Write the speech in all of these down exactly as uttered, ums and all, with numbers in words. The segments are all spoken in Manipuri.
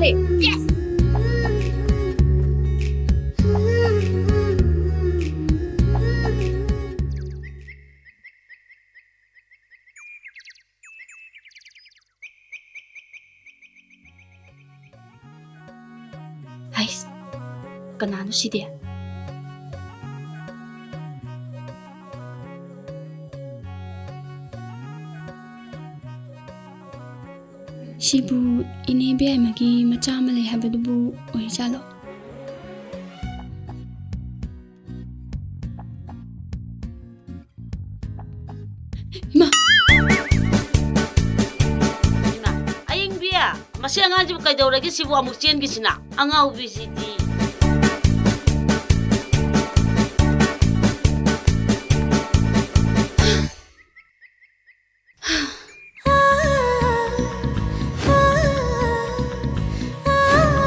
ꯂꯩ꯫ Yes! ꯍꯩꯁ, ꯀꯅꯥꯅꯣ ꯁꯤꯗꯤ? ꯁꯤꯕꯨ ꯏꯅꯦ ꯕꯦꯝꯃꯒꯤ ꯃꯆꯥ ꯑꯃ ꯂꯩ ꯍꯥꯏꯕꯗꯨꯕꯨ ꯑꯣꯏꯖꯥꯠꯂꯣ? ꯏꯃꯥ! ꯏꯃꯥ, ꯑꯌꯤꯡꯕꯤ, ꯃꯁꯤ ꯑꯉꯥꯡꯁꯤꯕꯨ ꯀꯩꯗꯧꯔꯒꯦ? ꯁꯤꯕꯨ ꯑꯃꯨꯛ ꯆꯦꯟꯈꯤꯁꯤꯅ? ꯑꯉꯥꯎꯕꯤꯁꯤꯗꯤ꯫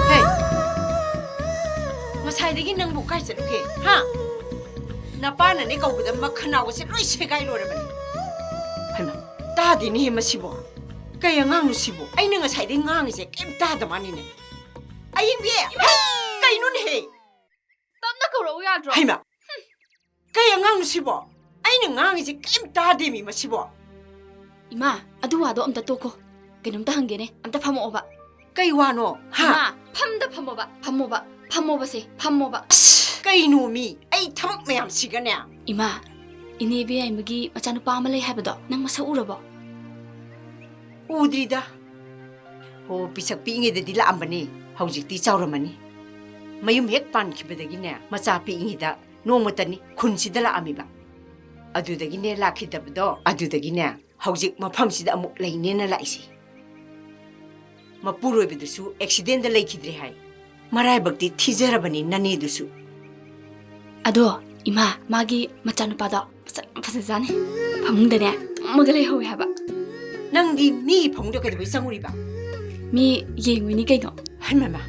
ꯍꯦ! ꯉꯁꯥꯏꯗꯒꯤ ꯅꯪꯕꯨ ꯀꯥꯏ ꯆꯠꯂꯨꯒꯦ? ꯍꯥ? ꯅꯄꯥꯅꯅꯦ ꯀꯧꯕꯗ ꯃꯈꯅꯥꯎꯒꯁꯦ ꯂꯣꯏ ꯁꯦꯒꯥꯏ ꯂꯣꯏꯔꯕꯅꯤ꯫ ꯍꯩꯃꯥ, ꯇꯥꯗꯦꯅꯦꯍꯦ ꯃꯁꯤꯕꯣ꯫ ꯀꯩ ꯑꯉꯥꯡꯅꯣ ꯁꯤꯕꯣ? ꯑꯩꯅ ꯉꯁꯥꯏꯗꯩ ꯉꯥꯡꯉꯤꯁꯦ ꯀꯩꯝ ꯇꯥꯗ ꯃꯥꯅꯤꯅꯦ꯫ ꯑꯌꯤꯡꯕꯤ! ꯀꯩꯅꯣꯅꯦꯍꯦ? ꯇꯞꯅ ꯀꯧꯔꯛꯎ ꯌꯥꯗ꯭ꯔꯣ? ꯍꯩꯃꯥ! ꯀꯩ ꯑꯉꯥꯡꯅꯣ ꯁꯤꯕꯣ? ꯑꯩꯅ ꯉꯥꯡꯉꯤꯁꯦ ꯀꯩꯝ ꯇꯥꯗꯦꯃꯤ ꯃꯁꯤꯕꯣ꯫ ꯏꯃꯥ, ꯑꯗꯨ ꯋꯥꯗꯣ ꯑꯝꯇ ꯇꯣꯛꯈꯣ꯫ ꯀꯩꯅꯣꯝꯇ ꯍꯪꯒꯦꯅꯦ, ꯑꯝꯇ ꯐꯝꯃꯛꯑꯣꯕ꯫ ꯀꯩ ꯋꯥꯅꯣ? ꯍꯥ? ꯏꯃꯥ, ꯐꯝꯗ ꯐꯝꯃꯣꯕ, ꯐꯝꯃꯣꯕ, ꯐꯝꯃꯣꯕꯁꯦ, ꯐꯝꯃꯣꯕ꯫ ꯑꯁ, ꯀꯩꯅꯣꯃꯤ? ꯑꯩ ꯊꯕꯛ ꯃꯌꯥꯝꯁꯤꯒꯅꯦ꯫ ꯏꯃꯥ, ꯏꯅꯦ ꯕꯦꯌꯥꯏꯃꯒꯤ ꯃꯆꯥꯅꯨꯄꯥ ꯑꯃ ꯂꯩ ꯍꯥꯏꯕꯗꯣ ꯅꯪ ꯃꯁꯛ ꯎꯔꯕꯣ? ꯎꯗ꯭ꯔꯤꯗ꯫ ꯑꯣ, ꯄꯤꯁꯛ ꯄꯤꯛꯏꯉꯩꯗꯗꯤ ꯂꯥꯛꯑꯝꯕꯅꯤ, ꯍꯧꯖꯤꯛꯇꯤ ꯆꯥꯎꯔꯝꯃꯅꯤ꯫ ꯃꯌꯨꯝ ꯍꯦꯛ ꯄꯥꯟꯈꯤꯕꯗꯒꯤꯅꯦ, ꯃꯆꯥ ꯄꯤꯛꯏꯉꯩꯗ ꯅꯣꯡꯃꯇꯅꯤ ꯈꯨꯟꯁꯤꯗ ꯂꯥꯛꯑꯝꯃꯤꯕ꯫ ꯑꯗꯨꯗꯒꯤꯅꯦ ꯂꯥꯛꯈꯤꯗꯕꯗꯣ, ꯑꯗꯨꯗꯒꯤꯅꯦ ꯍꯧꯖꯤꯛ ꯃꯐꯝꯁꯤꯗ ꯑꯃꯨꯛ ꯂꯩꯅꯦꯅ ꯂꯥꯛꯏꯁꯤ꯫ ꯃꯄꯨꯔꯣꯏꯕꯗꯨꯁꯨ ꯑꯦꯛꯁꯤꯗꯦꯟꯗ ꯂꯩꯈꯤꯗ꯭ꯔꯦ ꯍꯥꯏ꯫ ꯃꯔꯥꯏꯕꯛꯇꯤ ꯊꯤꯖꯔꯕꯅꯤ ꯅꯅꯦꯗꯨꯁꯨ꯫ ꯑꯗꯣ, ꯏꯃꯥ, ꯃꯥꯒꯤ ꯃꯆꯥꯅꯨꯄꯥꯗꯣ ꯃꯁꯛ ꯌꯥꯝ ꯐꯖꯖꯥꯠꯅꯤ꯫ ꯐꯃꯨꯡꯗꯅꯦ ꯇꯨꯝꯃꯒ ꯂꯩꯍꯧꯋꯦ ꯍꯥꯏꯕ꯫ ꯅꯪꯗꯤ ꯃꯤꯒꯤ ꯐꯃꯨꯡꯗ ꯀꯩꯗꯧꯕꯩ ꯆꯪꯉꯨꯔꯤꯕ? ꯃꯤ ꯌꯦꯡꯉꯨꯏꯅꯤ ꯀꯩꯅꯣ꯫ ꯍꯩꯃꯥ!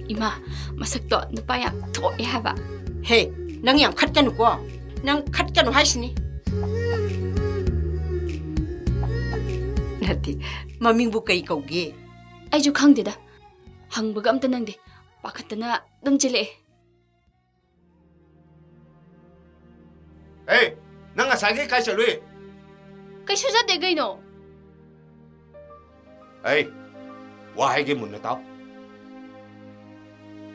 ꯏꯃꯥ, ꯃꯁꯛꯇꯣ ꯅꯨꯄꯥ ꯌꯥꯝ ꯊꯣꯛꯑꯦ ꯍꯥꯏꯕ꯫ ꯍꯦ, ꯅꯪ ꯌꯥꯝ ꯈꯠꯀꯅꯨꯀꯣ꯫ ꯅꯪ ꯈꯠꯀꯅꯨ ꯍꯥꯏꯁꯤꯅꯤ꯫ ꯅꯠꯇꯦ, ꯃꯃꯤꯡꯕꯨ ꯀꯩ ꯀꯧꯒꯦ? ꯑꯩꯁꯨ ꯈꯪꯗꯦꯗ꯫ ꯍꯪꯕꯒ ꯑꯝꯇ ꯅꯪꯗꯦ꯫ ꯄꯥꯈꯠꯇꯅ ꯑꯗꯨꯝ ꯆꯦꯜꯂꯛꯑꯦ꯫ ꯑꯦ, ꯅꯪ ꯉꯁꯥꯏꯒꯩ ꯀꯥꯏ ꯆꯠꯂꯨꯏ? ꯀꯩꯁꯨ ꯆꯠꯇꯦ ꯀꯩꯅꯣ꯫ ꯑꯩ ꯋꯥ ꯍꯥꯏꯒꯦ ꯃꯨꯟꯅ ꯇꯥꯎ꯫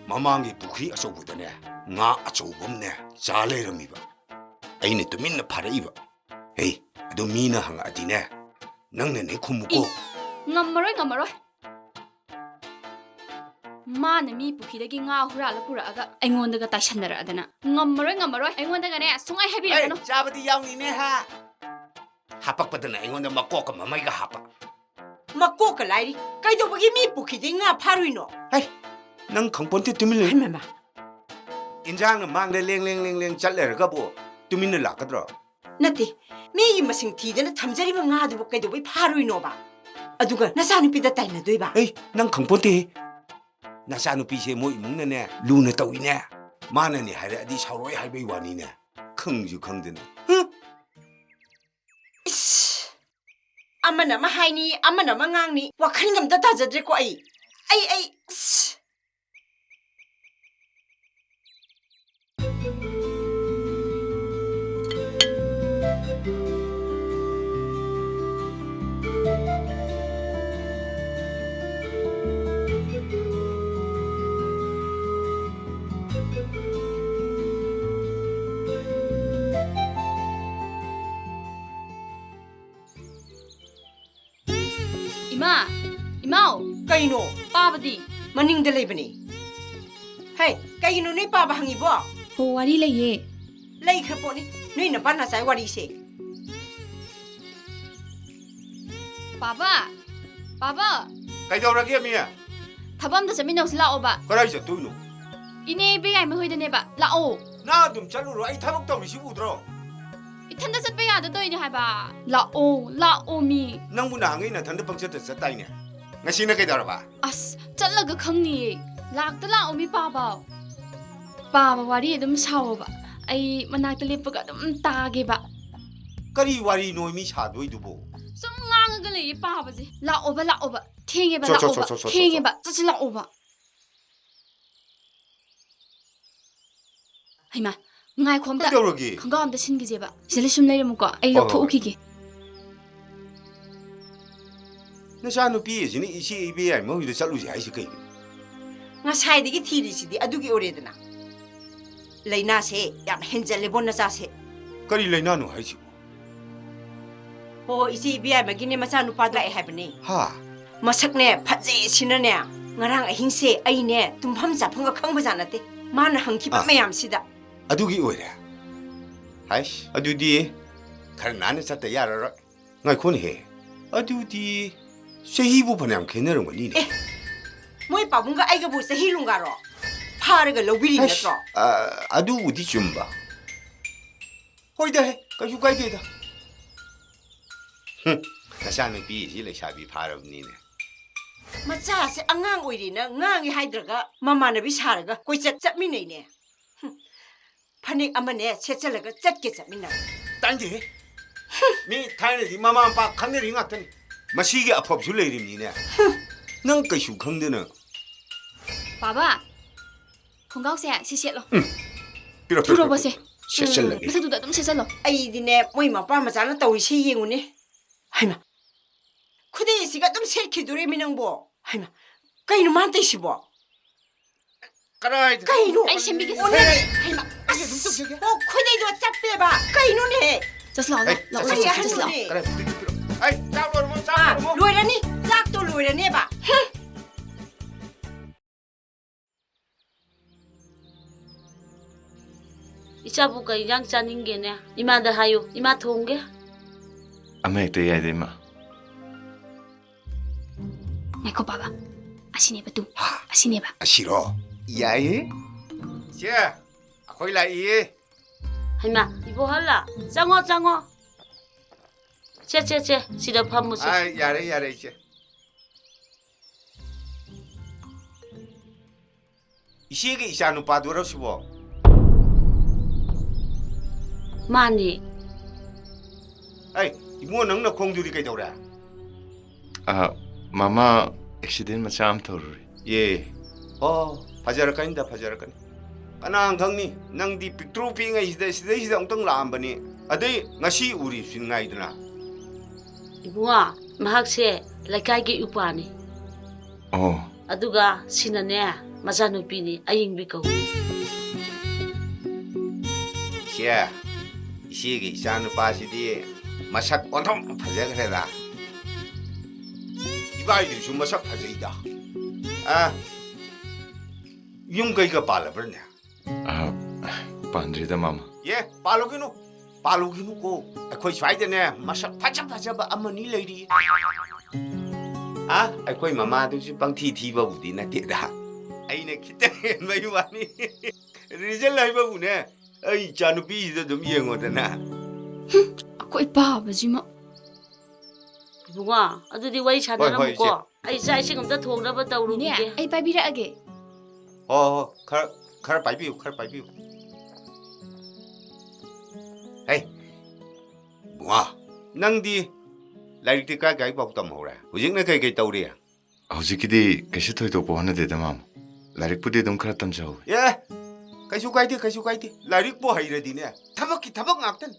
ꯃꯃꯥꯡꯒꯤ ꯄꯨꯈ꯭ꯔꯤ ꯑꯆꯧꯕꯗꯅꯦ, ꯉꯥ ꯑꯆꯧꯕ ꯑꯃꯅꯦ ꯆꯥ ꯂꯩꯔꯝꯃꯤꯕ꯫ ꯑꯩꯅ ꯇꯨꯃꯤꯟꯅ ꯐꯥꯔꯛꯏꯕ꯫ ꯍꯦ, ꯑꯗꯨ ꯃꯤꯅ ꯍꯪꯉꯛꯑꯗꯤꯅꯦ, ꯅꯪꯅꯅꯦ ꯈꯨꯝꯃꯨꯀꯣ꯫ ꯏ, ꯉꯝꯃꯔꯣꯏ, ꯉꯝꯃꯔꯣꯏ꯫ ꯃꯥꯅ ꯃꯤ ꯄꯨꯈ꯭ꯔꯤꯗꯒꯤ ꯉꯥ ꯍꯨꯔꯥꯜꯂ ꯄꯨꯔꯛꯑꯒ ꯑꯩꯉꯣꯟꯗꯒ ꯇꯥꯏꯁꯟꯅꯔꯛꯑꯗꯅ꯫ ꯉꯝꯃꯔꯣꯏ, ꯉꯝꯃꯔꯣꯏ꯫ ꯑꯩꯉꯣꯟꯗꯒꯅꯦ ꯁꯨꯡꯍꯥꯏ ꯍꯥꯏꯕꯤꯔꯛꯀꯅꯨ꯫ ꯑꯦ, ꯆꯥꯕꯗꯤ ꯌꯥꯎꯅꯤꯅꯦ ꯍꯥ꯫ ꯍꯥꯄꯛꯄꯗꯅ ꯑꯩꯉꯣꯟꯗ ꯃꯀꯣꯛꯀ ꯃꯃꯩꯒ ꯍꯥꯞꯄ꯫ ꯃꯀꯣꯛꯀ ꯂꯥꯏꯔꯤ꯫ ꯀꯩꯗꯧꯕꯒꯤ ꯃꯤ ꯄꯨꯈ꯭ꯔꯤꯗꯒꯤ ꯉꯥ ꯐꯥꯔꯨꯏꯅꯣ? ꯍꯩ, ꯅꯪ ꯈꯪꯄꯣꯟꯇꯦ, ꯇꯨꯃꯤꯟ ꯂꯩꯌꯨ꯫ ꯍꯩꯃꯥ꯫ ꯏꯟꯖꯥꯡꯅ ꯃꯥꯡꯗ ꯂꯦꯡ ꯂꯦꯡ ꯂꯦꯡ ꯂꯦꯡ ꯆꯠ ꯂꯩꯔꯒꯕꯨ ꯇꯨꯃꯤꯟꯅ ꯂꯥꯛꯀꯗ꯭ꯔꯣ? ꯅꯠꯇꯦ, ꯃꯤꯒꯤ ꯃꯁꯤꯡ ꯊꯤꯗꯅ ꯊꯝꯖꯔꯤꯕ ꯉꯥꯗꯨꯕꯨ ꯀꯩꯗꯧꯕꯩ ꯐꯥꯔꯨꯏꯅꯣꯕ? ꯑꯗꯨꯒ ꯅꯆꯥꯅꯨꯄꯤꯗ ꯇꯥꯏꯅꯗꯣꯏꯕ? ꯑꯩ, ꯅꯪ ꯈꯪꯄꯣꯟꯇꯦꯍꯦ꯫ ꯅꯆꯥꯅꯨꯄꯤꯁꯦ ꯃꯣꯏ ꯏꯃꯨꯡꯅꯅꯦ ꯂꯨꯅ ꯇꯧꯏꯅꯦ꯫ ꯃꯥꯅꯅꯦ ꯍꯥꯏꯔꯛꯑꯗꯤ ꯁꯥꯎꯔꯣꯏ ꯍꯥꯏꯕꯩ ꯋꯥꯅꯤꯅꯦ꯫ ꯈꯪꯁꯨ ꯈꯪꯗꯅ꯫ ꯍꯨꯝ! ꯏꯁ! ꯑꯃꯅ ꯑꯃ ꯍꯥꯏꯅꯤ, ꯑꯃꯅ ꯑꯃ ꯉꯥꯡꯅꯤ, ꯋꯥꯈꯜꯒ ꯑꯝꯇ ꯇꯥꯖꯗ꯭ꯔꯦꯀꯣ ꯑꯩ꯫ ꯑꯩ, ꯑꯩ, ꯏꯁ! ꯏꯃꯥ! ꯏꯃꯥꯎ! ꯀꯩꯅꯣ? ꯄꯥꯕꯗꯤ? ꯃꯅꯤꯡꯗ ꯂꯩꯕꯅꯦ꯫ ꯍꯩ, ꯀꯩꯒꯤꯅꯣ ꯅꯣꯏ ꯄꯥꯕ ꯍꯪꯉꯤꯕꯣ? ꯍꯣ, ꯋꯥꯔꯤ ꯂꯩꯌꯦ꯫ ꯂꯩꯈ꯭ꯔ ꯄꯣꯠꯅꯤ ꯅꯣꯏ ꯅꯄꯥ ꯅꯆꯥꯏ ꯋꯥꯔꯤꯁꯦ꯫ ꯄꯥꯕ! ꯄꯥꯕ! ꯀꯩꯗꯧꯔꯒꯦ, ꯃꯤ? ꯊꯕꯛ ꯑꯝꯇ ꯆꯠꯃꯤꯟꯅꯧꯁꯤ ꯂꯥꯛꯑꯣꯕ꯫ ꯀꯗꯥꯏ ꯆꯠꯇꯣꯏꯅꯣ? ꯏꯅꯦ ꯏꯕꯦꯌꯥꯏꯃ ꯍꯣꯏꯗꯅꯦꯕ꯫ ꯂꯥꯛꯑꯣ꯫ ꯅꯪ ꯑꯗꯨꯝ ꯆꯠꯂꯨꯔꯣ, ꯑꯩ ꯊꯕꯛ ꯇꯧꯔꯤꯁꯤ ꯎꯗ꯭ꯔꯣ? ꯏꯊꯟꯗ ꯆꯠꯄ ꯌꯥꯗꯗꯣꯏꯅꯦ ꯍꯥꯏꯕ꯫ ꯂꯥꯛꯑꯣ, ꯂꯥꯛꯑꯣ ꯃꯤ꯫ ꯅꯪꯕꯨ ꯅꯍꯥꯟꯉꯩ ꯅꯊꯟꯗ ꯄꯪꯆꯠꯇ ꯆꯠꯇꯥꯏꯅꯦ꯫ ꯉꯁꯤꯅ ꯀꯩꯗꯧꯔꯕ? ꯑꯁ, ꯆꯠꯂꯒ ꯈꯪꯅꯤꯌꯦ꯫ ꯂꯥꯛꯇ ꯂꯥꯛꯑꯣ ꯃꯤ ꯄꯥꯕ꯫ ꯄꯥꯕ ꯋꯥꯔꯤ ꯑꯗꯨꯝ ꯁꯥꯎꯋꯣꯕ꯫ ꯑꯩ ꯃꯅꯥꯛꯇ ꯂꯦꯞꯄꯒ ꯑꯗꯨꯝ ꯇꯥꯒꯦꯕ꯫ ꯀꯔꯤ ꯋꯥꯔꯤꯅꯣ ꯃꯤ ꯁꯥꯗꯣꯏꯗꯨꯕꯨ? ꯁꯨꯝ ꯉꯥꯡꯉꯒ ꯂꯩꯌꯦ ꯄꯥꯕꯁꯦ꯫ ꯂꯥꯛꯑꯣꯕ, ꯂꯥꯛꯑꯣꯕ꯫ ꯊꯦꯡꯉꯦꯕ, ꯆꯣ, ꯆꯣ, ꯂꯥꯛꯑꯣꯕ꯫ ꯆꯣ, ꯆꯣ, ꯆꯣ, ꯆꯣ꯫ ꯊꯦꯡꯉꯦꯕ꯫ ꯆꯠꯁꯤ ꯂꯥꯛꯑꯣꯕ꯫ ꯍꯩꯃꯥ, ꯉꯥꯏꯈꯣ ꯑꯝꯇ꯫ ꯀꯩꯗꯧꯔꯒꯦ? ꯈꯣꯡꯒ꯭ꯔꯥꯎ ꯑꯝꯇ ꯁꯤꯟꯈꯤꯁꯦꯕ꯫ ꯁꯤꯗ ꯁꯨꯝ ꯂꯩꯔꯝꯃꯨꯀꯣ꯫ ꯑꯩ ꯍꯣꯏ, ꯍꯣꯏ, ꯂꯧꯊꯣꯛꯎꯈꯤꯒꯦ꯫ ꯍꯣꯏ꯫ ꯅꯆꯥꯅꯨꯄꯤ ꯑꯁꯤꯅ ꯏꯆꯦ ꯏꯕꯦꯌꯥꯏꯃ ꯍꯣꯏꯗ ꯆꯠꯂꯨꯁꯦ ꯍꯥꯏꯁꯦ ꯀꯩꯒꯤꯅꯣ? ꯉꯁꯥꯏꯗꯒꯤ ꯊꯤꯔꯤꯁꯤꯗꯤ ꯑꯗꯨꯒꯤ ꯑꯣꯏꯔꯦꯗꯅ꯫ ꯂꯥꯏꯅꯥꯁꯦ ꯌꯥꯝ ꯍꯦꯟꯖꯜꯂꯦꯕꯣ ꯅꯆꯥꯁꯦ꯫ ꯀꯔꯤ ꯂꯥꯏꯅꯥꯅꯣ ꯍꯥꯏꯁꯤꯕꯣ? ꯍꯣ, ꯏꯆꯦ ꯏꯕꯦꯌꯥꯏꯃꯒꯤꯅꯦ ꯃꯆꯥꯅꯨꯄꯥꯗꯣ ꯂꯥꯛꯑꯦ ꯍꯥꯏꯕꯅꯦ꯫ ꯍꯥ? ꯃꯁꯛꯅꯦ ꯐꯖꯩ ꯁꯤꯅꯅꯦ, ꯉꯔꯥꯡ ꯑꯍꯤꯡꯁꯦ ꯑꯩꯅꯦ ꯇꯨꯝꯐꯝ ꯆꯥꯐꯝꯒ ꯈꯪꯕꯖꯥꯠ ꯅꯠꯇꯦ꯫ ꯃꯥꯅ ꯍꯪꯈꯤꯕ ꯑꯥ꯫ ꯃꯌꯥꯝꯁꯤꯗ꯫ ꯑꯗꯨꯒꯤ ꯑꯣꯏꯔꯦ? ꯍꯥꯏꯁ, ꯑꯗꯨꯗꯤ ꯈꯔ ꯅꯥꯟꯅ ꯆꯠꯇ ꯌꯥꯔꯔꯣꯏ꯫ ꯉꯥꯏꯈꯣꯅꯦꯍꯦ, ꯑꯗꯨꯗꯤ ꯆꯍꯤꯕꯨ ꯐꯅꯌꯥꯝ ꯈꯦꯠꯅꯔꯝꯒꯅꯤꯅꯦ꯫ ꯑꯦ, ꯃꯣꯏ ꯄꯥꯕꯨꯡꯒ ꯑꯩꯒꯕꯨ ꯆꯍꯤ ꯂꯣꯡꯒꯥꯔꯣ? ꯐꯥꯔꯒ ꯂꯧꯕꯤꯔꯤ ꯍꯩꯁ, ꯅꯠꯇ꯭ꯔꯣ? ꯑ, ꯑꯗꯨꯕꯨꯗꯤ ꯆꯨꯝꯕ꯫ ꯍꯣꯏꯗ ꯍꯦ, ꯀꯩꯁꯨ ꯀꯥꯏꯗꯦꯗ꯫ ꯍꯨꯝ, ꯅꯆꯥꯅꯨꯄꯤꯁꯤ ꯂꯩꯁꯥꯕꯤ ꯐꯥꯔꯕꯅꯤꯅꯦ꯫ ꯃꯆꯥꯁꯦ ꯑꯉꯥꯡ ꯑꯣꯏꯔꯤꯅ ꯉꯥꯡꯉꯤ ꯍꯥꯏꯗ꯭ꯔꯒ ꯃꯃꯥꯟꯅꯕꯤ ꯁꯥꯔꯒ ꯀꯣꯏꯆꯠ ꯆꯠꯃꯤꯟꯅꯩꯅꯦ꯫ ꯍꯨꯝ, ꯐꯅꯦꯛ ꯑꯃꯅꯦ ꯁꯦꯠꯆꯜꯂꯒ ꯆꯠꯀꯦ ꯆꯠꯃꯤꯟꯅꯕ꯫ ꯇꯥꯅꯤꯡꯗꯦꯍꯦ꯫ ꯃꯤ ꯊꯥꯏꯅꯗꯤ ꯃꯃꯥ ꯃꯄꯥ ꯈꯪꯅꯔꯤ ꯉꯥꯛꯇꯅꯤ꯫ ꯃꯁꯤꯒꯤ ꯑꯐꯕꯁꯨ ꯂꯩꯔꯤꯕꯅꯤꯅꯦ꯫ ꯅꯪ ꯀꯩꯁꯨ ꯈꯪꯗꯅ꯫ ꯕꯥꯕꯥ, ꯈꯣꯡꯒ꯭ꯔꯥꯎꯁꯦ ꯁꯤ ꯁꯦꯠꯂꯣ꯫ ꯎꯝ꯫ ꯄꯤꯔꯣ, ꯄꯤꯔꯣ, ꯊꯨꯔꯕꯁꯦ꯫ ꯄꯤꯔꯣ, ꯄꯤꯔꯣ꯫ ꯁꯦꯠꯆꯜꯂꯒꯦ꯫ ꯃꯊꯛꯇꯨꯗ ꯑꯗꯨꯝ ꯁꯦꯠꯆꯜꯂꯣ꯫ ꯑꯩꯗꯤꯅꯦ, ꯃꯣꯏ ꯃꯄꯥ ꯃꯆꯥꯅ ꯇꯧꯔꯤꯁꯦ ꯌꯦꯡꯉꯨꯅꯦ꯫ ꯍꯩꯃꯥ, ꯈꯨꯗꯩꯁꯤꯒ ꯑꯗꯨꯝ ꯁꯦꯠꯈꯤꯗꯣꯔꯦꯃꯤ ꯅꯪꯕꯣ꯫ ꯍꯩꯃꯥ, ꯀꯩꯅꯣ ꯃꯥꯅ ꯇꯧꯏꯁꯤꯕꯣ? ꯀꯗꯥꯏꯗ? ꯀꯩꯅꯣ? ꯑꯩ ꯁꯦꯝꯕꯤꯒꯦ꯫ ꯑꯣꯟꯅꯔꯦ꯫ ꯍꯩꯃꯥ, ꯑꯩ ꯑꯗꯨꯝ ꯇꯧꯖꯒꯦ꯫ ꯑꯣ, ꯈꯨꯗꯩꯗꯣ ꯆꯞꯄꯦꯕ꯫ ꯀꯩꯅꯣꯅꯦ? ꯆꯠꯁꯤ ꯂꯥꯛꯑꯣ, ꯍꯩ, ꯂꯥꯛꯑꯣ, ꯆꯠꯁꯤ, ꯂꯥꯛꯑꯣ, ꯆꯠꯁꯤ ꯂꯥꯛꯑꯣ꯫ ꯆꯠꯁꯤ ꯂꯥꯛꯑꯣ꯫ ꯀꯗꯥꯏ ꯈꯨꯗꯩꯗꯣ ꯄꯤꯔꯛꯑꯣ꯫ ꯑꯩ ꯆꯥꯛ ꯂꯣꯏꯔꯝꯃꯣ, ꯆꯥꯛ ꯑꯥ, ꯂꯣꯏꯔꯝꯃꯣ꯫ ꯂꯣꯏꯔꯅꯤ꯫ ꯆꯥꯛꯇꯣ ꯂꯣꯏꯔꯅꯦꯕ꯫ ꯍꯨꯝ꯫ ꯏꯆꯥꯕꯨ ꯀꯩ ꯏꯟꯖꯥꯡ ꯆꯥꯅꯤꯡꯒꯦꯅꯦ? ꯏꯃꯥꯗ ꯍꯥꯏꯌꯨ, ꯏꯃꯥ ꯊꯣꯡꯒꯦ꯫ ꯑꯃ ꯍꯦꯛꯇ ꯌꯥꯏꯗ, ꯏꯃꯥ꯫ ꯉꯥꯏꯈꯣ, ꯕꯥꯕꯥ꯫ ꯑꯁꯤꯅꯦꯕ, ꯇꯨ꯫ ꯍꯥ? ꯑꯁꯤꯅꯦꯕ꯫ ꯑꯁꯤꯔꯣ? ꯌꯥꯏꯌꯦ꯫ ꯆꯦ, ꯑꯩꯈꯣꯏ ꯂꯥꯛꯏꯌꯦ꯫ ꯍꯩꯃꯥ, ꯏꯕꯣꯍꯜꯂ? ꯆꯪꯉꯣ, ꯆꯪꯉꯣ꯫ ꯆꯦ, ꯆꯦ, ꯆꯦ, ꯁꯤꯗ ꯐꯝꯃꯨꯁꯦ꯫ ꯑꯥ, ꯌꯥꯔꯦ, ꯌꯥꯔꯦ, ꯏꯆꯦ꯫ ꯏꯆꯦꯒꯤ ꯏꯆꯥ ꯅꯨꯄꯥꯗꯨꯔꯣ ꯁꯤꯕꯣ? ꯃꯥꯅꯦ꯫ ꯑꯩ, ꯏꯕꯨꯡꯉꯣ, ꯅꯪ ꯅꯈꯣꯡꯗꯨꯗꯤ ꯀꯩꯗꯧꯔꯦ? ꯑ, ꯃꯃꯥ, ꯑꯦꯛꯁꯤꯗꯦꯟ ꯃꯆꯥ ꯑꯃ ꯇꯧꯔꯨꯔꯦ꯫ ꯑꯦ, ꯑꯣ, ꯐꯖꯔꯛꯀꯅꯤꯗ, ꯐꯖꯔꯛꯀꯅꯤ꯫ ꯀꯅꯥꯅ ꯈꯪꯅꯤ? ꯅꯪꯗꯤ ꯄꯤꯛꯇ꯭ꯔꯨ ꯄꯤꯛꯏꯉꯩꯁꯤꯗ ꯁꯤꯗꯩꯁꯤꯗ ꯑꯃꯨꯛꯇꯪ ꯂꯥꯛꯑꯝꯕꯅꯤ, ꯑꯗꯩ ꯉꯁꯤ ꯎꯔꯤꯕꯁꯤ ꯉꯥꯏꯗꯅ꯫ ꯏꯕꯨꯡꯉꯣ, ꯃꯍꯥꯛꯁꯦ ꯂꯩꯀꯥꯏꯒꯤ ꯏꯄ꯭ꯋꯥꯅꯤ꯫ ꯑꯣ꯫ ꯑꯗꯨꯒ ꯁꯤꯅꯅꯦ, ꯃꯆꯥꯅꯨꯄꯤꯅꯤ, ꯑꯌꯤꯡꯕꯤ ꯀꯧꯏ꯫ ꯏꯆꯦ, ꯏꯆꯦꯒꯤ ꯏꯆꯥꯅꯨꯄꯥꯁꯤꯗꯤ ꯃꯁꯛ ꯑꯣꯟꯊꯣꯛꯅ ꯐꯖꯈ꯭ꯔꯦꯗ꯫ ꯏꯕꯥꯏꯗꯨꯁꯨ ꯃꯁꯛ ꯐꯖꯩꯗ꯫ ꯑ, ꯌꯨꯝ ꯀꯩꯒ ꯄꯥꯜꯂꯕ꯭ꯔꯅꯦ? ꯑ, ꯄꯥꯟꯗ꯭ꯔꯤꯗ, ꯃꯥꯃ꯫ ꯑꯦ, ꯄꯥꯜꯂꯨꯈꯤꯅꯨ, ꯄꯥꯜꯂꯨꯈꯤꯅꯨꯀꯣ꯫ ꯑꯩꯈꯣꯏ ꯁ꯭ꯋꯥꯏꯗꯅꯦ, ꯃꯁꯛ ꯐꯖ ꯐꯖꯕ ꯑꯃꯅꯤ ꯂꯩꯔꯤ꯫ ꯑ, ꯑꯩꯈꯣꯏ ꯃꯃꯥꯗꯨꯁꯨ ꯄꯪꯊꯤ ꯊꯤꯕꯕꯨꯗꯤ ꯅꯠꯇꯦꯗ꯫ ꯑꯩꯅ ꯈꯤꯇꯪ ꯍꯦꯟꯕꯩ ꯋꯥꯅꯤ꯫ ꯔꯤꯖꯜ ꯍꯥꯏꯕꯕꯨꯅꯦ, ꯑꯩ ꯏꯆꯥꯅꯨꯄꯤꯁꯤꯗ ꯑꯗꯨꯝ ꯌꯦꯡꯉꯣꯗꯅ꯫ ꯍꯨꯝ, ꯑꯩꯈꯣꯏ ꯄꯥꯕꯁꯤꯃ꯫ ꯏꯕꯨꯡꯉꯣ, ꯑꯗꯨꯗꯤ ꯋꯥꯔꯤ ꯍꯣꯏ, ꯍꯣꯏ, ꯁꯥꯟꯅꯔꯝꯃꯨꯀꯣ꯫ ꯏꯆꯦ꯫ ꯑꯩ ꯆꯥꯛ ꯏꯁꯤꯡ ꯑꯝꯇ ꯊꯣꯡꯅꯕ ꯇꯧꯔꯨꯈꯤꯒꯦ꯫ ꯅꯦꯅꯦ, ꯑꯩ ꯄꯥꯏꯕꯤꯔꯛꯑꯒꯦ꯫ ꯍꯣ, ꯍꯣ, ꯈꯔ, ꯈꯔ ꯄꯥꯏꯕꯤꯌꯨ, ꯈꯔ ꯄꯥꯏꯕꯤꯌꯨ꯫ ꯍꯩ, ꯏꯕꯨꯡꯉꯣ, ꯅꯪꯗꯤ ꯂꯥꯏꯔꯤꯛꯇꯤ ꯀꯥꯏ ꯀꯥꯏ ꯐꯥꯎ ꯇꯝꯍꯧꯔꯦ? ꯍꯧꯖꯤꯛꯅ ꯀꯩ ꯀꯩ ꯇꯧꯔꯤ? ꯍꯧꯖꯤꯛꯀꯤꯗꯤ ꯀꯩꯁꯨ ꯊꯣꯏꯗꯣꯛꯄ ꯍꯣꯠꯅꯗꯦꯗ, ꯃꯥꯃ꯫ ꯂꯥꯏꯔꯤꯛꯄꯨꯗꯤ ꯑꯗꯨꯝ ꯈꯔ ꯇꯝꯖꯍꯧꯋꯤ꯫ ꯑꯦ, ꯀꯩꯁꯨ ꯀꯥꯏꯗꯦ, ꯀꯩꯁꯨ ꯀꯥꯏꯗꯦ꯫ ꯂꯥꯏꯔꯤꯛꯄꯨ ꯍꯩꯔꯗꯤꯅꯦ, ꯊꯕꯛꯀꯤ ꯊꯕꯛ ꯉꯥꯛꯇꯅꯤ꯫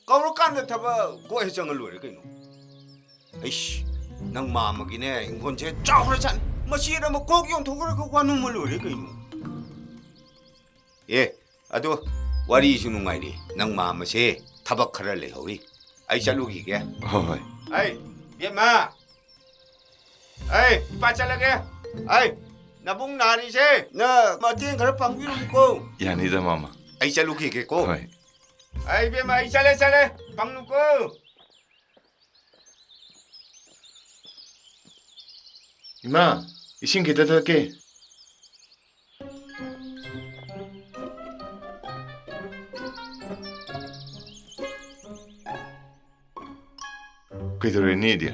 ꯀꯧꯔꯀꯥꯟꯗ ꯊꯕꯛ ꯀꯣꯛ ꯍꯦꯛ ꯆꯪꯉ ꯂꯣꯏꯔꯦ ꯀꯩꯅꯣ꯫ ꯑꯩꯁ, ꯅꯪ ꯃꯥꯃꯒꯤꯅꯦ, ꯏꯪꯈꯣꯜꯁꯦ ꯆꯥꯎꯈ꯭ꯔꯖꯥꯠꯅꯤ꯫ ꯃꯆꯦꯠ ꯑꯃ ꯀꯣꯛ ꯌꯣꯟꯊꯣꯛꯈ꯭ꯔꯒ ꯋꯥꯅꯣꯝꯃ ꯂꯣꯏꯔꯦ ꯀꯩꯅꯣ꯫ ꯑꯦ, ꯑꯗꯣ ꯋꯥꯔꯤꯁꯨ ꯅꯨꯡꯉꯥꯏꯔꯤ꯫ ꯅꯪ ꯃꯥꯃꯁꯦ ꯊꯕꯛ ꯈꯔ ꯂꯩꯍꯧꯔꯤ꯫ ꯑꯩ ꯆꯠꯂꯨꯈꯤꯒꯦ꯫ ꯍꯣꯏ, ꯍꯣꯏ꯫ ꯑꯩ, ꯕꯦꯝꯃ! ꯑꯩ, ꯏꯄꯥ ꯆꯠꯂꯒꯦ꯫ ꯑꯩ, ꯅꯕꯨꯡ ꯅꯥꯔꯤꯁꯦ, ꯅ ꯃꯇꯦꯡ ꯈꯔ ꯄꯥꯡꯕꯤꯔꯨꯀꯣ꯫ ꯌꯥꯅꯤꯗ, ꯃꯥꯃ꯫ ꯑꯩ ꯆꯠꯂꯨꯈꯤꯒꯦꯀꯣ꯫ ꯍꯣꯏ꯫ ꯑꯩ, ꯏꯕꯦꯝꯃ, ꯑꯩ ꯆꯠꯂꯦ, ꯆꯠꯂꯦ꯫ ꯄꯥꯡꯂꯨꯀꯣ꯫ ꯏꯃꯥ, ꯏꯁꯤꯡ ꯈꯤꯇ ꯊꯛꯀꯦ꯫ ꯀꯩꯗꯧꯔꯦ, ꯅꯦꯗꯤ?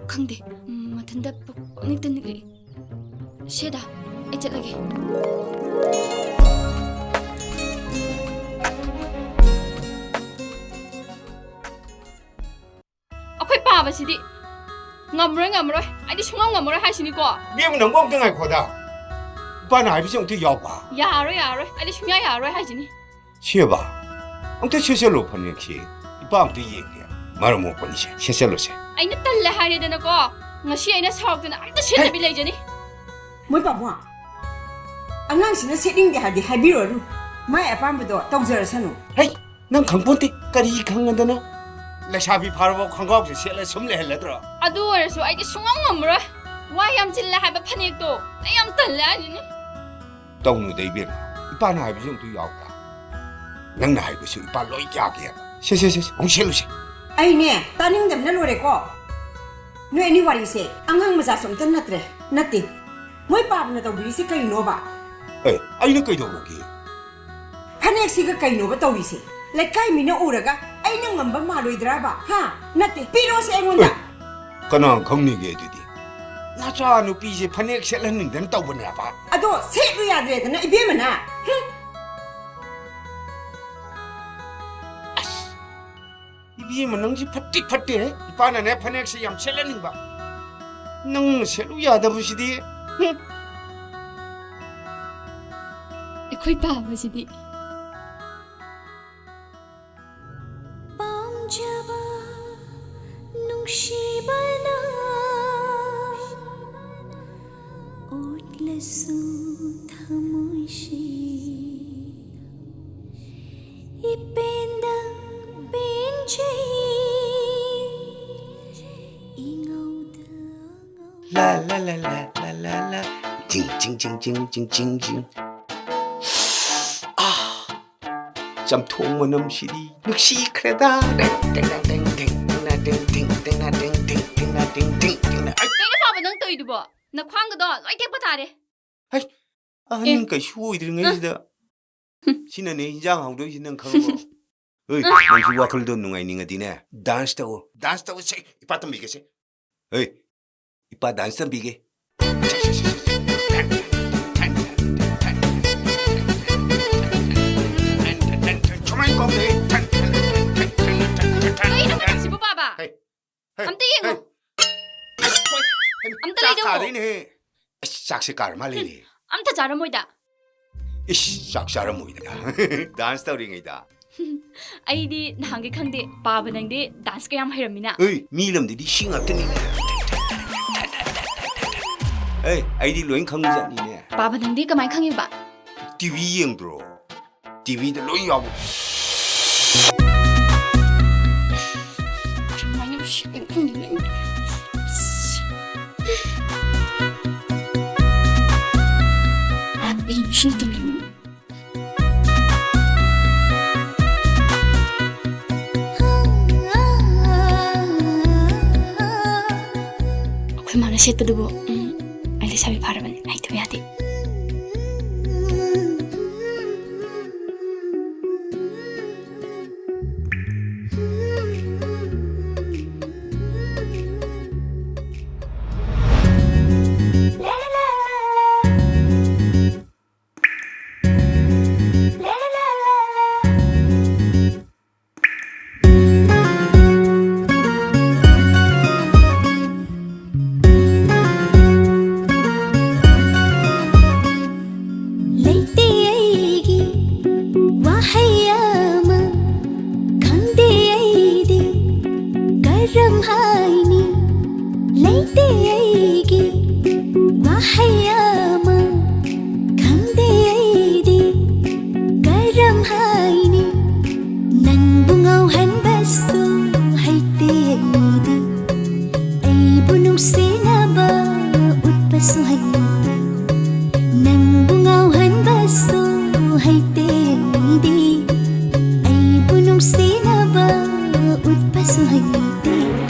ꯈꯪꯗꯦ, ꯎꯝ, ꯃꯊꯟꯇ ꯄꯛ-, ꯄꯛꯅꯤꯛꯇ ꯅꯤꯛꯂꯛꯏ꯫ ꯁꯦꯗꯥ, ꯑꯩ ꯆꯠꯂꯒꯦ꯫ ꯄꯥꯕꯁꯤꯗꯤ ꯉꯝꯃꯔꯣꯏ, ꯉꯝꯃꯔꯣꯏ꯫ ꯑꯩꯗꯤ ꯁꯨꯡꯉꯝ ꯉꯝꯃꯔꯣꯏ ꯍꯥꯏꯁꯤꯅꯤꯀꯣ꯫ ꯏꯕꯦꯝꯃ, ꯅꯪꯕꯨ ꯑꯝꯇ ꯉꯥꯏꯈꯣꯗ꯫ ꯏꯄꯥꯅ ꯍꯥꯏꯕꯁꯤ ꯑꯝꯇ ꯌꯥꯎꯕ꯫ ꯌꯥꯔꯣꯏ, ꯌꯥꯔꯣꯏ꯫ ꯑꯩꯗꯤ ꯁꯨꯡꯌꯥ ꯌꯥꯔꯣꯏ ꯍꯥꯏꯁꯤꯅꯤ꯫ ꯁꯦꯕꯥ, ꯑꯝꯇ ꯁꯦꯠꯆꯜꯂꯣ ꯐꯅꯦꯛꯁꯤ꯫ ꯏꯄꯥ ꯑꯝꯇ ꯌꯦꯡꯒꯦ꯫ ꯃꯔꯝ ꯃꯣꯛꯄꯅꯤꯁꯦ꯫ ꯁꯦꯠꯆꯜꯂꯣꯁꯦ꯫ ꯑꯩꯅ ꯇꯜꯂꯦ ꯍꯥꯏꯔꯦꯗꯅꯀꯣ꯫ ꯉꯁꯤ ꯑꯩꯅ ꯁꯥꯎꯔꯛꯇꯅ ꯑꯝꯇ ꯁꯦꯠꯇꯕꯤ ꯂꯩꯖꯅꯤ꯫ ꯃꯣꯏ ꯄꯥꯕꯨꯡ, ꯑꯉꯥꯡꯁꯤꯅ ꯁꯦꯠꯅꯤꯡꯗꯦ ꯍꯥꯏꯗꯤ ꯍꯥꯏꯕꯤꯔꯨꯔꯅꯨ꯫ ꯃꯥꯏ ꯑꯄꯥꯝꯕꯗꯣ ꯇꯧꯖꯔꯁꯅꯨ꯫ ꯍꯩ! ꯅꯪ ꯈꯪꯄꯣꯟꯇꯦ, ꯀꯔꯤ ꯈꯪꯉꯗꯅ? ꯂꯩꯁꯥꯕꯤ ꯐꯥꯔꯕ ꯈꯣꯡꯒ꯭ꯔꯥꯎꯁꯦ ꯁꯦꯠꯂ ꯁꯨꯝ ꯂꯩꯍꯜꯂꯗ꯭ꯔꯣ? ꯑꯗꯨ ꯑꯣꯏꯔꯁꯨ ꯑꯩꯗꯤ ꯁꯨꯡꯉꯝ ꯉꯝꯃꯔꯣꯏ꯫ ꯋꯥ ꯌꯥꯝ ꯆꯤꯜꯂꯦ ꯍꯥꯏꯕ ꯐꯅꯦꯛꯇꯣ꯫ ꯑꯩ ꯌꯥꯝ ꯇꯜꯂꯦ ꯍꯥꯏꯁꯤꯅꯤ꯫ ꯇꯧꯅꯨꯗ ꯏꯕꯦꯝꯃ, ꯏꯄꯥꯅ ꯍꯥꯏꯕꯁꯨ ꯑꯝꯇ ꯌꯥꯎꯕ꯭ꯔꯥ? ꯅꯪꯅ ꯍꯥꯏꯕꯁꯨ ꯏꯄꯥ ꯂꯣꯏ ꯌꯥꯒꯦꯕ꯫ ꯁꯦ, ꯁꯦ, ꯁꯦ, ꯁꯦ, ꯑꯃꯨꯛ ꯁꯦꯠꯂꯨꯁꯦ꯫ ꯑꯩꯅꯦ, ꯇꯥꯅꯤꯡꯗꯕꯅ ꯂꯣꯏꯔꯦꯀꯣ꯫ ꯅꯣꯏ ꯑꯅꯤ ꯋꯥꯔꯤꯁꯦ ꯑꯉꯥꯡ ꯃꯆꯥꯁꯨ ꯑꯝꯇ ꯅꯠꯇ꯭ꯔꯦ, ꯅꯠꯇꯦ꯫ ꯃꯣꯏ ꯄꯥꯕꯅ ꯇꯧꯕꯤꯔꯤꯁꯦ ꯀꯩꯅꯣꯕ? ꯑꯦ, ꯑꯩꯅ ꯀꯩꯗꯧꯔꯒꯦ? ꯐꯅꯦꯛꯁꯤꯒ ꯀꯩꯅꯣꯕ ꯇꯧꯔꯤꯁꯦ? ꯂꯩꯀꯥꯏ ꯃꯤꯅ ꯎꯔꯒ ꯑꯩꯅ ꯉꯝꯕ ꯃꯥꯜꯂꯣꯏꯗ꯭ꯔꯕ? ꯍꯥ? ꯅꯠꯇꯦ, ꯄꯤꯔꯣꯁꯦ ꯑꯩꯉꯣꯟꯗ꯫ ꯑꯦ, ꯀꯅꯥ ꯈꯪꯅꯤꯒꯦ ꯑꯗꯨꯗꯤ? ꯅꯆꯥ ꯅꯨꯄꯤꯁꯦ ꯐꯅꯦꯛ ꯁꯦꯠꯍꯟꯅꯤꯡꯗꯅ ꯇꯧꯕꯅꯦꯕ꯫ ꯑꯗꯣ ꯁꯦꯠꯂꯨ ꯌꯥꯗ꯭ꯔꯦꯗꯅ ꯏꯕꯦꯝꯃꯅ꯫ ꯍꯨꯝ꯫ ꯑꯁ, ꯏꯕꯦꯝꯃ, ꯅꯪꯁꯤ ꯐꯠꯇꯤ ꯐꯠꯇꯦꯍꯦ꯫ ꯏꯄꯥꯅꯅꯦ ꯐꯅꯦꯛꯁꯦ ꯌꯥꯝ ꯁꯦꯠꯍꯟꯅꯤꯡꯕ, ꯅꯪꯅ ꯁꯦꯠꯂꯨ ꯌꯥꯗꯕꯁꯤꯗꯤ꯫ ꯍꯨꯝ꯫ ꯑꯩꯈꯣꯏ ꯄꯥꯕꯁꯤꯗꯤ꯫ ꯄꯥꯝꯖꯕ ꯅꯨꯡꯁꯤꯕꯅ ꯎꯠꯂꯁꯨ ꯊꯃꯣꯏꯁꯤ ꯏꯄꯦꯟꯗ ꯄꯦꯟꯖꯩ ꯏꯉꯧꯗ ꯉꯧ꯫ La la la la la la la. ꯆꯤꯡ ꯆꯤꯡ ꯆꯤꯡ ꯆꯤꯡ ꯆꯤꯡ ꯆꯤꯡ ꯆꯤꯡ꯫ ꯑꯥ! ꯆꯝꯊꯣꯡ ꯃꯅꯝꯁꯤꯗꯤ ꯅꯨꯡꯁꯤꯈ꯭ꯔꯦꯗ꯫ ꯇꯦꯡ, ꯇꯦꯡ, ꯇꯦꯡ, ꯇꯦꯡ, ꯇꯦꯡ, ꯇꯦꯡ, ꯇꯦꯡ, ꯇꯦꯡ, ꯇꯦꯡ, ꯇꯦꯡ, ꯇꯦꯡ, ꯇꯦꯡ, ꯇꯦꯡ, ꯇꯦꯡ, ꯇꯦꯡ꯫ ꯑꯩ ꯀꯩꯅꯣ ꯄꯥꯕ ꯅꯪ ꯇꯧꯔꯤꯗꯨꯕꯣ? ꯅꯈ꯭ꯋꯥꯡꯒꯗꯣ ꯂꯣꯏ ꯇꯦꯛꯄ ꯇꯥꯔꯦ꯫ ꯍꯩ, ꯑꯍꯟ ꯑꯦ꯫ ꯀꯩꯁꯨ ꯑꯣꯏꯗ꯭ꯔꯤꯉꯩꯁꯤꯗ꯫ ꯍꯨꯝ꯫ ꯁꯤꯅꯅꯦ ꯏꯟꯖꯥꯡ ꯍꯥꯎꯗꯣꯏꯁꯤ, ꯅꯪ ꯈꯪꯉꯕꯣ? ꯍꯣꯏ, ꯅꯪꯁꯨ ꯋꯥꯈꯜꯗꯣ ꯅꯨꯡꯉꯥꯏꯅꯤꯡꯉꯗꯤꯅꯦ, dance ꯇꯧꯋꯣ꯫ Dance ꯇꯧꯁꯦ, ꯏꯄꯥ ꯇꯝꯕꯤꯒꯦꯁꯦ꯫ ꯍꯣꯏ, ꯏꯄꯥ dance ꯇꯝꯕꯤꯒꯦ꯫ ꯁꯨꯃꯥꯏꯅ ꯀꯧꯗꯦ꯫ ꯀꯩꯅꯣ ꯃꯇꯝꯁꯤꯕꯨ, ꯄꯥꯕ? ꯍꯩ, ꯑꯝꯇ ꯌꯦꯡꯉꯣ꯫ ꯑꯝꯇ ꯆꯥꯛ ꯂꯩꯗꯧ꯫ ꯀꯥꯗꯣꯏꯅꯦꯍꯦ꯫ ꯑꯁ, ꯆꯥꯛꯁꯦ ꯀꯥꯔ ꯃꯥꯜꯂꯦꯅꯦ꯫ ꯑꯝꯇ ꯆꯥꯔꯝꯃꯣꯏꯗ꯫ ꯏꯁ, ꯆꯥꯛ ꯆꯥꯔꯝꯃꯣꯏꯗ꯫ ꯗꯥꯟꯁ ꯇꯧꯔꯤꯉꯩꯗ꯫ ꯑꯩꯗꯤ ꯅꯍꯥꯟꯒꯩ ꯈꯪꯗꯦ, ꯄꯥꯕ ꯅꯪꯗꯤ ꯗꯥꯟꯁꯀ ꯌꯥꯝ ꯍꯩꯔꯝꯃꯤꯅ꯫ ꯑꯦ, ꯃꯤ ꯂꯝꯗꯗꯤ ꯁꯤ ꯉꯥꯛꯇꯅꯤ꯫ ꯑꯦ, ꯑꯩꯗꯤ ꯂꯣꯏ ꯈꯪꯕꯖꯥꯠꯅꯤꯅꯦ꯫ ꯄꯥꯕ ꯅꯪꯗꯤ ꯀꯃꯥꯏ ꯈꯪꯉꯤꯕ? ꯇꯤꯚꯤ ꯌꯦꯡꯕ꯭ꯔꯣ? ꯇꯤꯚꯤꯗ ꯂꯣꯏ ꯌꯥꯎꯕ꯫ ꯑꯩꯈꯣꯏ ꯃꯥꯅ ꯁꯦꯠꯄꯗꯨꯕꯨ, ꯎꯝ, ꯑꯩ ꯂꯩꯁꯥꯕꯤ ꯐꯥꯔꯕꯅꯤ, ꯍꯩꯇꯕ ꯌꯥꯗꯦ꯫ ꯂꯩꯇꯦ ꯑꯩꯒꯤ ꯋꯥꯍꯩ ꯑꯃ, ꯈꯪꯗꯦ ꯑꯩꯗꯤ ꯀꯔꯝ ꯍꯥꯏꯅꯤ꯫ ꯂꯩꯇꯦ ꯑꯩꯒꯤ ꯋꯥꯍꯩ ꯑꯃ, ꯈꯪꯗꯦ ꯑꯩꯗꯤ ꯀꯔꯝ ꯍꯥꯏꯅꯤ꯫ ꯅꯪꯕꯨ ꯉꯥꯎꯍꯟꯕꯁꯨ ꯍꯩꯇꯦ ꯑꯩꯗꯤ, ꯑꯩꯕꯨ ꯅꯨꯡꯁꯤꯅꯕ ꯎꯠꯄꯁꯨ ꯍꯩꯇꯦ꯫ ꯅꯪꯕꯨ ꯉꯥꯎꯍꯟꯕꯁꯨ ꯍꯩꯇꯦ ꯑꯩꯗꯤ, ꯑꯩꯕꯨ ꯅꯨꯡꯁꯤꯅꯕ ꯎꯠꯄꯁꯨ ꯍꯩꯇꯦ꯫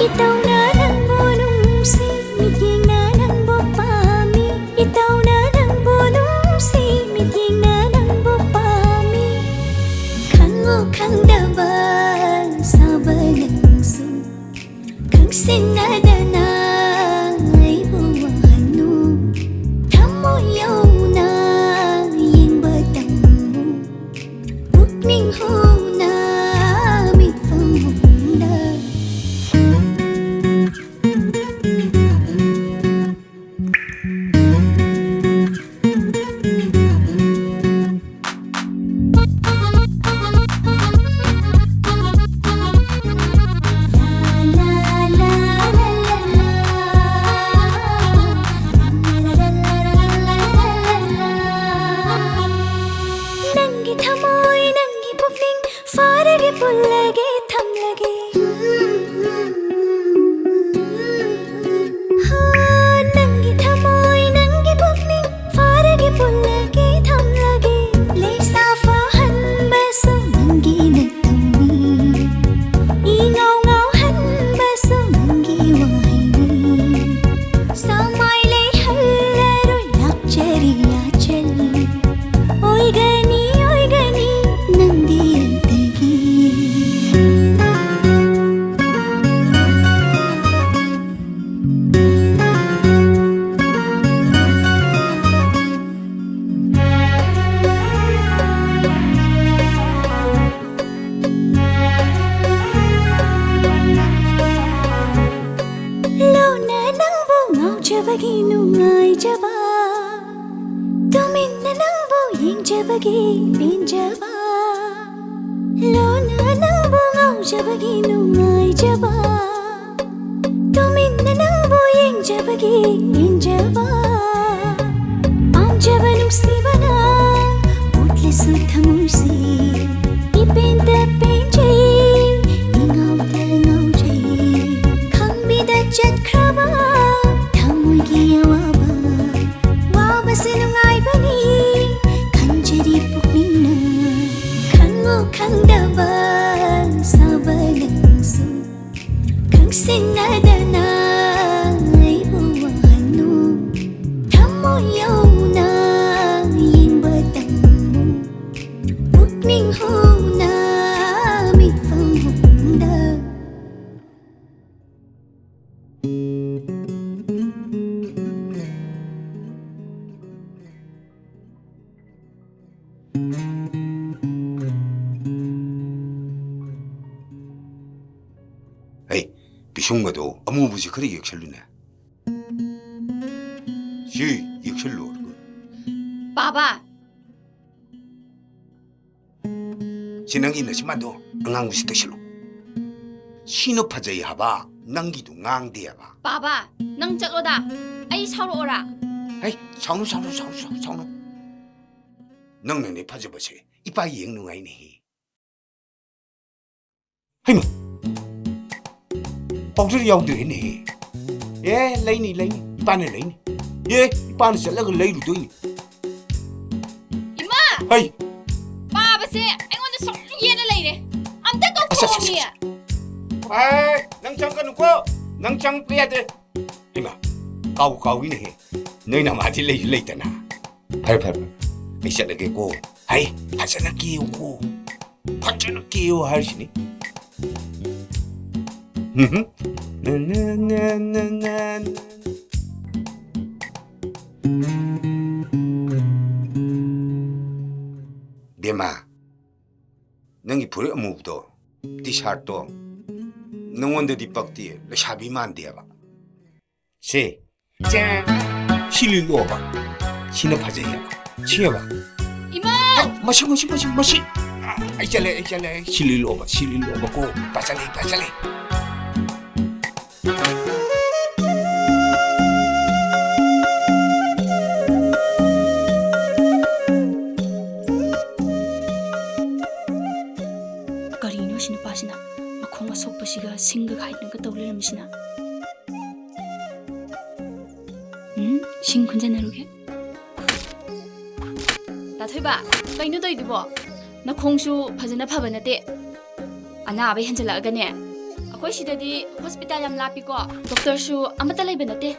ꯏꯇꯧꯅ ꯅꯪꯕꯨ ꯅꯨꯡꯁꯤ, ꯃꯤꯠꯌꯦꯡꯅ ꯅꯪꯕꯨ ꯄꯥꯝꯃꯤ꯫ ꯏꯇꯧꯅ ꯅꯪꯕꯨ ꯅꯨꯡꯁꯤ, ꯃꯤꯠꯌꯦꯡꯅ ꯅꯪꯕꯨ ꯄꯥꯝꯃꯤ꯫ ꯈꯪꯉꯨ ꯈꯪꯗꯕ ꯁꯥꯕ ꯅꯪꯁꯨ, ꯈꯪꯁꯤꯟꯅꯗꯅ ꯑꯩꯕꯨ ꯋꯥꯍꯟꯅꯨ꯫ ꯊꯃꯣꯏ ꯌꯧꯅ ꯌꯦꯡꯕ ꯇꯝꯃꯨ꯫ ꯄꯨꯛꯅꯤꯡ ꯍꯨꯅ ꯃꯤꯠꯐꯝ ꯍꯨꯝꯅ꯫ ꯕꯒꯤ ꯅꯨꯡꯉꯥꯏꯖꯕ, ꯇꯨꯃꯤꯟꯅ ꯅꯪꯕꯨ ꯌꯦꯡꯖꯕꯒꯤ ꯄꯦꯟꯖꯕ, ꯂꯣꯟꯅ ꯅꯪꯕꯨ ꯉꯥꯎꯖꯕꯒꯤ ꯅꯨꯡꯉꯥꯏꯖꯕ, ꯇꯨꯃꯤꯟꯅ ꯅꯪꯕꯨ ꯌꯦꯡꯖꯕꯒꯤ ꯄꯦꯟꯖꯕ, ꯄꯥꯝꯖꯕ ꯅꯨꯡꯁꯤꯕꯅ ꯎꯠꯂꯁꯨ ꯊꯃꯣꯏꯁꯤ ꯏꯄꯦꯟꯗ ꯄꯦꯟꯖꯩ, ꯏꯉꯥꯎꯗ ꯉꯥꯎꯖꯩ꯫ ꯈꯪꯕꯤꯗ ꯆꯠꯈ꯭ꯔꯕ ꯊꯃꯣꯏꯒꯤ ꯑꯋꯥꯕ, ꯋꯥꯕꯁꯦ ꯅꯨꯡꯉꯥꯏꯕꯅꯤ ꯈꯟꯖꯔꯤ ꯄꯨꯛꯅꯤꯡꯅ꯫ ꯈꯪꯉꯨ ꯈꯪꯗꯕ ꯁꯥꯕ ꯅꯪꯁꯨ ꯈꯪꯁꯤꯟꯅꯗꯅ ꯑꯩꯕꯨ ꯋꯥꯍꯟꯅꯨ꯫ ꯊꯃꯣꯏ ꯌꯧꯅ ꯌꯦꯡꯕ ꯇꯝꯃꯨ꯫ ꯄꯨꯛꯅꯤꯡ ꯍꯨꯅ ꯃꯤꯠꯐꯝ ꯍꯨꯝꯗ꯫ ꯍꯩ, ꯄꯤꯁꯨꯝꯒꯗꯣ ꯑꯃꯨꯕꯁꯤ ꯈꯔ ꯌꯦꯛꯁꯜꯂꯨꯅꯦ꯫ ꯁꯤ ꯌꯦꯛꯁꯜꯂꯣ꯫ ꯕꯥꯕꯥ! ꯁꯤ ꯅꯪꯒꯤ ꯅꯆꯤꯟꯕꯥꯟꯗꯣ ꯑꯉꯥꯡꯕꯁꯤ ꯇꯩꯁꯜꯂꯨ꯫ ꯁꯤꯅ ꯐꯖꯩ ꯍꯥꯏꯕ, ꯅꯪꯒꯤꯗꯨ ꯉꯥꯡꯗꯦ ꯍꯥꯏꯕ꯫ ꯕꯥꯕꯥ, ꯅꯪ ꯆꯠꯂꯣꯗ꯫ ꯑꯩ ꯁꯥꯎꯔꯛꯑꯣꯔꯥ? ꯍꯩ, ꯁꯥꯎꯅꯨ, ꯁꯥꯎꯅꯨ, ꯁꯥꯎꯅꯨ, ꯁꯥꯎꯅꯨ, ꯁꯥꯎꯅꯨ꯫ ꯅꯪꯅꯅꯦ ꯐꯖꯕꯁꯦ ꯏꯄꯥ ꯌꯦꯡ ꯅꯨꯡꯉꯥꯏꯅꯦꯍꯦ꯫ ꯍꯩꯃꯥ! ꯄꯥꯎꯗꯔ ꯌꯥꯎꯗ꯭ꯔꯦꯅꯦꯍꯦ꯫ ꯑꯦ, ꯂꯩꯅꯤ, ꯂꯩꯅꯤ꯫ ꯏꯄꯥꯅ ꯂꯩꯅꯤ꯫ ꯑꯦ, ꯏꯄꯥꯅ ꯆꯠꯂꯒ ꯂꯩꯔꯨꯗꯣꯏꯅꯤ꯫ ꯏꯃꯥ! ꯍꯩ! ꯄꯥꯕꯁꯦ ꯑꯩꯉꯣꯟꯗ ꯁꯨꯝ ꯌꯦꯠꯂ ꯂꯩꯔꯦ꯫ ꯑꯝꯇ ꯑꯁ, ꯑꯁ, ꯑꯁ, ꯀꯧꯊꯣꯛꯑꯣꯃꯤ꯫ ꯑꯁ꯫ ꯑꯦ, ꯅꯪ ꯆꯪꯒꯅꯨꯀꯣ꯫ ꯅꯪ ꯆꯪꯕ ꯌꯥꯗꯦ꯫ ꯏꯃꯥ, ꯀꯥꯎ ꯀꯥꯎꯏꯅꯦꯍꯦ꯫ ꯅꯣꯏ ꯅꯃꯥꯗꯤ ꯂꯩꯁꯨ ꯂꯩꯇꯅ꯫ ꯐꯔꯦ, ꯐꯔꯦ, ꯐꯔꯦ꯫ ꯑꯩ ꯆꯠꯂꯒꯦꯀꯣ꯫ ꯍꯩ, ꯐꯖꯅ ꯀꯦꯌꯨꯀꯣ꯫ ꯐꯖꯅ ꯀꯦꯌꯨ ꯍꯥꯏꯔꯤꯁꯤꯅꯤ꯫ ꯎꯝꯍꯨꯝ꯫ ꯅ, ꯅ, ꯅ, ꯅ, ꯅ, ꯅ꯫ ꯕꯦꯝꯃ, ꯅꯪꯒꯤ ꯐꯨꯔꯤꯠ ꯑꯃꯨꯕꯗꯣ, ꯇꯤ ꯁꯥꯔꯠꯇꯣ, ꯅꯉꯣꯟꯗꯗꯤ ꯄꯛꯇꯦ, ꯂꯩꯁꯥꯕꯤ ꯃꯥꯟꯗꯦꯕ꯫ ꯁꯦ, ꯁꯤ ꯂꯤꯠꯂꯣꯕ꯫ ꯁꯤꯅ ꯐꯖꯩꯌꯦꯕ꯫ ꯁꯤꯑꯕ꯫ ꯏꯃꯥ! ꯃꯁꯤ, ꯃꯁꯤ, ꯃꯁꯤ, ꯃꯁꯤ꯫ ꯑꯩ ꯆꯠꯂꯦ, ꯑꯩ ꯆꯠꯂꯦ꯫ ꯁꯤ ꯂꯤꯠꯂꯣꯕ, ꯁꯤ ꯂꯤꯠꯂꯣꯕꯀꯣ꯫ ꯐꯖꯔꯦ, ꯐꯖꯔꯦ꯫ ꯀꯔꯤꯅꯣ ꯁꯤ ꯅꯨꯄꯥꯁꯤꯅ? ꯃꯈꯣꯡ ꯑꯁꯣꯛꯄꯁꯤꯒ ꯁꯤꯡꯒ ꯈꯥꯏꯗꯅꯒ ꯇꯧ ꯂꯩꯔꯝꯃꯤꯁꯤꯅ? ꯎꯝ, ꯁꯤꯡ ꯈꯨꯟꯖꯟꯅꯔꯨꯒꯦ꯫ ꯇꯥꯊꯣꯏꯕ, ꯀꯩꯅꯣ ꯇꯧꯔꯤꯗꯨꯕꯣ? ꯅꯈꯣꯡꯁꯨ ꯐꯖꯅ ꯐꯕ ꯅꯠꯇꯦ꯫ ꯑꯅꯥꯕ ꯍꯦꯟꯖꯜꯂꯛꯑꯒꯅꯦ꯫ ꯑꯩꯈꯣꯏ ꯁꯤꯗꯗꯤ ꯍꯣꯁꯄꯤꯇꯥꯜ ꯌꯥꯝ ꯂꯥꯞꯄꯤꯀꯣ, ꯗꯣꯛꯇꯔꯁꯨ ꯑꯃꯠꯇ ꯂꯩꯕ ꯅꯠꯇꯦ꯫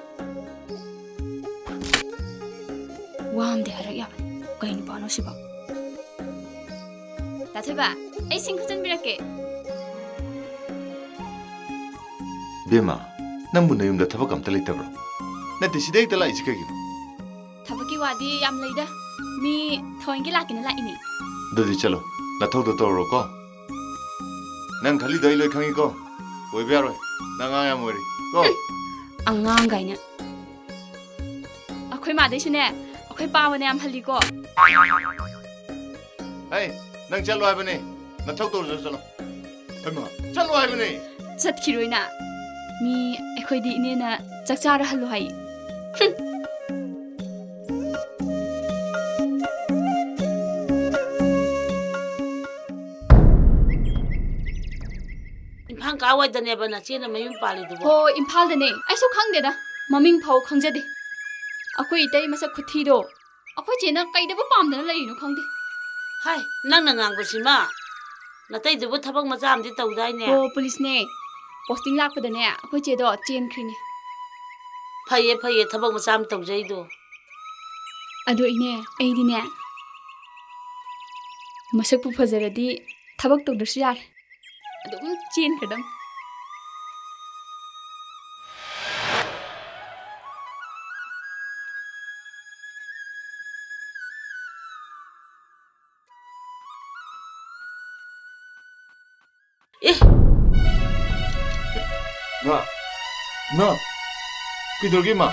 ꯋꯥ ꯑꯝꯗꯤ ꯍꯥꯏꯔꯛ ꯌꯥꯕꯅꯤ꯫ ꯀꯩ ꯅꯨꯄꯥꯅꯣ ꯁꯤꯕꯣ? ꯇꯥꯊꯣꯏꯕ, ꯑꯩ ꯁꯤꯡ ꯈꯨꯟꯖꯟꯕꯤꯔꯛꯀꯦ꯫ ꯕꯦꯝꯃ, ꯅꯪꯕꯨ ꯅꯌꯨꯝꯗ ꯊꯕꯛ ꯑꯝꯇ ꯂꯩꯇꯕ꯭ꯔꯣ? ꯅꯠꯇꯦ, ꯁꯤꯗ ꯍꯦꯛꯇ ꯂꯥꯛꯏꯁꯤ ꯀꯩꯒꯤꯅꯣ? ꯊꯕꯛꯀꯤ ꯋꯥꯗꯤ ꯌꯥꯝ ꯂꯩꯗ꯫ ꯃꯤ ꯊꯑꯣꯏꯒꯤ ꯂꯥꯛꯀꯦꯅ ꯂꯥꯛꯏꯅꯤ꯫ ꯑꯗꯨꯗꯤ ꯆꯠꯂꯣ, ꯅꯊꯧꯗꯣ ꯇꯧꯔꯨꯔꯣꯀꯣ꯫ ꯅꯪ ꯈꯜꯂꯤꯗꯣ ꯑꯩ ꯂꯣꯏ ꯈꯪꯉꯤꯀꯣ꯫ ꯑꯣꯏꯕ ꯌꯥꯔꯣꯏ꯫ ꯅꯪ ꯑꯉꯥꯡ ꯌꯥꯝ ꯑꯣꯏꯔꯤ ꯀꯣ꯫ ꯑꯉꯥꯡ ꯀꯥꯏꯅ꯫ ꯑꯩꯈꯣꯏ ꯃꯥꯗꯩꯁꯨꯅꯦ, ꯑꯩꯈꯣꯏ ꯄꯥꯕꯅ ꯌꯥꯝ ꯍꯜꯂꯤꯀꯣ꯫ ꯍꯩ, ꯅꯪ ꯆꯠꯂꯣ ꯍꯥꯏꯕꯅꯦ꯫ ꯅꯊꯧ ꯇꯧꯖꯔ ꯆꯠꯂꯣ꯫ ꯍꯩꯃꯥ, ꯆꯠꯂꯣ ꯍꯥꯏꯕꯅꯦ꯫ ꯆꯠꯈꯤꯔꯣꯏꯅ꯫ ꯃꯤ ꯑꯩꯈꯣꯏꯗꯤ ꯏꯅꯦꯅ ꯆꯥꯛ ꯆꯥꯔ ꯍꯜꯂꯣ ꯍꯥꯏ꯫ ꯍꯨꯝ꯫ ꯏꯝꯐꯥꯜ ꯀꯥꯏꯋꯥꯏꯗꯅꯦꯕ ꯅꯆꯦꯅ ꯃꯌꯨꯝ ꯄꯥꯜꯂꯤꯗꯨꯕꯣ? ꯍꯣ, ꯏꯝꯐꯥꯜꯗꯅꯦ꯫ ꯑꯩꯁꯨ ꯈꯪꯗꯦꯗ, ꯃꯃꯤꯡ ꯐꯥꯎ ꯈꯪꯖꯗꯦ꯫ ꯑꯩꯈꯣꯏ ꯏꯇꯩ ꯃꯁꯛ ꯈꯨꯊꯤꯗꯣ꯫ ꯑꯩꯈꯣꯏ ꯆꯦꯅ ꯀꯩꯗꯕꯨ ꯄꯥꯝꯗꯅ ꯂꯩꯔꯤꯅꯣ ꯈꯪꯗꯦ꯫ ꯍꯥꯏ, ꯅꯪꯅ ꯉꯥꯡꯕꯁꯤꯃ꯫ ꯅꯇꯩꯗꯨꯕꯨ ꯊꯕꯛ ꯃꯆꯥ ꯑꯃꯗꯤ ꯇꯧꯗꯥꯏꯅꯦ? ꯍꯣ, ꯄꯨꯂꯤꯁꯅꯦ꯫ ꯄꯣꯁꯇꯤꯡ ꯂꯥꯛꯄꯗꯅꯦ, ꯑꯩꯈꯣꯏ ꯆꯦꯗꯣ ꯆꯦꯟꯈ꯭ꯔꯤꯅꯦ꯫ ꯐꯩꯌꯦ, ꯐꯩꯌꯦ, ꯊꯕꯛ ꯃꯆꯥ ꯑꯃ ꯇꯧꯖꯩꯗꯣ꯫ ꯑꯗꯣ ꯏꯅꯦ, ꯑꯩꯗꯤꯅꯦ, ꯃꯁꯛꯄꯨ ꯐꯖꯔꯗꯤ ꯊꯕꯛ ꯇꯧꯗ꯭ꯔꯁꯨ ꯌꯥꯔꯦ꯫ ꯑꯗꯨꯝ ꯆꯦꯟꯈ꯭ꯔꯗꯝ꯫ ꯑꯦ! ꯃꯥ! ꯃꯥ! ꯀꯩꯗꯧꯔꯒꯦ, ꯃꯥ?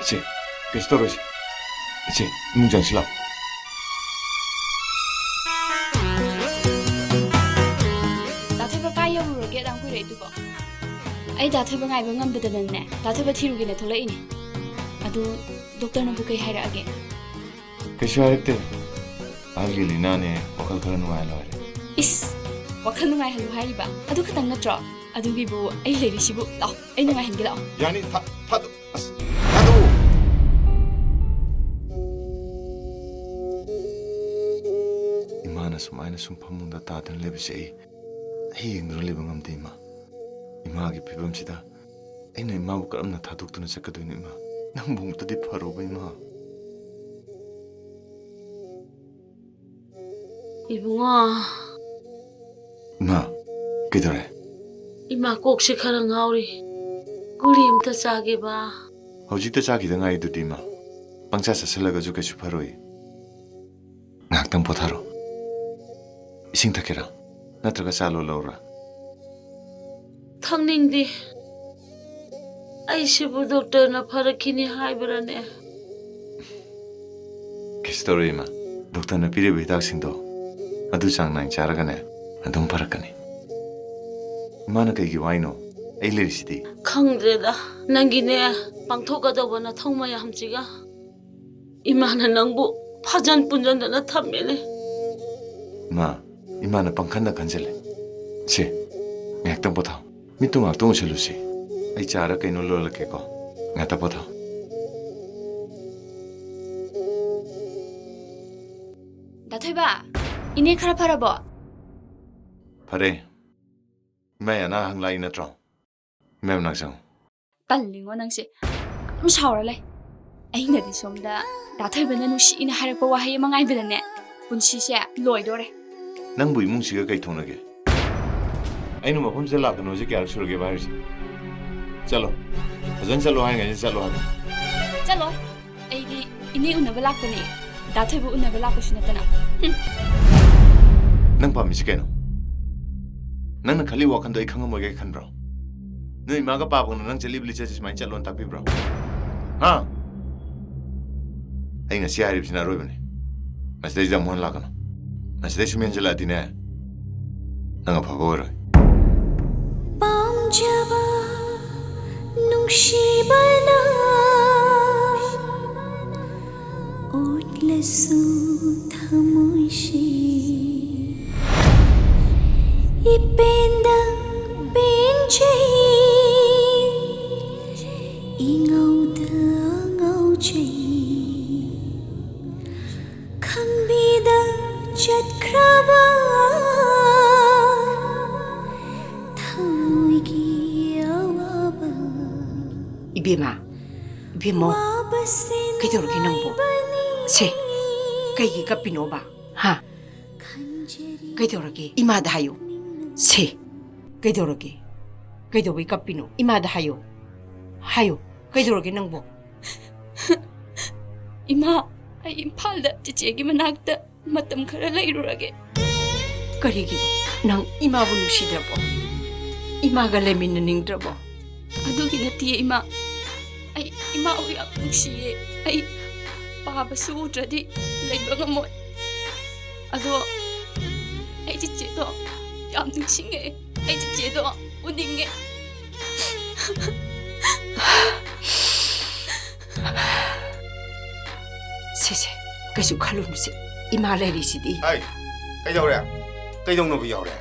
ꯏꯆꯦ, ꯀꯩꯁꯨ ꯇꯧꯔꯣꯏꯁꯦ꯫ ꯏꯆꯦ, ꯏꯃꯨꯡ ꯆꯪꯁꯤ ꯂꯥꯛꯑꯣ꯫ ꯗꯥ ꯊꯣꯏꯕ ꯀꯥꯏ ꯌꯧꯔꯨꯔꯒꯦ ꯑꯗꯥꯝ ꯀꯨꯏꯔꯛꯏꯗꯨꯕꯣ? ꯑꯩ ꯗꯥ ꯊꯣꯏꯕ ꯉꯥꯏꯕ ꯉꯝꯗꯗꯅꯅꯦ, ꯗꯥ ꯊꯣꯏꯕ ꯊꯤꯔꯨꯒꯦꯅ ꯊꯣꯛꯂꯛꯏꯅꯦ꯫ ꯑꯗꯨ ꯗꯣꯛꯇꯔꯅꯕꯨ ꯀꯩ ꯍꯥꯏꯔꯛꯑꯒꯦ? ꯀꯩꯁꯨ ꯍꯥꯏꯔꯛꯇꯦ꯫ ꯑꯍꯜꯒꯤ ꯂꯥꯏꯅꯥꯅꯦ, ꯋꯥꯈꯜ ꯈꯔ ꯅꯨꯡꯉꯥꯏꯍꯜꯂꯣ ꯍꯥꯏꯔꯦ꯫ ꯏꯁ! ꯋꯥꯈꯜ ꯅꯨꯡꯉꯥꯏꯍꯜꯂꯨ ꯍꯥꯏꯔꯤꯕ? ꯑꯗꯨ ꯈꯛꯇꯪ ꯅꯠꯇ꯭ꯔꯣ? ꯑꯗꯨꯒꯤꯕꯨ ꯑꯩ ꯂꯩꯔꯤꯁꯤꯕꯨ꯫ ꯂꯥꯛꯑꯣ, ꯑꯩ ꯅꯨꯡꯉꯥꯏꯍꯟꯒꯦ ꯂꯥꯛꯑꯣ꯫ ꯌꯥꯅꯤ, ꯊꯥ-, ꯊꯥꯗꯣꯛ-, ꯑꯁ, ꯊꯥꯗꯣꯛꯎ! ꯏꯃꯥꯅ ꯁꯨꯃꯥꯏꯅ ꯁꯨꯝ ꯐꯃꯨꯡꯗ ꯇꯥꯗꯨꯅ ꯂꯩꯕꯁꯦ ꯑꯩ, ꯑꯩ ꯌꯦꯡꯗꯨꯅ ꯂꯩꯕ ꯉꯝꯗꯦ, ꯏꯃꯥ꯫ ꯏꯃꯥꯒꯤ ꯐꯤꯕꯝꯁꯤꯗ ꯑꯩꯅ ꯏꯃꯥꯕꯨ ꯀꯔꯝꯅ ꯊꯥꯗꯣꯛꯇꯨꯅ ꯆꯠꯀꯗꯣꯏꯅꯣ, ꯏꯃꯥ? ꯅꯪꯕꯨ ꯑꯃꯨꯛꯇꯗꯤ ꯐꯔꯣꯕ, ꯏꯃꯥ꯫ ꯏꯕꯨꯡꯉꯣ꯫ ꯏꯃꯥ, ꯀꯩꯗꯧꯔꯦ? ꯏꯃꯥ ꯀꯣꯛꯁꯦ ꯈꯔ ꯉꯥꯎꯔꯤ꯫ ꯒꯨꯂꯤ ꯑꯝꯇ ꯆꯥꯒꯦꯕ꯫ ꯍꯧꯖꯤꯛꯇ ꯆꯥꯈꯤꯗ ꯉꯥꯏꯗꯨꯗꯤ, ꯏꯃꯥ꯫ ꯄꯪꯆꯥ ꯆꯥꯁꯤꯜꯂꯒꯁꯨ ꯀꯩꯁꯨ ꯐꯔꯣꯏ꯫ ꯉꯥꯏꯍꯥꯛꯇꯪ ꯄꯣꯊꯥꯔꯣ꯫ ꯏꯁꯤꯡ ꯊꯛꯀꯦꯔꯥ? ꯅꯠꯇ꯭ꯔꯒ ꯆꯥ ꯂꯣꯜꯂꯧꯔꯥ? ꯊꯛꯅꯤꯡꯗꯦ꯫ ꯑꯩꯁꯤꯕꯨ ꯗꯣꯛꯇꯔꯅ ꯐꯔꯛꯈꯤꯅꯤ ꯍꯥꯏꯕ꯭ꯔꯥꯅꯦ? ꯀꯩꯁꯨ ꯇꯧꯔꯣꯏ, ꯏꯃꯥ꯫ ꯗꯣꯛꯇꯔꯅ ꯄꯤꯔꯤꯕ ꯍꯤꯗꯥꯛꯁꯤꯡꯗꯣ ꯑꯗꯨ ꯆꯥꯡ ꯅꯥꯏꯅ ꯆꯥꯔꯒꯅꯦ, ꯑꯗꯨꯝ ꯐꯔꯛꯀꯅꯤ꯫ ꯏꯃꯥꯅ ꯀꯩꯒꯤ ꯋꯥꯏꯅꯣ? ꯑꯩ ꯂꯩꯔꯤꯁꯤꯗꯤ꯫ ꯈꯪꯗ꯭ꯔꯦꯗ, ꯅꯪꯒꯤꯅꯦ ꯄꯥꯡꯊꯣꯛꯀꯗꯧꯕ ꯅꯊꯧ ꯃꯌꯥꯝꯁꯤꯒ꯫ ꯏꯃꯥꯅ ꯅꯪꯕꯨ ꯐꯥꯖꯟ ꯄꯨꯟꯖꯟꯗꯅ ꯊꯝꯃꯦꯅꯦ꯫ ꯏꯃꯥ, ꯏꯃꯥꯅ ꯄꯪꯈꯟꯗ ꯈꯟꯖꯜꯂꯦ꯫ ꯁꯦ, ꯉꯥꯏꯍꯥꯛꯇꯪ ꯄꯣꯊꯥꯎ꯫ ꯃꯤꯠꯇꯨ ꯉꯥꯏꯍꯥꯛꯇꯪ ꯎꯏꯁꯜꯂꯨꯁꯤ꯫ ꯑꯩ ꯆꯥꯔ ꯀꯩꯅꯣ ꯂꯣꯜꯂꯛꯀꯦꯀꯣ꯫ ꯉꯥꯏꯍꯥꯛꯇꯪ ꯄꯣꯊꯥꯎ꯫ ꯗꯥ ꯊꯣꯏꯕ, ꯏꯅꯦ ꯈꯔ ꯐꯔꯕꯣ? ꯐꯔꯦ꯫ ꯏꯃꯥ ꯌꯥꯅ ꯍꯪꯂꯛꯏ ꯅꯠꯇ꯭ꯔꯣ? ꯏꯃꯥ ꯃꯅꯥꯛ ꯆꯪꯉꯨ꯫ ꯇꯜꯂꯤꯉꯣ ꯅꯪꯁꯦ꯫ ꯑꯗꯨꯝ ꯁꯥꯎꯔ ꯂꯩ꯫ ꯑꯩꯅꯗꯤ ꯁꯣꯝꯗ ꯗꯥ ꯊꯣꯏꯕꯅ ꯅꯨꯡꯁꯤꯅ ꯍꯥꯏꯔꯛꯄ ꯋꯥꯍꯩ ꯑꯃ ꯉꯥꯏꯕꯗꯅꯦ, ꯄꯨꯟꯁꯤꯁꯦ ꯂꯣꯏꯗꯣꯔꯦ꯫ ꯅꯪꯕꯨ ꯏꯃꯨꯡꯁꯤꯒ ꯀꯩ ꯊꯣꯛꯅꯒꯦ? ꯑꯩꯅ ꯃꯐꯝꯁꯤꯗ ꯂꯥꯛꯀꯅꯨꯁꯦ ꯀꯌꯥꯔꯛ ꯁꯨꯔꯒꯦꯕ ꯍꯥꯏꯔꯤꯁꯦ? ꯆꯠꯂꯣ꯫ ꯐꯖꯅ ꯆꯠꯂꯣ ꯍꯥꯏꯔꯤꯉꯩꯁꯤꯗ ꯆꯠꯂꯣ ꯍꯥꯏꯕ꯫ ꯆꯠꯂꯣꯏ꯫ ꯑꯩꯗꯤ ꯏꯅꯦ ꯎꯅꯕ ꯂꯥꯛꯄꯅꯦ꯫ ꯗꯥ ꯊꯣꯏꯕ ꯎꯅꯕ ꯂꯥꯛꯄꯁꯨ ꯅꯠꯇꯅ꯫ ꯍꯨꯝ꯫ ꯅꯪ ꯄꯥꯝꯃꯤꯁꯤ ꯀꯩꯅꯣ? ꯅꯪꯅ ꯈꯜꯂꯤ ꯋꯥꯈꯜꯗꯣ ꯑꯩ ꯈꯪꯉꯝꯃꯣꯏꯒꯦ ꯈꯟꯕ꯭ꯔꯣ? ꯅꯣꯏ ꯏꯃꯥꯒ ꯄꯥꯕꯨꯡꯅ ꯅꯪ ꯆꯠꯂꯤꯕ ꯂꯤꯆꯠꯁꯦ ꯁꯨꯃꯥꯏꯅ ꯆꯠꯂꯣꯅ ꯇꯥꯛꯄꯤꯕ꯭ꯔꯣ? ꯍꯥ? ꯑꯩ ꯉꯁꯤ ꯍꯥꯏꯔꯤꯕꯁꯤꯅ ꯑꯔꯣꯏꯕꯅꯤ꯫ ꯃꯁꯤꯗꯩꯁꯤꯗ ꯑꯃꯨꯛ ꯍꯟꯅ ꯂꯥꯛꯀꯅꯨ꯫ ꯃꯁꯤꯗꯩ ꯁꯨꯝ ꯍꯦꯟꯖꯜꯂꯛꯑꯗꯤꯅꯦ, ꯅꯪ ꯑꯐꯕ ꯑꯣꯏꯔꯣꯏ꯫ ꯄꯥꯝꯖꯕ ꯅꯨꯡꯁꯤꯕꯅ ꯎꯠꯂꯁꯨ ꯊꯃꯣꯏꯁꯤ ꯏꯄꯦꯟꯗ ꯄꯦꯟꯖꯩ, ꯏꯉꯧꯗ ꯉꯧꯖꯩ꯫ ꯈꯪꯕꯤꯗ ꯆꯠꯈ꯭ꯔꯕ ꯊꯃꯣꯏꯒꯤ ꯑꯋꯥꯕ꯫ ꯏꯕꯦꯝꯃ, ꯏꯕꯦꯝꯃꯣ, ꯋꯥꯕꯁꯤꯟ ꯀꯩꯗꯧꯔꯒꯦ ꯅꯪꯕꯣ? ꯂꯩꯕꯅꯤ꯫ ꯁꯦ, ꯀꯩꯒꯤ ꯀꯞꯄꯤꯅꯣꯕ? ꯍꯥ? ꯈꯟꯖꯔꯤ꯫ ꯀꯩꯗꯧꯔꯒꯦ? ꯏꯃꯥꯗ ꯍꯥꯏꯌꯨ꯫ ꯁꯦ, ꯀꯩꯗꯧꯔꯒꯦ? ꯀꯩꯗꯧꯕꯩ ꯀꯞꯄꯤꯅꯣ? ꯏꯃꯥꯗ ꯍꯥꯏꯌꯨ꯫ ꯍꯥꯏꯌꯨ꯫ ꯀꯩꯗꯧꯔꯒꯦ ꯅꯪꯕꯣ? ꯏꯃꯥ, ꯑꯩ ꯏꯝꯐꯥꯜꯗ ꯆꯤꯆꯦꯒꯤ ꯃꯅꯥꯛꯇ ꯃꯇꯝ ꯈꯔ ꯂꯩꯔꯨꯔꯒꯦ꯫ ꯀꯔꯤꯒꯤꯅꯣ? ꯅꯪ ꯏꯃꯥꯕꯨ ꯅꯨꯡꯁꯤꯗ꯭ꯔꯕꯣ? ꯏꯃꯥꯒ ꯂꯩꯃꯤꯟꯅꯅꯤꯡꯗ꯭ꯔꯕꯣ? ꯑꯗꯨꯒꯤ ꯅꯠꯇꯤꯌꯦ, ꯏꯃꯥ꯫ ꯑꯩ ꯏꯃꯥꯕꯨ ꯌꯥꯝ ꯅꯨꯡꯁꯤꯌꯦ꯫ ꯑꯩ ꯄꯥꯕꯁꯨ ꯎꯗ꯭ꯔꯗꯤ ꯂꯩꯕ ꯉꯝꯃꯣꯏ꯫ ꯑꯗꯣ ꯑꯩ ꯆꯤꯆꯦꯗꯣ ꯌꯥꯝ ꯅꯤꯡꯁꯤꯡꯉꯦ꯫ ꯑꯩ ꯆꯤꯆꯦꯗꯣ ꯎꯅꯤꯡꯉꯦ꯫ ꯁꯦ, ꯁꯦ, ꯀꯩꯁꯨ ꯈꯜꯂꯨꯅꯨꯁꯦ꯫ ꯏꯃꯥ ꯂꯩꯔꯤꯁꯤꯗꯤ꯫ ꯑꯩ ꯀꯩꯗꯧꯔꯦ? ꯀꯩꯗꯧꯅꯕ ꯌꯥꯎꯔꯦ?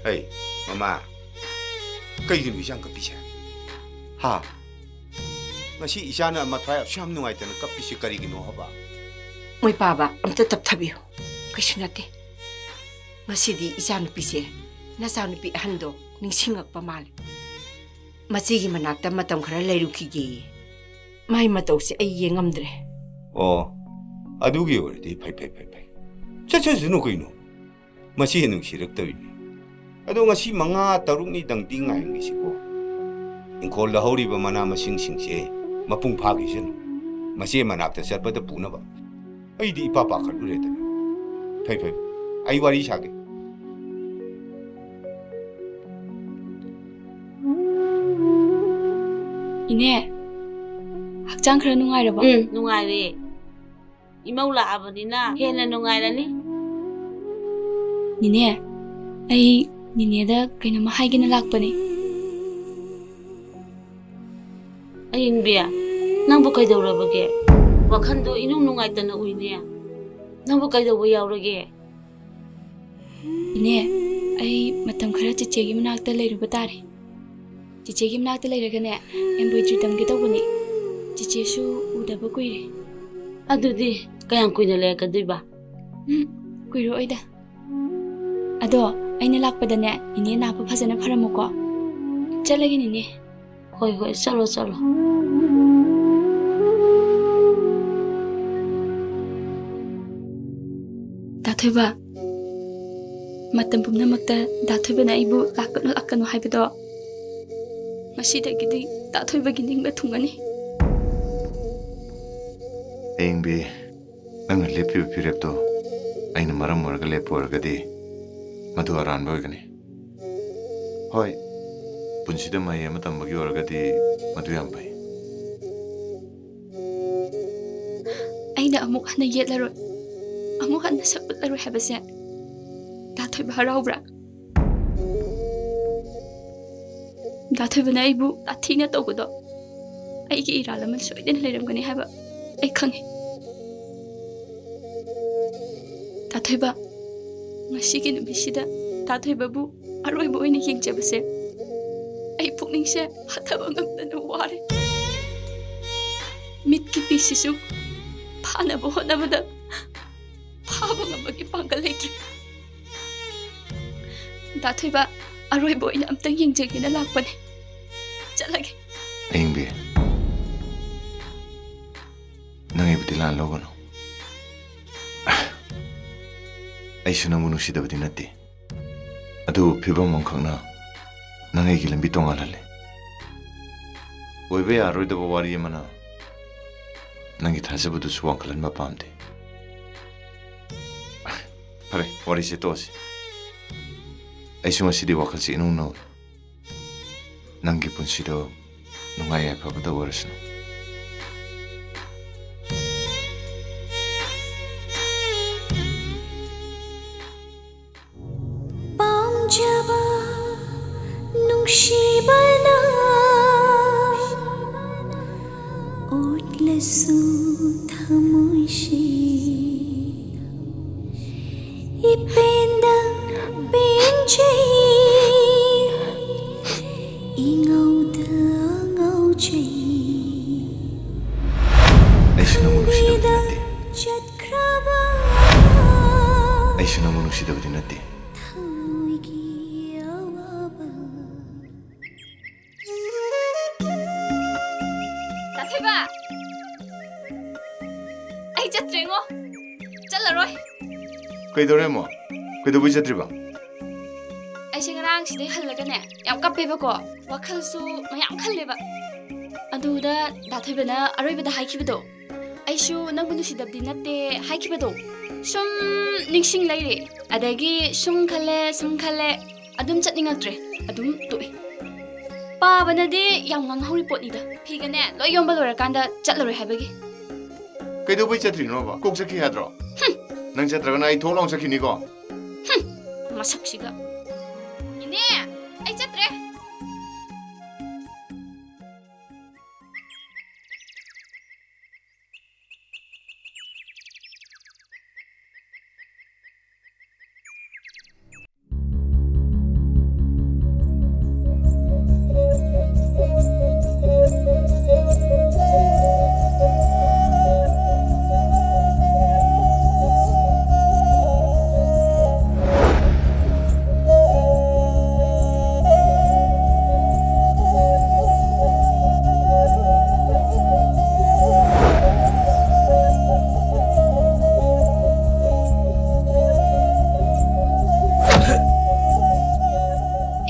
ꯑꯩ, ꯃꯃꯥ, ꯀꯩꯒꯤꯅꯣ ꯏꯆꯥ ꯀꯞꯄꯤꯁꯦ? ꯍꯥ? ꯉꯁꯤ ꯏꯆꯥꯅ ꯃꯊ꯭ꯋꯥꯏ ꯑꯁꯨꯛ ꯌꯥꯝ ꯅꯨꯡꯉꯥꯏꯇꯅ ꯀꯞꯄꯤꯁꯦ ꯀꯔꯤꯒꯤꯅꯣ ꯍꯥꯏꯕ? ꯃꯣꯏ ꯄꯥꯕ, ꯑꯝꯇ ꯇꯞꯊꯕꯤꯌꯨ꯫ ꯀꯩꯁꯨ ꯅꯠꯇꯦ꯫ ꯉꯁꯤꯗꯤ ꯏꯆꯥꯅꯨꯄꯤꯁꯦ, ꯅꯆꯥꯅꯨꯄꯤ ꯑꯍꯟꯗꯣ ꯅꯤꯡꯁꯤꯡꯉꯛꯄ ꯃꯥꯜꯂꯦ꯫ ꯃꯆꯦꯒꯤ ꯃꯅꯥꯛꯇ ꯃꯇꯝ ꯈꯔ ꯂꯩꯔꯨꯈꯤꯒꯦꯌꯦ꯫ ꯃꯥꯏ ꯃꯇꯧꯁꯦ ꯑꯩ ꯌꯦꯡꯉꯝꯗ꯭ꯔꯦ꯫ ꯑꯣ, ꯑꯗꯨꯒꯤ ꯑꯣꯏꯔꯗꯤ ꯐꯩ, ꯐꯩ, ꯐꯩ, ꯐꯩ꯫ ꯆꯠꯆꯁꯅꯨ ꯀꯩꯅꯣ꯫ ꯃꯆꯦ ꯅꯨꯡꯁꯤꯔꯛꯇꯧꯔꯤꯅꯤ꯫ ꯑꯗꯣ ꯉꯁꯤ ꯃꯉꯥ ꯇꯔꯨꯛꯅꯤꯗꯪꯗꯤ ꯉꯥꯏꯍꯟꯈꯤꯁꯤꯀꯣ꯫ ꯏꯪꯈꯣꯜꯗ ꯍꯧꯔꯤꯕ ꯃꯅꯥ ꯃꯁꯤꯡꯁꯤꯡꯁꯦ ꯃꯄꯨꯡ ꯐꯥꯈꯤꯁꯅꯨ꯫ ꯃꯆꯦ ꯃꯅꯥꯛꯇ ꯆꯠꯄꯗ ꯄꯨꯅꯕ꯫ ꯑꯩꯗꯤ ꯏꯄꯥ ꯄꯥꯈꯠꯂꯨꯔꯦꯗꯅ꯫ ꯐꯩ, ꯐꯩ꯫ ꯑꯩ ꯋꯥꯔꯤ ꯁꯥꯒꯦ꯫ ꯏꯅꯦ, ꯍꯛꯆꯥꯡ ꯈꯔ ꯅꯨꯡꯉꯥꯏꯔꯕꯣ? ꯎꯝ, ꯅꯨꯡꯉꯥꯏꯔꯦ꯫ ꯏꯃꯧ ꯂꯥꯛꯑꯕꯅꯤꯅ ꯍꯦꯟꯅ ꯅꯨꯡꯉꯥꯏꯔꯅꯤ꯫ ꯅꯤꯅꯦ, ꯑꯩ ꯅꯤꯅꯦꯗ ꯀꯩꯅꯣꯝꯃ ꯍꯥꯏꯒꯦꯅ ꯂꯥꯛꯄꯅꯦ꯫ ꯑꯌꯤꯡꯕꯤ, ꯅꯪꯕꯨ ꯀꯩꯗꯧꯔꯕꯒꯦ? ꯋꯥꯈꯜꯗꯣ ꯏꯅꯨꯡ ꯅꯨꯡꯉꯥꯏꯇꯅ ꯎꯏꯅꯦ꯫ ꯅꯪꯕꯨ ꯀꯩꯗꯧꯕ ꯌꯥꯎꯔꯒꯦ? ꯏꯅꯦ, ꯑꯩ ꯃꯇꯝ ꯈꯔ ꯆꯤꯆꯦꯒꯤ ꯃꯅꯥꯛꯇ ꯂꯩꯔꯨꯕ ꯇꯥꯔꯦ꯫ ꯆꯤꯆꯦꯒꯤ ꯃꯅꯥꯛꯇ ꯂꯩꯔꯒꯅꯦ, embroidery ꯇꯝꯒꯦ ꯇꯧꯕꯅꯦ꯫ ꯆꯤꯆꯦꯁꯨ ꯎꯗꯕ ꯀꯨꯏꯔꯦ꯫ ꯑꯗꯨꯗꯤ ꯀꯌꯥꯝ ꯀꯨꯏꯅ ꯂꯩꯔꯛꯀꯗꯣꯏꯕ? ꯎꯝ, ꯀꯨꯏꯔꯛꯑꯣꯏꯗ꯫ ꯑꯗꯣ, ꯑꯩꯅ ꯂꯥꯛꯄꯗꯅꯦ, ꯏꯅꯦ ꯅꯥꯕ ꯐꯖꯅ ꯐꯔꯝꯃꯨꯀꯣ꯫ ꯆꯠꯂꯒꯦ, ꯅꯤꯅꯦ꯫ ꯍꯣꯏ, ꯍꯣꯏ, ꯆꯠꯂꯣ, ꯆꯠꯂꯣ꯫ ꯗꯥ ꯊꯣꯏꯕ, ꯃꯇꯝ ꯄꯨꯝꯅꯃꯛꯇ ꯗꯥ ꯊꯣꯏꯕꯅ ꯑꯩꯕꯨ ꯂꯥꯛꯀꯅꯨ, ꯂꯥꯛꯀꯅꯨ ꯍꯥꯏꯕꯗꯣ, ꯉꯁꯤꯗꯒꯤꯗꯤ ꯗꯥ ꯊꯣꯏꯕꯒꯤ ꯅꯤꯡꯕ ꯊꯨꯡꯒꯅꯤ꯫ ꯑꯌꯤꯡꯕꯤ, ꯅꯪꯅ ꯂꯦꯞꯄꯤꯕ ꯐꯤꯔꯦꯞꯇꯣ ꯑꯩꯅ ꯃꯔꯝ ꯑꯣꯏꯔꯒ ꯂꯦꯞꯄ ꯑꯣꯏꯔꯒꯗꯤ, ꯃꯗꯨ ꯑꯔꯥꯟꯕ ꯑꯣꯏꯒꯅꯤ꯫ ꯍꯣꯏ, ꯄꯨꯟꯁꯤꯗ ꯃꯍꯩ ꯑꯃ ꯇꯝꯕꯒꯤ ꯑꯣꯏꯔꯒꯗꯤ ꯃꯗꯨ ꯌꯥꯝ ꯐꯩ꯫ ꯑꯩꯅ ꯑꯃꯨꯛ ꯍꯟꯅ ꯌꯦꯠꯂꯔꯣꯏ, ꯑꯃꯨꯛ ꯍꯟꯅ ꯁꯛ ꯎꯠꯂꯔꯣꯏ ꯍꯥꯏꯕꯁꯦ ꯗꯥ ꯊꯣꯏꯕ ꯍꯔꯥꯎꯕ꯭ꯔꯥ? ꯗꯥ ꯊꯣꯏꯕꯅ ꯑꯩꯕꯨ ꯇꯥꯊꯤꯅ ꯇꯧꯕꯗꯣ ꯑꯩꯒꯤ ꯏꯔꯥꯜ ꯑꯃ ꯁꯣꯏꯗꯅ ꯂꯩꯔꯝꯒꯅꯤ ꯍꯥꯏꯕ ꯑꯩ ꯈꯪꯉꯤ꯫ ꯗꯥ ꯊꯣꯏꯕ, ꯉꯁꯤꯒꯤ ꯅꯨꯃꯤꯠꯁꯤꯗ ꯗꯥ ꯊꯣꯏꯕꯕꯨ ꯑꯔꯣꯏꯕ ꯑꯣꯏꯅ ꯌꯦꯡꯖꯕꯁꯦ ꯑꯩ ꯄꯨꯛꯅꯤꯡꯁꯦ ꯍꯟꯊꯕ ꯉꯝꯗꯅ ꯋꯥꯔꯦ꯫ ꯃꯤꯠꯀꯤ ꯄꯤꯁꯤꯁꯨ ꯐꯥꯅꯕ ꯍꯣꯠꯅꯕꯗ ꯐꯥꯕ ꯉꯝꯕꯒꯤ ꯄꯥꯡꯒꯜ ꯂꯩꯇ꯭ꯔꯦ꯫ ꯗꯥ ꯊꯣꯏꯕ, ꯑꯔꯣꯏꯕ ꯑꯣꯏꯅ ꯑꯝꯇꯪ ꯌꯦꯡꯖꯒꯦꯅ ꯂꯥꯛꯄꯅꯦ꯫ ꯆꯠꯂꯒꯦ꯫ ꯑꯌꯤꯡꯕꯤ, ꯅꯪ ꯑꯩꯕꯨꯗꯤ ꯂꯥꯟ ꯂꯧꯒꯅꯨ꯫ ꯑꯩꯁꯨ ꯅꯪꯕꯨ ꯅꯨꯡꯁꯤꯗꯕꯗꯤ ꯅꯠꯇꯦ꯫ ꯑꯗꯨꯕꯨ ꯐꯤꯕꯝ ꯑꯃꯈꯛꯅ ꯅꯪ ꯑꯩꯒꯤ ꯂꯝꯕꯤ ꯇꯣꯉꯥꯜꯍꯜꯂꯦ꯫ ꯑꯣꯏꯕ ꯌꯥꯔꯣꯏꯗꯕ ꯋꯥꯔꯤ ꯑꯃꯅ ꯅꯪꯒꯤ ꯊꯥꯖꯕꯗꯨꯁꯨ ꯋꯥꯡꯈꯠꯍꯟꯕ ꯄꯥꯝꯗꯦ꯫ ꯐꯔꯦ, ꯋꯥꯔꯤꯁꯦ ꯇꯣꯛꯑꯁꯤ꯫ ꯑꯩꯁꯨ ꯉꯁꯤꯗꯤ ꯋꯥꯈꯜꯁꯦ ꯏꯅꯧ ꯅꯧꯔꯦ꯫ ꯅꯪꯒꯤ ꯄꯨꯟꯁꯤꯗꯣ ꯅꯨꯡꯉꯥꯏ ꯌꯥꯏꯐꯕꯗ ꯑꯣꯏꯔꯁꯅꯨ꯫ ꯄꯥꯝꯖꯕ ꯅꯨꯡꯁꯤꯕꯅ ꯎꯠꯂꯁꯨ ꯊꯃꯣꯏꯁꯤ ꯏꯄꯦꯟꯗ ꯄꯦꯟꯖꯩ, ꯏꯉꯧꯗ ꯉꯥꯎꯖꯩ꯫ ꯑꯩꯁꯨ ꯅꯪꯕꯨ ꯅꯨꯡꯁꯤꯗꯕꯗꯤ ꯅꯠꯇꯦ꯫ ꯆꯠꯈ꯭ꯔꯕ ꯑꯩꯁꯨ ꯅꯪꯕꯨ ꯅꯨꯡꯁꯤꯗꯕꯗꯤ ꯅꯠꯇꯦ꯫ ꯊꯃꯣꯏꯒꯤ ꯑꯋꯥꯕ꯫ ꯇꯥꯊꯣꯏꯕ! ꯑꯩ ꯆꯠꯇ꯭ꯔꯦꯉꯣ꯫ ꯆꯠꯂꯔꯣꯏ꯫ ꯀꯩꯗꯧꯔꯦ, ꯑꯃꯨꯛ? ꯀꯩꯗꯧꯕꯩ ꯆꯠꯇ꯭ꯔꯤꯕ? ꯑꯩꯁꯦ ꯉꯔꯥꯡ ꯁꯤꯗꯩ ꯍꯜꯂꯒꯅꯦ, ꯌꯥꯝ ꯀꯞꯄꯦꯕꯀꯣ꯫ ꯋꯥꯈꯜꯁꯨ ꯃꯌꯥꯝ ꯈꯜꯂꯦꯕ꯫ ꯑꯗꯨꯗ ꯗꯥ ꯊꯣꯏꯕꯅ ꯑꯔꯣꯏꯕꯗ ꯍꯥꯏꯈꯤꯕꯗꯣ, "ꯑꯩꯁꯨ ꯅꯪꯕꯨ ꯅꯨꯡꯁꯤꯗꯕꯗꯤ ꯅꯠꯇꯦ" ꯍꯥꯏꯈꯤꯕꯗꯣ, ꯁꯨꯝ ꯅꯤꯡꯁꯤꯡ ꯂꯩꯔꯦ꯫ ꯑꯗꯒꯤ ꯁꯨꯝ ꯈꯜꯂꯦ, ꯁꯨꯝ ꯈꯜꯂꯦ, ꯑꯗꯨꯝ ꯆꯠꯅꯤꯡꯉꯛꯇ꯭ꯔꯦ, ꯑꯗꯨꯝ ꯇꯣꯛꯑꯦ꯫ ꯄꯥꯕꯅꯗꯤ ꯌꯥꯝ ꯉꯥꯡꯍꯧꯔꯤ ꯄꯣꯠꯅꯤꯗ, ꯐꯤꯒꯅꯦ ꯂꯣꯏ ꯌꯣꯟꯕ ꯂꯣꯏꯔꯀꯥꯟꯗ ꯆꯠꯂꯔꯣꯏ ꯍꯥꯏꯕꯒꯤ꯫ ꯀꯩꯗꯧꯕꯩ ꯆꯠꯇ꯭ꯔꯤꯅꯣꯕ? ꯀꯣꯛ ꯆꯠꯈꯤ ꯌꯥꯗ꯭ꯔꯣ? ꯍꯨꯝ꯫ ꯅꯪ ꯆꯠꯇ꯭ꯔꯒꯅ ꯑꯩ ꯊꯣꯛ ꯂꯥꯎ ꯆꯠꯈꯤꯅꯤꯀꯣ꯫ ꯍꯨꯝ, ꯃꯁꯛꯁꯤꯒ꯫ ꯏꯅꯦ, ꯑꯩ ꯆꯠꯇ꯭ꯔꯦ꯫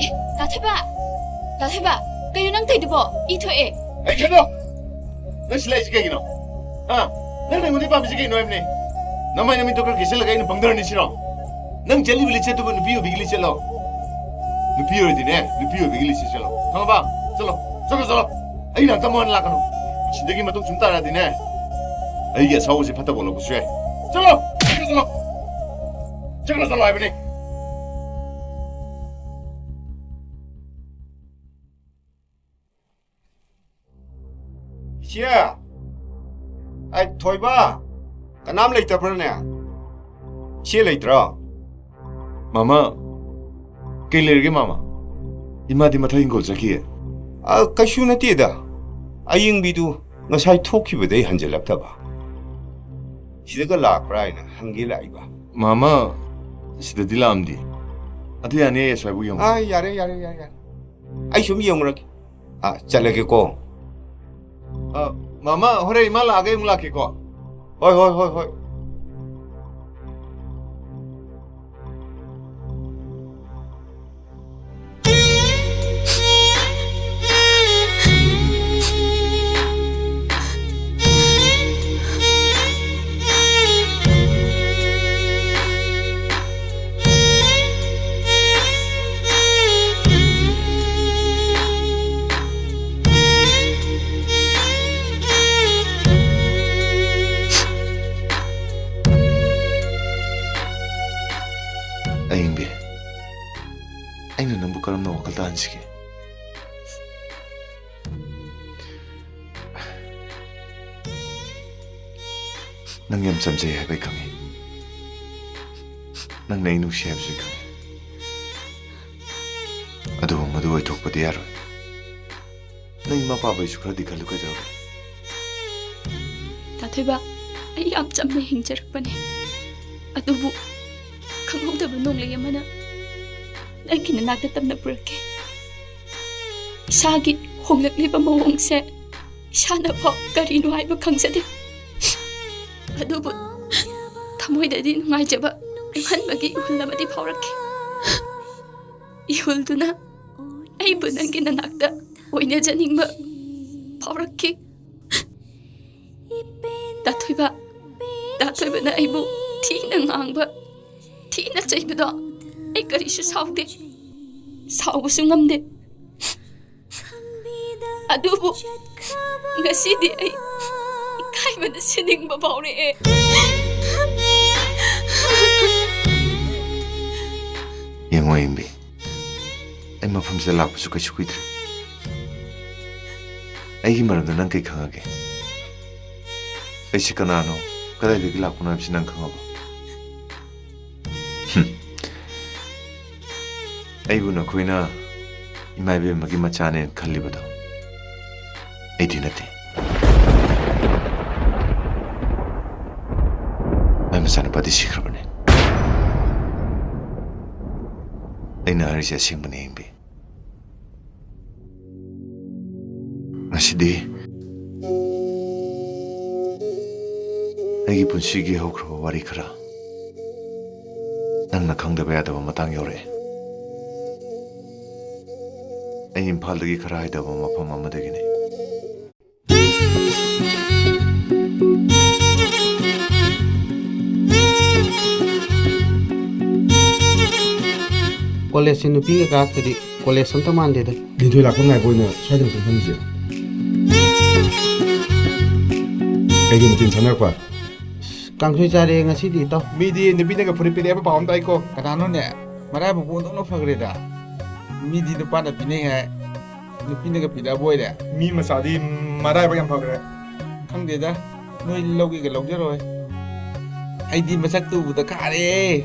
ꯑꯦ, ꯗꯥ ꯊꯣꯏꯕ! ꯗꯥ ꯊꯣꯏꯕ! ꯀꯩꯅꯣ ꯅꯪ ꯇꯧꯏꯗꯨꯕꯣ? ꯏ ꯊꯣꯛꯑꯦ! ꯑꯩ ꯀꯩꯅꯣ? ꯅꯪ ꯁꯤ ꯂꯥꯛꯏꯁꯤ ꯀꯩꯒꯤꯅꯣ? ꯍꯥ? ꯅꯪ ꯑꯩꯉꯣꯟꯗ ꯄꯥꯝꯃꯤꯁꯤ ꯀꯩꯅꯣ ꯍꯥꯏꯕꯅꯦ? ꯅꯃꯥꯏ ꯅꯃꯤꯠꯇꯣ ꯈꯔ ꯀꯦꯁꯤꯜꯂꯒ ꯑꯩꯅ ꯄꯪꯊꯔꯅꯤ ꯁꯤꯔꯣ? ꯅꯪ ꯆꯠꯂꯤꯕ ꯂꯤꯆꯠꯇꯨꯕꯨ ꯅꯨꯄꯤ ꯑꯣꯏꯕꯤꯒꯤ ꯂꯤꯆꯠꯂꯣ? ꯅꯨꯄꯤ ꯑꯣꯏꯔꯗꯤꯅꯦ, ꯅꯨꯄꯤ ꯑꯣꯏꯕꯤꯒꯤ ꯂꯤꯆꯠ ꯆꯠꯂꯣ꯫ ꯈꯪꯉꯕ? ꯆꯠꯂꯣ, ꯆꯠꯂꯣ, ꯆꯠꯂꯣ꯫ ꯑꯩ ꯅꯥꯛꯇ ꯑꯃꯨꯛ ꯍꯟꯅ ꯂꯥꯛꯀꯅꯨ꯫ ꯁꯤꯗꯒꯤ ꯃꯇꯨꯡ ꯁꯨꯝ ꯇꯥꯔꯛꯑꯗꯤꯅꯦ, ꯑꯩꯒꯤ ꯑꯁꯥꯎꯕꯁꯦ ꯐꯠꯇꯕ ꯑꯣꯜꯂꯛꯄꯁꯨ ꯌꯥꯏ꯫ ꯆꯠꯂꯣ! ꯆꯠꯂꯣ! ꯆꯠꯂꯣ, ꯆꯠꯂꯣ ꯍꯥꯏꯕꯅꯤ꯫ ꯏꯆꯦ! ꯑꯩ ꯊꯣꯏꯕ! ꯀꯅꯥꯝ ꯂꯩꯇꯕ꯭ꯔꯥꯅꯦ? ꯏꯆꯦ ꯂꯩꯇ꯭ꯔꯣ? ꯃꯥꯃ, ꯀꯩ ꯂꯩꯔꯒꯦ, ꯃꯥꯃ? ꯏꯃꯥꯗꯤ ꯃꯊꯛ ꯍꯤꯡꯒꯣꯜ ꯆꯠꯈꯤꯌꯦ꯫ ꯑ, ꯀꯩꯁꯨ ꯅꯠꯇꯦꯗ꯫ ꯑꯌꯤꯡꯕꯤꯗꯨ ꯉꯁꯥꯏ ꯊꯣꯛꯈꯤꯕꯗꯩ ꯍꯟꯖꯤꯜꯂꯛꯇꯕ꯫ ꯁꯤꯗꯒ ꯂꯥꯛꯄ꯭ꯔꯥ ꯍꯥꯏꯅ ꯍꯪꯒꯦ ꯂꯥꯛꯏꯕ꯫ ꯃꯥꯃ, ꯁꯤꯗꯗꯤ ꯂꯥꯛꯑꯝꯗꯦ꯫ ꯑꯗꯨ ꯌꯥꯅꯤ, ꯑꯩ ꯑꯁ꯭ꯋꯥꯏꯕꯨ ꯌꯦꯡꯉꯨ꯫ ꯑ, ꯌꯥꯔꯦ, ꯌꯥꯔꯦ, ꯌꯥꯔꯦ, ꯌꯥꯔꯦ꯫ ꯑꯩ ꯁꯨꯝ ꯌꯦꯡꯉꯨꯔꯒꯦ꯫ ꯑ, ꯆꯠꯂꯒꯦꯀꯣ꯫ ꯑ, ꯃꯥꯃ, ꯍꯣꯔꯦꯟ ꯏꯃꯥ ꯂꯥꯛꯑꯒ ꯑꯩ ꯑꯃꯨꯛ ꯂꯥꯛꯀꯦꯀꯣ꯫ ꯍꯣꯏ, ꯍꯣꯏ, ꯍꯣꯏ, ꯍꯣꯏ꯫ ꯑꯌꯤꯡꯕꯤ, ꯑꯩꯅ ꯅꯪꯕꯨ ꯀꯔꯝꯅ ꯋꯥꯈꯜ ꯇꯥꯍꯟꯁꯤꯒꯦ? ꯅꯪ ꯌꯥꯝ ꯆꯝꯖꯩ ꯍꯥꯏꯕ ꯑꯩ ꯈꯪꯉꯤ꯫ ꯅꯪꯅ ꯑꯩ ꯅꯨꯡꯁꯤ ꯍꯥꯏꯕꯁꯨ ꯑꯩ ꯈꯪꯉꯤ꯫ ꯑꯗꯨꯕꯨ ꯃꯗꯨ ꯑꯣꯏꯊꯣꯛꯄꯗꯤ ꯌꯥꯔꯣꯏ꯫ ꯅꯪ ꯏꯃꯥ ꯄꯥꯕꯩꯁꯨ ꯈꯔꯗꯤ ꯈꯜꯂꯨ ꯀꯩꯗꯧꯔꯒꯦ? ꯇꯥꯊꯣꯏꯕ, ꯑꯩ ꯌꯥꯝ ꯆꯝꯅ ꯍꯤꯡꯖꯔꯛꯄꯅꯦ꯫ ꯑꯗꯨꯕꯨ ꯈꯪꯍꯧꯗꯕ ꯅꯣꯡꯂꯩ ꯑꯃꯅ ꯅꯪꯒꯤ ꯅꯅꯥꯛꯇ ꯇꯝꯅ ꯄꯨꯔꯛꯀꯦ꯫ ꯏꯁꯥꯒꯤ ꯍꯣꯡꯂꯛꯂꯤꯕ ꯃꯑꯣꯡꯁꯦ ꯏꯁꯥꯅ ꯐꯥꯎ ꯀꯔꯤꯅꯣ ꯍꯥꯏꯕ ꯈꯪꯖꯗꯦ꯫ ꯑꯗꯨꯕꯨ ꯊꯃꯣꯏꯗꯗꯤ ꯅꯨꯡꯉꯥꯏꯖꯕ ꯏꯪꯍꯟꯕꯒꯤ ꯏꯍꯨꯜ ꯑꯃꯗꯤ ꯐꯥꯎꯔꯛꯈꯤ꯫ ꯏꯍꯨꯜꯗꯨꯅ ꯑꯩꯕꯨ ꯅꯪꯒꯤ ꯅꯅꯥꯛꯇ ꯑꯣꯏꯅꯖꯅꯤꯡꯕ ꯐꯥꯎꯔꯛꯈꯤ꯫ ꯇꯥꯊꯣꯏꯕ, ꯇꯥꯊꯣꯏꯕꯅ ꯑꯩꯕꯨ ꯊꯤꯅ ꯉꯥꯡꯕ, ꯊꯤꯅ ꯆꯩꯕꯗꯣ ꯑꯩ ꯀꯔꯤꯁꯨ ꯁꯥꯎꯗꯦ, ꯁꯥꯎꯕꯁꯨ ꯉꯝꯗꯦ꯫ ꯑꯗꯨꯕꯨ ꯉꯁꯤꯗꯤ ꯑꯩ ꯏꯀꯥꯏꯕꯅ ꯁꯤꯅꯤꯡꯕ ꯐꯥꯎꯔꯛꯑꯦ꯫ ꯌꯦꯡꯉꯣ ꯌꯦꯡꯕꯤ, ꯑꯩ ꯃꯐꯝꯁꯤꯗ ꯂꯥꯛꯄꯁꯨ ꯀꯩꯁꯨ ꯀꯨꯏꯗ꯭ꯔꯤ꯫ ꯑꯩꯒꯤ ꯃꯔꯝꯗ ꯅꯪ ꯀꯩ ꯈꯪꯉꯒꯦ? ꯑꯩꯁꯤ ꯀꯅꯥꯅꯣ, ꯀꯗꯥꯏꯗꯒꯤ ꯂꯥꯛꯄꯅꯣ ꯍꯥꯏꯕꯁꯤ ꯅꯪ ꯈꯪꯉꯕꯣ? ꯍꯨꯝ꯫ ꯑꯩꯕꯨ ꯅꯈꯣꯏꯅ ꯏꯃꯥ ꯏꯕꯦꯝꯃꯒꯤ ꯃꯆꯥꯅꯦꯅ ꯈꯜꯂꯤꯕꯗꯣ ꯑꯩꯗꯤ ꯅꯠꯇꯦ꯫ ꯃꯥꯏ ꯃꯆꯥꯅꯨꯄꯥꯗꯤ ꯁꯤꯈ꯭ꯔꯕꯅꯦ꯫ ꯑꯩꯅ ꯍꯥꯏꯔꯤꯁꯦ ꯑꯁꯦꯡꯕꯅꯦ, ꯌꯦꯡꯕꯤ꯫ ꯉꯁꯤꯗꯤ ꯑꯩꯒꯤ ꯄꯨꯟꯁꯤꯒꯤ ꯍꯧꯈ꯭ꯔꯕ ꯋꯥꯔꯤ ꯈꯔ ꯅꯪꯅ ꯈꯪꯗꯕ ꯌꯥꯗꯕ ꯃꯇꯥꯡ ꯌꯧꯔꯛꯑꯦ꯫ ꯑꯩ ꯏꯝꯐꯥꯜꯗꯒꯤ ꯈꯔ ꯍꯥꯏꯊꯕ ꯃꯐꯝ ꯑꯃꯗꯒꯤꯅꯤ꯫ ꯀꯣꯂꯦꯖꯁꯦ ꯅꯨꯄꯤꯒ ꯀꯥꯔꯛꯇꯗꯤ ꯀꯣꯂꯦꯖ ꯑꯝꯇ ꯃꯥꯟꯗꯦꯗ꯫ ꯂꯤꯟꯊꯣꯏ ꯂꯥꯛꯄ ꯉꯥꯏꯕ ꯑꯣꯏꯅ ꯁ꯭ꯋꯥꯏꯗ ꯑꯗꯨꯝ ꯐꯝꯃꯤꯁꯦ꯫ ꯀꯩꯒꯤ ꯃꯊꯦꯜ ꯆꯥꯅꯔꯛꯄ? ꯑꯁ, ꯀꯥꯡꯁꯣꯏ ꯆꯥꯔꯦ ꯉꯁꯤꯗꯤ, ꯏꯇꯥꯎ꯫ ꯃꯤꯗꯤ ꯅꯨꯄꯤꯅꯒ ꯐꯨꯔꯤꯠ ꯄꯤꯔꯛꯑꯦ ꯍꯥꯏꯕ ꯄꯥꯎ ꯑꯃ ꯇꯥꯏꯀꯣ꯫ ꯀꯅꯥꯅꯣꯅꯦ? ꯃꯔꯥꯏꯕꯛꯄꯨ ꯑꯣꯟꯊꯣꯛꯅ ꯐꯈ꯭ꯔꯦꯗ꯫ ꯃꯤꯗꯤ ꯅꯨꯄꯥꯅ ꯄꯤꯅꯩ ꯍꯥꯏ, ꯅꯨꯄꯤꯅꯒ ꯄꯤꯔꯛꯑꯕ ꯑꯣꯏꯔꯦ꯫ ꯃꯤ ꯃꯆꯥꯗꯤ ꯃꯔꯥꯏꯕꯛ ꯌꯥꯝ ꯐꯈ꯭ꯔꯦ꯫ ꯈꯪꯗꯦꯗ, ꯅꯣꯏ ꯂꯧꯒꯦꯒ ꯂꯧꯖꯔꯣꯏ꯫ ꯑꯩꯗꯤ ꯃꯁꯛꯇꯨ ꯎꯕꯗ ꯈꯥꯔꯦ꯫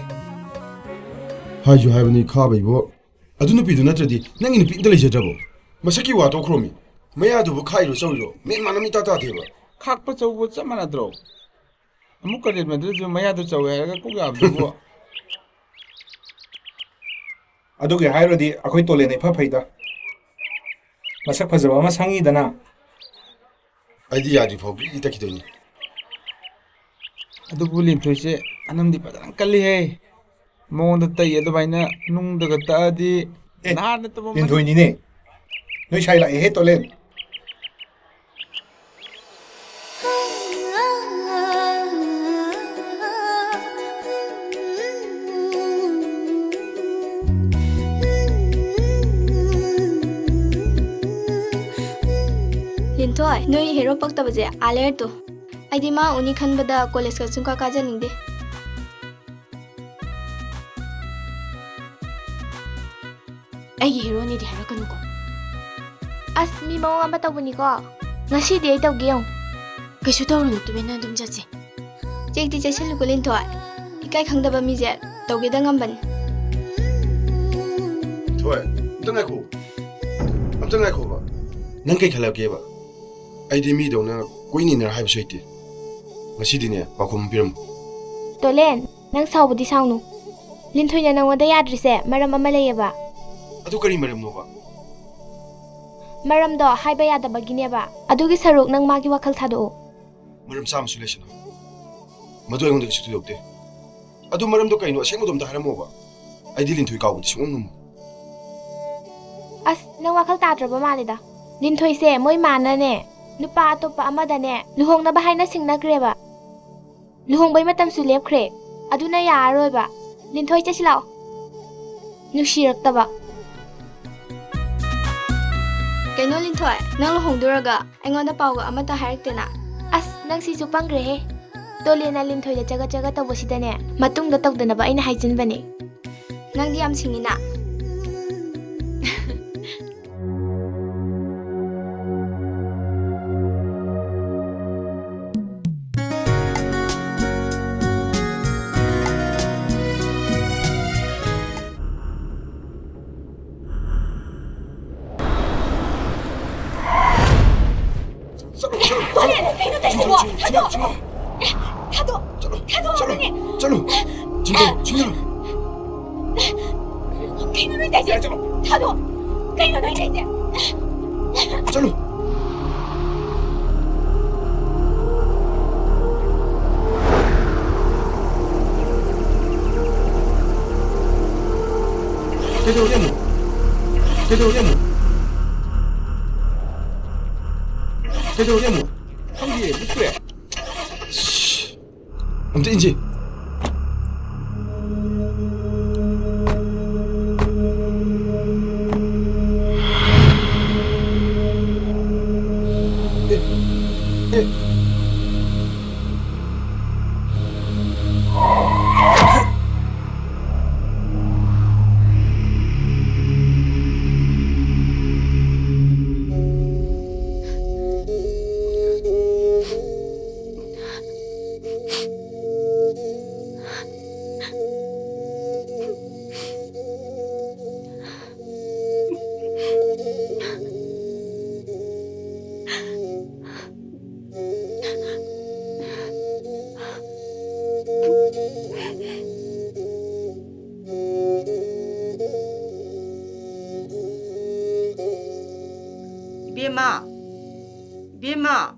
ꯍꯥꯏꯁꯨ ꯍꯥꯏꯕꯅꯤ ꯈꯥꯕꯩꯕꯣ꯫ ꯑꯗꯨ ꯅꯨꯄꯤꯗꯨ ꯅꯠꯇ꯭ꯔꯗꯤ ꯅꯪꯒꯤ ꯅꯨꯄꯤ ꯑꯝꯇ ꯂꯩꯖꯗ꯭ꯔꯕꯣ? ꯃꯁꯛꯀꯤ ꯋꯥ ꯇꯣꯛꯈ꯭ꯔꯣꯃꯤ꯫ ꯃꯌꯥꯗꯨꯕꯨ ꯈꯥꯛꯏꯔꯣ ꯆꯧꯔꯤꯔꯣ? ꯃꯦꯟ ꯃꯥꯟ ꯑꯃ ꯏꯇꯥ ꯇꯥꯗꯦꯕ꯫ ꯈꯥꯛꯄ ꯆꯧꯕ ꯆꯞ ꯃꯥꯟꯅꯗ꯭ꯔꯣ? ꯑꯃꯨꯛ ꯀꯔꯦꯟ ꯃꯗꯨꯁꯨ ꯃꯌꯥꯗ ꯆꯧꯋꯦ ꯍꯥꯏꯔꯒ ꯀꯣꯛ ꯌꯥꯕꯗꯨꯕꯨ꯫ ꯑꯗꯨꯒꯤ ꯍꯥꯏꯔꯨꯔꯗꯤ ꯑꯩꯈꯣꯏ ꯇꯣꯂꯦꯟꯅ ꯏꯐ ꯐꯩꯗ꯫ ꯃꯁꯛ ꯐꯖꯕ ꯑꯃ ꯁꯪꯉꯤꯗꯅ꯫ ꯑꯩꯗꯤ ꯌꯥꯗ꯭ꯔꯤ ꯐꯥꯎ ꯕ꯭ꯔꯤ ꯇꯛꯈꯤꯗꯣꯏꯅꯤ꯫ ꯑꯗꯨꯕꯨ ꯂꯤꯟꯊꯣꯏꯁꯦ ꯑꯅꯝꯗꯤ ꯐꯖꯅ ꯀꯜꯂꯤꯍꯦ꯫ ꯃꯉꯣꯟꯗ ꯇꯩ ꯑꯗꯨꯃꯥꯏꯅ ꯅꯨꯡꯗꯒ ꯇꯛꯑꯗꯤ ꯑꯦ, ꯅꯍꯥꯟꯅ ꯇꯨꯝꯃꯝꯃꯅꯤ꯫ ꯂꯤꯟꯊꯣꯏꯅꯤꯅꯦ꯫ ꯅꯣꯏ ꯁꯥꯏ ꯂꯥꯛꯑꯦꯍꯦ, ꯇꯣꯂꯦꯟ꯫ ꯍꯣꯏ, ꯅꯣꯏ ꯍꯦꯔꯣ ꯄꯛꯇꯕꯁꯦ ꯑꯥ ꯂꯩꯔꯦ ꯇꯨ꯫ ꯑꯩꯗꯤ ꯃꯥ ꯎꯅꯤ ꯈꯟꯕꯗ ꯀꯣꯂꯦꯖꯀ ꯁꯨꯡꯀꯥ ꯀꯥꯖꯅꯤꯡꯗꯦ꯫ ꯑꯩꯒꯤ ꯍꯦꯔꯣꯅꯤꯗꯤ ꯍꯥꯏꯔꯛꯀꯅꯨꯀꯣ꯫ ꯑꯁ, ꯃꯤ ꯃꯑꯣꯡ ꯑꯃ ꯇꯧꯕꯅꯤꯀꯣ꯫ ꯉꯁꯤꯗꯤ ꯑꯩ ꯇꯧꯒꯦ ꯌꯦꯡꯉꯨ꯫ ꯀꯩꯁꯨ ꯇꯧꯔꯨꯅꯨ, ꯇꯨꯃꯤꯟꯅ ꯑꯗꯨꯝ ꯆꯠꯁꯦ꯫ ꯆꯦꯛꯇꯤ ꯆꯦꯛꯁꯤꯜꯂꯨꯀꯣ ꯂꯤꯟꯊꯣꯏ꯫ ꯏꯀꯥꯏ ꯈꯪꯗꯕ ꯃꯤꯁꯦ ꯇꯧꯒꯦꯗ ꯉꯝꯕꯅꯤ꯫ ꯊꯣꯏ, ꯑꯝꯇ ꯉꯥꯏꯈꯣ꯫ ꯑꯝꯇ ꯉꯥꯏꯈꯣꯕ꯫ ꯅꯪ ꯀꯩ ꯈꯜꯂꯛꯀꯦꯕ? ꯑꯩꯗꯤ ꯃꯤꯗꯧꯅ ꯀꯣꯏꯅꯤꯅ ꯍꯥꯏꯕꯁꯨ ꯍꯩꯇꯦ꯫ ꯉꯁꯤꯗꯤꯅꯦ, ꯄꯥꯎꯈꯨꯝ ꯑꯃ ꯄꯤꯔꯝꯃꯨ꯫ ꯇꯣꯂꯦꯟ, ꯅꯪ ꯁꯥꯎꯕꯗꯤ ꯁꯥꯎꯅꯨ꯫ ꯂꯤꯟꯊꯣꯏꯅ ꯅꯪꯉꯣꯟꯗ ꯌꯥꯗ꯭ꯔꯤꯁꯦ ꯃꯔꯝ ꯑꯃ ꯂꯩꯌꯦꯕ꯫ ꯑꯗꯨ ꯀꯔꯤ ꯃꯔꯝꯅꯣꯕ? ꯃꯔꯝꯗꯣ ꯍꯥꯏꯕ ꯌꯥꯗꯕꯒꯤꯅꯦꯕ꯫ ꯑꯗꯨꯒꯤ ꯁꯔꯨꯛ ꯅꯪ ꯃꯥꯒꯤ ꯋꯥꯈꯜ ꯊꯥꯗꯣꯛꯑꯣ꯫ ꯃꯔꯝ ꯆꯥꯝꯃꯁꯨ ꯂꯩꯁꯅꯨ꯫ ꯃꯗꯨ ꯑꯩꯉꯣꯟꯗ ꯀꯩꯁꯨ ꯊꯣꯏꯗꯣꯛꯇꯦ꯫ ꯑꯗꯨ ꯃꯔꯝꯗꯣ ꯀꯩꯅꯣ, ꯑꯁꯦꯡꯕꯗꯣ ꯑꯝꯇ ꯍꯥꯏꯔꯝꯃꯣꯕ꯫ ꯑꯩꯗꯤ ꯂꯤꯟꯊꯣꯏ ꯀꯥꯎꯕꯗꯤ ꯁꯨꯡꯉꯝ ꯉꯝꯃꯣꯏ꯫ ꯑꯁ, ꯅꯪ ꯋꯥꯈꯜ ꯇꯥꯗ꯭ꯔꯕ ꯃꯥꯜꯂꯦꯗ꯫ ꯂꯤꯟꯊꯣꯏꯁꯦ ꯃꯣꯏ ꯃꯥꯅꯅꯦ, ꯅꯨꯄꯥ ꯑꯇꯣꯞꯄ ꯑꯃꯗꯅꯦ ꯂꯨꯍꯣꯡꯅꯕ ꯍꯥꯏꯅ ꯁꯤꯡꯅꯈ꯭ꯔꯦꯕ꯫ ꯂꯨꯍꯣꯡꯕꯩ ꯃꯇꯝꯁꯨ ꯂꯦꯞꯈ꯭ꯔꯦ꯫ ꯑꯗꯨꯅ ꯌꯥꯔꯔꯣꯏꯕ꯫ ꯂꯤꯟꯊꯣꯏ, ꯆꯠꯁꯤ ꯂꯥꯛꯑꯣ꯫ ꯅꯨꯡꯁꯤꯔꯛꯇꯕ꯫ ꯀꯩꯅꯣ ꯂꯤꯟꯊꯣꯏ, ꯅꯪ ꯂꯨꯍꯣꯡꯗꯣꯔꯒ ꯑꯩꯉꯣꯟꯗ ꯄꯥꯎꯒ ꯑꯃꯠꯇ ꯍꯥꯏꯔꯛꯇꯦꯅ? ꯑꯁ, ꯅꯪ ꯁꯤꯁꯨ ꯄꯪꯈ꯭ꯔꯦꯍꯦ꯫ ꯇꯣꯂꯦꯟꯅ ꯂꯤꯟꯊꯣꯏꯗ ꯆꯒꯠ ꯆꯒꯠ ꯇꯧꯕꯁꯤꯗꯅꯦ, ꯃꯇꯨꯡꯗ ꯇꯧꯗꯅꯕ ꯑꯩꯅ ꯍꯥꯏꯖꯤꯟꯕꯅꯦ꯫ ꯅꯪꯗꯤ ꯌꯥꯝ ꯁꯤꯡꯉꯤꯅ꯫ ꯆꯠꯂꯣ, ꯆꯠꯂꯣ, ꯆꯠꯂꯣ꯫ ꯀꯩꯅꯣ ꯇꯧꯔꯤꯁꯤꯕꯣ? ꯊꯥꯗꯣꯛ! ꯊꯥꯗꯣꯛ! ꯆꯠꯂꯣ, ꯊꯥꯗꯣꯛ ꯆꯠꯂꯣ, ꯍꯥꯏꯕꯅꯦ! ꯆꯠꯂꯣ꯫ ꯆꯤꯡꯊꯧ, ꯆꯤꯡꯊꯧ꯫ ꯀꯩꯅꯣ ꯅꯣꯏ ꯇꯧꯔꯤꯁꯦ? ꯌꯥꯔꯦ, ꯆꯠꯂꯣ꯫ ꯊꯥꯗꯣꯛ! ꯀꯩꯅꯣ ꯅꯣꯏ ꯇꯧꯔꯤꯁꯦ? ꯆꯠꯂꯣ꯫ ꯀꯩꯗꯧꯔꯒꯦ ꯑꯃꯨꯛ? ꯀꯩꯗꯧꯔꯒꯦ ꯑꯃꯨꯛ? ꯀꯩꯗꯧꯔꯒꯦ ꯑꯃꯨꯛ? ꯈꯪꯗꯤꯌꯦ, ꯃꯨꯠꯈ꯭ꯔꯦ꯫ ꯁꯤ, ꯑꯝꯇ ꯏꯟꯁꯤ꯫ ꯕꯦꯝꯃ! ꯕꯦꯝꯃ!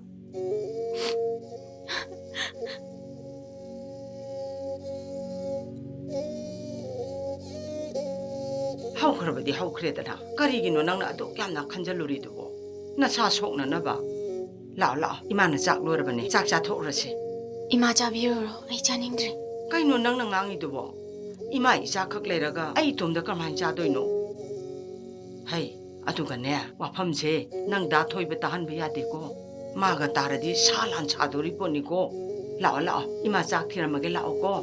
ꯍꯧꯈ꯭ꯔꯕꯗꯤ ꯍꯧꯈ꯭ꯔꯦꯗꯅ, ꯀꯔꯤꯒꯤꯅꯣ ꯅꯪꯅ ꯑꯗꯨꯛ ꯌꯥꯝꯅ ꯈꯟꯖꯜꯂꯨꯔꯤꯗꯨꯕꯣ? ꯅꯁꯥ ꯁꯣꯛꯅꯅꯕ꯫ ꯂꯥꯛꯑꯣ, ꯂꯥꯛꯑꯣ, ꯏꯃꯥꯅ ꯆꯥꯛ ꯂꯣꯏꯔꯕꯅꯦ, ꯆꯥꯛ ꯆꯥꯊꯣꯛꯎꯔꯁꯤ꯫ ꯏꯃꯥ, ꯆꯥꯕꯤꯔꯨꯔꯣ, ꯑꯩ ꯆꯥꯅꯤꯡꯗ꯭ꯔꯦ꯫ ꯀꯩꯅꯣ ꯅꯪꯅ ꯉꯥꯡꯉꯤꯗꯨꯕꯣ? ꯏꯃꯥ ꯏꯆꯥꯈꯛ ꯂꯩꯔꯒ ꯑꯩ ꯏꯇꯣꯝꯗ ꯀꯔꯝꯍꯥꯏꯅ ꯆꯥꯗꯣꯏꯅꯣ? ꯍꯩ, ꯑꯗꯨꯒꯅꯦ, ꯋꯥꯐꯝꯁꯦ ꯅꯪ ꯗꯥ ꯊꯣꯏꯕ ꯇꯥꯍꯟꯕ ꯌꯥꯗꯦꯀꯣ꯫ ꯃꯥꯒ ꯇꯥꯔꯗꯤ ꯁꯥ ꯂꯥꯟ ꯁꯥꯗꯣꯔꯤ ꯄꯣꯠꯅꯤꯀꯣ꯫ ꯂꯥꯛꯑꯣ, ꯂꯥꯛꯑꯣ, ꯏꯃꯥ ꯆꯥꯛ ꯊꯤꯔꯝꯃꯒꯦ, ꯂꯥꯛꯑꯣꯀꯣ꯫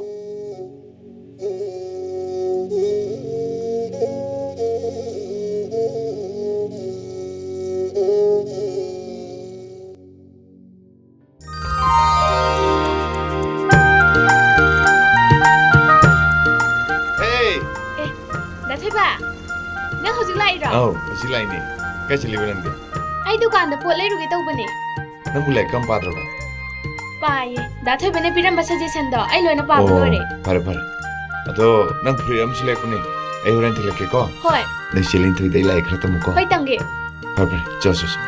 ꯍꯦ! ꯑꯦ, ꯗꯥ ꯊꯣꯏꯕ, ꯅꯪ ꯍꯧꯖꯤꯛ ꯂꯥꯛꯏꯔꯣ? ꯑꯧ, ꯍꯧꯖꯤꯛ ꯂꯥꯛꯏꯅꯦ꯫ ꯀꯥꯏ ꯆꯠꯂꯤꯕ ꯅꯪꯗꯤ? ꯑꯩ ꯗꯨꯀꯥꯟꯗ ꯄꯣꯠ ꯂꯩꯔꯨꯒꯦ ꯇꯧꯕꯅꯦ꯫ ꯅꯪꯕꯨ ꯂꯥꯏꯔꯤꯛꯀ ꯑꯝ ꯄꯥꯗ꯭ꯔꯕꯣ? ꯄꯥꯏꯌꯦ꯫ ꯗꯥ ꯊꯣꯏꯕꯅ ꯄꯤꯔꯝꯕ suggestionꯗꯣ ꯑꯩ ꯂꯣꯏꯅ ꯄꯥꯕ ꯑꯣ, ꯂꯣꯏꯔꯦ꯫ ꯐꯔꯦ, ꯐꯔꯦ꯫ ꯑꯗꯣ ꯅꯪ ꯐꯨꯔꯤꯠ ꯑꯃꯁꯨ ꯂꯩꯔꯛꯄꯅꯦ꯫ ꯑꯩ ꯍꯣꯔꯦꯟ ꯊꯤꯜꯂꯛꯀꯦꯀꯣ꯫ ꯍꯣꯏ꯫ ꯅꯣꯏ ꯆꯦ ꯂꯤꯟꯊꯣꯏꯗ ꯑꯩ ꯂꯥꯏꯔꯤꯛ ꯈꯔ ꯇꯝꯃꯨꯀꯣ꯫ ꯍꯣꯏ, ꯇꯝꯒꯦ꯫ ꯐꯔꯦ, ꯐꯔꯦ꯫ ꯆꯣ, ꯆꯣ, ꯆꯣ꯫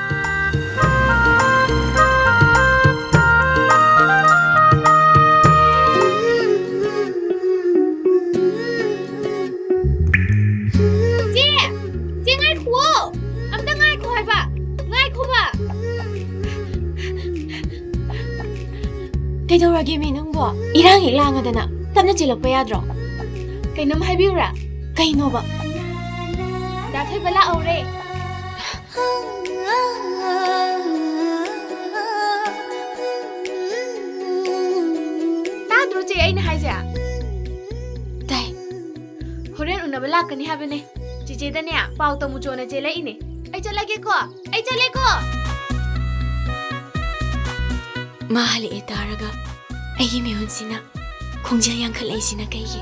ꯆꯦ! ꯆꯦ, ꯉꯥꯏꯈꯨꯋꯣ! ꯑꯝꯇ ꯉꯥꯏꯈꯣ ꯍꯥꯏꯕ! ꯉꯥꯏꯈꯣꯕ! ꯀꯩꯗꯧꯔꯒꯦꯃꯤ ꯅꯪꯕꯣ? ꯏꯔꯥꯡ ꯍꯦꯛ ꯂꯥꯡꯉꯗꯅ ꯇꯞꯅ ꯆꯦꯜꯂꯛꯄ ꯌꯥꯗ꯭ꯔꯣ? ꯀꯩꯅꯣꯝ ꯍꯥꯏꯕꯤꯌꯨꯔꯥ? ꯀꯩꯅꯣꯕ? ꯗꯥ ꯊꯣꯏꯕ ꯂꯥꯛꯍꯧꯔꯦ꯫ ꯇꯥꯗ꯭ꯔꯣ ꯆꯦ ꯑꯩꯅ ꯍꯥꯏꯁꯦ? ꯇꯥꯏ꯫ ꯍꯣꯔꯦꯟ ꯎꯅꯕ ꯂꯥꯛꯀꯅꯤ ꯍꯥꯏꯕꯅꯦ꯫ ꯆꯤꯆꯦꯗꯅꯦ ꯄꯥꯎ ꯇꯝꯃꯨꯆꯣꯅ ꯆꯦꯜꯂꯛꯏꯅꯦ꯫ ꯑꯩ ꯆꯠꯂꯒꯦꯀꯣ꯫ ꯑꯩ ꯆꯠꯂꯦꯀꯣ꯫ ꯃꯥ ꯍꯜꯂꯛꯑꯦ ꯇꯥꯔꯒ ꯑꯩꯒꯤ ꯃꯤꯍꯨꯟꯁꯤꯅ ꯈꯣꯡꯖꯦꯜ ꯌꯥꯡꯈꯠꯂꯛꯏꯁꯤꯅ ꯀꯩꯒꯤ?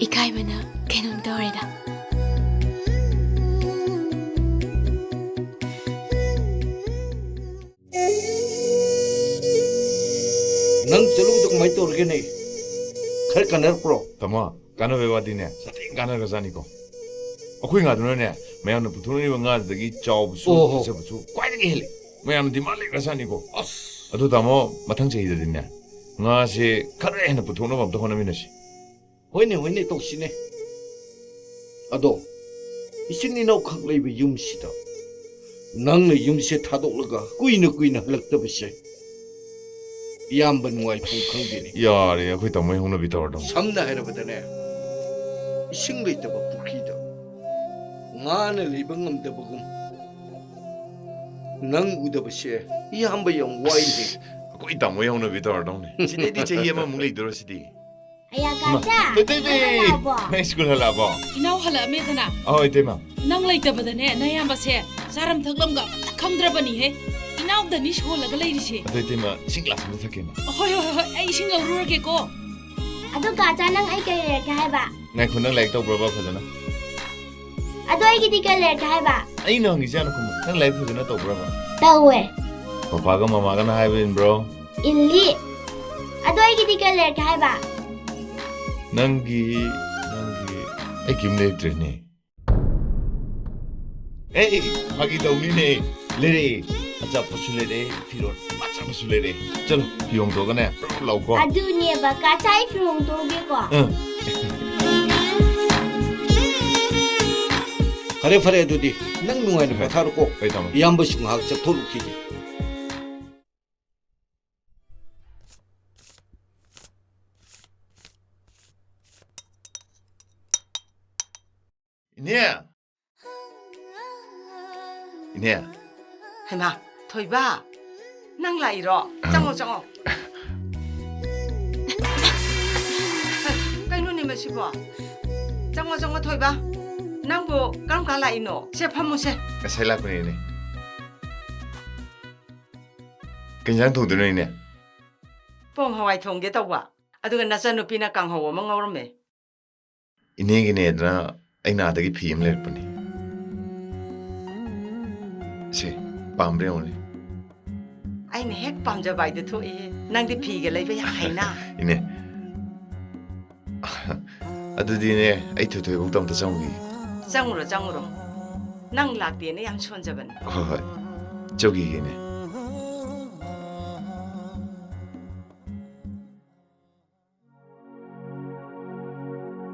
ꯏꯀꯥꯏꯕꯅ ꯀꯩꯅꯣꯝ ꯇꯧꯔꯦꯗ꯫ ꯅꯪ ꯆꯠꯂꯨꯕꯗꯣ ꯀꯃꯥꯏꯅ ꯇꯧꯔꯒꯦꯅꯦ? ꯈꯔ ꯀꯥꯟꯅꯔꯛꯄ꯭ꯔꯣ? ꯇꯥꯃꯣ, ꯀꯥꯟꯅꯕꯩ ꯋꯥꯗꯤꯅꯦ, ꯁꯥꯊꯤꯅ ꯀꯥꯟꯅꯈ꯭ꯔꯖꯥꯠꯅꯤꯀꯣ꯫ ꯑꯩꯈꯣꯏ ꯉꯥꯗꯨꯅꯅꯦ, ꯃꯌꯥꯝꯅ ꯄꯨꯊꯣꯛꯅꯔꯤꯕ ꯉꯥꯗꯨꯗꯒꯤ ꯆꯥꯎꯕꯁꯨ, ꯑꯣꯍꯣ꯫ ꯐꯖꯕꯁꯨ ꯈ꯭ꯋꯥꯏꯗꯒꯤ ꯍꯦꯜꯂꯤ꯫ ꯃꯌꯥꯝꯅ demand ꯂꯩꯈ꯭ꯔꯖꯥꯠꯅꯤꯀꯣ꯫ ꯑꯁ꯫ ꯑꯗꯨ ꯇꯥꯃꯣ, ꯃꯊꯪ ꯆꯍꯤꯗꯗꯤꯅꯦ, ꯉꯥꯁꯦ ꯈꯔ ꯍꯦꯟꯅ ꯄꯨꯊꯣꯛꯅꯕ ꯑꯝꯇ ꯍꯣꯠꯅꯃꯤꯟꯅꯁꯤ꯫ ꯍꯣꯏꯅꯦ, ꯍꯣꯏꯅꯦ, ꯇꯧꯁꯤꯅꯦ꯫ ꯑꯗꯣ, ꯏꯆꯤꯟ ꯏꯅꯥꯎ ꯈꯛ ꯂꯩꯕ ꯌꯨꯝꯁꯤꯗ ꯅꯪꯅ ꯌꯨꯝꯁꯦ ꯊꯥꯗꯣꯛꯂꯒ ꯀꯨꯏꯅ ꯀꯨꯏꯅ ꯍꯜꯂꯛꯇꯕꯁꯦ ꯏꯌꯥꯝꯕ ꯅꯨꯡꯉꯥꯏꯐꯝ ꯈꯪꯗꯦꯅꯦ꯫ ꯌꯥꯔꯦ, ꯑꯩꯈꯣꯏ ꯇꯥꯃꯣ ꯍꯧꯅꯕꯤ ꯇꯧꯔꯗꯧꯅꯤ꯫ ꯁꯝꯅ ꯍꯥꯏꯔꯕꯗꯅꯦ, ꯏꯁꯤꯡ ꯂꯩꯇꯕ ꯄꯨꯈ꯭ꯔꯤꯗ ꯉꯥꯅ ꯂꯩꯕ ꯉꯝꯗꯕꯒꯨꯝ, ꯅꯪ ꯎꯗꯕꯁꯦ ꯏꯌꯥꯝꯕ ꯌꯥꯝ ꯋꯥꯏꯅꯦ꯫ ꯑꯩꯈꯣꯏ ꯇꯥꯃꯣ ꯍꯧꯅꯕꯤ ꯇꯧꯔꯗꯧꯅꯤ꯫ ꯁꯤꯗꯩꯗꯤ ꯆꯍꯤ ꯑꯃꯃꯨꯛ ꯂꯩꯗꯣꯏꯔꯣ ꯁꯤꯗꯤ? ꯑꯌꯥ, ꯏꯃꯥ, ꯀꯥꯆꯥ, ꯇꯦꯇꯦꯕꯤ! ꯅꯪ ꯍꯜꯂꯛꯑꯕꯣ? ꯅꯪ ꯁ꯭ꯀꯨꯜ ꯍꯜꯂꯛꯑꯕꯣ? ꯏꯅꯥꯎ ꯍꯜꯂꯛꯑꯝꯃꯦꯗꯅ꯫ ꯑꯍꯣꯏ, ꯏꯇꯩꯃ꯫ ꯅꯪ ꯂꯩꯇꯕꯗꯅꯦ, ꯅꯌꯥꯝꯕꯁꯦ ꯆꯥꯔꯝ ꯊꯛꯂꯝꯒ ꯑꯝꯇ ꯈꯪꯗ꯭ꯔꯕꯅꯤꯍꯦ꯫ ꯏꯅꯥꯎꯗꯅꯤ ꯁꯣꯜꯂꯒ ꯂꯩꯔꯤꯁꯦ꯫ ꯑꯗꯣ ꯏꯇꯩꯃ, ꯏꯁꯤꯡ ꯒ꯭ꯂꯥꯁ ꯑꯝꯇ ꯊꯛꯀꯦꯅ꯫ ꯍꯣꯏ, ꯍꯣꯏ, ꯍꯣꯏ, ꯍꯣꯏ, ꯑꯩ ꯏꯁꯤꯡ ꯂꯧꯔꯨꯔꯒꯦꯀꯣ꯫ ꯑꯗꯨ ꯀꯥꯆꯥ, ꯅꯪ ꯑꯩ ꯀꯩ ꯂꯩꯔꯛꯀꯦ ꯍꯥꯏꯕ? ꯉꯥꯏꯈꯣ, ꯅꯪ ꯂꯥꯏꯔꯤꯛ ꯇꯧꯕ꯭ꯔꯕ ꯐꯖꯅ? ꯑꯗꯣ ꯑꯩꯒꯤꯗꯤ ꯀꯩ ꯂꯩꯔꯛꯀꯦ ꯍꯥꯏꯕ? ꯑꯩꯅ ꯍꯪꯉꯤꯁꯦ ꯍꯥꯟꯅ ꯈꯨꯝꯃꯨ꯫ ꯅꯪ ꯂꯥꯏꯔꯤꯛ ꯐꯖꯅ ꯇꯧꯕ꯭ꯔꯕ? ꯇꯧꯋꯦ꯫ ꯄꯄꯥꯒ ꯃꯃꯥꯒꯅ ꯍꯥꯏꯕ ꯏꯟꯕ꯭ꯔꯣ? ꯏꯜꯂꯤ꯫ ꯑꯗꯣ ꯑꯩꯒꯤꯗꯤ ꯀꯩ ꯂꯩꯔꯛꯀꯦ ꯍꯥꯏꯕ? ꯅꯪꯒꯤ, ꯅꯪꯒꯤ, ꯑꯩ ꯀꯩꯝ ꯂꯩꯔꯛꯇ꯭ꯔꯦꯅꯦ꯫ ꯑꯦ, ꯐꯥꯒꯤ ꯇꯧꯅꯤꯅꯦ꯫ ꯂꯩꯔꯛꯑꯦ꯫ ꯑꯆꯥꯄꯣꯠꯁꯨ ꯂꯩꯔꯛꯑꯦ, ꯐꯤꯔꯣꯜ ꯐꯖꯕꯁꯨ ꯂꯩꯔꯛꯑꯦ꯫ ꯆꯠꯂꯣ, ꯐꯤ ꯍꯣꯡꯗꯣꯛꯑꯒꯅꯦ, ꯄꯨꯔꯞ ꯂꯥꯛꯎꯀꯣ꯫ ꯑꯗꯨꯅꯦꯕ, ꯀꯥꯆꯥ, ꯑꯩ ꯐꯤ ꯍꯣꯡꯗꯣꯛꯎꯒꯦꯀꯣ꯫ ꯑꯪ꯫ ꯐꯔꯦ, ꯐꯔꯦ, ꯑꯗꯨꯗꯤ ꯅꯪ ꯅꯨꯡꯉꯥꯏꯅ ꯍꯣꯏ꯫ ꯄꯣꯊꯥꯔꯣꯀꯣ꯫ ꯍꯣꯏ, ꯇꯥꯃꯣ꯫ ꯏꯌꯥꯝꯕꯁꯨ ꯉꯥꯏꯍꯥꯛ ꯆꯠꯊꯣꯛꯂꯨꯈꯤꯒꯦ꯫ ꯏꯅꯦ! ꯏꯅꯦ! ꯍꯩꯃꯥ, ꯊꯣꯏꯕ, ꯅꯪ ꯂꯥꯛꯏꯔꯣ? ꯑꯥ꯫ ꯆꯪꯉꯣ, ꯆꯪꯉꯣ꯫ ꯀꯩꯅꯣꯅꯦ ꯃꯁꯤꯕꯣ? ꯆꯪꯉꯣ, ꯆꯪꯉꯣ, ꯊꯣꯏꯕ꯫ ꯅꯪꯕꯨ ꯀꯔꯝ ꯀꯥꯟ ꯂꯥꯛꯏꯅꯣ? ꯁꯦ, ꯐꯝꯃꯨꯁꯦ꯫ ꯉꯁꯥꯏ ꯂꯥꯛꯄꯅꯦ, ꯏꯅꯦ꯫ ꯀꯩ ꯏꯟꯖꯥꯡ ꯊꯣꯡꯗꯣꯏꯅꯣ, ꯏꯅꯦ? ꯄꯣꯡ ꯍꯋꯥꯏ ꯊꯣꯡꯒꯦ ꯇꯧꯕ꯫ ꯑꯗꯨꯒ ꯅꯆꯟꯅꯨꯄꯤꯅ ꯀꯥꯡꯍꯧ ꯑꯃ ꯉꯧꯔꯝꯃꯦ꯫ ꯏꯅꯦꯒꯤꯅꯦꯗꯅ ꯑꯩꯅ ꯑꯥꯗꯒꯤ ꯐꯤ ꯑꯃ ꯂꯩꯔꯛꯄꯅꯤ꯫ ꯁꯦ, ꯄꯥꯝꯕ꯭ꯔꯥ ꯌꯦꯡꯉꯨꯅꯦ꯫ ꯑꯩꯅ ꯍꯦꯛ ꯄꯥꯝꯖꯕ ꯍꯥꯏꯗꯣ ꯊꯣꯛꯑꯦ꯫ ꯅꯪꯗꯤ ꯐꯤꯒ ꯂꯩꯕ ꯌꯥꯝ ꯍꯩꯅ꯫ ꯏꯅꯦ, ꯑꯗꯨꯗꯤꯅꯦ, ꯑꯩ ꯊꯣꯏꯊꯣꯏꯕꯨꯛꯇ ꯑꯝꯇ ꯆꯪꯉꯨꯈꯤꯒꯦ꯫ ꯆꯪꯉꯨꯔꯣ, ꯆꯪꯉꯨꯔꯣ꯫ ꯅꯪ ꯂꯥꯛꯇꯦꯅ ꯌꯥꯝ ꯁꯣꯟꯖꯕꯅꯤ꯫ ꯍꯣꯏ, ꯍꯣꯏ꯫ ꯆꯧꯈꯤꯒꯦꯅꯦ꯫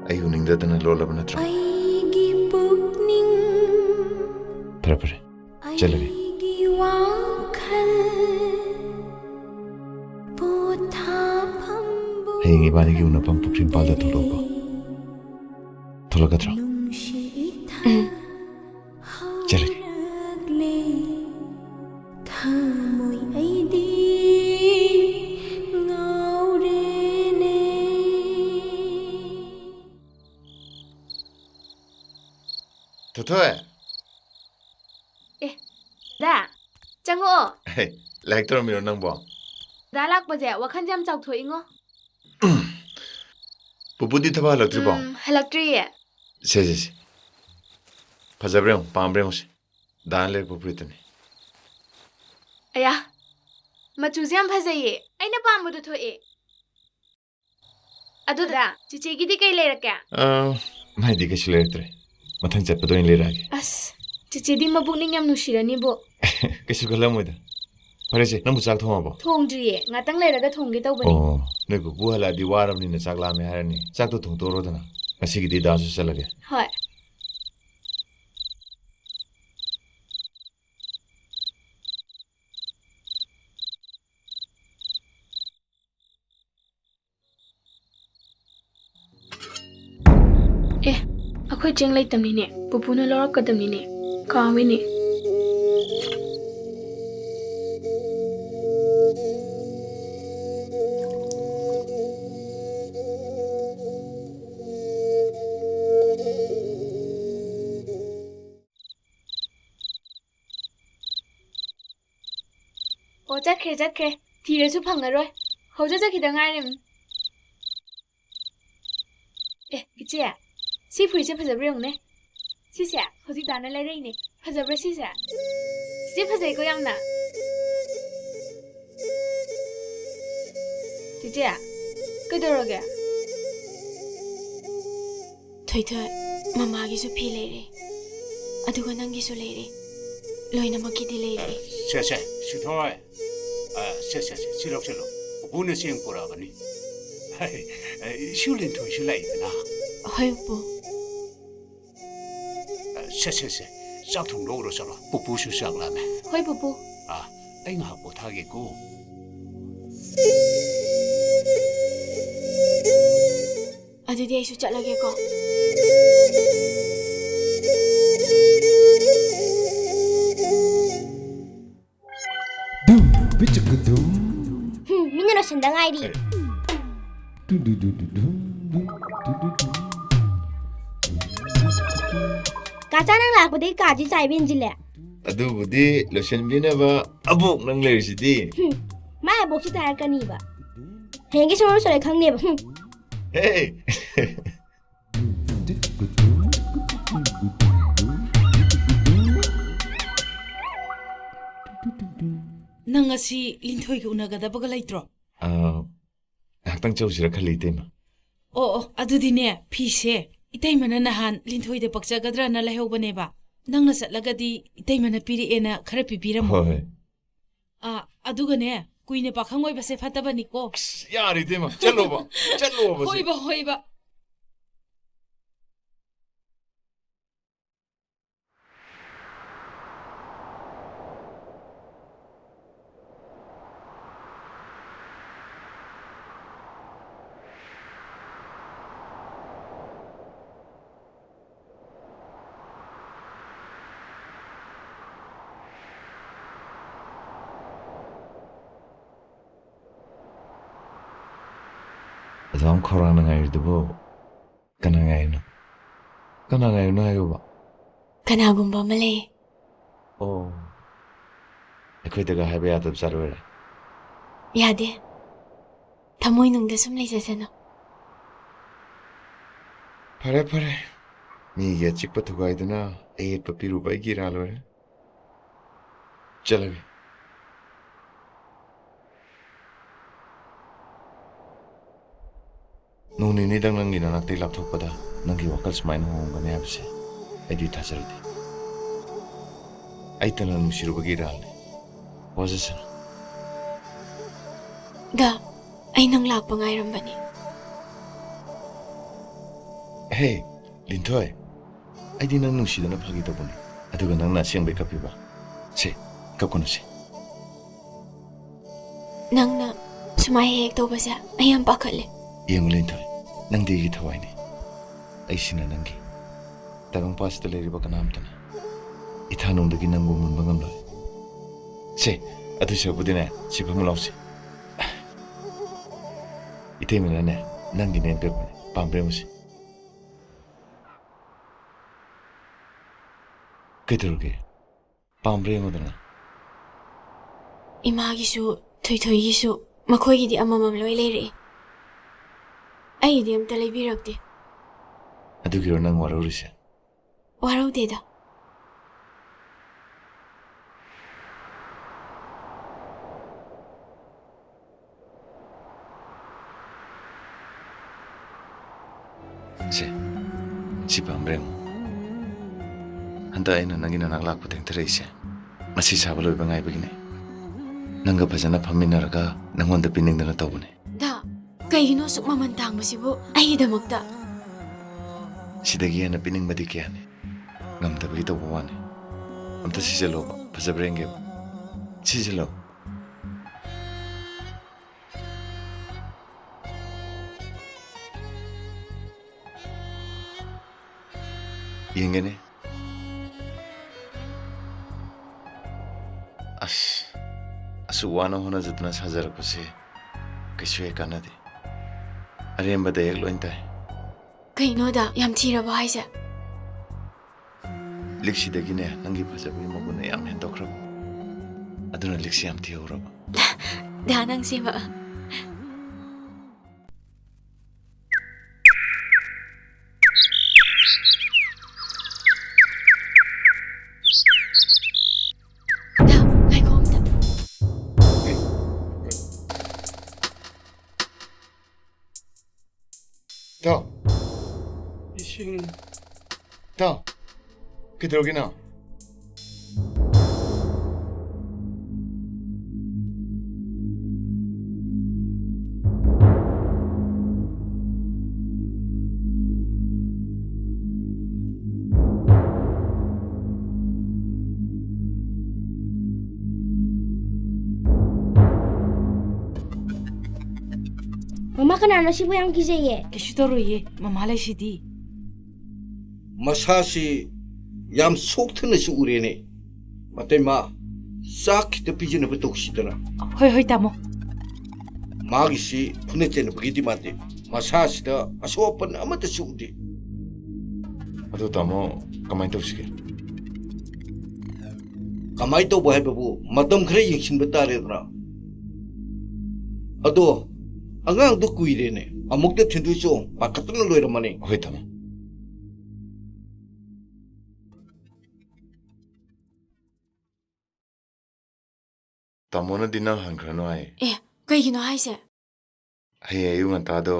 ꯑꯩ ꯎꯅꯤꯡꯗꯗꯅ ꯂꯣꯜꯂꯕ ꯅꯠꯇ꯭ꯔꯣ? ꯑꯩꯒꯤ ꯄꯨꯛꯅꯤꯡ ꯐꯔꯦ, ꯐꯔꯦ꯫ ꯆꯠꯂꯒꯦ꯫ ꯑꯩꯒꯤ ꯋꯥꯈꯜ ꯄꯣꯊꯥꯐꯝꯕꯨ ꯍꯌꯦꯡ ꯏꯕꯥꯅꯤꯒꯤ ꯎꯅꯐꯝ ꯄꯨꯈ꯭ꯔꯤ ꯃꯄꯥꯜꯗ ꯊꯣꯛꯂꯛꯎꯀꯣ꯫ ꯊꯣꯛꯂꯛꯀꯗ꯭ꯔꯣ? ꯅꯨꯡꯁꯤ ꯏꯊꯛ ꯎꯝ꯫ ꯆꯠꯂꯒꯦ꯫ ꯍꯧꯔꯛꯂꯦ꯫ ꯊꯃꯣꯏ ꯑꯩꯗꯤ ꯉꯥꯎꯔꯦꯅꯦ꯫ ꯊꯣꯏꯊꯣꯏ꯫ ꯑꯦ, ꯗꯥ, ꯆꯪꯉꯛꯑꯣ꯫ ꯍꯦ, ꯂꯥꯏꯔꯤꯛ ꯇꯧꯔꯝꯃꯤꯔꯣ ꯅꯪꯕꯣ? ꯗꯥ ꯂꯥꯛꯄꯁꯦ ꯋꯥꯈꯜꯁꯦ ꯌꯥꯝ ꯆꯥꯎꯊꯣꯛꯏꯉꯣ꯫ ꯄꯨꯄꯨꯗꯤ ꯊꯕꯛ ꯍꯜꯂꯛꯇ꯭ꯔꯤꯕꯣ? ꯎꯝ, ꯍꯜꯂꯛꯇ꯭ꯔꯤꯌꯦ꯫ ꯁꯦ, ꯁꯦ, ꯁꯦ꯫ ꯐꯖꯕ꯭ꯔꯥ ꯌꯦꯡꯉꯨ, ꯄꯥꯝꯕ꯭ꯔꯥ ꯌꯦꯡꯉꯨꯁꯦ꯫ ꯗꯥꯅ ꯂꯩꯔꯛꯄ ꯐꯨꯔꯤꯠꯇꯨꯅꯤ꯫ ꯑꯌꯥ, ꯃꯆꯨꯁꯦ ꯌꯥꯝ ꯐꯖꯩꯌꯦ꯫ ꯑꯩꯅ ꯄꯥꯝꯕꯗꯣ ꯊꯣꯛꯑꯦ꯫ ꯑꯗꯨꯗ, ꯆꯤꯆꯦꯒꯤꯗꯤ ꯀꯩ ꯂꯩꯔꯛꯀꯦ? ꯑ, ꯃꯥꯏꯗꯤ ꯀꯩꯁꯨ ꯂꯩꯔꯛꯇ꯭ꯔꯦ꯫ ꯃꯊꯪ ꯆꯠꯄꯗ ꯑꯣꯏꯅ ꯂꯩꯔꯛꯑꯒꯦ꯫ ꯑꯁ, ꯆꯤꯆꯦꯗꯤ ꯃꯄꯨꯛꯅꯤꯡ ꯌꯥꯝ ꯅꯨꯡꯁꯤꯔꯅꯤꯕꯣ꯫ ꯀꯩꯁꯨ ꯈꯜꯂꯝꯃꯣꯏꯗ꯫ ꯐꯔꯦꯁꯦ, ꯅꯪꯕꯨ ꯆꯥꯛ ꯊꯣꯡꯉꯕꯣ? ꯊꯣꯡꯗ꯭ꯔꯤꯌꯦ, ꯉꯥꯛꯇꯪ ꯂꯩꯔꯒ ꯊꯣꯡꯒꯦ ꯇꯧꯕꯅꯦ꯫ ꯑꯣ, ꯅꯣꯏ ꯄꯨꯄꯨ ꯍꯜꯂꯛꯑꯗꯤ ꯋꯥꯔꯕꯅꯤꯅ ꯆꯥꯛ ꯂꯥꯝꯃꯦ ꯍꯥꯏꯔꯅꯤ꯫ ꯆꯥꯛꯇꯣ ꯊꯣꯡꯇꯣꯛꯎꯔꯣꯗꯅ꯫ ꯉꯁꯤꯒꯤꯗꯤ ꯗꯥꯁꯨ ꯆꯠꯂꯒꯦ꯫ ꯍꯣꯏ꯫ ꯑꯦ, ꯑꯩꯈꯣꯏ ꯆꯦꯡ ꯂꯩꯇꯕꯅꯤꯅꯦ, ꯄꯨꯄꯨꯅ ꯂꯧꯔꯛꯀꯗꯕꯅꯤꯅꯦ, ꯀꯥꯎꯏꯅꯦ꯫ ꯑꯣ, ꯆꯠꯈ꯭ꯔꯦ, ꯆꯠꯈ꯭ꯔꯦ꯫ ꯊꯤꯔꯁꯨ ꯐꯪꯉꯔꯣꯏ꯫ ꯍꯧꯖꯤꯛ ꯆꯠꯈꯤꯗ ꯉꯥꯏꯔꯤꯝ꯫ ꯑꯦ, ꯏꯆꯦ, ꯁꯤ ꯐꯨꯔꯤꯠꯁꯦ ꯐꯖꯕ꯭ꯔꯥ ꯌꯦꯡꯉꯨꯅꯦ꯫ ꯁꯤꯁꯦ ꯍꯧꯖꯤꯛ ꯗꯥꯅ ꯂꯩꯔꯛꯏꯅꯦ꯫ ꯐꯖꯕ꯭ꯔꯥ ꯁꯤꯁꯦ? ꯁꯤ ꯐꯖꯩꯀꯣ ꯌꯥꯝꯅ꯫ ꯆꯤꯆꯦ, ꯀꯩꯗꯧꯔꯒꯦ? ꯊꯣꯏꯊꯣꯏ, ꯃꯃꯥꯒꯤꯁꯨ ꯐꯤ ꯂꯩꯔꯦ꯫ ꯑꯗꯨꯒ ꯅꯪꯒꯤꯁꯨ ꯂꯩꯔꯦ꯫ ꯂꯣꯏꯅꯃꯛꯀꯤꯗꯤ ꯂꯩꯔꯦ꯫ ꯁꯦ, ꯁꯦ, ꯁꯤꯊꯣꯏ꯫ ꯑ, ꯁꯦ, ꯁꯦ, ꯁꯦ, ꯁꯤ ꯂꯧꯁꯤꯜꯂꯨ꯫ ꯄꯨꯄꯨꯅ ꯆꯦꯡ ꯄꯨꯔꯛꯑꯕꯅꯤ꯫ ꯍꯩ, ꯑ, ꯁꯨ ꯂꯤꯟꯊꯣꯏꯁꯨ ꯂꯥꯛꯏꯗꯅ꯫ ꯍꯣꯏ, ꯄꯨꯄꯨ꯫ ꯑ, ꯁꯦ, ꯁꯦ, ꯁꯦ, ꯆꯥꯛ ꯊꯣꯡꯗꯣꯛꯎꯔꯣ ꯆꯠꯂꯣ꯫ ꯄꯨꯄꯨꯁꯨ ꯆꯥꯛ ꯂꯥꯝꯃꯦ꯫ ꯍꯣꯏ, ꯄꯨꯄꯨ꯫ ꯑ, ꯑꯩ ꯉꯥꯏꯍꯥꯛ ꯄꯣꯊꯥꯒꯦꯀꯣ꯫ ꯑꯗꯨꯗꯤ ꯑꯩꯁꯨ ꯆꯠꯂꯒꯦꯀꯣ꯫ ꯗꯨꯝ, ꯕꯤꯆꯨꯀ ꯗꯨꯝ꯫ ꯍꯨꯝ, ꯃꯤꯅ ꯂꯣꯏꯁꯟꯗ ꯉꯥꯏꯔꯤ꯫ ꯗꯨ ꯗꯨ ꯗꯨ ꯗꯨ ꯗꯨꯝ, ꯗꯨ ꯗꯨ ꯗꯨ ꯗꯨ꯫ ꯀꯥꯆꯥ, ꯅꯪ ꯂꯥꯛꯄꯗꯒꯤ ꯀꯥꯁꯤ ꯆꯥꯏꯕ ꯍꯦꯟꯖꯤꯜꯂꯦ꯫ ꯑꯗꯨꯕꯨꯗꯤ ꯂꯣꯏꯁꯟꯕꯤꯅꯕ ꯑꯕꯣꯛ ꯅꯪ ꯂꯩꯔꯤꯁꯤꯗꯤ꯫ ꯍꯨꯝ, ꯃꯥꯏ ꯑꯕꯣꯛꯁꯤ ꯇꯥꯔꯛꯀꯅꯤꯕ꯫ ꯍꯌꯦꯡꯒꯤ ꯁꯣꯔ ꯁꯣꯔ ꯈꯪꯅꯦꯕ꯫ ꯍꯨꯝ꯫ ꯍꯦ! ꯅꯪ ꯉꯁꯤ ꯂꯤꯟꯊꯣꯏꯒ ꯎꯅꯒꯗꯕꯒ ꯂꯩꯇ꯭ꯔꯣ? ꯑꯥ, ꯉꯥꯏꯍꯥꯛꯇꯪ ꯆꯧꯁꯤꯔ ꯈꯜꯂꯤ, ꯏꯇꯩꯃ꯫ ꯑꯣ, ꯑꯣ, ꯑꯗꯨꯗꯤꯅꯦ, ꯐꯤꯁꯦ ꯏꯇꯩꯃꯅ ꯅꯍꯥꯟ ꯂꯤꯟꯊꯣꯏꯗ ꯄꯛꯆꯒꯗ꯭ꯔꯅ ꯂꯩꯍꯧꯕꯅꯦꯕ꯫ ꯅꯪꯅ ꯆꯠꯂꯒꯗꯤ ꯏꯇꯩꯃꯅ ꯄꯤꯔꯛꯑꯦꯅ ꯈꯔ ꯄꯤꯕꯤꯔꯝꯃꯣ꯫ ꯍꯣꯏ, ꯍꯣꯏ꯫ ꯑꯥ, ꯑꯗꯨꯒꯅꯦ, ꯀꯨꯏꯅ ꯄꯥꯈꯪ ꯑꯣꯏꯕꯁꯦ ꯐꯠꯇꯕꯅꯤꯀꯣ꯫ ꯑꯁ, ꯌꯥꯔꯦ, ꯏꯇꯩꯃ, ꯆꯠꯂꯣꯕ, ꯆꯠꯂꯣꯕ ꯁꯦ꯫ ꯍꯣꯏꯕ, ꯍꯣꯏꯕ꯫ ꯑꯗꯨꯌꯥꯝ ꯈꯧꯔꯥꯡꯅ ꯉꯥꯏꯔꯤꯗꯨꯕꯨ ꯀꯅꯥ ꯉꯥꯏꯔꯤꯅꯣ? ꯀꯅꯥ ꯉꯥꯏꯔꯤꯅꯣ ꯍꯥꯏꯌꯣꯕ꯫ ꯀꯅꯥꯒꯨꯝꯕ ꯑꯃ ꯂꯩ꯫ ꯑꯣ, ꯑꯩꯈꯣꯏꯗꯒ ꯍꯥꯏꯕ ꯌꯥꯗꯕ ꯖꯥꯠ ꯑꯣꯏꯔꯦ? ꯌꯥꯗꯦ꯫ ꯊꯃꯣꯏꯅꯨꯡꯗ ꯁꯨꯝ ꯂꯩꯖꯁꯅꯨ꯫ ꯐꯔꯦ, ꯐꯔꯦ꯫ ꯃꯤꯒꯤ ꯑꯆꯤꯛꯄ ꯊꯨꯒꯥꯏꯗꯨꯅ ꯑꯌꯦꯠꯄ ꯄꯤꯔꯨꯕ ꯑꯩꯒꯤ ꯏꯔꯥꯜ ꯑꯣꯏꯔꯦ꯫ ꯆꯠꯂꯒꯦ꯫ ꯅꯣꯡ ꯅꯤꯅꯤꯗꯪ ꯅꯪꯒꯤ ꯅꯅꯥꯛꯇꯒꯤ ꯂꯥꯞꯊꯣꯛꯄꯗ ꯅꯪꯒꯤ ꯋꯥꯈꯜ ꯁꯨꯃꯥꯏꯅ ꯍꯣꯡꯉꯝꯒꯅꯤ ꯍꯥꯏꯕꯁꯦ ꯑꯩꯗꯤ ꯊꯥꯖꯔꯨꯗꯦ꯫ ꯑꯩ ꯇꯅ ꯅꯨꯡꯁꯤꯔꯨꯕꯒꯤ ꯏꯔꯥꯜꯅꯤ꯫ ꯋꯥꯖꯁꯅꯨ꯫ ꯗꯥ, ꯑꯩ ꯅꯪ ꯂꯥꯛꯄ ꯉꯥꯏꯔꯝꯕꯅꯤ꯫ ꯍꯦ, ꯂꯤꯟꯊꯣꯏ, ꯑꯩꯗꯤ ꯅꯪ ꯅꯨꯡꯁꯤꯗꯅ ꯐꯥꯒꯤ ꯇꯧꯕꯅꯤ, ꯑꯗꯨꯒ ꯅꯪꯅ ꯑꯁꯦꯡꯕꯩ ꯀꯞꯄꯤꯕ꯫ ꯁꯦ, ꯀꯞꯀꯅꯨꯁꯦ꯫ ꯅꯪꯅ ꯁꯨꯃꯥꯏ ꯍꯦꯛ ꯍꯦꯛ ꯇꯧꯕꯁꯦ ꯑꯩ ꯌꯥꯝ ꯄꯥꯈꯠꯂꯦ꯫ ꯌꯦꯡꯉꯨ ꯂꯤꯟꯊꯣꯏ, ꯅꯪꯗꯤ ꯑꯩꯒꯤ ꯊꯋꯥꯏꯅꯤ, ꯑꯩꯁꯤꯅ ꯅꯪꯒꯤ꯫ ꯇꯥꯏꯕꯪꯄꯥꯁꯤꯗ ꯂꯩꯔꯤꯕ ꯀꯅꯥꯝꯇꯅ ꯏꯊꯥꯅꯨꯡꯗꯒꯤ ꯅꯪꯕꯨ ꯃꯨꯟꯕ ꯉꯝꯂꯣꯏ꯫ ꯁꯦ, ꯑꯗꯨ ꯁꯔꯨꯛꯄꯨꯗꯤꯅꯦ, ꯁꯤ ꯐꯝꯃꯨ ꯂꯥꯎꯁꯦ꯫ ꯏꯇꯩꯃꯅꯅꯦ, ꯅꯪꯒꯤꯅꯦꯅ ꯄꯤꯔꯛꯄꯅꯦ, ꯄꯥꯝꯕ꯭ꯔꯥ ꯌꯦꯡꯉꯨꯁꯦ꯫ ꯀꯩꯗꯧꯔꯒꯦ? ꯄꯥꯝꯕ꯭ꯔꯥ ꯌꯦꯡꯉꯨꯗꯅ꯫ ꯏꯃꯥꯒꯤꯁꯨ, ꯊꯣꯏꯊꯣꯏꯒꯤꯁꯨ, ꯃꯈꯣꯏꯒꯤꯗꯤ ꯑꯃꯃꯝ ꯂꯣꯏ ꯂꯩꯔꯛꯏ꯫ ꯑꯩꯒꯤꯗꯤ ꯑꯝꯇ ꯂꯩꯕꯤꯔꯛꯇꯦ꯫ ꯑꯗꯨꯒꯤꯔꯣ ꯅꯪ ꯋꯥꯔꯧꯔꯤꯁꯦ? ꯋꯥꯔꯧꯗꯦꯗ꯫ ꯁꯦ, ꯁꯤ ꯄꯥꯝꯕ꯭ꯔꯥ ꯌꯦꯡꯉꯨ꯫ ꯍꯟꯗꯛ ꯑꯩꯅ ꯅꯪꯒꯤ ꯅꯅꯥꯛ ꯂꯥꯛꯄ ꯊꯦꯡꯊꯔꯛꯏꯁꯦ, ꯃꯁꯤ ꯁꯥꯕ ꯂꯣꯏꯕ ꯉꯥꯏꯕꯒꯤꯅꯦ꯫ ꯅꯪꯒ ꯐꯖꯅ ꯐꯝꯃꯤꯟꯅꯔꯒ ꯅꯪꯉꯣꯟꯗ ꯄꯤꯅꯤꯡꯗꯅ ꯇꯧꯕꯅꯦ꯫ ꯗꯥ, ꯀꯩꯒꯤꯅꯣ ꯑꯁꯨꯛ ꯃꯃꯜ ꯇꯥꯡꯕꯁꯤꯕꯨ ꯑꯩꯒꯤꯗꯃꯛꯇ? ꯁꯤꯗꯒꯤ ꯍꯦꯟꯅ ꯄꯤꯅꯤꯡꯕꯗꯤ ꯀꯌꯥꯅꯤ? ꯉꯝꯗꯕꯒꯤ ꯇꯧꯕ ꯋꯥꯅꯤ꯫ ꯑꯝꯇ ꯁꯤꯖꯜꯂꯣꯕ, ꯐꯖꯕ꯭ꯔꯥ ꯌꯦꯡꯒꯦꯕ꯫ ꯁꯤꯖꯜꯂꯣ꯫ ꯌꯦꯡꯒꯦꯅꯦ꯫ ꯑꯁ, ꯑꯁꯨꯛ ꯋꯥꯅ ꯍꯣꯠꯅꯖꯗꯨꯅ ꯁꯥꯖꯔꯛꯄꯁꯦ ꯀꯩꯁꯨ ꯍꯦꯛ ꯀꯥꯟꯅꯗꯦ꯫ ꯑꯔꯦꯝꯕꯗ ꯍꯦꯛ ꯂꯣꯏ ꯇꯥꯏ꯫ ꯀꯩꯅꯣꯗ ꯌꯥꯝ ꯊꯤꯔꯕꯣ ꯍꯥꯏꯁꯦ? ꯂꯤꯛꯁꯤꯗꯒꯤꯅꯦ, ꯅꯪꯒꯤ ꯐꯖꯕꯒꯤ ꯃꯒꯨꯟꯅ ꯌꯥꯝ ꯍꯦꯟꯗꯣꯛꯈ꯭ꯔꯕ꯫ ꯑꯗꯨꯅ ꯂꯤꯛꯁꯤ ꯌꯥꯝ ꯊꯤꯍꯧꯔꯕ꯫ ꯗꯥ, ꯅꯪꯁꯤꯃ꯫ ꯗꯥ, ꯉꯥꯏꯈꯣ ꯑꯝꯇ꯫ ꯇꯥꯎ꯫ ꯏꯁꯤꯡ꯫ ꯇꯥꯎ꯫ ꯀꯩꯗꯧꯔꯒꯦ ꯅꯪ? ꯀꯅꯥꯅꯣ ꯁꯤꯕꯨ? ꯌꯥꯝ ꯀꯤꯖꯩꯌꯦ꯫ ꯀꯩꯁꯨ ꯇꯧꯔꯣꯏꯌꯦ, ꯃꯃꯥ ꯂꯩꯁꯤꯗꯤ꯫ ꯃꯁꯥꯁꯤ ꯌꯥꯝ ꯁꯣꯛꯊꯅꯁꯨ ꯎꯔꯦꯅꯦ꯫ ꯃꯇꯩꯃ, ꯆꯥꯛ ꯈꯤꯇ ꯄꯤꯖꯅꯕ ꯇꯧꯁꯤꯗꯅ꯫ ꯍꯣꯏ, ꯍꯣꯏ, ꯇꯥꯃꯣ꯫ ꯃꯥꯒꯤꯁꯤ ꯐꯨꯅ ꯆꯩꯅꯕꯒꯤꯗꯤ ꯃꯥꯟꯗꯦ꯫ ꯃꯁꯥꯁꯤꯗ ꯑꯁꯣꯛ ꯑꯄꯟ ꯑꯃꯠꯇꯁꯨ ꯎꯗꯦ꯫ ꯑꯗꯨ ꯇꯥꯃꯣ, ꯀꯃꯥꯏꯅ ꯇꯧꯁꯤꯒꯦ? ꯀꯃꯥꯏꯅ ꯇꯧꯕ ꯍꯥꯏꯕꯕꯨ ꯃꯇꯝ ꯈꯔ ꯌꯦꯡꯁꯤꯟꯕ ꯇꯥꯔꯦꯗꯅ꯫ ꯑꯗꯣ ꯑꯉꯥꯡꯗꯣ ꯀꯨꯏꯔꯦꯅꯦ, ꯑꯃꯨꯛꯇ ꯊꯤꯟꯗꯣꯛꯁꯨ ꯄꯥꯈꯠꯇꯅ ꯂꯣꯏꯔꯝꯃꯅꯤ꯫ ꯍꯣꯏ ꯇꯥꯃꯣ꯫ ꯇꯥꯃꯣꯅꯗꯤ ꯅꯪ ꯍꯟꯈ꯭ꯔꯅꯨ ꯍꯥꯏ꯫ ꯑꯦ, ꯀꯩꯒꯤꯅꯣ ꯍꯥꯏꯁꯦ? ꯍꯌꯦꯡ ꯑꯌꯨꯛ ꯉꯟꯇꯥꯗꯣ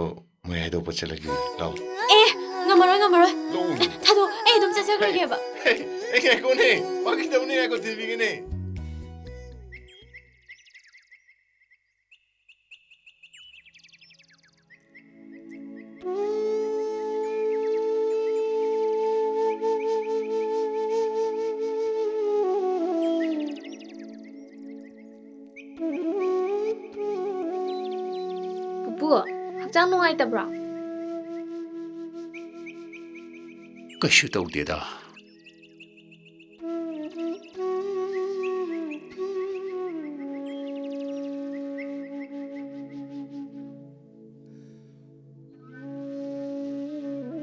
ꯃꯣꯏ ꯍꯥꯏꯗꯣꯛꯄ ꯆꯠꯂꯒꯦ꯫ ꯂꯥꯛꯑꯣ꯫ ꯑꯦ, ꯉꯝꯃꯔꯣꯏ, ꯉꯝꯃꯔꯣꯏ꯫ ꯂꯥꯛꯑꯣ꯫ ꯊꯥꯗꯣꯛꯑꯣ, ꯑꯩ ꯑꯗꯨꯝ ꯆꯠꯆꯈ꯭ꯔꯒꯦꯕ꯫ ꯍꯦ, ꯑꯩ ꯉꯥꯏꯈꯣꯅꯦ꯫ ꯐꯥꯒꯤ ꯇꯧꯅꯦ, ꯉꯥꯏꯈꯣ, ꯊꯤꯟꯕꯤꯒꯦꯅꯦ꯫ ꯄꯨꯄꯨ, ꯍꯛꯆꯥꯡ ꯅꯨꯡꯉꯥꯏꯇꯕ꯭ꯔꯣ? ꯀꯩꯁꯨ ꯇꯧꯗꯦꯗ꯫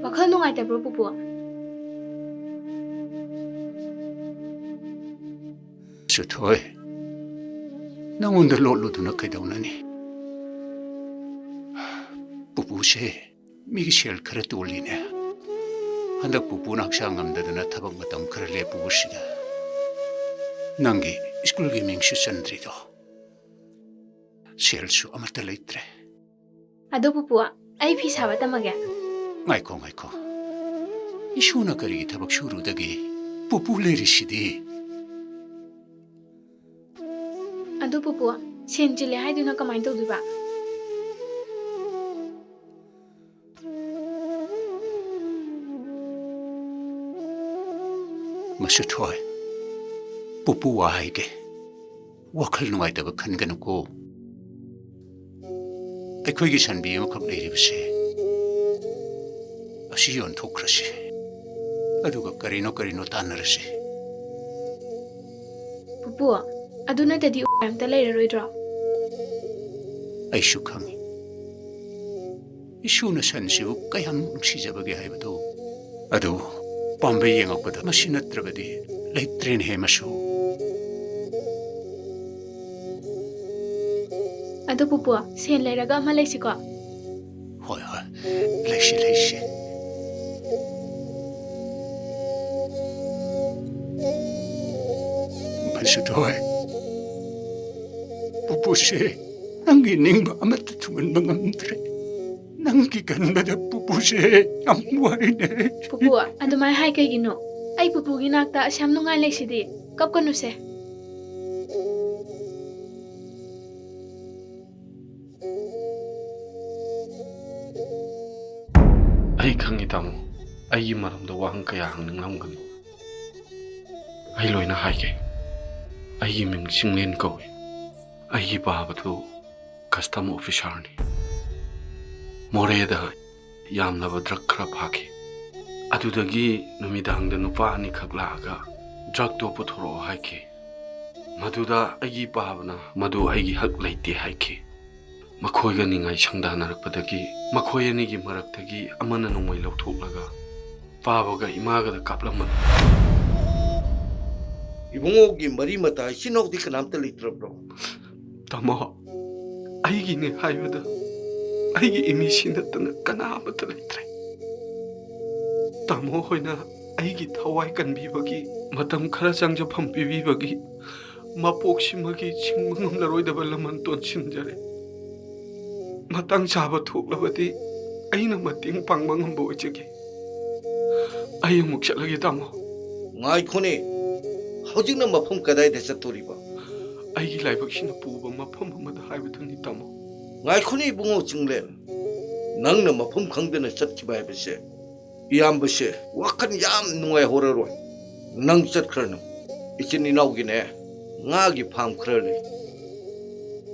ꯋꯥꯈꯜ ꯅꯨꯡꯉꯥꯏꯇꯕ꯭ꯔꯣ, ꯄꯨꯄꯨ? ꯁꯨꯊꯣꯏ, ꯅꯉꯣꯟꯗ ꯂꯣꯠꯂꯨꯗꯨꯅ ꯀꯩꯗꯧꯅꯅꯤ? ꯄꯨꯄꯨꯁꯦ ꯃꯤꯒꯤ ꯁꯦꯜ ꯈꯔ ꯇꯣꯜꯂꯤꯅꯦ꯫ ꯍꯟꯗꯛ ꯄꯨꯄꯨꯅ ꯍꯛꯆꯥꯡ ꯉꯝꯗꯗꯅ ꯊꯕꯛ ꯃꯇꯝ ꯈꯔ ꯂꯦꯞꯄꯨꯕꯁꯤꯗ ꯅꯪꯒꯤ ꯁ꯭ꯀꯨꯜꯒꯤ ꯃꯤꯡꯁꯨ ꯆꯟꯗ꯭ꯔꯤꯗꯣ꯫ ꯁꯦꯜꯁꯨ ꯑꯃꯠꯇ ꯂꯩꯇ꯭ꯔꯦ꯫ ꯑꯗꯣ ꯄꯨꯄꯨ, ꯑꯩ ꯐꯤ ꯁꯥꯕ ꯇꯝꯃꯒꯦ꯫ ꯉꯥꯏꯈꯣ, ꯉꯥꯏꯈꯣ꯫ ꯏꯁꯨꯅ ꯀꯔꯤꯒꯤ ꯊꯕꯛ ꯁꯨꯔꯨꯗꯒꯦ? ꯄꯨꯄꯨ ꯂꯩꯔꯤꯁꯤꯗꯤ꯫ ꯑꯗꯨ ꯄꯨꯄꯨ, ꯁꯦꯟ ꯆꯤꯜꯂꯦ ꯍꯥꯏꯗꯨꯅ ꯀꯃꯥꯏꯅ ꯇꯧꯗꯣꯏꯕ? ꯃꯁꯨꯊꯣꯏ, ꯄꯨꯄꯨ ꯋꯥ ꯍꯥꯏꯒꯦ꯫ ꯋꯥꯈꯜ ꯅꯨꯡꯉꯥꯏꯇꯕ ꯈꯟꯒꯅꯨꯀꯣ꯫ ꯑꯩꯈꯣꯏꯒꯤ ꯁꯟꯕꯤ ꯑꯃꯈꯛ ꯂꯩꯔꯤꯕꯁꯦ, ꯑꯁꯤ ꯌꯣꯟꯊꯣꯛꯈ꯭ꯔꯁꯤ, ꯑꯗꯨꯒ ꯀꯔꯤꯅꯣ ꯀꯔꯤꯅꯣ ꯇꯥꯟꯅꯔꯁꯤ꯫ ꯄꯨꯄꯨ, ꯑꯗꯨ ꯅꯠꯇꯗꯤ ꯎꯄꯥꯏ ꯑꯝꯇ ꯂꯩꯔꯔꯣꯏꯗ꯭ꯔꯣ? ꯑꯩꯁꯨ ꯈꯪꯉꯤ, ꯏꯁꯨꯅ ꯁꯟꯁꯤꯕꯨ ꯀꯌꯥꯝ ꯅꯨꯡꯁꯤꯖꯕꯒꯦ ꯍꯥꯏꯕꯗꯨ꯫ ꯑꯗꯨ ꯄꯥꯝꯕꯩ ꯌꯦꯡꯉꯛꯄꯗ ꯃꯁꯤ ꯅꯠꯇ꯭ꯔꯕꯗꯤ ꯂꯩꯇ꯭ꯔꯦꯅꯦꯍꯦ ꯃꯁꯨ꯫ ꯑꯗꯨ ꯄꯨꯄꯨ, ꯁꯦꯟ ꯂꯩꯔꯒ ꯑꯃ ꯂꯩꯁꯤꯀꯣ? ꯍꯣꯏ, ꯍꯣꯏ, ꯂꯩꯁꯤ, ꯂꯩꯁꯤ꯫ ꯃꯁꯨ ꯊꯣꯏ, ꯄꯨꯄꯨꯁꯦ ꯅꯪꯒꯤ ꯅꯤꯡꯕ ꯑꯃꯠꯇ ꯊꯨꯡꯍꯟꯕ ꯉꯝꯗ꯭ꯔꯦ꯫ ꯅꯪꯒꯤ ꯈꯟꯕꯗ ꯄꯨꯄꯨꯁꯦ ꯌꯥꯝ ꯋꯥꯏꯅꯦ꯫ ꯄꯨꯄꯨ, ꯑꯗꯨꯃꯥꯏꯅ ꯍꯥꯏ ꯀꯩꯒꯤꯅꯣ? ꯑꯩ ꯄꯨꯄꯨꯒꯤ ꯅꯥꯛꯇ ꯑꯁꯨꯛ ꯌꯥꯝ ꯅꯨꯡꯉꯥꯏ ꯂꯩꯁꯤꯗꯤ꯫ ꯀꯞꯀꯅꯨꯁꯦ꯫ ꯑꯩ ꯈꯪꯉꯤ, ꯇꯥꯃꯣ꯫ ꯑꯩꯒꯤ ꯃꯔꯝꯗ ꯋꯥꯍꯪ ꯀꯌꯥ ꯍꯪꯅꯤꯡꯂꯝꯒꯅꯤ꯫ ꯑꯩ ꯂꯣꯏꯅ ꯍꯥꯏꯒꯦ꯫ ꯑꯩꯒꯤ ꯃꯤꯡ ꯆꯤꯡꯂꯦꯟ ꯀꯧꯏ꯫ ꯑꯩꯒꯤ ꯄꯥꯕꯗꯨ ꯀꯁꯇꯝ ꯑꯣꯐꯤꯁꯥꯔꯅꯤ꯫ ꯃꯣꯔꯦꯗ ꯌꯥꯝꯂꯕ ꯗ꯭ꯔꯒ ꯈꯔ ꯐꯥꯈꯤ꯫ ꯑꯗꯨꯗꯒꯤ ꯅꯨꯃꯤꯗꯥꯡꯗ ꯅꯨꯄꯥ ꯑꯅꯤꯈꯛ ꯂꯥꯛꯑꯒ ꯗ꯭ꯔꯒꯇꯣ ꯄꯨꯊꯣꯔꯛꯑꯣ ꯍꯥꯏꯈꯤ꯫ ꯃꯗꯨꯗ ꯑꯩꯒꯤ ꯄꯥꯕꯅ ꯃꯗꯨ ꯑꯩꯒꯤ ꯍꯛ ꯂꯩꯇꯦ ꯍꯥꯏꯈꯤ꯫ ꯃꯈꯣꯏꯒ ꯅꯤꯡꯉꯥꯏ ꯁꯪꯗꯥꯅꯔꯛꯄꯗꯒꯤ ꯃꯈꯣꯏ ꯑꯅꯤꯒꯤ ꯃꯔꯛꯇꯒꯤ ꯑꯃꯅ ꯅꯣꯡꯃꯩ ꯂꯧꯊꯣꯛꯂꯒ ꯄꯥꯕꯒ ꯏꯃꯥꯒꯗ ꯀꯥꯞꯂꯝꯕꯅꯤ꯫ ꯏꯕꯨꯡꯉꯣꯒꯤ ꯃꯔꯤ ꯃꯇꯥ ꯏꯆꯤꯟ ꯏꯅꯥꯎꯗꯤ ꯀꯅꯥꯝꯇ ꯂꯩꯇ꯭ꯔꯕ꯭ꯔꯣ? ꯇꯥꯃꯣ, ꯑꯩꯒꯤꯅꯦ ꯍꯥꯏꯕꯗ ꯑꯩꯒꯤ ꯏꯃꯤꯁꯤ ꯅꯠꯇꯅ ꯀꯅꯥ ꯑꯃꯠꯇ ꯂꯩꯇ꯭ꯔꯦ꯫ ꯇꯥꯃꯣ ꯍꯣꯏꯅ ꯑꯩꯒꯤ ꯊꯋꯥꯏ ꯀꯟꯕꯤꯕꯒꯤ, ꯃꯇꯝ ꯈꯔ ꯆꯪꯖꯐꯝ ꯄꯤꯕꯤꯕꯒꯤ ꯃꯄꯣꯛꯁꯤꯃꯒꯤ ꯁꯤꯡꯕ ꯉꯝꯂꯔꯣꯏꯗꯕ ꯂꯃꯟ ꯇꯣꯟꯁꯤꯟꯖꯔꯦ꯫ ꯃꯇꯥꯡ ꯆꯥꯕ ꯊꯣꯛꯂꯕꯗꯤ ꯑꯩꯅ ꯃꯇꯦꯡ ꯄꯥꯡꯕ ꯉꯝꯕ ꯑꯣꯏꯖꯒꯦ꯫ ꯑꯩ ꯑꯃꯨꯛ ꯆꯠꯂꯒꯦ, ꯇꯥꯃꯣ꯫ ꯉꯥꯏꯈꯣꯅꯦ, ꯍꯧꯖꯤꯛꯅ ꯃꯐꯝ ꯀꯗꯥꯏꯗ ꯆꯠꯇꯣꯔꯤꯕ? ꯑꯩꯒꯤ ꯂꯥꯏꯕꯛꯁꯤꯅ ꯄꯨꯕ ꯃꯐꯝ ꯑꯃꯗ ꯍꯥꯏꯕꯗꯨꯅꯤ, ꯇꯥꯃꯣ꯫ ꯉꯥꯏꯈꯣꯅꯦ ꯏꯕꯨꯡꯉꯣ ꯆꯤꯡꯂꯦꯟ, ꯅꯪꯅ ꯃꯐꯝ ꯈꯪꯗꯅ ꯆꯠꯈꯤꯕ ꯍꯥꯏꯕꯁꯦ ꯏꯌꯥꯝꯕꯁꯦ ꯋꯥꯈꯜ ꯌꯥꯝ ꯅꯨꯡꯉꯥꯏꯍꯧꯔꯔꯣꯏ꯫ ꯅꯪ ꯆꯠꯈ꯭ꯔꯅꯨ꯫ ꯏꯆꯤꯟ ꯏꯅꯥꯎꯒꯤꯅꯦ, ꯉꯥꯒꯤ ꯐꯥꯝ ꯈꯔ ꯂꯩ꯫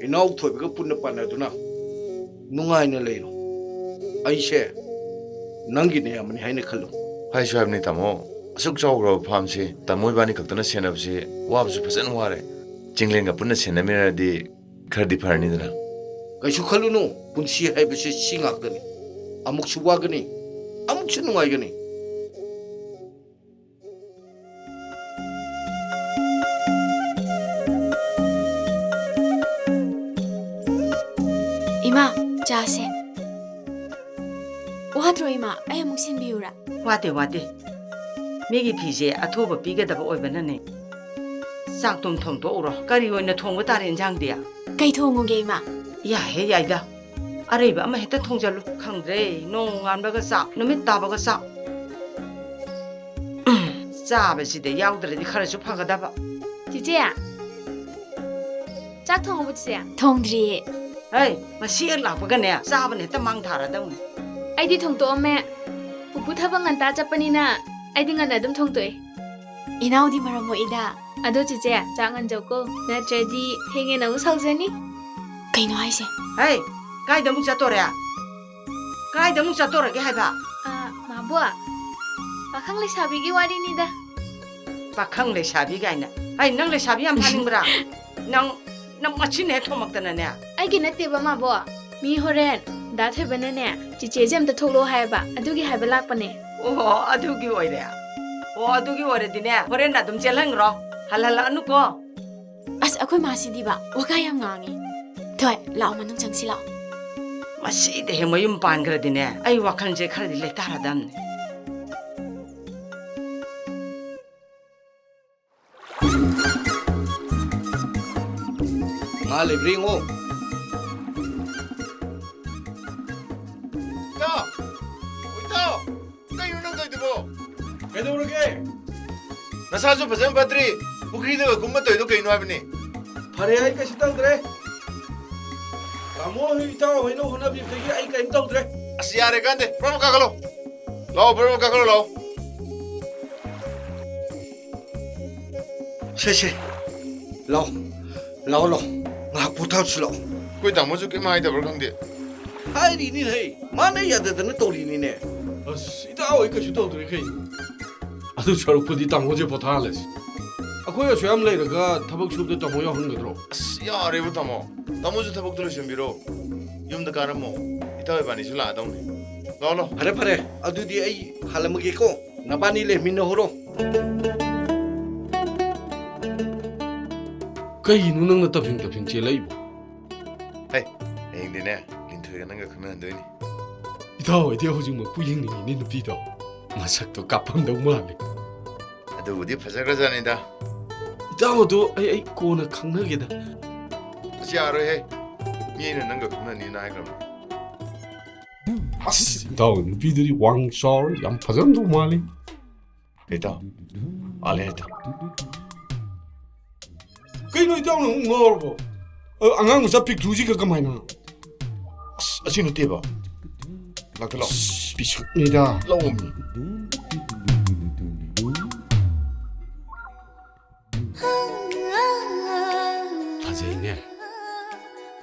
ꯏꯅꯥꯎ ꯊꯣꯏꯕꯒ ꯄꯨꯟꯅ ꯄꯥꯟꯅꯗꯨꯅ ꯅꯨꯡꯉꯥꯏꯅ ꯂꯩꯔꯣ꯫ ꯑꯩꯁꯦ ꯅꯪꯒꯤ ꯅꯌꯥꯝꯕꯅꯤ ꯍꯥꯏꯅ ꯈꯜꯂꯨ꯫ ꯍꯥꯏꯁꯨ ꯍꯥꯏꯕꯅꯤ ꯇꯥꯃꯣ, ꯑꯁꯨꯛ ꯆꯥꯎꯈ꯭ꯔꯕ ꯐꯥꯝꯁꯤ ꯇꯥꯃꯣ ꯏꯕꯥꯅꯤ ꯈꯛꯇꯅ ꯁꯦꯟꯅꯕꯁꯤ ꯋꯥꯕꯁꯨ ꯐꯖꯅ ꯋꯥꯔꯦ꯫ ꯆꯤꯡꯂꯦꯟꯒ ꯄꯨꯟꯅ ꯁꯦꯟꯅꯃꯤꯟꯅꯔꯗꯤ ꯈꯔꯗꯤ ꯐꯔꯅꯤꯗꯅ꯫ ꯀꯩꯁꯨ ꯈꯜꯂꯨꯅꯨ, ꯄꯨꯟꯁꯤ ꯍꯥꯏꯕꯁꯤ ꯁꯤ ꯉꯥꯛꯇꯅꯤ꯫ ꯑꯃꯨꯛꯁꯨ ꯋꯥꯒꯅꯤ, ꯑꯃꯨꯛꯁꯨ ꯅꯨꯡꯉꯥꯏꯒꯅꯤ꯫ ꯏꯃꯥ, ꯆꯥꯁꯦ꯫ ꯋꯥꯗ꯭ꯔꯣ ꯏꯃꯥ? ꯑꯩ ꯑꯃꯨꯛ ꯁꯤꯟꯕꯤꯌꯨꯔꯥ? ꯋꯥꯗꯦ, ꯋꯥꯗꯦ꯫ ꯃꯤꯒꯤ ꯐꯤꯁꯦ ꯑꯊꯨꯕ ꯄꯤꯒꯗꯕ ꯑꯣꯏꯕꯅꯅꯦ꯫ ꯆꯥꯛꯇꯨꯝ ꯊꯣꯡꯗꯣꯛꯎꯔꯣ꯫ ꯀꯔꯤ ꯑꯣꯏꯅ ꯊꯣꯡꯕ ꯇꯥꯔꯦ ꯏꯟꯖꯥꯡꯗꯤ? ꯀꯩ ꯊꯣꯡꯉꯨꯒꯦ ꯏꯃꯥ? ꯌꯥꯏꯍꯦ ꯌꯥꯏꯗ꯫ ꯑꯔꯩꯕ ꯑꯃ ꯍꯦꯛꯇ ꯊꯣꯡꯖꯜꯂꯨ꯫ ꯈꯪꯗ꯭ꯔꯦ, ꯅꯣꯡ ꯉꯥꯟꯕꯒ ꯆꯥꯛ, ꯅꯨꯃꯤꯠ ꯇꯥꯕꯒ ꯆꯥꯛ꯫ ꯆꯥꯕꯁꯤꯗ ꯌꯥꯎꯗ꯭ꯔꯗꯤ ꯈꯔꯁꯨ ꯐꯒꯗꯕ꯫ ꯆꯤꯆꯦ, ꯆꯥꯛ ꯊꯣꯡꯉꯕꯣ ꯆꯤꯆꯦ? ꯊꯣꯡꯗ꯭ꯔꯤꯌꯦ꯫ ꯍꯩ, ꯃꯁꯤ ꯍꯦꯛ ꯂꯥꯛꯄꯒꯅꯦ ꯆꯥꯕꯅ ꯍꯦꯛꯇ ꯃꯥꯡ ꯊꯥꯔꯗꯧꯅꯤ꯫ ꯑꯩꯗꯤ ꯊꯣꯡꯇꯣꯛꯑꯝꯃꯦ꯫ ꯄꯨꯄꯨ ꯊꯕꯛ ꯉꯟꯇꯥ ꯆꯠꯄꯅꯤꯅ ꯑꯩꯗꯤ ꯉꯟꯅ ꯑꯗꯨꯝ ꯊꯣꯡꯇꯣꯛꯑꯦ꯫ ꯏꯅꯥꯎꯗꯤ ꯃꯔꯝ ꯃꯣꯛꯏꯗ꯫ ꯑꯗꯣ ꯆꯤꯆꯦ, ꯆꯥꯛ ꯉꯟꯖꯧꯀꯣ, ꯅꯠꯇ꯭ꯔꯗꯤ ꯊꯦꯡꯉꯦꯅ ꯑꯃꯨꯛ ꯁꯥꯎꯖꯅꯤ꯫ ꯀꯩꯅꯣ ꯍꯥꯏꯁꯦ? ꯍꯩ, ꯀꯥꯏꯗ ꯑꯃꯨꯛ ꯆꯠꯇꯣꯔꯦ? ꯀꯥꯏꯗ ꯑꯃꯨꯛ ꯆꯠꯇꯣꯔꯒꯦ ꯍꯥꯏꯕ? ꯑ, ꯃꯥꯕꯣ, ꯄꯥꯈꯪ ꯂꯩꯁꯥꯕꯤꯒꯤ ꯋꯥꯔꯤꯅꯤꯗ꯫ ꯄꯥꯈꯪ ꯂꯩꯁꯥꯕꯤ ꯀꯥꯏꯅ꯫ ꯍꯩ, ꯅꯪ ꯂꯩꯁꯥꯕꯤ ꯌꯥꯝ ꯐꯥꯅꯤꯡꯕ꯭ꯔꯥ? ꯅꯪ, ꯅꯪ ꯃꯆꯤꯟ ꯍꯦꯛ ꯊꯣꯝꯃꯛꯇꯅꯅꯦ꯫ ꯑꯩꯒꯤ ꯅꯠꯇꯦꯕ ꯃꯥꯕꯣ꯫ ꯃꯤ ꯍꯣꯔꯦꯟ ꯗꯥ ꯊꯣꯏꯕꯅꯅꯦ, ꯆꯤꯆꯦꯁꯦ ꯑꯝꯇ ꯊꯣꯛꯂꯛꯑꯣ ꯍꯥꯏꯌꯦꯕ, ꯑꯗꯨꯒꯤ ꯍꯥꯏꯕ ꯂꯥꯛꯄꯅꯦ꯫ ꯑꯣ, ꯑꯗꯨꯒꯤ ꯑꯣꯏꯔꯦ꯫ ꯑꯣ, ꯑꯗꯨꯒꯤ ꯑꯣꯏꯔꯗꯤꯅꯦ, ꯍꯣꯔꯦꯟ ꯑꯗꯨꯝ ꯆꯦꯜꯍꯟꯈ꯭ꯔꯣ꯫ ꯍꯜꯍꯜꯂꯛꯑꯅꯨꯀꯣ꯫ ꯑꯁ, ꯑꯩꯈꯣꯏ ꯃꯥꯁꯤꯗꯤꯕ ꯋꯥꯀꯥ ꯌꯥꯝ ꯉꯥꯡꯉꯦ꯫ ꯊꯣꯏ, ꯂꯥꯛꯑꯣ, ꯃꯅꯨꯡ ꯆꯪꯁꯤ ꯂꯥꯛꯑꯣ꯫ ꯃꯁꯤꯗ ꯍꯦꯛ ꯃꯌꯨꯝ ꯄꯥꯟꯈ꯭ꯔꯗꯤꯅꯦ, ꯑꯩ ꯋꯥꯈꯜꯁꯦ ꯈꯔꯗꯤ ꯂꯩꯇꯥꯔꯗꯝꯅꯦ꯫ ꯉꯥ ꯂꯩꯕ꯭ꯔꯥ ꯌꯦꯡꯉꯣ꯫ ꯏꯇꯥꯎ! ꯏꯇꯥꯎ! ꯀꯩꯅꯣ ꯅꯪ ꯇꯧꯔꯤꯗꯨꯕꯣ? ꯀꯩꯗꯧꯔꯒꯦ? ꯅꯁꯥꯁꯨ ꯐꯖꯅ ꯐꯠꯇ꯭ꯔꯤ, ꯄꯨꯈ꯭ꯔꯤꯗꯒ ꯀꯨꯝꯕ ꯇꯧꯔꯤꯗꯣ ꯀꯩꯅꯣ ꯍꯥꯏꯕꯅꯤ? ꯐꯔꯦ, ꯑꯩ ꯀꯩꯁꯨ ꯇꯧꯗ꯭ꯔꯦ꯫ ꯇꯥꯃꯣ ꯍꯣꯏ, ꯏꯇꯥꯎ ꯍꯣꯏꯅ ꯍꯣꯠꯅꯕꯤꯕꯗꯒꯤ ꯑꯩ ꯀꯩꯝ ꯇꯧꯗ꯭ꯔꯦ꯫ ꯑꯁ, ꯌꯥꯔꯦ, ꯀꯥꯟꯗꯦ, ꯄ꯭ꯔꯣꯞ ꯀꯥꯈꯠꯂꯣ꯫ ꯂꯥꯛꯑꯣ, ꯄ꯭ꯔꯣꯞ ꯀꯥꯈꯠꯂꯣ, ꯂꯥꯛꯑꯣ꯫ ꯁꯦ, ꯁꯦ, ꯂꯥꯛꯑꯣ, ꯂꯥꯛꯑꯣ, ꯂꯥꯛꯑꯣ, ꯉꯥꯏꯍꯥꯛ ꯄꯣꯊꯥꯁꯤ ꯂꯥꯛꯑꯣ꯫ ꯑꯩꯈꯣꯏ ꯇꯥꯃꯣꯁꯨ ꯀꯩꯝ ꯍꯥꯏꯗꯕ꯭ꯔꯥ ꯈꯪꯗꯦ꯫ ꯍꯥꯏꯔꯤꯅꯤꯅꯦ꯫ ꯃꯥꯅ ꯌꯥꯗꯗꯅ ꯇꯧꯔꯤꯅꯤꯅꯦ꯫ ꯑꯁ, ꯏꯇꯥꯎ, ꯑꯩ ꯀꯩꯁꯨ ꯇꯧꯗ꯭ꯔꯦ ꯀꯩꯅꯣ꯫ ꯑꯗꯨ ꯁꯔꯨꯛꯄꯨꯗꯤ ꯇꯥꯃꯣꯁꯦ ꯄꯣꯊꯥꯍꯜꯂꯁꯤ꯫ ꯑꯩꯈꯣꯏ ꯑꯁꯨꯛ ꯌꯥꯝ ꯂꯩꯔꯒ ꯊꯕꯛ ꯁꯨꯕꯗ ꯇꯥꯃꯣ ꯌꯥꯎꯍꯟꯒꯗ꯭ꯔꯣ? ꯑꯁ, ꯌꯥꯔꯦꯕ ꯇꯥꯃꯣ꯫ ꯇꯥꯃꯣꯁꯨ ꯊꯕꯛꯇꯣ ꯂꯣꯏꯁꯤꯟꯕꯤꯔꯣ꯫ ꯌꯨꯝꯗ ꯀꯥꯔꯝꯃꯣ꯫ ꯏꯇꯥꯎ ꯏꯕꯥꯅꯤꯁꯨ ꯂꯥꯛꯑꯗꯧꯅꯤ꯫ ꯂꯥꯛꯑꯣ, ꯂꯥꯛꯑꯣ꯫ ꯐꯔꯦ, ꯐꯔꯦ꯫ ꯑꯗꯨꯗꯤ ꯑꯩ ꯍꯜꯂꯝꯃꯒꯦꯀꯣ꯫ ꯅꯕꯥꯅꯤ ꯂꯩꯃꯤꯟꯅꯍꯧꯔꯣ꯫ ꯀꯩꯒꯤꯅꯣ ꯅꯪꯅ ꯇꯞꯁꯤꯡ ꯇꯞꯁꯤꯡ ꯆꯦꯜꯂꯛꯏꯕꯣ? ꯍꯩ, ꯍꯌꯦꯡꯗꯤꯅꯦ, ꯂꯤꯟꯊꯣꯏꯒ ꯅꯪꯒ ꯈꯪꯅꯍꯟꯗꯣꯏꯅꯤ꯫ ꯏꯇꯥꯎ ꯍꯣꯏꯗꯤ ꯍꯧꯖꯤꯛꯃꯛꯄꯨ ꯌꯦꯡꯅꯤꯡꯉꯤꯅꯦ ꯅꯨꯄꯤꯗꯣ꯫ ꯃꯁꯛꯇꯣ ꯀꯥꯞꯐꯝꯗꯧ ꯃꯥꯜꯂꯦ꯫ ꯑꯗꯨꯕꯨꯗꯤ ꯐꯖꯈ꯭ꯔꯖꯥꯠꯅꯤꯗ꯫ ꯏꯇꯥꯎ ꯑꯗꯣ ꯑꯩ, ꯑꯩ ꯀꯣꯟꯅ ꯈꯪꯅꯒꯦꯗ꯫ ꯑꯁ, ꯌꯥꯔꯣꯏꯍꯦ꯫ ꯃꯤ ꯑꯩꯅ ꯅꯪꯒ ꯈꯪꯅꯅꯤꯅ ꯍꯥꯏꯈ꯭ꯔꯕꯅꯤ꯫ ꯑꯁ, ꯏꯇꯥꯎ ꯅꯨꯄꯤꯗꯨꯗꯤ ꯋꯥꯡ ꯆꯥꯎꯔ ꯌꯥꯝ ꯐꯖꯔꯝꯗꯧ ꯃꯥꯜꯂꯤ꯫ ꯏꯇꯥꯎ, ꯑꯥ ꯂꯩꯔꯦ ꯏꯇꯥꯎ꯫ ꯀꯩꯅꯣ ꯏꯇꯥꯎꯅ ꯑꯃꯨꯛ ꯉꯥꯎꯔꯕꯣ? ꯑ, ꯑꯉꯥꯡ ꯃꯆꯥ ꯄꯤꯛꯇ꯭ꯔꯨꯁꯤꯒ ꯀꯃꯥꯏꯅ? ꯑꯁ, ꯑꯁꯤ ꯅꯠꯇꯦꯕ꯫ ꯂꯥꯛꯇ ꯂꯥꯛꯑꯣ꯫ ꯑꯁ, ꯄꯤꯁꯛꯅꯤꯗ꯫ ꯂꯧꯑꯣꯃꯤ꯫ ꯐꯖꯩꯅꯦ꯫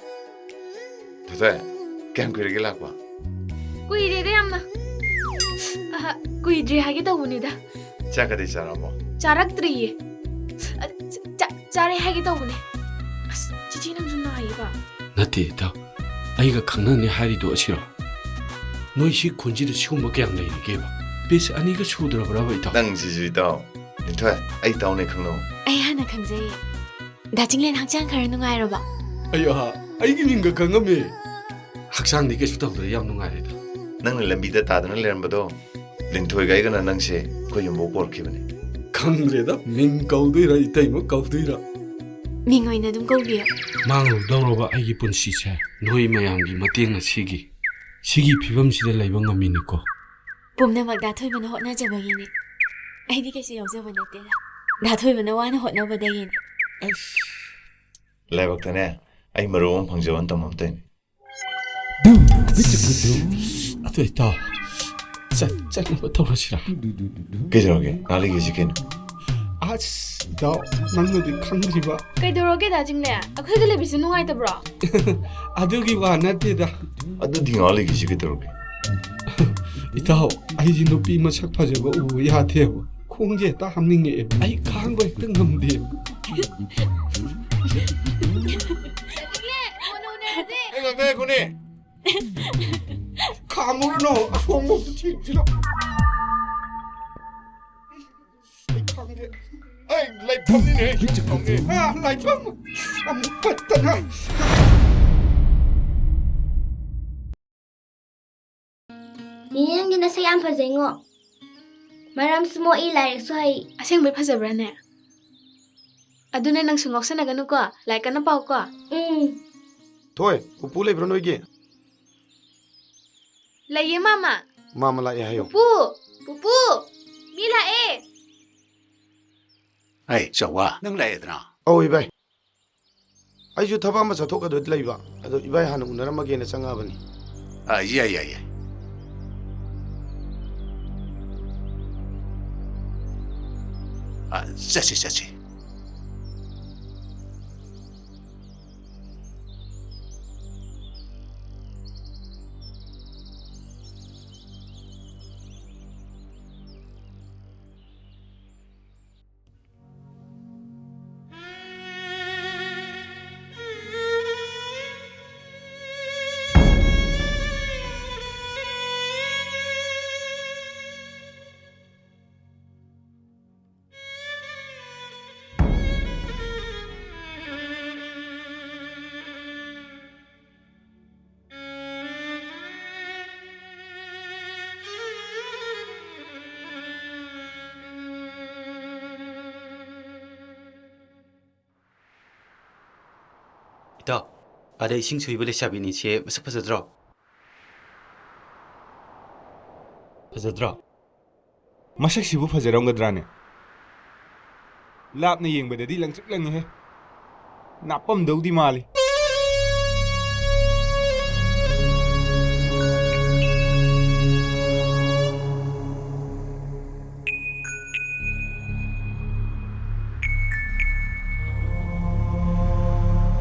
ꯊꯣꯏꯊꯣꯏ, ꯀꯌꯥꯝ ꯀꯨꯏꯔꯒꯦ ꯂꯥꯛꯄ? ꯀꯨꯏꯔꯦꯗ ꯌꯥꯝꯅ꯫ ꯑꯍ, ꯀꯨꯏꯗ꯭ꯔꯤ ꯍꯥꯏꯒꯦ ꯇꯧꯕꯅꯤꯗ꯫ ꯆꯥꯛꯀꯗꯤ ꯆꯥꯔꯕꯣ? ꯆꯥꯔꯛꯇ꯭ꯔꯤꯌꯦ꯫ ꯑ, ꯆ-, ꯆꯥ-, ꯆꯥꯔꯦ ꯍꯥꯏꯒꯦ ꯇꯧꯕꯅꯦ꯫ ꯑꯁ, ꯆꯤꯆꯦ ꯅꯪꯁꯨ ꯅꯥꯏꯌꯦꯕ꯫ ꯅꯠꯇꯦ ꯏꯇꯥꯎ, ꯑꯩꯒ ꯈꯪꯅꯅꯤ ꯍꯥꯏꯔꯤꯗꯣ ꯑꯁꯤꯔꯣ? ꯅꯣꯏ ꯁꯤ ꯈꯨꯟꯁꯤꯗ ꯁꯤꯒꯨꯝꯕ ꯀꯌꯥꯝ ꯂꯩꯔꯤꯒꯦꯕ? ꯄꯤꯁ ꯑꯅꯤꯒ ꯁꯨꯗ꯭ꯔꯕ꯭ꯔꯕ ꯏꯇꯥꯎ? ꯅꯪꯁꯤꯁꯨ ꯏꯇꯥꯎ꯫ ꯂꯤꯟꯊꯣꯏ, ꯑꯩ ꯏꯇꯥꯎꯅꯦ ꯈꯪꯅꯧ꯫ ꯑꯩ ꯍꯥꯟꯅ ꯈꯪꯖꯩꯌꯦ꯫ ꯗꯥ ꯆꯤꯡꯂꯦꯟ ꯍꯛꯆꯥꯡ ꯈꯔ ꯅꯨꯡꯉꯥꯏꯔꯕꯣ? ꯑꯩ, ꯑꯍꯥ, ꯑꯩꯒꯤ ꯃꯤꯡꯒ ꯈꯪꯉꯝꯃꯦ꯫ ꯍꯛꯆꯥꯡꯗꯤ ꯀꯩꯁꯨ ꯇꯧꯗ꯭ꯔꯦ, ꯌꯥꯝ ꯅꯨꯡꯉꯥꯏꯔꯦꯗ꯫ ꯅꯪꯅ ꯂꯝꯕꯤꯗ ꯇꯥꯗꯅ ꯂꯩꯔꯝꯕꯗꯣ, ꯂꯤꯟꯊꯣꯏꯒ ꯑꯩꯒꯅ ꯅꯪꯁꯦ ꯑꯩꯈꯣꯏ ꯌꯨꯝꯐꯥꯎ ꯄꯣꯔꯛꯈꯤꯕꯅꯦ꯫ ꯈꯪꯗ꯭ꯔꯦꯗ, ꯃꯤꯡ ꯀꯧꯗꯣꯏꯔꯥ, ꯏꯇꯩꯃ ꯀꯧꯗꯣꯏꯔꯥ? ꯃꯤꯡ ꯑꯣꯏꯅ ꯑꯗꯨꯝ ꯀꯧꯕꯤꯌꯣ꯫ ꯃꯥꯡꯂꯨꯗꯧꯔꯕ ꯑꯩꯒꯤ ꯄꯨꯟꯁꯤꯁꯦ ꯅꯣꯏ ꯃꯌꯥꯝꯒꯤ ꯃꯇꯦꯡꯅ ꯁꯤꯒꯤ, ꯁꯤꯒꯤ ꯐꯤꯕꯝꯁꯤꯗ ꯂꯩꯕ ꯉꯝꯃꯤꯅꯤꯀꯣ꯫ ꯄꯨꯝꯅꯃꯛ ꯗꯥ ꯊꯣꯏꯕꯅ ꯍꯣꯠꯅꯖꯕꯒꯤꯅꯤ꯫ ꯑꯩꯗꯤ ꯀꯩꯁꯨ ꯌꯥꯎꯖꯕ ꯅꯠꯇꯦꯗ꯫ ꯗꯥ ꯊꯣꯏꯕꯅ ꯋꯥꯅ ꯍꯣꯠꯅꯕꯗꯒꯤꯅꯤ꯫ ꯑꯁ, ꯂꯥꯏꯕꯛꯇꯅꯦ, ꯑꯩ ꯃꯔꯨꯞ ꯑꯃ ꯐꯪꯖꯕꯅ ꯇꯝꯕ ꯑꯃ ꯇꯧꯔꯤꯅꯤ꯫ ꯑꯗꯨ ꯏꯇꯥꯎ, ꯆꯠ-, ꯆꯠꯅꯕ ꯇꯧꯔꯁꯤꯔꯥ? ꯀꯩꯗꯧꯔꯒꯦ? ꯉꯥꯏꯍꯥꯛ ꯂꯩꯈꯤꯁꯤ ꯀꯩꯅꯣ꯫ ꯑꯁ, ꯏꯇꯥꯎ, ꯅꯪꯅꯗꯤ ꯈꯪꯗ꯭ꯔꯤꯕ꯫ ꯀꯩꯗꯧꯔꯒꯦ ꯗꯥ ꯆꯤꯡꯂꯦꯟ? ꯑꯩꯈꯣꯏꯒ ꯂꯩꯕꯁꯤ ꯅꯨꯡꯉꯥꯏꯇꯕ꯭ꯔꯣ? ꯑꯗꯨꯒꯤ ꯋꯥ ꯅꯠꯇꯦꯗ꯫ ꯑꯗꯨꯗꯤ ꯉꯥꯏꯍꯥꯛ ꯂꯩꯈꯤꯁꯤ ꯀꯩꯗꯧꯔꯒꯦ? ꯏꯇꯥꯎ, ꯑꯩꯁꯤ ꯅꯨꯄꯤ ꯃꯁꯛ ꯐꯖꯕ ꯎꯕ ꯌꯥꯗꯦꯕ꯫ ꯈꯣꯡꯁꯦ ꯍꯦꯛꯇ ꯍꯥꯝꯅꯤꯡꯉꯛꯑꯦꯕ꯫ ꯑꯩ ꯈꯥꯡꯕ ꯍꯦꯛꯇ ꯉꯝꯗꯦꯕ꯫ ꯑꯩ ꯉꯥꯛꯇ ꯉꯥꯏꯈꯣꯅꯦ꯫ ꯈꯥꯝꯃꯨꯔꯅꯨ, ꯑꯁꯣꯡꯕ ꯑꯝꯇ ꯊꯦꯡꯁꯤꯔꯣ? ꯑꯩ ꯈꯪꯗꯦ꯫ ꯑꯩ ꯂꯩꯐꯝꯅꯤꯅꯦ, ꯑꯩ ꯈꯪꯗꯦ꯫ ꯑꯥ, ꯂꯩꯐꯝ ꯑꯃꯨꯛ ꯄꯠꯇꯅ꯫ ꯅꯦꯅꯦ, ꯅꯪꯗꯤ ꯅꯁꯛ ꯌꯥꯝ ꯐꯖꯩꯉꯣ꯫ ꯃꯔꯝꯁꯨ ꯃꯣꯛꯏ, ꯂꯥꯏꯔꯤꯛꯁꯨ ꯍꯩ꯫ ꯑꯁꯦꯡꯕꯩ ꯐꯖꯕ꯭ꯔꯥꯅꯦ? ꯑꯗꯨꯅ ꯅꯪꯁꯨ ꯉꯥꯎꯁꯟꯅꯒꯅꯨꯀꯣ, ꯂꯥꯏꯔꯤꯛ ꯀꯟꯅ ꯄꯥꯎꯀꯣ꯫ ꯎꯝ꯫ ꯊꯣꯏ, ꯄꯨꯄꯨ ꯂꯩꯕ꯭ꯔꯣ ꯅꯣꯏꯒꯤ? ꯂꯩꯌꯦ, ꯃꯥꯃ꯫ ꯃꯥꯃ ꯂꯥꯛꯑꯦ ꯍꯥꯏꯌꯣ꯫ ꯄꯨꯄꯨ! ꯄꯨꯄꯨ! ꯃꯤ ꯂꯥꯛꯑꯦ! ꯑꯩ, ꯆꯧꯋꯥ, ꯅꯪ ꯂꯥꯛꯑꯦꯗꯅ? ꯑꯧ, ꯏꯕꯥꯏ꯫ ꯑꯩꯁꯨ ꯊꯕꯛ ꯑꯃ ꯆꯠꯊꯣꯛꯀꯗꯕꯗꯤ ꯂꯩꯕ, ꯑꯗꯣ ꯏꯕꯥꯏ ꯍꯥꯟꯅ ꯎꯅꯔꯝꯃꯒꯦꯅ ꯆꯪꯉꯛꯑꯕꯅꯤ꯫ ꯑ, ꯌꯥꯏ, ꯌꯥꯏ, ꯌꯥꯏ꯫ ꯑ, ꯆꯠꯁꯤ, ꯆꯠꯁꯤ꯫ ꯏꯇꯥꯎ, ꯑꯗ ꯏꯁꯤꯡ ꯁꯨꯏꯕ ꯂꯩꯁꯥꯕꯤꯅꯤꯁꯦ ꯃꯁꯛ ꯐꯖꯗ꯭ꯔꯣ? ꯐꯖꯗ꯭ꯔꯣ? ꯃꯁꯛꯁꯤꯕꯨ ꯐꯖꯔꯝꯒꯗ꯭ꯔꯥꯅꯦ? ꯂꯥꯞꯅ ꯌꯦꯡꯕꯗꯗꯤ ꯂꯪꯇ꯭ꯔꯤꯛ ꯂꯪꯉꯤꯍꯦ꯫ ꯅꯥꯞꯄꯝꯗꯧꯗꯤ ꯃꯥꯜꯂꯤ꯫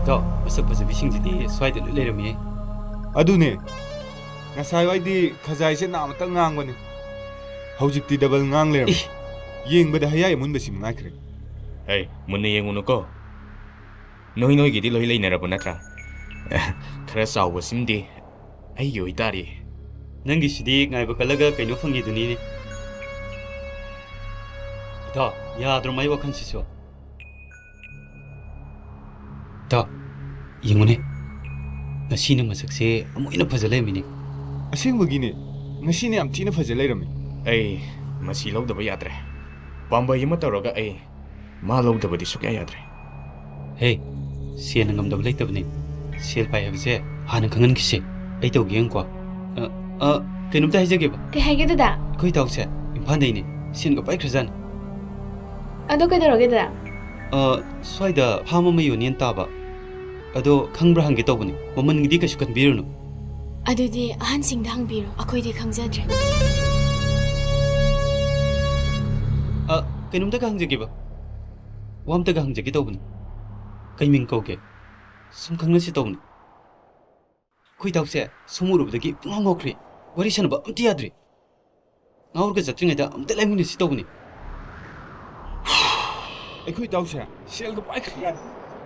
ꯏꯇꯥꯎ, ꯃꯁꯛ ꯐꯖꯕꯤꯁꯤꯡꯁꯤꯗꯤ ꯁ꯭ꯋꯥꯏꯗ ꯂꯣꯏ ꯂꯩꯔꯝꯃꯤꯍꯦ꯫ ꯑꯗꯨꯅꯦ꯫ ꯉꯁꯥꯏꯋꯥꯏꯗꯤ ꯈꯖꯥꯏꯁꯦ ꯅꯥꯝꯃꯇꯪ ꯉꯥꯡꯕꯅꯦ꯫ ꯍꯧꯖꯤꯛꯇꯤ ꯗꯕꯜ ꯉꯥꯡ ꯂꯩꯔꯝꯃꯦ꯫ ꯏ! ꯌꯦꯡꯕꯗ ꯍꯌꯥꯏ ꯑꯃꯨꯟꯕꯁꯤ ꯃꯉꯥꯏꯈ꯭ꯔꯦ꯫ ꯍꯩ, ꯃꯨꯟꯅ ꯌꯦꯡꯉꯨꯅꯨꯀꯣ꯫ ꯅꯣꯏ ꯅꯣꯏꯒꯤꯗꯤ ꯂꯣꯏ ꯂꯩꯅꯔꯕ ꯅꯠꯇ꯭ꯔꯥ? ꯈꯔ ꯆꯥꯎꯕꯁꯤꯃꯗꯤ ꯑꯩꯒꯤ ꯑꯣꯏꯇꯥꯔꯦ꯫ ꯅꯪꯒꯤꯁꯤꯗꯤ ꯉꯥꯏꯕ ꯀꯜꯂꯒ ꯀꯩꯅꯣ ꯐꯪꯉꯤꯗꯨꯅꯤꯅꯦ꯫ ꯏꯇꯥꯎ, ꯌꯥꯗ꯭ꯔꯣ ꯃꯥꯏ ꯋꯥꯈꯜꯁꯤꯁꯨ? ꯏꯇꯥꯎ, ꯌꯦꯡꯉꯨꯅꯦ꯫ ꯉꯁꯤꯅ ꯃꯁꯛꯁꯦ ꯑꯃꯨꯛ ꯍꯦꯟꯅ ꯐꯖ ꯂꯩꯔꯝꯃꯤꯅꯦ꯫ ꯑꯁꯦꯡꯕꯒꯤꯅꯦ, ꯉꯁꯤꯅ ꯌꯥꯝ ꯊꯤꯅ ꯐꯖ ꯂꯩꯔꯝꯃꯦ꯫ ꯑꯩ ꯃꯁꯤ ꯂꯧꯗꯕ ꯌꯥꯗ꯭ꯔꯦ꯫ ꯄꯥꯝꯕꯩ ꯑꯃ ꯇꯧꯔꯒ ꯑꯩ ꯃꯥ ꯂꯧꯗꯕꯗꯤ ꯁꯨꯛꯌꯥ ꯌꯥꯗ꯭ꯔꯦ꯫ ꯍꯦ, ꯁꯦꯜꯅ ꯉꯝꯗꯕ ꯂꯩꯇꯕꯅꯦ꯫ ꯁꯦꯜ ꯄꯥꯏ ꯍꯥꯏꯕꯁꯦ ꯍꯥꯟꯅ ꯈꯪꯍꯟꯈꯤꯁꯦ꯫ ꯑꯩ ꯇꯧꯒꯦ ꯌꯦꯡꯉꯨꯀꯣ꯫ ꯑ, ꯑ, ꯀꯩꯅꯣꯝꯇ ꯍꯥꯏꯖꯒꯦꯕ꯫ ꯀꯩ ꯍꯥꯏꯒꯦ, ꯗꯗꯥ? ꯑꯩꯈꯣꯏ ꯏꯇꯥꯎꯁꯦ ꯏꯝꯐꯥꯜꯗꯩꯅꯦ꯫ ꯁꯦꯜꯒ ꯄꯥꯏꯈ꯭ꯔꯖꯥꯠꯅꯤ꯫ ꯑꯗꯣ ꯀꯩꯗꯧꯔꯒꯦ, ꯗꯗꯥ? ꯑ, ꯁ꯭ꯋꯥꯏꯗ ꯐꯥꯝ ꯑꯃ ꯌꯣꯟꯅꯦꯅ ꯇꯥꯕ꯫ ꯑꯗꯣ ꯈꯪꯕ꯭ꯔꯥ ꯍꯪꯒꯦ ꯇꯧꯕꯅꯤ꯫ ꯃꯃꯜꯒꯤꯗꯤ ꯀꯩꯁꯨ ꯈꯟꯕꯤꯔꯨꯅꯨ꯫ ꯑꯗꯨꯗꯤ ꯑꯍꯟꯁꯤꯡꯗ ꯍꯪꯕꯤꯔꯣ, ꯑꯩꯈꯣꯏꯗꯤ ꯈꯪꯖꯗ꯭ꯔꯦ꯫ ꯑ, ꯀꯩꯅꯣꯝꯇꯒ ꯍꯪꯖꯒꯦꯕ꯫ ꯋꯥ ꯑꯝꯇꯒ ꯍꯪꯖꯒꯦ ꯇꯧꯕꯅꯤ꯫ ꯀꯩ ꯃꯤꯡ ꯀꯧꯒꯦ? ꯁꯨꯝ ꯈꯪꯅꯁꯤ ꯇꯧꯕꯅꯤ꯫ ꯑꯩꯈꯣꯏ ꯏꯇꯥꯎꯁꯦ ꯁꯨꯝ ꯎꯔꯨꯕꯗꯒꯤ ꯄꯨꯡꯉꯥꯎ ꯉꯥꯎꯈ꯭ꯔꯦ꯫ ꯋꯥꯔꯤ ꯁꯥꯟꯅꯕ ꯑꯝꯇ ꯌꯥꯗ꯭ꯔꯦ꯫ ꯉꯥꯎꯔꯒ ꯆꯠꯇ꯭ꯔꯤꯉꯩꯗ ꯑꯝꯇ ꯂꯩꯃꯤꯟꯅꯁꯤ ꯇꯧꯕꯅꯤ꯫ ꯑꯩꯈꯣꯏ ꯏꯇꯥꯎꯁꯦ ꯁꯦꯜꯒ ꯄꯥꯏꯈ꯭ꯔꯦ꯫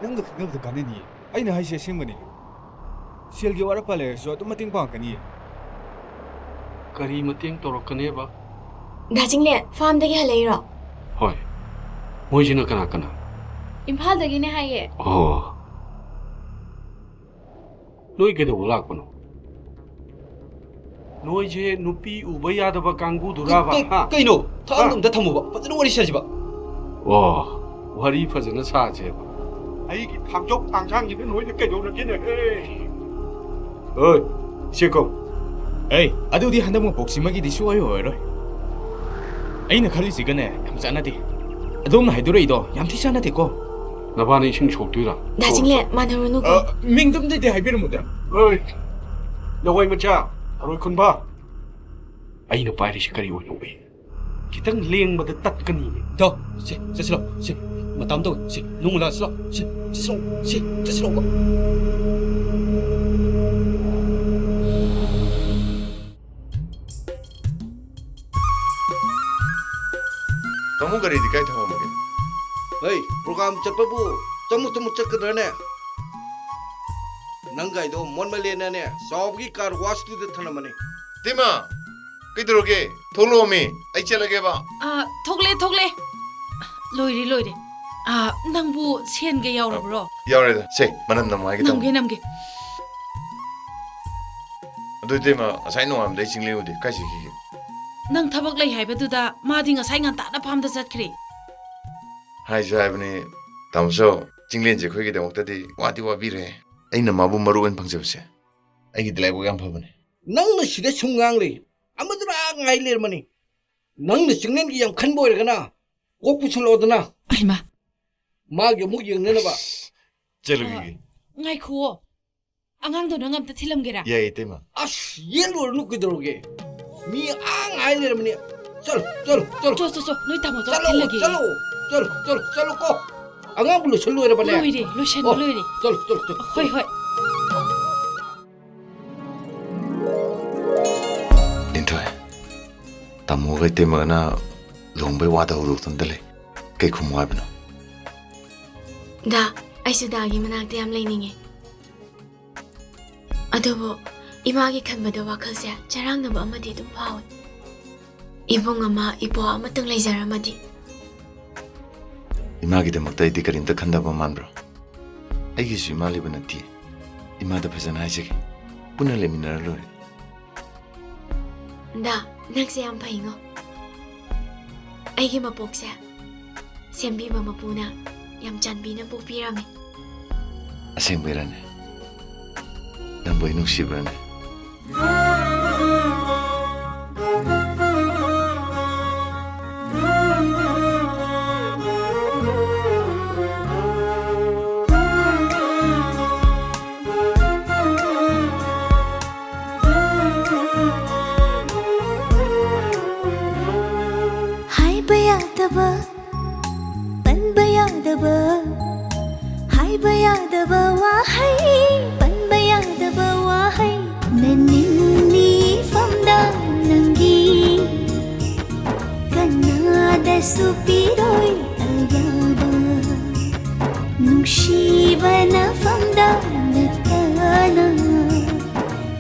ꯅꯪꯒ ꯈꯪꯅꯕꯗ ꯀꯥꯟꯅꯅꯤꯌꯦ꯫ ꯑꯩꯅ ꯍꯥꯏꯁꯦ ꯑꯁꯦꯡꯕꯅꯤ꯫ ꯁꯦꯜꯒꯤ ꯋꯥꯔꯛꯄ ꯂꯩꯔꯁꯨ ꯑꯗꯨꯝ ꯃꯇꯦꯡ ꯄꯥꯡꯉꯛꯀꯅꯤꯌꯦ꯫ ꯀꯔꯤ ꯃꯇꯦꯡ ꯇꯧꯔꯛꯀꯅꯦꯕ? ꯗꯥ ꯆꯤꯡꯂꯦꯟ, ꯐꯥꯝꯗꯒꯤ ꯍꯜꯂꯛꯏꯔꯣ? ꯍꯣꯏ꯫ ꯃꯣꯏꯁꯤꯅ ꯀꯅꯥ ꯀꯅꯥ? ꯏꯝꯐꯥꯜꯗꯒꯤꯅꯦ ꯍꯥꯏꯌꯦ꯫ ꯑꯣ꯫ ꯅꯣꯏ ꯀꯩꯗꯧꯕ ꯂꯥꯛꯄꯅꯣ? ꯅꯣꯏꯁꯦ ꯅꯨꯄꯤ ꯎꯕ ꯌꯥꯗꯕ ꯀꯥꯡꯕꯨꯗꯨꯔꯕ? ꯀꯩ-, ꯀꯩ-, ꯍꯥ? ꯀꯩꯅꯣ? ꯊꯥꯡ ꯍꯥ? ꯑꯝꯇ ꯊꯝꯃꯣꯕ꯫ ꯐꯖꯅ ꯋꯥꯔꯤ ꯁꯥꯁꯤꯕ꯫ ꯑꯣ, ꯋꯥꯔꯤ ꯐꯖꯅ ꯁꯥꯁꯦꯕ꯫ ꯑꯩꯒꯤ ꯊꯥꯡꯖꯧ ꯊꯥꯡꯁꯥꯡꯁꯤꯗ ꯅꯣꯏꯅ ꯀꯩꯗꯧꯔꯒꯦꯅꯦ? ꯑꯣꯏ, ꯏꯆꯦ ꯀꯧ꯫ ꯑꯩ, ꯑꯗꯨꯗꯤ ꯍꯟꯗꯛ ꯃꯄꯣꯛꯁꯤꯃꯒꯤꯗꯤ ꯁꯨꯡꯑꯣꯏ ꯑꯣꯏꯔꯣꯏ꯫ ꯑꯩꯅ ꯈꯜꯂꯤꯁꯤꯒꯅꯦ ꯌꯥꯝ ꯆꯥꯟꯅꯗꯦ꯫ ꯑꯗꯣꯝꯅ ꯍꯥꯏꯗꯣꯔꯛꯏꯗꯣ ꯌꯥꯝ ꯊꯤ ꯆꯥꯟꯅꯗꯦꯀꯣ꯫ ꯅꯕꯥꯅꯤ ꯏꯁꯤꯡ ꯁꯣꯛꯇꯣꯏꯔꯥ? ꯗꯥ ꯆꯤꯡꯂꯦꯟ, ꯃꯥꯟꯅꯔꯨꯅꯨꯀꯣ꯫ ꯑ, ꯃꯤꯡꯗꯨꯝꯗꯗꯤ ꯍꯥꯏꯕꯤꯔꯝꯃꯨꯗ꯫ ꯑꯣꯏ, ꯂꯋꯥꯏ ꯃꯆꯥ, ꯊꯔꯣꯏ ꯈꯨꯟꯕ꯫ ꯑꯩꯅ ꯄꯥꯏꯔꯤꯁꯤ ꯀꯔꯤ ꯑꯣꯏꯅ ꯎꯏ? ꯈꯤꯇꯪ ꯂꯦꯡꯕꯗ ꯇꯠꯀꯅꯤ꯫ ꯗꯣ, ꯁꯤ, ꯆꯠꯁꯤꯂꯣ, ꯁꯤ, ꯃꯇꯥꯝ ꯇꯧ, ꯁꯤ, ꯅꯨꯡ ꯂꯥꯛꯁꯤꯂꯣ, ꯁꯤ, ꯆꯠꯁꯤꯂꯣ, ꯁꯤ, ꯆꯠꯁꯤꯂꯣꯕ꯫ ꯇꯥꯃꯣ, ꯒꯥꯔꯤꯗꯤ ꯀꯥꯏ ꯊꯝꯃꯝꯃꯒꯦ? ꯍꯩ, ꯄ꯭ꯔꯣꯒ꯭ꯔꯥꯝ ꯆꯠꯄꯕꯨ ꯆꯃꯨꯛ ꯆꯃꯨꯛ ꯆꯠꯀꯗ꯭ꯔꯅꯦ? ꯅꯪ ꯒꯥꯔꯤꯗꯣ ꯃꯣꯟ ꯃꯂꯦꯅꯅꯦ, ꯆꯥꯎꯕꯒꯤ ꯀꯥꯔ ꯋꯥꯁꯇꯨꯗ ꯊꯅꯝꯃꯅꯤ꯫ ꯏꯇꯩꯃ, ꯀꯩꯗꯧꯔꯒꯦ? ꯊꯣꯛꯂꯛꯑꯣꯃꯤ, ꯑꯩ ꯆꯠꯂꯒꯦꯕ꯫ ꯑꯥ, ꯊꯣꯛꯂꯦ, ꯊꯣꯛꯂꯦ꯫ ꯂꯣꯏꯔꯦ, ꯂꯣꯏꯔꯦ꯫ ꯑꯥ, ꯅꯪꯕꯨ ꯁꯦꯟꯒ ꯌꯥꯎꯔꯕ꯭ꯔꯣ? ꯌꯥꯎꯔꯦꯗ꯫ ꯁꯦ, ꯃꯅꯝ ꯅꯝꯃꯣ ꯍꯥꯏꯒꯦ ꯇꯧꯅꯤ꯫ ꯅꯝꯒꯦ, ꯅꯝꯒꯦ꯫ ꯑꯗꯨ ꯏꯇꯩꯃ, ꯉꯁꯥꯏ ꯅꯣꯡꯉꯥꯟꯕꯗꯩ ꯆꯤꯡꯂꯦꯟ ꯎꯗꯦ꯫ ꯀꯥꯏ ꯆꯠꯈꯤꯒꯦ? ꯅꯪ ꯊꯕꯛ ꯂꯩ ꯍꯥꯏꯕꯗꯨꯗ ꯃꯥꯗꯤ ꯉꯁꯥꯏ ꯉꯟꯇꯥꯅ ꯐꯥꯝꯗ ꯆꯠꯈ꯭ꯔꯦ꯫ ꯍꯥꯏꯁꯨ ꯍꯥꯏꯕꯅꯤ, ꯇꯥꯃꯣꯆꯧ, ꯆꯤꯡꯂꯦꯟꯁꯦ ꯑꯩꯈꯣꯏꯒꯤꯗꯃꯛꯇꯗꯤ ꯋꯥꯗꯤ ꯋꯥꯕꯤꯔꯦ꯫ ꯑꯩꯅ ꯃꯥꯕꯨ ꯃꯔꯨ ꯑꯣꯏꯅ ꯐꯪꯖꯕꯁꯦ ꯑꯩꯒꯤꯗꯤ ꯂꯥꯏꯕꯛ ꯌꯥꯝ ꯐꯕꯅꯦ꯫ ꯅꯪꯅ ꯁꯤꯗ ꯁꯨꯝ ꯉꯥꯡ ꯂꯩ꯫ ꯑꯃꯗꯨꯅ ꯑꯥ ꯉꯥꯏ ꯂꯩꯔꯝꯃꯅꯤ꯫ ꯅꯪꯅ ꯆꯤꯡꯂꯦꯟꯒꯤ ꯌꯥꯝ ꯈꯟꯕ ꯑꯣꯏꯔꯒꯅ ꯀꯣꯛ ꯄꯨꯁꯜꯂꯛꯑꯣꯗꯅ꯫ ꯍꯩꯃꯥ꯫ ꯃꯥꯒꯤ ꯑꯃꯨꯛ ꯌꯦꯡꯅꯅꯕ꯫ ꯆꯠꯂꯨꯈꯤꯒꯦ꯫ ꯉꯥꯏꯈꯨꯑꯣ꯫ ꯑꯉꯥꯡꯗꯣ ꯅꯪ ꯑꯝꯇ ꯊꯤꯜꯂꯝꯒꯦꯔꯥ? ꯌꯥꯏꯌꯦ, ꯏꯇꯩꯃ꯫ ꯑꯁ, ꯌꯦꯠꯂꯨꯔꯅꯨ ꯀꯩꯗꯧꯔꯒꯦ? ꯃꯤ ꯑꯥ ꯉꯥꯏ ꯂꯩꯔꯝꯃꯅꯤ꯫ ꯆꯠꯂꯣ, ꯆꯠꯂꯣ, ꯆꯠꯂꯣ꯫ ꯆꯣ, ꯆꯣ, ꯆꯣ꯫ ꯅꯣꯏ ꯇꯥꯃꯣ ꯆꯣ, ꯆꯠꯂꯣ, ꯊꯤꯜꯂꯒꯦ꯫ ꯆꯠꯂꯣ, ꯆꯠꯂꯣ, ꯆꯠꯂꯣ, ꯆꯠꯂꯣꯀꯣ꯫ ꯑꯉꯥꯡꯕꯨ ꯂꯣꯏꯁꯜ ꯂꯣꯏꯔꯕꯅꯦ? ꯂꯣꯏꯔꯦ, ꯂꯣꯏꯁꯟꯕ ꯑꯣ, ꯂꯣꯏꯔꯦ꯫ ꯆꯠꯂꯣ, ꯆꯠꯂꯣ, ꯆꯠꯂꯣ꯫ ꯍꯣꯏ, ꯍꯣꯏ꯫ ꯂꯤꯟꯊꯣꯏ, ꯇꯥꯃꯣꯒ ꯏꯇꯩꯃꯒꯅ ꯂꯨꯍꯣꯡꯕꯩ ꯋꯥꯗ ꯍꯧꯗꯣꯛꯇꯅ ꯂꯩ꯫ ꯀꯩ ꯈꯨꯝꯃꯨ ꯍꯥꯏꯕꯅꯣ? ꯗꯥ, ꯑꯩꯁꯨ ꯗꯥꯒꯤ ꯃꯅꯥꯛꯇ ꯌꯥꯝ ꯂꯩꯅꯤꯡꯉꯦ꯫ ꯑꯗꯨꯕꯨ ꯏꯃꯥꯒꯤ ꯈꯟꯕꯗ ꯋꯥꯈꯜꯁꯦ ꯆꯔꯥꯡꯅꯕ ꯑꯃꯗꯤ ꯑꯗꯨꯝ ꯐꯥꯎꯏ꯫ ꯏꯕꯨꯡ ꯑꯃ, ꯏꯄ꯭ꯋꯥ ꯑꯃꯇꯪ ꯂꯩꯖꯔꯝꯃꯗꯤ꯫ ꯏꯃꯥꯒꯤꯗꯃꯛꯇ ꯑꯩꯗꯤ ꯀꯔꯤꯝꯇ ꯈꯟꯗꯕ ꯃꯥꯟꯕ꯭ꯔꯣ? ꯑꯩꯒꯤꯁꯨ ꯏꯃꯥ ꯂꯩꯕ ꯅꯠꯇꯦ꯫ ꯏꯃꯥꯗ ꯐꯖꯅ ꯍꯥꯏꯖꯒꯦ꯫ ꯄꯨꯟꯅ ꯂꯩꯃꯤꯟꯅꯔ ꯂꯣꯏꯔꯦ꯫ ꯗꯥ, ꯅꯪꯁꯦ ꯌꯥꯝ ꯐꯩꯉꯣ꯫ ꯑꯩꯒꯤ ꯃꯄꯣꯛꯁꯦ ꯁꯦꯝꯕꯤꯕ ꯃꯄꯨꯅ ꯌꯥꯝ ꯆꯥꯟꯕꯤꯅ ꯄꯣꯛꯄꯤꯔꯝꯃꯤ꯫ ꯑꯁꯦꯡꯕꯩꯔꯅꯦ? ꯅꯪꯕꯨ ꯑꯩ ꯅꯨꯡꯁꯤꯕ꯭ꯔꯅꯦ? ꯍꯥꯏꯕ ꯌꯥꯗꯕ, ꯄꯟꯕ ꯌꯥꯗꯕ, ꯍꯥꯏꯕ ꯌꯥꯗꯕ ꯋꯥꯍꯩ, ꯄꯟꯕ ꯌꯥꯗꯕ ꯋꯥꯍꯩ꯫ ꯅꯅꯤꯡ ꯃꯤꯐꯝꯗ ꯅꯪꯒꯤ ꯀꯅꯥꯗ ꯁꯨ ꯄꯤꯔꯣꯏ ꯑꯌꯥꯕ꯫ ꯅꯨꯡꯁꯤꯕꯅ ꯐꯝꯗ ꯅꯠꯇꯅ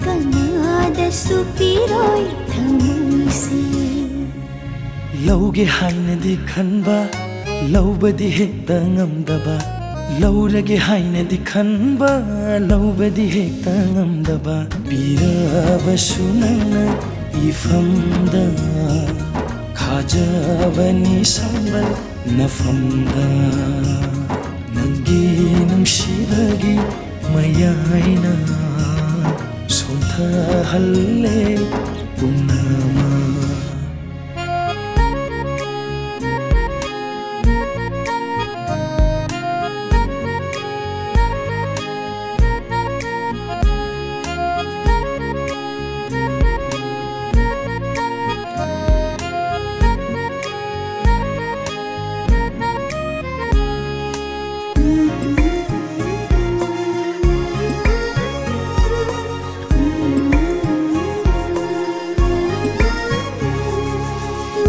ꯀꯅꯥꯗꯁꯨ ꯄꯤꯔꯣꯏ ꯊꯃꯣꯏꯁꯦ꯫ ꯂꯧꯒꯦ ꯍꯥꯏꯅꯗꯤ ꯈꯟꯕ, ꯂꯧꯕꯗꯤ ꯍꯦꯛꯇ ꯉꯝꯗꯕ꯫ ꯂꯧꯔꯒꯦ ꯍꯥꯏꯅꯗꯤ ꯈꯟꯕ, ꯂꯧꯕꯗꯤ ꯍꯦꯛꯇ ꯉꯝꯗꯕ꯫ ꯄꯤꯔꯕꯁꯨ ꯅꯪꯅ ꯏꯐꯝꯗ ꯈꯥꯖꯕꯅꯤ ꯁꯝꯕꯜ ꯅꯐꯝꯗ꯫ ꯅꯪꯒꯤ ꯅꯨꯡꯁꯤꯕꯒꯤ ꯃꯌꯥꯏꯅ ꯁꯣꯟꯊꯍꯜꯂꯦ ꯄꯨꯝꯅꯃꯛ꯫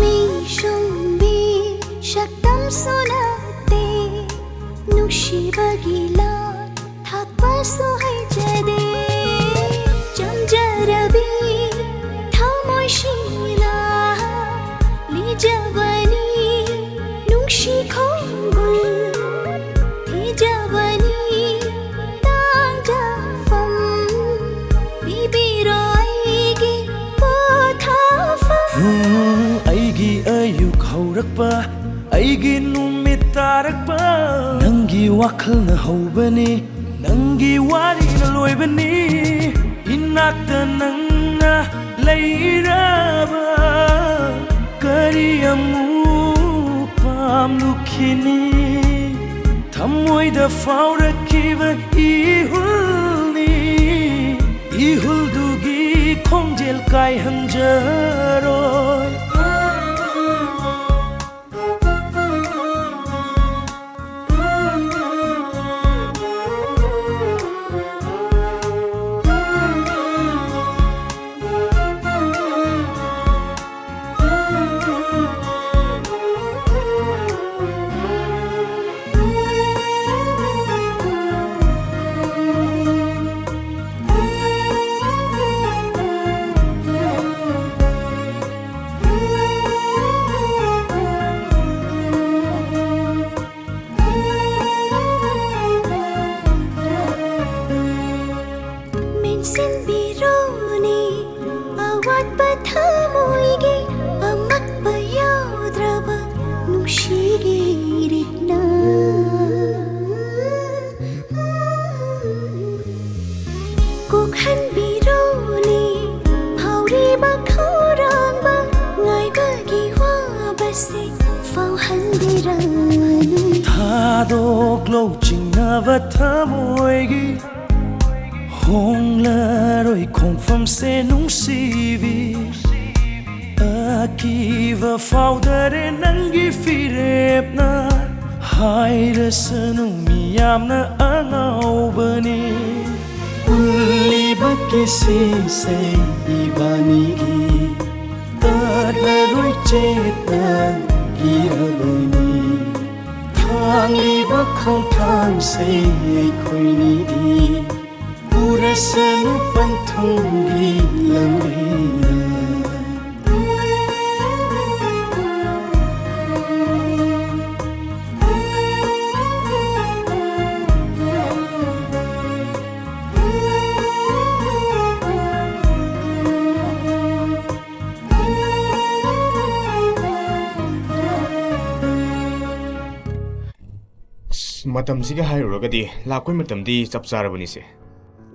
ꯃꯤꯁꯨꯝꯕꯤ ꯁꯛꯇꯝꯁꯨ ꯅꯠꯇꯦ, ꯅꯨꯡꯁꯤꯕꯒꯤ ꯂꯥꯟ ꯊꯥꯛꯄꯁꯨ ꯍꯩꯖꯗꯦ꯫ ꯆꯝꯖꯔꯕꯤ ꯊꯃꯣꯏꯁꯤꯅ ꯂꯤꯖꯕꯅꯤ, ꯅꯨꯡꯁꯤ ꯈꯣꯡꯒꯨꯜ ꯊꯤꯖꯕꯅꯤ꯫ ꯇꯥꯡꯖꯐꯝ ꯄꯤꯕꯤꯔꯣ ꯑꯩꯒꯤ ꯄꯣꯊꯥꯐꯝ꯫ ꯎꯝ, ꯑꯩꯒꯤ ꯑꯌꯨꯛ ꯍꯧꯔꯛꯄ, ꯑꯩꯒꯤ ꯅꯨꯃꯤꯠ ꯇꯥꯔꯛꯄ, ꯅꯪꯒꯤ ꯋꯥꯈꯜꯅ ꯍꯧꯕꯅꯤ, ꯅꯪꯒꯤ ꯋꯥꯔꯤꯅ ꯂꯣꯏꯕꯅꯤ꯫ ꯏꯅꯥꯛꯇ ꯅꯪꯅ ꯂꯩꯔꯕ ꯀꯔꯤ ꯑꯃꯨꯛ ꯄꯥꯝꯂꯨꯈꯤꯅꯤ? ꯊꯃꯣꯏꯗ ꯐꯥꯎꯔꯛꯈꯤꯕ ꯏꯍꯨꯜꯅꯤ, ꯏꯍꯨꯜꯗꯨꯒꯤ ꯈꯣꯡꯖꯦꯜ ꯀꯥꯏꯍꯟꯖꯔꯣꯏ꯫ ꯊꯥꯗꯣꯛꯂꯣ ꯆꯤꯡꯅꯕ ꯊꯃꯣꯏꯒꯤ, ꯍꯣꯡꯂꯔꯣꯏ ꯈꯣꯡꯐꯝꯁꯦ ꯅꯨꯡꯁꯤꯕꯤ꯫ ꯑꯀꯤꯕ ꯐꯥꯎꯗꯔꯦ ꯅꯪꯒꯤ ꯐꯤꯔꯦꯞꯅ, ꯍꯥꯏꯔꯁꯅꯨ ꯃꯤꯌꯥꯝꯅ ꯑꯉꯥꯎꯕꯅꯤ꯫ ꯎꯠꯂꯤꯕ ꯀꯤꯁꯤꯁꯦ ꯏꯕꯥꯅꯤꯒꯤ, ꯇꯠꯂꯔꯣꯏ ꯆꯦꯠꯅ ꯏꯔꯕꯅꯤ꯫ ꯊꯥꯡꯂꯤꯕ ꯈꯣꯡꯊꯥꯡꯁꯦ ꯑꯩꯈꯣꯏꯅꯤꯒꯤ, ꯄꯨꯔꯁꯅꯨ ꯄꯟꯊꯨꯡꯒꯤ ꯂꯝꯕꯤꯗ꯫ ꯑꯁ, ꯃꯇꯝꯁꯤꯒ ꯍꯥꯏꯔꯨꯔꯒꯗꯤ ꯂꯥꯛꯄꯩ ꯃꯇꯝꯗꯤ ꯆꯞ ꯆꯥꯔꯕꯅꯤꯁꯦ꯫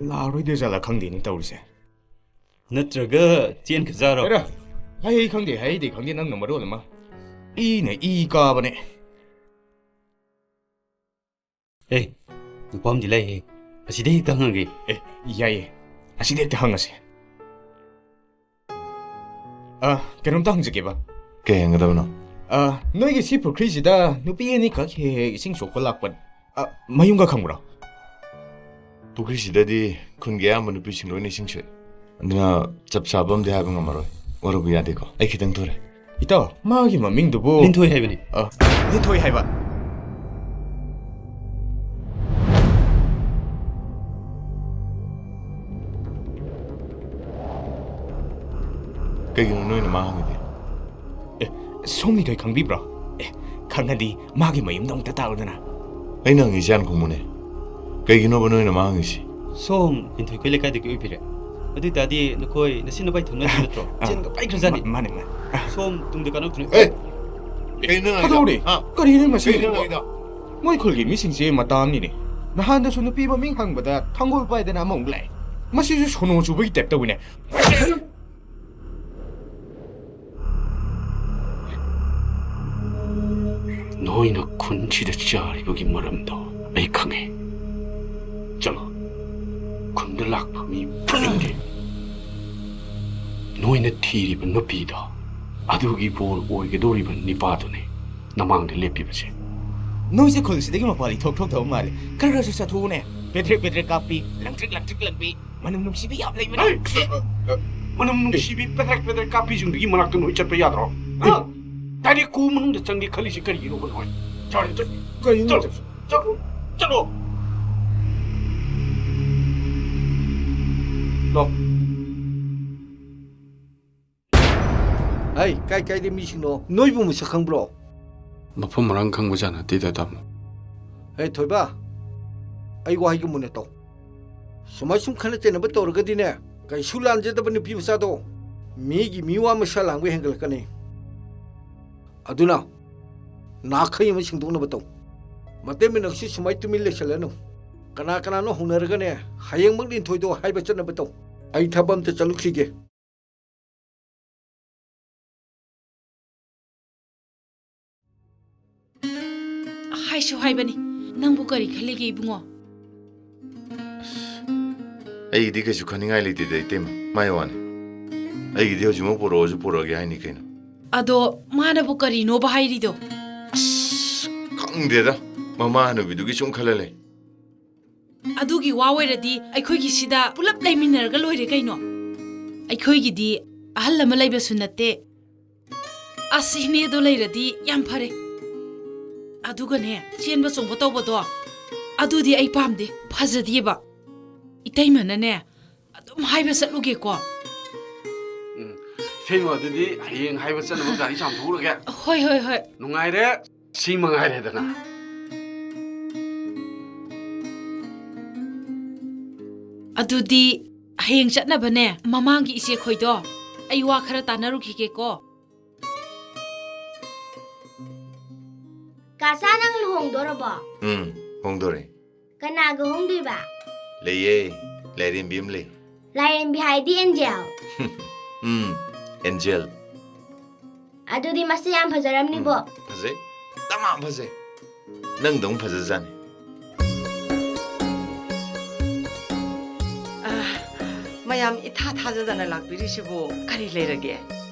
ꯂꯥꯛꯑꯔꯣꯏꯗꯣꯏ ꯖꯥꯠꯂꯥ ꯈꯪꯗꯦꯅꯦ ꯇꯧꯔꯤꯁꯦ꯫ ꯅꯠꯇ꯭ꯔꯒ ꯆꯦꯟꯈ꯭ꯔꯖꯥꯔꯣ? ꯑꯦꯔꯥ, ꯍꯩ ꯈꯪꯗꯦ, ꯍꯩꯗꯤ ꯈꯪꯗꯦ, ꯅꯪꯅ ꯃꯔꯣꯜ ꯑꯃ꯫ ꯏꯅ ꯏ ꯀꯥꯕꯅꯦ꯫ ꯑꯦ, ꯅꯨꯄꯥ ꯑꯃꯗꯤ ꯂꯩꯍꯦ꯫ ꯑꯁꯤꯗ ꯍꯦꯛꯇ ꯍꯪꯉꯒꯦ꯫ ꯑꯦ, ꯌꯥꯏꯌꯦ꯫ ꯑꯁꯤꯗ ꯍꯦꯛꯇ ꯍꯪꯉꯁꯦ꯫ ꯑ, ꯀꯩꯅꯣꯝꯇ ꯍꯪꯖꯒꯦꯕ꯫ ꯀꯩ ꯍꯪꯒꯗꯕꯅꯣ? ꯑ, ꯅꯣꯏꯒꯤ ꯁꯤ ꯄꯨꯈ꯭ꯔꯤꯁꯤꯗ ꯅꯨꯄꯤ ꯑꯅꯤꯈꯛ ꯍꯦꯛ ꯍꯦꯛ ꯏꯁꯤꯡ ꯁꯣꯛꯄ ꯂꯥꯛꯄ, ꯑ, ꯃꯌꯨꯝꯒ ꯈꯪꯕ꯭ꯔꯣ? ꯄꯨꯈ꯭ꯔꯤꯁꯤꯗꯗꯤ ꯈꯨꯟꯒꯤ ꯑꯌꯥꯝꯕ ꯅꯨꯄꯤꯁꯤꯡ ꯂꯣꯏꯅ ꯏꯁꯤꯡ ꯁꯣꯛꯏ꯫ ꯑꯗꯨꯅ ꯆꯞ ꯆꯥꯕ ꯑꯃꯗꯤ ꯍꯥꯏꯕ ꯉꯝꯃꯔꯣꯏ꯫ ꯋꯥꯔꯧꯕ ꯌꯥꯗꯦꯀꯣ꯫ ꯑꯩ ꯈꯤꯇꯪ ꯊꯨꯔꯦ꯫ ꯏꯇꯥꯎ, ꯃꯥꯒꯤ ꯃꯃꯤꯡꯗꯨꯕꯨ? ꯂꯤꯟꯊꯣꯏ ꯍꯥꯏꯕꯅꯤ꯫ ꯑ, ꯂꯤꯟꯊꯣꯏ ꯍꯥꯏꯕ꯫ ꯀꯩꯒꯤꯅꯣ ꯅꯣꯏꯅ ꯃꯥ ꯍꯪꯉꯤꯗꯤ? ꯑꯦ, ꯁꯣꯝ ꯂꯤꯟꯊꯣꯏ ꯈꯪꯕꯤꯕ꯭ꯔꯣ? ꯑꯦ, ꯈꯪꯉꯗꯤ ꯃꯥꯒꯤ ꯃꯌꯨꯝꯗ ꯑꯃꯨꯛꯇ ꯇꯥꯛꯎꯗꯅ꯫ ꯑꯩꯅ ꯍꯪꯉꯤꯁꯦ ꯍꯥꯟꯅ ꯈꯨꯝꯃꯨꯅꯦ꯫ ꯀꯩꯒꯤꯅꯣꯕ ꯅꯣꯏꯅ ꯃꯥ ꯍꯪꯉꯤꯁꯤ? ꯁꯣꯝ ꯂꯤꯟꯊꯣꯏ ꯑꯩꯈꯣꯏ ꯂꯩꯀꯥꯏꯗꯒꯤ ꯑꯣꯏꯕꯤꯔꯦ? ꯑꯗꯨ ꯑꯣꯏꯇꯥꯔꯗꯤ ꯅꯈꯣꯏ ꯅꯁꯤ ꯅꯕꯥꯏ ꯊꯨꯡꯅꯗꯣꯏ ꯅꯠꯇ꯭ꯔꯣ? ꯑ, ꯆꯦꯟꯒ ꯄꯥꯏꯈ꯭ꯔꯖꯥꯠꯅꯤ꯫ ꯃꯥ-, ꯃꯥꯅꯦ, ꯃꯥꯅꯦ꯫ ꯁꯣꯝ ꯇꯨꯡꯗ ꯀꯥꯟꯅ ꯊꯨꯡꯅ-, ꯑꯦ! ꯀꯩꯅꯣ ꯅꯪ ꯍꯥꯏꯗꯣ? ꯀꯗꯧꯔꯦ? ꯍꯥ? ꯀꯔꯤꯅꯣ ꯃꯁꯤ? ꯀꯩꯅꯣ ꯅꯪ ꯍꯥꯏꯗꯣ? ꯃꯣꯏ ꯈꯨꯜꯒꯤ ꯃꯤꯁꯤꯡꯁꯦ ꯃꯇꯥ ꯑꯃꯅꯤꯅꯦ꯫ ꯅꯍꯥꯟꯗꯁꯨ ꯅꯨꯄꯤ ꯃꯃꯤꯡ ꯍꯪꯕꯗ ꯊꯥꯡꯒꯣꯜ ꯄꯥꯏꯗꯅ ꯑꯃꯃꯨꯛ ꯂꯥꯛꯑꯦ꯫ ꯃꯁꯤꯁꯨ ꯁꯣꯅꯣ ꯆꯨꯕꯒꯤ ꯇꯥꯏꯞ ꯇꯧꯋꯤꯅꯦ꯫ ꯅꯣꯏꯅ ꯈꯨꯟꯁꯤꯗ ꯆꯥꯔꯤꯕꯒꯤ ꯃꯔꯝꯗꯣ ꯑꯩ ꯈꯪꯉꯦ꯫ ꯆꯠꯂꯣ, ꯈꯨꯟꯗ ꯂꯥꯛꯄ ꯃꯤ ꯐꯨꯅꯤꯡꯗꯦ꯫ ꯅꯣꯏꯅ ꯊꯤꯔꯤꯕ ꯅꯨꯄꯤꯗꯣ, ꯑꯗꯨꯒꯤ ꯕꯣꯔ ꯑꯣꯏꯒꯗꯧꯔꯤꯕ ꯅꯤꯄꯥꯗꯨꯅꯦ ꯅꯃꯥꯡꯗ ꯂꯦꯞꯄꯤꯕꯁꯦ꯫ ꯅꯣꯏꯁꯦ ꯈꯨꯜꯁꯤꯗꯒꯤ ꯃꯄꯥꯜ ꯏꯊꯣꯛ ꯊꯣꯛꯇꯕ ꯃꯥꯜꯂꯦ꯫ ꯈꯔ ꯈꯔꯁꯨ ꯆꯠꯊꯣꯛꯎꯅꯦ꯫ ꯄꯦꯗ꯭ꯔꯦꯛ ꯄꯦꯗ꯭ꯔꯦꯛ ꯀꯥꯞꯄꯤ, ꯂꯪꯇ꯭ꯔꯤꯛ ꯂꯪꯇ꯭ꯔꯤꯛ ꯂꯪꯕꯤ, ꯃꯅꯝ ꯅꯨꯡꯁꯤꯕꯤ ꯌꯥꯝ ꯂꯩꯕꯅꯦ꯫ ꯑꯩ! ꯃꯅꯝ ꯅꯨꯡꯁꯤꯕꯤ ꯄꯦꯗ꯭ꯔꯦꯛ ꯄꯦꯗ꯭ꯔꯦꯛ ꯀꯥꯞꯄꯤꯁꯤꯡꯗꯨꯒꯤ ꯃꯅꯥꯛꯇ ꯅꯣꯏ ꯆꯠꯄ ꯌꯥꯗ꯭ꯔꯣ? ꯍꯥ? ꯗꯥꯏꯔꯦꯛ ꯀꯨ ꯃꯅꯨꯡꯗ ꯆꯪꯒꯦ ꯈꯜꯂꯤꯁꯤ ꯀꯔꯤꯒꯤꯅꯣꯕ ꯅꯣꯏ? ꯆꯠꯂꯣ, ꯆꯠꯂꯣ, ꯀꯩꯅꯣ? ꯆꯠꯂꯣ, ꯆꯠꯂꯣ, ꯆꯠꯂꯣ꯫ ꯂꯥꯎ꯫ ꯍꯩ, ꯀꯥꯏ ꯀꯥꯏꯗꯩ ꯃꯤꯁꯤꯡꯅꯣ? ꯅꯣꯏꯕꯨ ꯃꯁꯛ ꯈꯪꯕ꯭ꯔꯣ? ꯃꯐꯝ ꯃꯔꯥꯡ ꯈꯪꯕꯖꯥꯠ ꯅꯠꯇꯦꯗ, ꯇꯥꯃꯣ꯫ ꯍꯦ, ꯊꯣꯏꯕ, ꯑꯩ ꯋꯥꯍꯩꯒ ꯃꯨꯟꯅ ꯇꯧ꯫ ꯁꯨꯃꯥꯏ ꯁꯨꯝ ꯈꯠꯅ ꯆꯩꯅꯕ ꯇꯧꯔꯒꯗꯤꯅꯦ, ꯀꯩꯁꯨ ꯂꯥꯟꯖꯗꯕ ꯅꯨꯄꯤ ꯃꯆꯥꯗꯣ ꯃꯤꯒꯤ ꯃꯤꯋꯥ ꯃꯁꯥ ꯂꯥꯡꯕ ꯍꯦꯟꯒꯠꯂꯛꯀꯅꯤ꯫ ꯑꯗꯨꯅ ꯅꯥꯈꯩ ꯑꯃ ꯁꯦꯡꯗꯣꯛꯅꯕ ꯇꯧ꯫ ꯃꯇꯩ ꯃꯅꯥꯎꯁꯤ ꯁꯨꯃꯥꯏ ꯇꯨꯃꯤꯟ ꯂꯩꯁꯜꯂꯅꯨ꯫ ꯀꯅꯥ ꯀꯅꯥꯅꯣ ꯍꯧꯅꯔꯒꯅꯦ, ꯍꯌꯦꯡꯃꯛ ꯂꯤꯟꯊꯣꯏꯗꯣ ꯍꯥꯏꯕ ꯆꯠꯅꯕ ꯇꯧ꯫ ꯑꯩ ꯊꯕꯛ ꯑꯝꯇ ꯆꯠꯂꯨꯈꯤꯒꯦ꯫ ꯍꯥꯏꯁꯨ ꯍꯥꯏꯕꯅꯤ, ꯅꯪꯕꯨ ꯀꯔꯤ ꯈꯜꯂꯤꯒꯦ ꯏꯕꯨꯡꯉꯣ? ꯑꯩꯒꯤꯗꯤ ꯀꯩꯁꯨ ꯈꯟꯅꯤꯡꯉꯥꯏ ꯂꯩꯇꯦꯗ, ꯏꯇꯩꯃ, ꯃꯥꯏ ꯋꯥꯅꯤ꯫ ꯑꯩꯒꯤꯗꯤ ꯍꯧꯖꯤꯛꯃꯛ ꯄꯨꯔꯛꯑꯣꯁꯨ ꯄꯨꯔꯛꯑꯒꯦ ꯍꯥꯏꯅꯤ ꯀꯩꯅꯣ꯫ ꯑꯗꯣ ꯃꯥꯅꯕꯨ ꯀꯔꯤꯅꯣꯕ ꯍꯥꯏꯔꯤꯗꯣ? ꯑꯁ, ꯈꯪꯗꯦꯗ, ꯃꯃꯥ ꯍꯅꯨꯕꯤꯗꯨꯒꯤ ꯁꯨꯝ ꯈꯜꯂ ꯂꯩ꯫ ꯑꯗꯨꯒꯤ ꯋꯥ ꯑꯣꯏꯔꯗꯤ ꯑꯩꯈꯣꯏꯒꯤ ꯁꯤꯗ ꯄꯨꯂꯞ ꯂꯩꯃꯤꯟꯅꯔꯒ ꯂꯣꯏꯔꯦ ꯀꯩꯅꯣ꯫ ꯑꯩꯈꯣꯏꯒꯤꯗꯤ ꯑꯍꯜ ꯑꯃ ꯂꯩꯕꯁꯨ ꯅꯠꯇꯦ꯫ ꯑꯁ, ꯏꯅꯦꯗꯣ ꯂꯩꯔꯗꯤ ꯌꯥꯝ ꯐꯔꯦ꯫ ꯑꯗꯨꯒꯅꯦ, ꯆꯦꯟꯕ ꯆꯣꯡꯕ ꯇꯧꯕꯗꯣ, ꯑꯗꯨꯗꯤ ꯑꯩ ꯄꯥꯝꯗꯦ, ꯐꯖꯗꯦꯕ꯫ ꯏꯇꯩꯃꯅꯅꯦ, ꯑꯗꯨꯝ ꯍꯥꯏꯕ ꯆꯠꯂꯨꯒꯦꯀꯣ꯫ ꯎꯝ, ꯏꯇꯩꯃ, ꯑꯗꯨꯗꯤ ꯍꯌꯦꯡ ꯍꯥꯏꯕ ꯆꯠꯅꯕ ꯒꯥꯔꯤ ꯆꯥꯝꯊꯣꯛꯎꯔꯒꯦ꯫ ꯍꯣꯏ, ꯍꯣꯏ, ꯍꯣꯏ꯫ ꯅꯨꯡꯉꯥꯏꯔꯦ, ꯁꯤ ꯃꯉꯥꯏꯔꯦꯗꯅ꯫ ꯑꯗꯨꯗꯤ ꯍꯌꯦꯡ ꯆꯠꯅꯕꯅꯦ, ꯃꯃꯥꯡꯒꯤ ꯏꯆꯦ ꯈꯣꯏꯗꯣ ꯑꯩ ꯋꯥ ꯈꯔ ꯇꯥꯟꯅꯔꯨꯈꯤꯒꯦꯀꯣ꯫ ꯀꯥꯁꯥ, ꯅꯪ ꯂꯨꯍꯣꯡꯗꯣꯔꯕꯣ? ꯎꯝ, ꯍꯣꯡꯗꯣꯔꯦ꯫ ꯀꯅꯥꯒ ꯍꯣꯡꯗꯣꯏꯕ? ꯂꯩꯌꯦ, ꯂꯥꯏꯔꯦꯝꯕꯤ ꯑꯃ ꯂꯩ꯫ ꯂꯥꯏꯔꯦꯝꯕꯤ ꯍꯥꯏꯗꯤ ꯑꯦꯟꯖꯦꯜ? ꯎꯝ, ꯑꯦꯟꯖꯦꯜ꯫ ꯑꯗꯨꯗꯤ ꯃꯁꯤ ꯌꯥꯝ ꯐꯖꯔꯝꯅꯤꯕꯣ꯫ ꯎꯝ, ꯐꯖꯩ꯫ ꯗꯃꯥ ꯐꯖꯩ꯫ ꯅꯪꯗꯧ ꯐꯖꯖꯥꯠꯅꯤ꯫ ꯑ, ꯃꯌꯥꯝ ꯏꯊꯥ ꯊꯥꯖꯗꯅ ꯂꯥꯛꯄꯤꯔꯤꯁꯤꯕꯨ ꯀꯔꯤ ꯂꯩꯔꯒꯦ?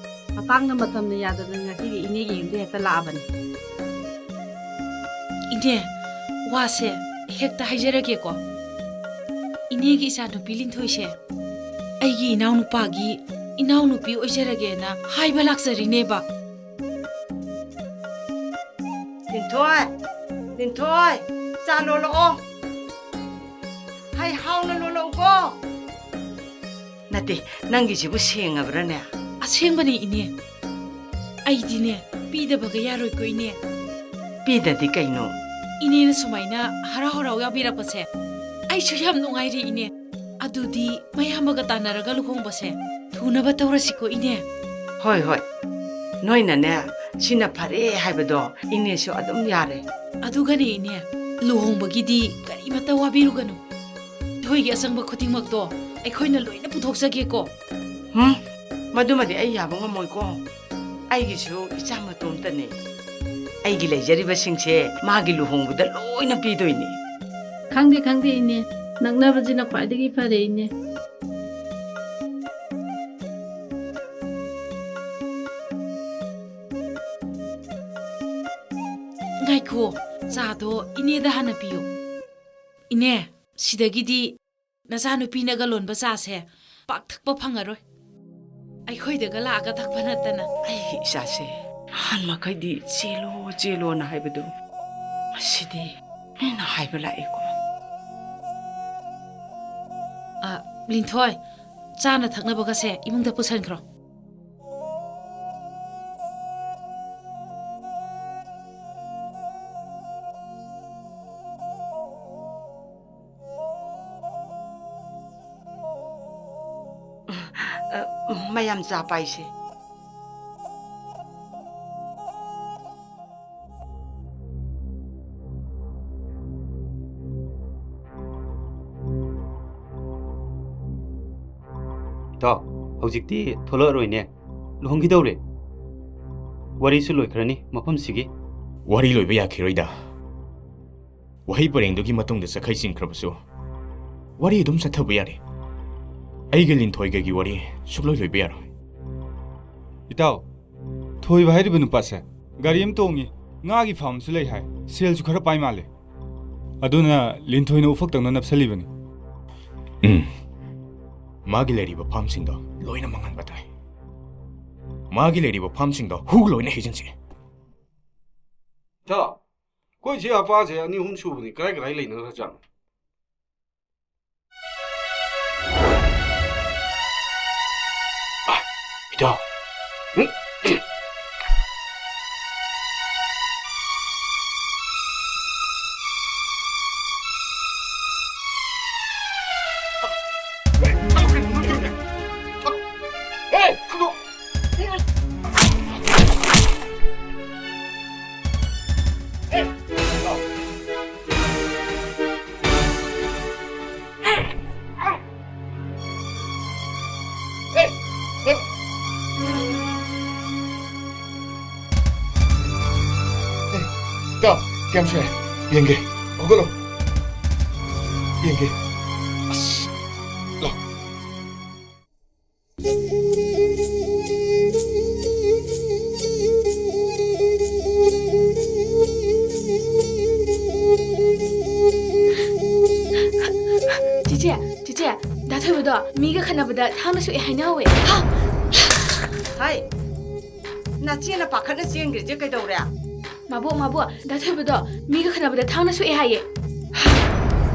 ꯃꯇꯥꯡꯅ ꯃꯇꯝꯅ ꯌꯥꯗꯗꯅ ꯉꯁꯤꯗꯤ ꯏꯅꯦꯒꯤ ꯌꯨꯝꯗ ꯍꯦꯛꯇ ꯂꯥꯛꯑꯕꯅꯤ꯫ ꯏꯅꯦ, ꯋꯥꯁꯦ ꯍꯦꯛꯇ ꯍꯥꯏꯖꯔꯒꯦꯀꯣ꯫ ꯏꯅꯦꯒꯤ ꯏꯆꯥꯅꯨꯄꯤ ꯂꯤꯟꯊꯣꯏꯁꯦ ꯑꯩꯒꯤ ꯏꯅꯥꯎꯅꯨꯄꯥꯒꯤ ꯏꯅꯥꯎꯅꯨꯄꯤ ꯑꯣꯏꯖꯔꯒꯦꯅ ꯍꯥꯏꯕ ꯂꯥꯛꯆꯔꯤꯅꯦꯕ꯫ ꯂꯤꯟꯊꯣꯏ, ꯂꯤꯟꯊꯣꯏ, ꯆꯥ ꯂꯣꯜꯂꯛꯑꯣ꯫ ꯍꯩ ꯍꯥꯎꯅ ꯂꯣꯜꯂꯛꯎꯀꯣ꯫ ꯅꯠꯇꯦ, ꯅꯪꯒꯤꯁꯤꯕꯨ ꯁꯦꯡꯉꯕ꯭ꯔꯥꯅꯦ? ꯑꯁꯦꯡꯕꯅꯦ, ꯏꯅꯦ꯫ ꯑꯩꯗꯤꯅꯦ, ꯄꯤꯗꯕꯒ ꯌꯥꯔꯣꯏꯀꯣ, ꯏꯅꯦ꯫ ꯄꯤꯗꯗꯤ ꯀꯩꯅꯣ? ꯏꯅꯦꯅ ꯁꯨꯃꯥꯏꯅ ꯍꯔꯥꯎ ꯍꯔꯥꯎ ꯌꯥꯕꯤꯔꯛꯄꯁꯦ ꯑꯩꯁꯨ ꯌꯥꯝ ꯅꯨꯡꯉꯥꯏꯔꯦ, ꯏꯅꯦ꯫ ꯑꯗꯨꯗꯤ ꯃꯌꯥꯝꯕꯒ ꯇꯥꯟꯅꯔꯒ ꯂꯨꯍꯣꯡꯕꯁꯦ ꯊꯨꯅꯕ ꯇꯧꯔꯁꯤꯀꯣ, ꯏꯅꯦ꯫ ꯍꯣꯏ, ꯍꯣꯏ꯫ ꯅꯣꯏꯅꯅꯦ, ꯁꯤꯅ ꯐꯔꯦ ꯍꯥꯏꯕꯗꯣ ꯏꯅꯦꯁꯨ ꯑꯗꯨꯝ ꯌꯥꯔꯦ꯫ ꯑꯗꯨꯒꯅꯦ, ꯏꯅꯦ, ꯂꯨꯍꯣꯡꯕꯒꯤꯗꯤ ꯀꯔꯤꯃꯠꯇ ꯋꯥꯕꯤꯔꯨꯒꯅꯨ꯫ ꯅꯈꯣꯏꯒꯤ ꯑꯆꯪꯕ ꯈꯨꯗꯤꯡꯃꯛꯇꯣ ꯑꯩꯈꯣꯏꯅ ꯂꯣꯏꯅ ꯄꯨꯊꯣꯛꯆꯒꯦꯀꯣ꯫ ꯍꯨꯝ, ꯃꯗꯨꯃꯗꯤ ꯑꯩ ꯌꯥꯕ ꯉꯝꯃꯣꯏꯀꯣ꯫ ꯑꯩꯒꯤꯁꯨ ꯏꯆꯥ ꯃꯇꯣꯝꯇꯅꯤ꯫ ꯑꯩꯒꯤ ꯂꯩꯖꯔꯤꯕꯁꯤꯡꯁꯦ ꯃꯥꯒꯤ ꯂꯨꯍꯣꯡꯕꯗ ꯂꯣꯏꯅ ꯄꯤꯗꯣꯏꯅꯤ꯫ ꯈꯪꯗꯦ, ꯈꯪꯗꯦ, ꯏꯅꯦ꯫ ꯅꯛꯅꯕꯁꯤꯅ ꯈ꯭ꯋꯥꯏꯗꯒꯤ ꯐꯔꯦ, ꯏꯅꯦ꯫ ꯉꯥꯏꯈꯣ, ꯆꯥꯗꯣ ꯏꯅꯦꯗ ꯍꯥꯟꯅ ꯄꯤꯌꯨ꯫ ꯏꯅꯦ, ꯁꯤꯗꯒꯤꯗꯤ ꯅꯆꯥꯅꯨꯄꯤꯅꯒ ꯂꯣꯟꯕ ꯆꯥꯁꯦ ꯄꯥꯛ ꯊꯛꯄ ꯐꯪꯉꯔꯣꯏ꯫ ꯑꯩꯈꯣꯏꯗꯒ ꯂꯥꯛꯑꯒ ꯊꯛꯄ ꯅꯠꯇꯅ꯫ ꯑꯩꯒꯤ ꯏꯆꯥꯁꯦ ꯅꯍꯥꯟ ꯃꯈꯩꯗꯤ "ꯆꯦꯜꯂꯣ, ꯆꯦꯜꯂꯣꯅ" ꯍꯥꯏꯕꯗꯨ, ꯉꯁꯤꯗꯤ ꯃꯤꯅ ꯍꯥꯏꯕ ꯂꯥꯛꯑꯦꯀꯣ꯫ ꯑ, ꯂꯤꯟꯊꯣꯏ, ꯆꯥꯅ ꯊꯛꯅꯕꯒꯁꯦ ꯏꯃꯨꯡꯗ ꯄꯨꯁꯟꯈ꯭ꯔꯣ꯫ ꯑ, ꯃꯌꯥꯝ ꯆꯥ ꯄꯥꯏꯁꯦ꯫ ꯏꯇꯥꯎ, ꯍꯧꯖꯤꯛꯇꯤ ꯊꯣꯛꯂꯛꯑꯔꯣꯏꯅꯦ꯫ ꯂꯨꯍꯣꯡꯈꯤꯗꯧꯔꯦ꯫ ꯋꯥꯔꯤꯁꯨ ꯂꯣꯏꯈ꯭ꯔꯅꯤ ꯃꯐꯝꯁꯤꯒꯤ꯫ ꯋꯥꯔꯤ ꯂꯣꯏꯕ ꯌꯥꯈꯤꯔꯣꯏꯗ꯫ ꯋꯥꯍꯩ ꯄꯔꯦꯡꯗꯨꯒꯤ ꯃꯇꯨꯡꯗ ꯆꯈꯩ ꯆꯤꯡꯈ꯭ꯔꯕꯁꯨ ꯋꯥꯔꯤ ꯑꯗꯨꯝ ꯆꯠꯊꯕ ꯌꯥꯔꯤ꯫ ꯑꯩꯒ ꯂꯤꯟꯊꯣꯏꯒꯒꯤ ꯋꯥꯔꯤ ꯁꯨꯛꯂꯣꯏ ꯂꯣꯏꯕ ꯌꯥꯔꯣꯏ꯫ ꯏꯇꯥꯎ, ꯊꯣꯏꯕ ꯍꯥꯏꯔꯤꯕ ꯅꯨꯄꯥꯁꯦ ꯒꯥꯔꯤ ꯑꯃ ꯇꯣꯡꯉꯤ, ꯉꯥꯒꯤ ꯐꯥꯔꯝꯁꯨ ꯂꯩ ꯍꯥꯏ, ꯁꯦꯜꯁꯨ ꯈꯔ ꯄꯥꯏ ꯃꯥꯜꯂꯦ꯫ ꯑꯗꯨꯅ ꯂꯤꯟꯊꯣꯏꯅ ꯎꯐꯛꯇꯪꯅ ꯅꯞꯁꯜꯂꯤꯕꯅꯤ꯫ ꯎꯝ꯫ ꯃꯥꯒꯤ ꯂꯩꯔꯤꯕ ꯐꯥꯔꯝꯁꯤꯡꯗꯣ ꯂꯣꯏꯅ ꯃꯥꯡꯍꯟꯕ ꯇꯥꯏ꯫ ꯃꯥꯒꯤ ꯂꯩꯔꯤꯕ ꯐꯥꯔꯝꯁꯤꯡꯗꯣ ꯍꯨ ꯂꯣꯏꯅ ꯍꯩꯖꯤꯟꯁꯤ꯫ ꯏꯇꯥꯎ, ꯑꯩꯈꯣꯏ ꯏꯆꯦ ꯃꯄꯥꯁꯦ ꯑꯅꯤ ꯑꯍꯨꯝ ꯁꯨꯕꯅꯤ, ꯀꯗꯥꯏ ꯀꯗꯥꯏ ꯂꯩꯅꯈ꯭ꯔꯖꯥꯠꯅꯣ? ꯏꯇꯥꯎ꯫ ꯏꯇꯥꯎ, ꯀꯌꯥꯝ ꯁꯣꯛꯑꯦ? ꯌꯦꯡꯒꯦ꯫ ꯍꯧꯒꯠꯂꯣ꯫ ꯌꯦꯡꯒꯦ꯫ ꯑꯁ, ꯂꯥꯎ꯫ ꯆꯤꯆꯦ, ꯆꯤꯆꯦ, ꯗꯥ ꯊꯣꯏꯕꯗꯣ ꯃꯤꯒ ꯈꯠꯅꯕꯗ ꯊꯥꯡꯅ ꯁꯣꯛꯑꯦ ꯍꯥꯏꯅꯍꯧꯋꯦ꯫ ꯍꯥ? ꯍꯥꯏ, ꯅꯆꯦꯅ ꯄꯥꯈꯠꯅ ꯆꯦꯟꯈ꯭ꯔꯤꯁꯦ ꯀꯩꯗꯧꯔꯦ? ꯃꯥꯕꯣꯛ, ꯃꯥꯕꯣꯛ, ꯗꯥ ꯊꯣꯏꯕꯗꯣ ꯃꯤꯒ ꯈꯠꯅꯕꯗ ꯊꯥꯡꯅ ꯁꯣꯛꯑꯦ ꯍꯥꯏꯌꯦ꯫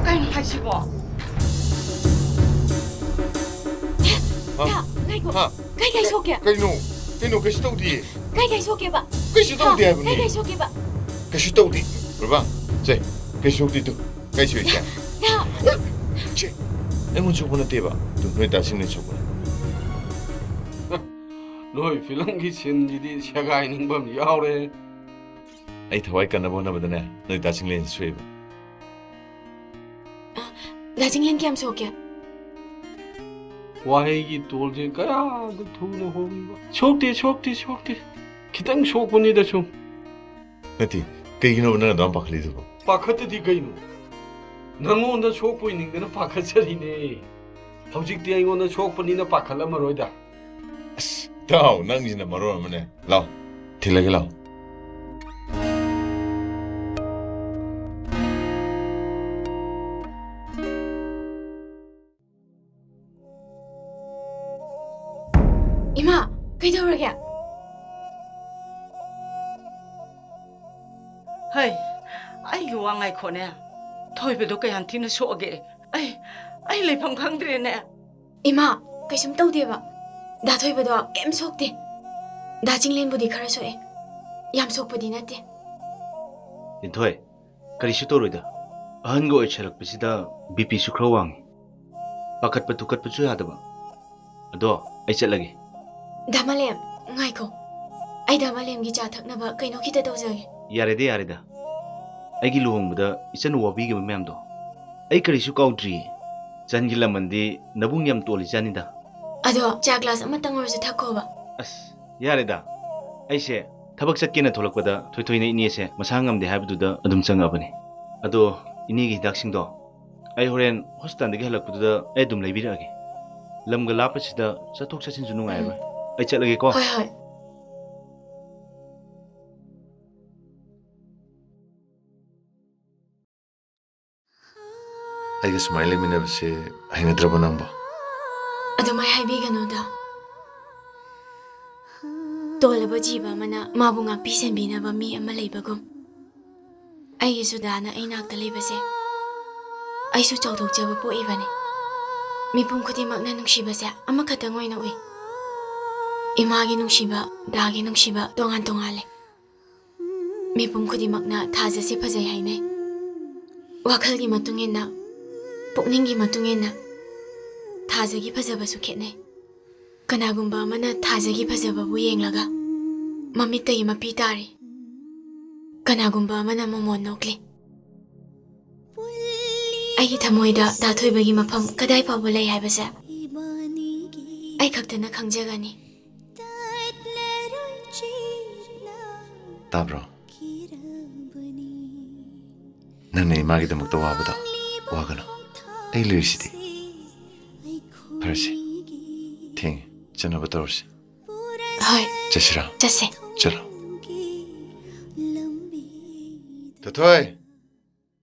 ꯀꯩꯅꯣ ꯍꯥꯏꯁꯤꯕꯣ? ꯍꯥ? ꯗꯥ, ꯉꯥꯏꯈꯣ꯫ ꯍꯥ? ꯀꯩ ꯀꯩ ꯁꯣꯛꯀꯦ? ꯀꯩꯅꯣ? ꯀꯩꯅꯣ? ꯀꯩꯁꯨ ꯇꯧꯗꯤꯌꯦ꯫ ꯀꯩ ꯀꯩ ꯁꯣꯛꯀꯦꯕ? ꯀꯩꯁꯨ ꯍꯥ? ꯇꯧꯗꯦ ꯍꯥꯏꯕꯅꯤ꯫ ꯀꯩ ꯀꯩ ꯁꯣꯛꯀꯦꯕ? ꯀꯩꯁꯨ ꯇꯧꯗꯦ꯫ ꯕꯕꯥ, ꯁꯦ, ꯀꯩꯁꯨ ꯇꯧꯗꯦ ꯇꯨ꯫ ꯀꯩ ꯁꯣꯛꯏꯁꯦ? ꯗꯥ! ꯁꯦ, ꯑꯩꯉꯣꯟꯗ ꯁꯣꯛꯄ ꯅꯠꯇꯦꯕ꯫ ꯇꯨ, ꯅꯣꯏ ꯗꯥ ꯆꯤꯡꯂꯦꯟ ꯁꯣꯛꯄꯅꯦ꯫ ꯅꯣꯏ ꯐꯤꯂꯝꯒꯤ ꯁꯤꯟꯁꯤꯗꯤ ꯁꯦꯒꯥꯏꯅꯤꯡꯕ ꯑꯃ ꯌꯥꯎꯔꯦ꯫ ꯑꯩ ꯊꯋꯥꯏ ꯀꯟꯅꯕ ꯍꯣꯠꯅꯕꯗꯅꯦ, ꯅꯣꯏ ꯗꯥ ꯆꯤꯡꯂꯦꯟꯁꯤ ꯁꯣꯛꯏꯕ꯫ ꯗꯥ ꯆꯤꯡꯂꯦꯟ ꯀꯌꯥꯝ ꯁꯣꯛꯀꯦ? ꯋꯥꯍꯩꯒꯤ ꯇꯣꯜꯁꯦ ꯀꯌꯥꯗ ꯊꯨꯅ ꯍꯣꯡꯉꯤꯕ꯫ ꯁꯣꯛꯇꯦ, ꯁꯣꯛꯇꯦ, ꯁꯣꯛꯇꯦ꯫ ꯈꯤꯇꯪ ꯁꯣꯛꯄꯅꯤꯗ ꯁꯨꯝ꯫ ꯅꯠꯇꯦ, ꯀꯩꯒꯤꯅꯣꯕ ꯅꯪ ꯑꯗꯨꯌꯥꯝ ꯄꯥꯈꯠꯂꯤꯗꯨꯕꯣ? ꯄꯥꯈꯠꯇꯗꯤ ꯀꯩꯅꯣ? ꯅꯪꯉꯣꯟꯗ ꯁꯣꯛꯄꯣꯏ ꯅꯤꯡꯗꯅ ꯄꯥꯈꯠꯆꯔꯤꯅꯦ꯫ ꯍꯧꯖꯤꯛꯇꯤ ꯑꯩꯉꯣꯟꯗ ꯁꯣꯛꯄꯅꯤꯅ ꯄꯥꯈꯠꯂꯝꯃꯔꯣꯏꯗ꯫ ꯑꯁ, ꯏꯇꯥꯎ, ꯅꯪꯁꯤꯅ ꯃꯔꯣꯟ ꯑꯃꯅꯦ꯫ ꯂꯥꯎ, ꯊꯤꯜꯂꯒꯦ ꯂꯥꯎ꯫ ꯏꯃꯥ, ꯀꯩꯗꯧꯔꯒꯦ? ꯍꯩ, ꯑꯩꯒꯤ ꯋꯥ ꯉꯥꯏꯈꯣꯅꯦ꯫ ꯊꯣꯏꯕꯗꯣ ꯀꯌꯥꯝ ꯊꯤꯅ ꯁꯣꯛꯑꯒꯦ? ꯑꯩ, ꯑꯩ ꯂꯩꯐꯝ ꯈꯪꯗ꯭ꯔꯦꯅꯦ꯫ ꯏꯃꯥ, ꯀꯩꯁꯨꯝ ꯇꯧꯗꯦꯕ꯫ ꯗꯥ ꯊꯣꯏꯕꯗꯣ ꯀꯩꯝ ꯁꯣꯛꯇꯦ꯫ ꯗꯥ ꯆꯤꯡꯂꯦꯟꯕꯨꯗꯤ ꯈꯔ ꯁꯣꯛꯑꯦ꯫ ꯌꯥꯝ ꯁꯣꯛꯄꯗꯤ ꯅꯠꯇꯦ꯫ ꯂꯤꯟꯊꯣꯏ, ꯀꯔꯤꯁꯨ ꯇꯧꯔꯣꯏꯗ꯫ ꯑꯍꯟꯒ ꯑꯣꯏꯁꯜꯂꯛꯄꯁꯤꯗ ꯕꯤ ꯄꯤꯁꯨ ꯈꯔ ꯋꯥꯡꯉꯤ꯫ ꯄꯥꯈꯠꯄ ꯊꯨꯀꯠꯄꯁꯨ ꯌꯥꯗꯕ꯫ ꯑꯗꯣ ꯑꯩ ꯆꯠꯂꯒꯦ꯫ ꯗꯥ ꯃꯥꯂꯦꯝ, ꯉꯥꯏꯈꯣ꯫ ꯑꯩ ꯗꯥ ꯃꯥꯂꯦꯝꯒꯤ ꯆꯥ ꯊꯛꯅꯕ ꯀꯩꯅꯣ ꯈꯤꯇ ꯇꯧꯖꯒꯦ꯫ ꯌꯥꯔꯦꯗ, ꯌꯥꯔꯦꯗ꯫ ꯑꯩꯒꯤ ꯂꯨꯍꯣꯡꯕꯗ ꯏꯆꯟ ꯋꯥꯕꯤꯈꯤꯕ ꯃꯌꯥꯝꯗꯣ ꯑꯩ ꯀꯔꯤꯁꯨ ꯀꯥꯎꯗ꯭ꯔꯤꯌꯦ꯫ ꯆꯟꯒꯤ ꯂꯃꯟꯗꯤ ꯅꯕꯨꯡ ꯌꯥꯝ ꯇꯣꯜꯂꯤꯖꯥꯠꯅꯤꯗ꯫ ꯑꯗꯣ ꯆꯥ glass ꯑꯃꯇꯪ ꯑꯣꯏꯔꯁꯨ ꯊꯛꯈꯣꯕ꯫ ꯑꯁ, ꯌꯥꯔꯦꯗ꯫ ꯑꯩꯁꯦ ꯊꯕꯛ ꯆꯠꯀꯦꯅ ꯊꯣꯛꯂꯛꯄꯗ ꯊꯣꯏꯊꯣꯏꯅ ꯏꯅꯦꯁꯦ ꯃꯁꯥ ꯉꯝꯗꯦ ꯍꯥꯏꯕꯗꯨꯗ ꯑꯗꯨꯝ ꯆꯪꯉꯛꯑꯕꯅꯦ꯫ ꯑꯗꯣ ꯏꯅꯦꯒꯤ ꯍꯤꯗꯥꯛꯁꯤꯡꯗꯣ ꯑꯩ ꯍꯣꯔꯦꯟ ꯍꯣꯁꯄꯤꯇꯥꯜꯗꯒꯤ ꯍꯜꯂꯛꯄꯗꯨꯗ ꯑꯩ ꯑꯗꯨꯝ ꯂꯩꯕꯤꯔꯛꯑꯒꯦ꯫ ꯂꯝꯒ ꯂꯥꯞꯄꯁꯤꯗ ꯆꯠꯊꯣꯛ ꯆꯠꯁꯤꯟꯁꯨ ꯅꯨꯡꯉꯥꯏꯔꯣꯏ꯫ ꯎꯝ꯫ ꯑꯩ ꯆꯠꯂꯒꯦꯀꯣ꯫ ꯍꯣꯏ, ꯍꯣꯏ꯫ ꯑꯩꯒ ꯁꯨꯃꯥꯏꯅ ꯂꯩꯃꯤꯟꯅꯕꯁꯦ ꯍꯩꯅꯗ꯭ꯔꯕꯣ ꯅꯪꯕꯣ? ꯑꯗꯨꯃꯥꯏ ꯍꯥꯏꯕꯤꯒꯅꯨꯗ꯫ ꯇꯣꯜꯂꯕ ꯖꯤꯕ ꯑꯃꯅ ꯃꯥꯕꯨ ꯉꯥꯛꯄꯤ ꯁꯦꯟꯕꯤꯅꯕ ꯃꯤ ꯑꯃ ꯂꯩꯕꯒꯨꯝ, ꯑꯩꯒꯤꯁꯨ ꯗꯥꯅ ꯑꯩ ꯅꯥꯛꯇ ꯂꯩꯕꯁꯦ ꯑꯩꯁꯨ ꯆꯥꯎꯊꯣꯛꯆꯕ ꯄꯣꯛꯏꯕꯅꯤ꯫ ꯃꯤꯄꯨꯝ ꯈꯨꯗꯤꯡꯃꯛꯅ ꯅꯨꯡꯁꯤꯕꯁꯦ ꯑꯃꯈꯛꯇꯪ ꯑꯣꯏꯅ ꯎꯏ꯫ ꯏꯃꯥꯒꯤ ꯅꯨꯡꯁꯤꯕ, ꯗꯥꯒꯤ ꯅꯨꯡꯁꯤꯕ ꯇꯣꯉꯥꯟ ꯇꯣꯉꯥꯜꯂꯦ꯫ ꯃꯤꯄꯨꯝ ꯈꯨꯗꯤꯡꯃꯛꯅ ꯊꯥꯖꯁꯦ ꯐꯖꯩ ꯍꯥꯏꯅꯩ꯫ ꯋꯥꯈꯜꯒꯤ ꯃꯇꯨꯡ ꯏꯟꯅ, ꯄꯨꯛꯅꯤꯡꯒꯤ ꯃꯇꯨꯡ ꯏꯟꯅ ꯊꯥꯖꯒꯤ ꯐꯖꯕꯁꯨ ꯈꯦꯠꯅꯩ꯫ ꯀꯅꯥꯒꯨꯝꯕ ꯑꯃꯅ ꯊꯥꯖꯒꯤ ꯐꯖꯕꯕꯨ ꯌꯦꯡꯂꯒ ꯃꯃꯤꯠꯇꯒꯤ ꯃꯄꯤ ꯇꯥꯔꯤ꯫ ꯀꯅꯥꯒꯨꯝꯕ ꯑꯃꯅ ꯃꯃꯣꯟ ꯅꯣꯛꯂꯤ꯫ ꯑꯩꯒꯤ ꯊꯃꯣꯏꯗ ꯗꯥ ꯊꯣꯏꯕꯒꯤ ꯃꯐꯝ ꯀꯗꯥꯏ ꯐꯥꯎꯕ ꯂꯩ ꯍꯥꯏꯕꯁꯦ ꯑꯩ ꯈꯛꯇꯅ ꯈꯪꯖꯒꯅꯤ꯫ ꯇꯥꯕ꯭ꯔꯣ? ꯅꯪꯅ ꯏꯃꯥꯒꯤꯗꯃꯛꯇ ꯋꯥꯕꯗꯣ ꯋꯥꯒꯅꯨ꯫ ꯑꯩ ꯂꯩꯔꯤꯁꯤꯗꯤ꯫ ꯐꯔꯁꯦ, ꯊꯦꯡꯉꯦ, ꯆꯠꯅꯕ ꯇꯧꯔꯁꯤ꯫ ꯍꯣꯏ꯫ ꯆꯠꯁꯤꯔꯥ? ꯆꯠꯁꯦ꯫ ꯆꯠꯂꯣ꯫ ꯇꯣꯊꯣꯏ,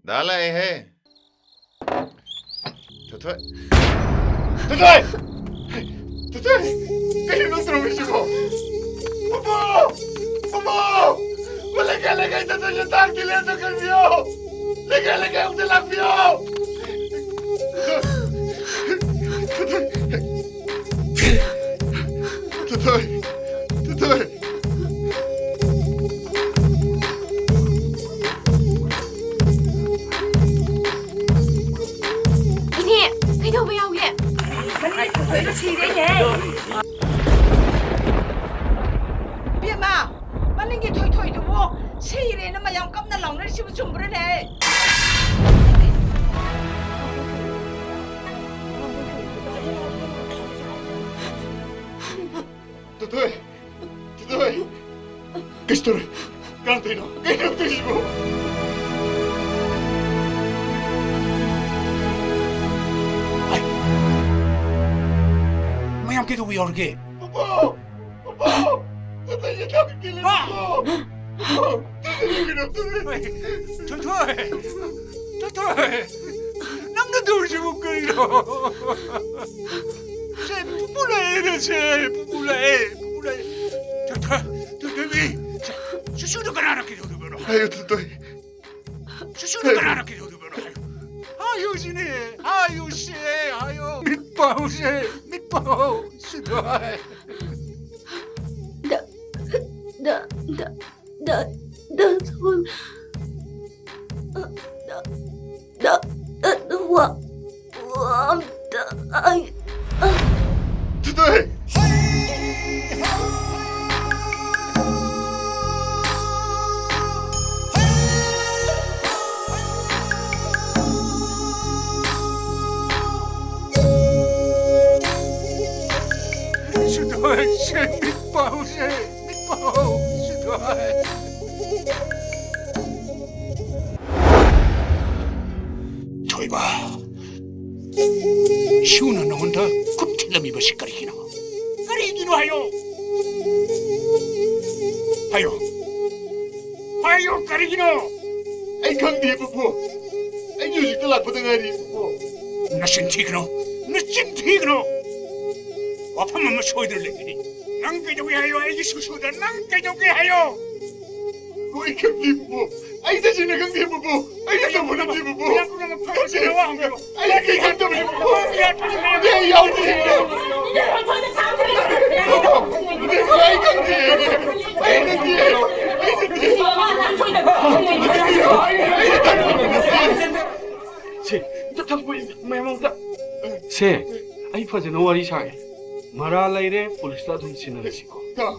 ꯗꯥ ꯂꯥꯛꯑꯦꯍꯦ꯫ ꯇꯣꯊꯣꯏ꯫ ꯇꯣꯊꯣꯏ! ꯇꯣꯊꯣꯏ! ꯀꯩꯅꯣ ꯅꯪ ꯇꯧꯔꯝꯃꯤꯁꯤꯕꯣ? ꯄꯨꯄꯨ! ꯄꯨꯄꯨ! ꯂꯩꯀꯥꯏ ꯂꯩꯀꯥꯏ ꯆꯠꯇꯣꯏꯁꯦ ꯆꯥꯛ ꯊꯤꯜꯂꯦ ꯑꯝꯇ ꯀꯟꯕꯤꯌꯣ! ꯂꯩꯀꯥꯏ ꯂꯩꯀꯥꯏ ꯑꯝꯇ ꯂꯥꯛꯄꯤꯌꯣ! ꯇꯣꯊꯣꯏ! ꯇꯣꯊꯣꯏ! ꯇꯣꯊꯣꯏ! ꯏꯅꯦ, ꯀꯩꯗꯧꯕ ꯌꯥꯎꯒꯦ? ꯃꯅꯤꯡꯒꯤ ꯊꯣꯏꯊꯣꯏꯗꯣ ꯁꯤꯔꯦꯅꯦ꯫ ꯏꯕꯦꯝꯃ, ꯃꯅꯤꯡꯒꯤ ꯊꯣꯏꯊꯣꯏꯗꯨꯕꯨ ꯁꯤꯔꯦꯅ ꯃꯌꯥꯝ ꯀꯟꯅ ꯂꯥꯎꯅꯔꯤꯁꯤꯕꯨ ꯆꯨꯝꯕ꯭ꯔꯅꯦ? ꯇꯣꯊꯣꯏ! ꯇꯣꯊꯣꯏ! ꯀꯩꯁꯨ ꯇꯧꯔꯣꯏ꯫ ꯀꯅꯥ ꯇꯧꯔꯤꯅꯣ? ꯀꯩꯅꯣ ꯇꯧꯔꯤꯁꯤꯕꯣ? ꯑꯩ! ꯃꯌꯥꯝ ꯀꯩꯗꯧꯕ ꯌꯥꯎꯔꯒꯦ? ꯄꯨꯄꯨ! ꯄꯨꯄꯨ! ꯇꯣꯊꯣꯏꯁꯦ ꯆꯥꯛ ꯊꯤꯜꯂꯦ, ꯍꯥ? ꯄꯨꯄꯨ! ꯄꯨꯄꯨ! ꯇꯣꯊꯣꯏꯁꯦ ꯀꯩꯅꯣ ꯇꯧꯔꯦ꯫ ꯊꯣꯏꯊꯣꯏ! ꯊꯣꯏꯊꯣꯏ! ꯅꯪꯅ ꯇꯧꯔꯤꯁꯤꯕꯨ ꯀꯔꯤꯅꯣ? ꯁꯦ, ꯄꯨꯄꯨ ꯂꯥꯛꯑꯦꯅꯦ, ꯁꯦ, ꯄꯨꯄꯨ ꯂꯥꯛꯑꯦ, ꯄꯨꯄꯨ ꯂꯥꯛꯑꯦ꯫ ꯊꯣꯏꯊꯣꯏ, ꯊꯣꯏꯊꯣꯏꯕꯤ, ꯁꯦ, ꯁꯨꯁꯨꯗꯣ ꯀꯅꯥꯅ ꯀꯩꯗꯧꯔꯤꯕꯅꯣ? ꯍꯥꯏꯌꯨ, ꯇꯣꯊꯣꯏ꯫ ꯁꯨꯁꯨꯗꯣ ꯀꯅꯥꯅ ꯀꯩꯗꯧꯔꯤꯕꯅꯣ? ꯍꯥꯏꯌꯨ꯫ ꯍꯥꯏꯌꯨ ꯁꯤꯅꯦ, ꯍꯥꯏꯌꯨ ꯁꯦ, ꯍꯥꯏꯌꯨ꯫ ꯃꯤꯠ ꯄꯥꯎꯁꯦ, ꯃꯤꯠ ꯄꯥꯎ, ꯁꯤꯗꯣꯏ꯫ ꯗ, ꯗ, ꯗ, ꯗ, ꯗ, ꯗ, ꯗ, ꯗ, ꯋꯥ, ꯋꯥ, ꯑꯝꯇ, ꯑꯩ, ꯑ꯫ ꯇꯣꯊꯣꯏ! ꯁꯤꯗꯣꯏ, ꯁꯦ, ꯃꯤꯠ ꯄꯥꯎꯁꯦ, ꯃꯤꯠ ꯄꯥꯎ, ꯁꯤꯗꯣꯏ꯫ ꯏꯕꯥ, ꯏꯁꯨꯅ ꯅꯉꯣꯟꯗ ꯈꯨꯠ ꯊꯤꯜꯂꯝꯃꯤꯕꯁꯤ ꯀꯔꯤꯒꯤꯅꯣ? ꯀꯔꯤꯒꯤꯅꯣ ꯍꯥꯏꯌꯣ? ꯍꯥꯏꯌꯣ꯫ ꯍꯥꯏꯌꯣ, ꯀꯔꯤꯒꯤꯅꯣ? ꯑꯩ ꯈꯪꯗꯦ, ꯄꯨꯄꯨ꯫ ꯑꯩꯗꯤ ꯍꯧꯖꯤꯛꯇ ꯂꯥꯛꯄꯗ ꯉꯥꯏꯔꯤ, ꯄꯨꯄꯨ꯫ ꯅꯆꯤꯟ ꯊꯤꯒꯅꯨ꯫ ꯅꯆꯤꯟ ꯊꯤꯒꯅꯨ꯫ ꯋꯥꯐꯝ ꯑꯃ ꯁꯣꯏꯗꯅ ꯂꯩꯒꯅꯤ꯫ ꯅꯪ ꯀꯩꯗꯧꯒꯦ ꯍꯥꯏꯌꯣ? ꯑꯩꯒꯤ ꯁꯨꯁꯨꯗ ꯅꯪ ꯀꯩꯗꯧꯒꯦ ꯍꯥꯏꯌꯣ? ꯑꯩ ꯈꯪꯗꯦ, ꯄꯨꯄꯨ꯫ ꯑꯩ ꯇꯁꯦꯡꯅ ꯈꯪꯗꯦ, ꯄꯨꯄꯨ꯫ ꯑꯩꯅ ꯇꯧꯕ ꯅꯠꯇꯦ, ꯄꯨꯄꯨ꯫ ꯈꯪꯗꯦ꯫ ꯑꯩ ꯀꯩ ꯈꯪꯗꯕꯅꯤ, ꯄꯨꯄꯨ꯫ ꯑꯩ ꯌꯥꯎꯗꯦ꯫ ꯄꯨꯄꯨ, ꯑꯩ ꯈꯪꯗꯦ꯫ ꯑꯩ ꯈꯪꯗꯦ꯫ ꯑꯩ ꯈꯪꯗꯦ꯫ ꯁꯦ, ꯑꯝꯇ ꯊꯝꯃꯣ, ꯃꯌꯥꯝ ꯑꯝꯇ꯫ ꯁꯦ, ꯑꯩ ꯐꯖꯅ ꯋꯥꯔꯤ ꯁꯥꯒꯦ꯫ ꯃꯔꯥꯜ ꯂꯩꯔꯦ, ꯄꯨꯂꯤꯁꯇ ꯑꯗꯨꯝ ꯁꯤꯟꯅꯔꯁꯤꯀꯣ꯫ ꯏꯇꯥꯎ꯫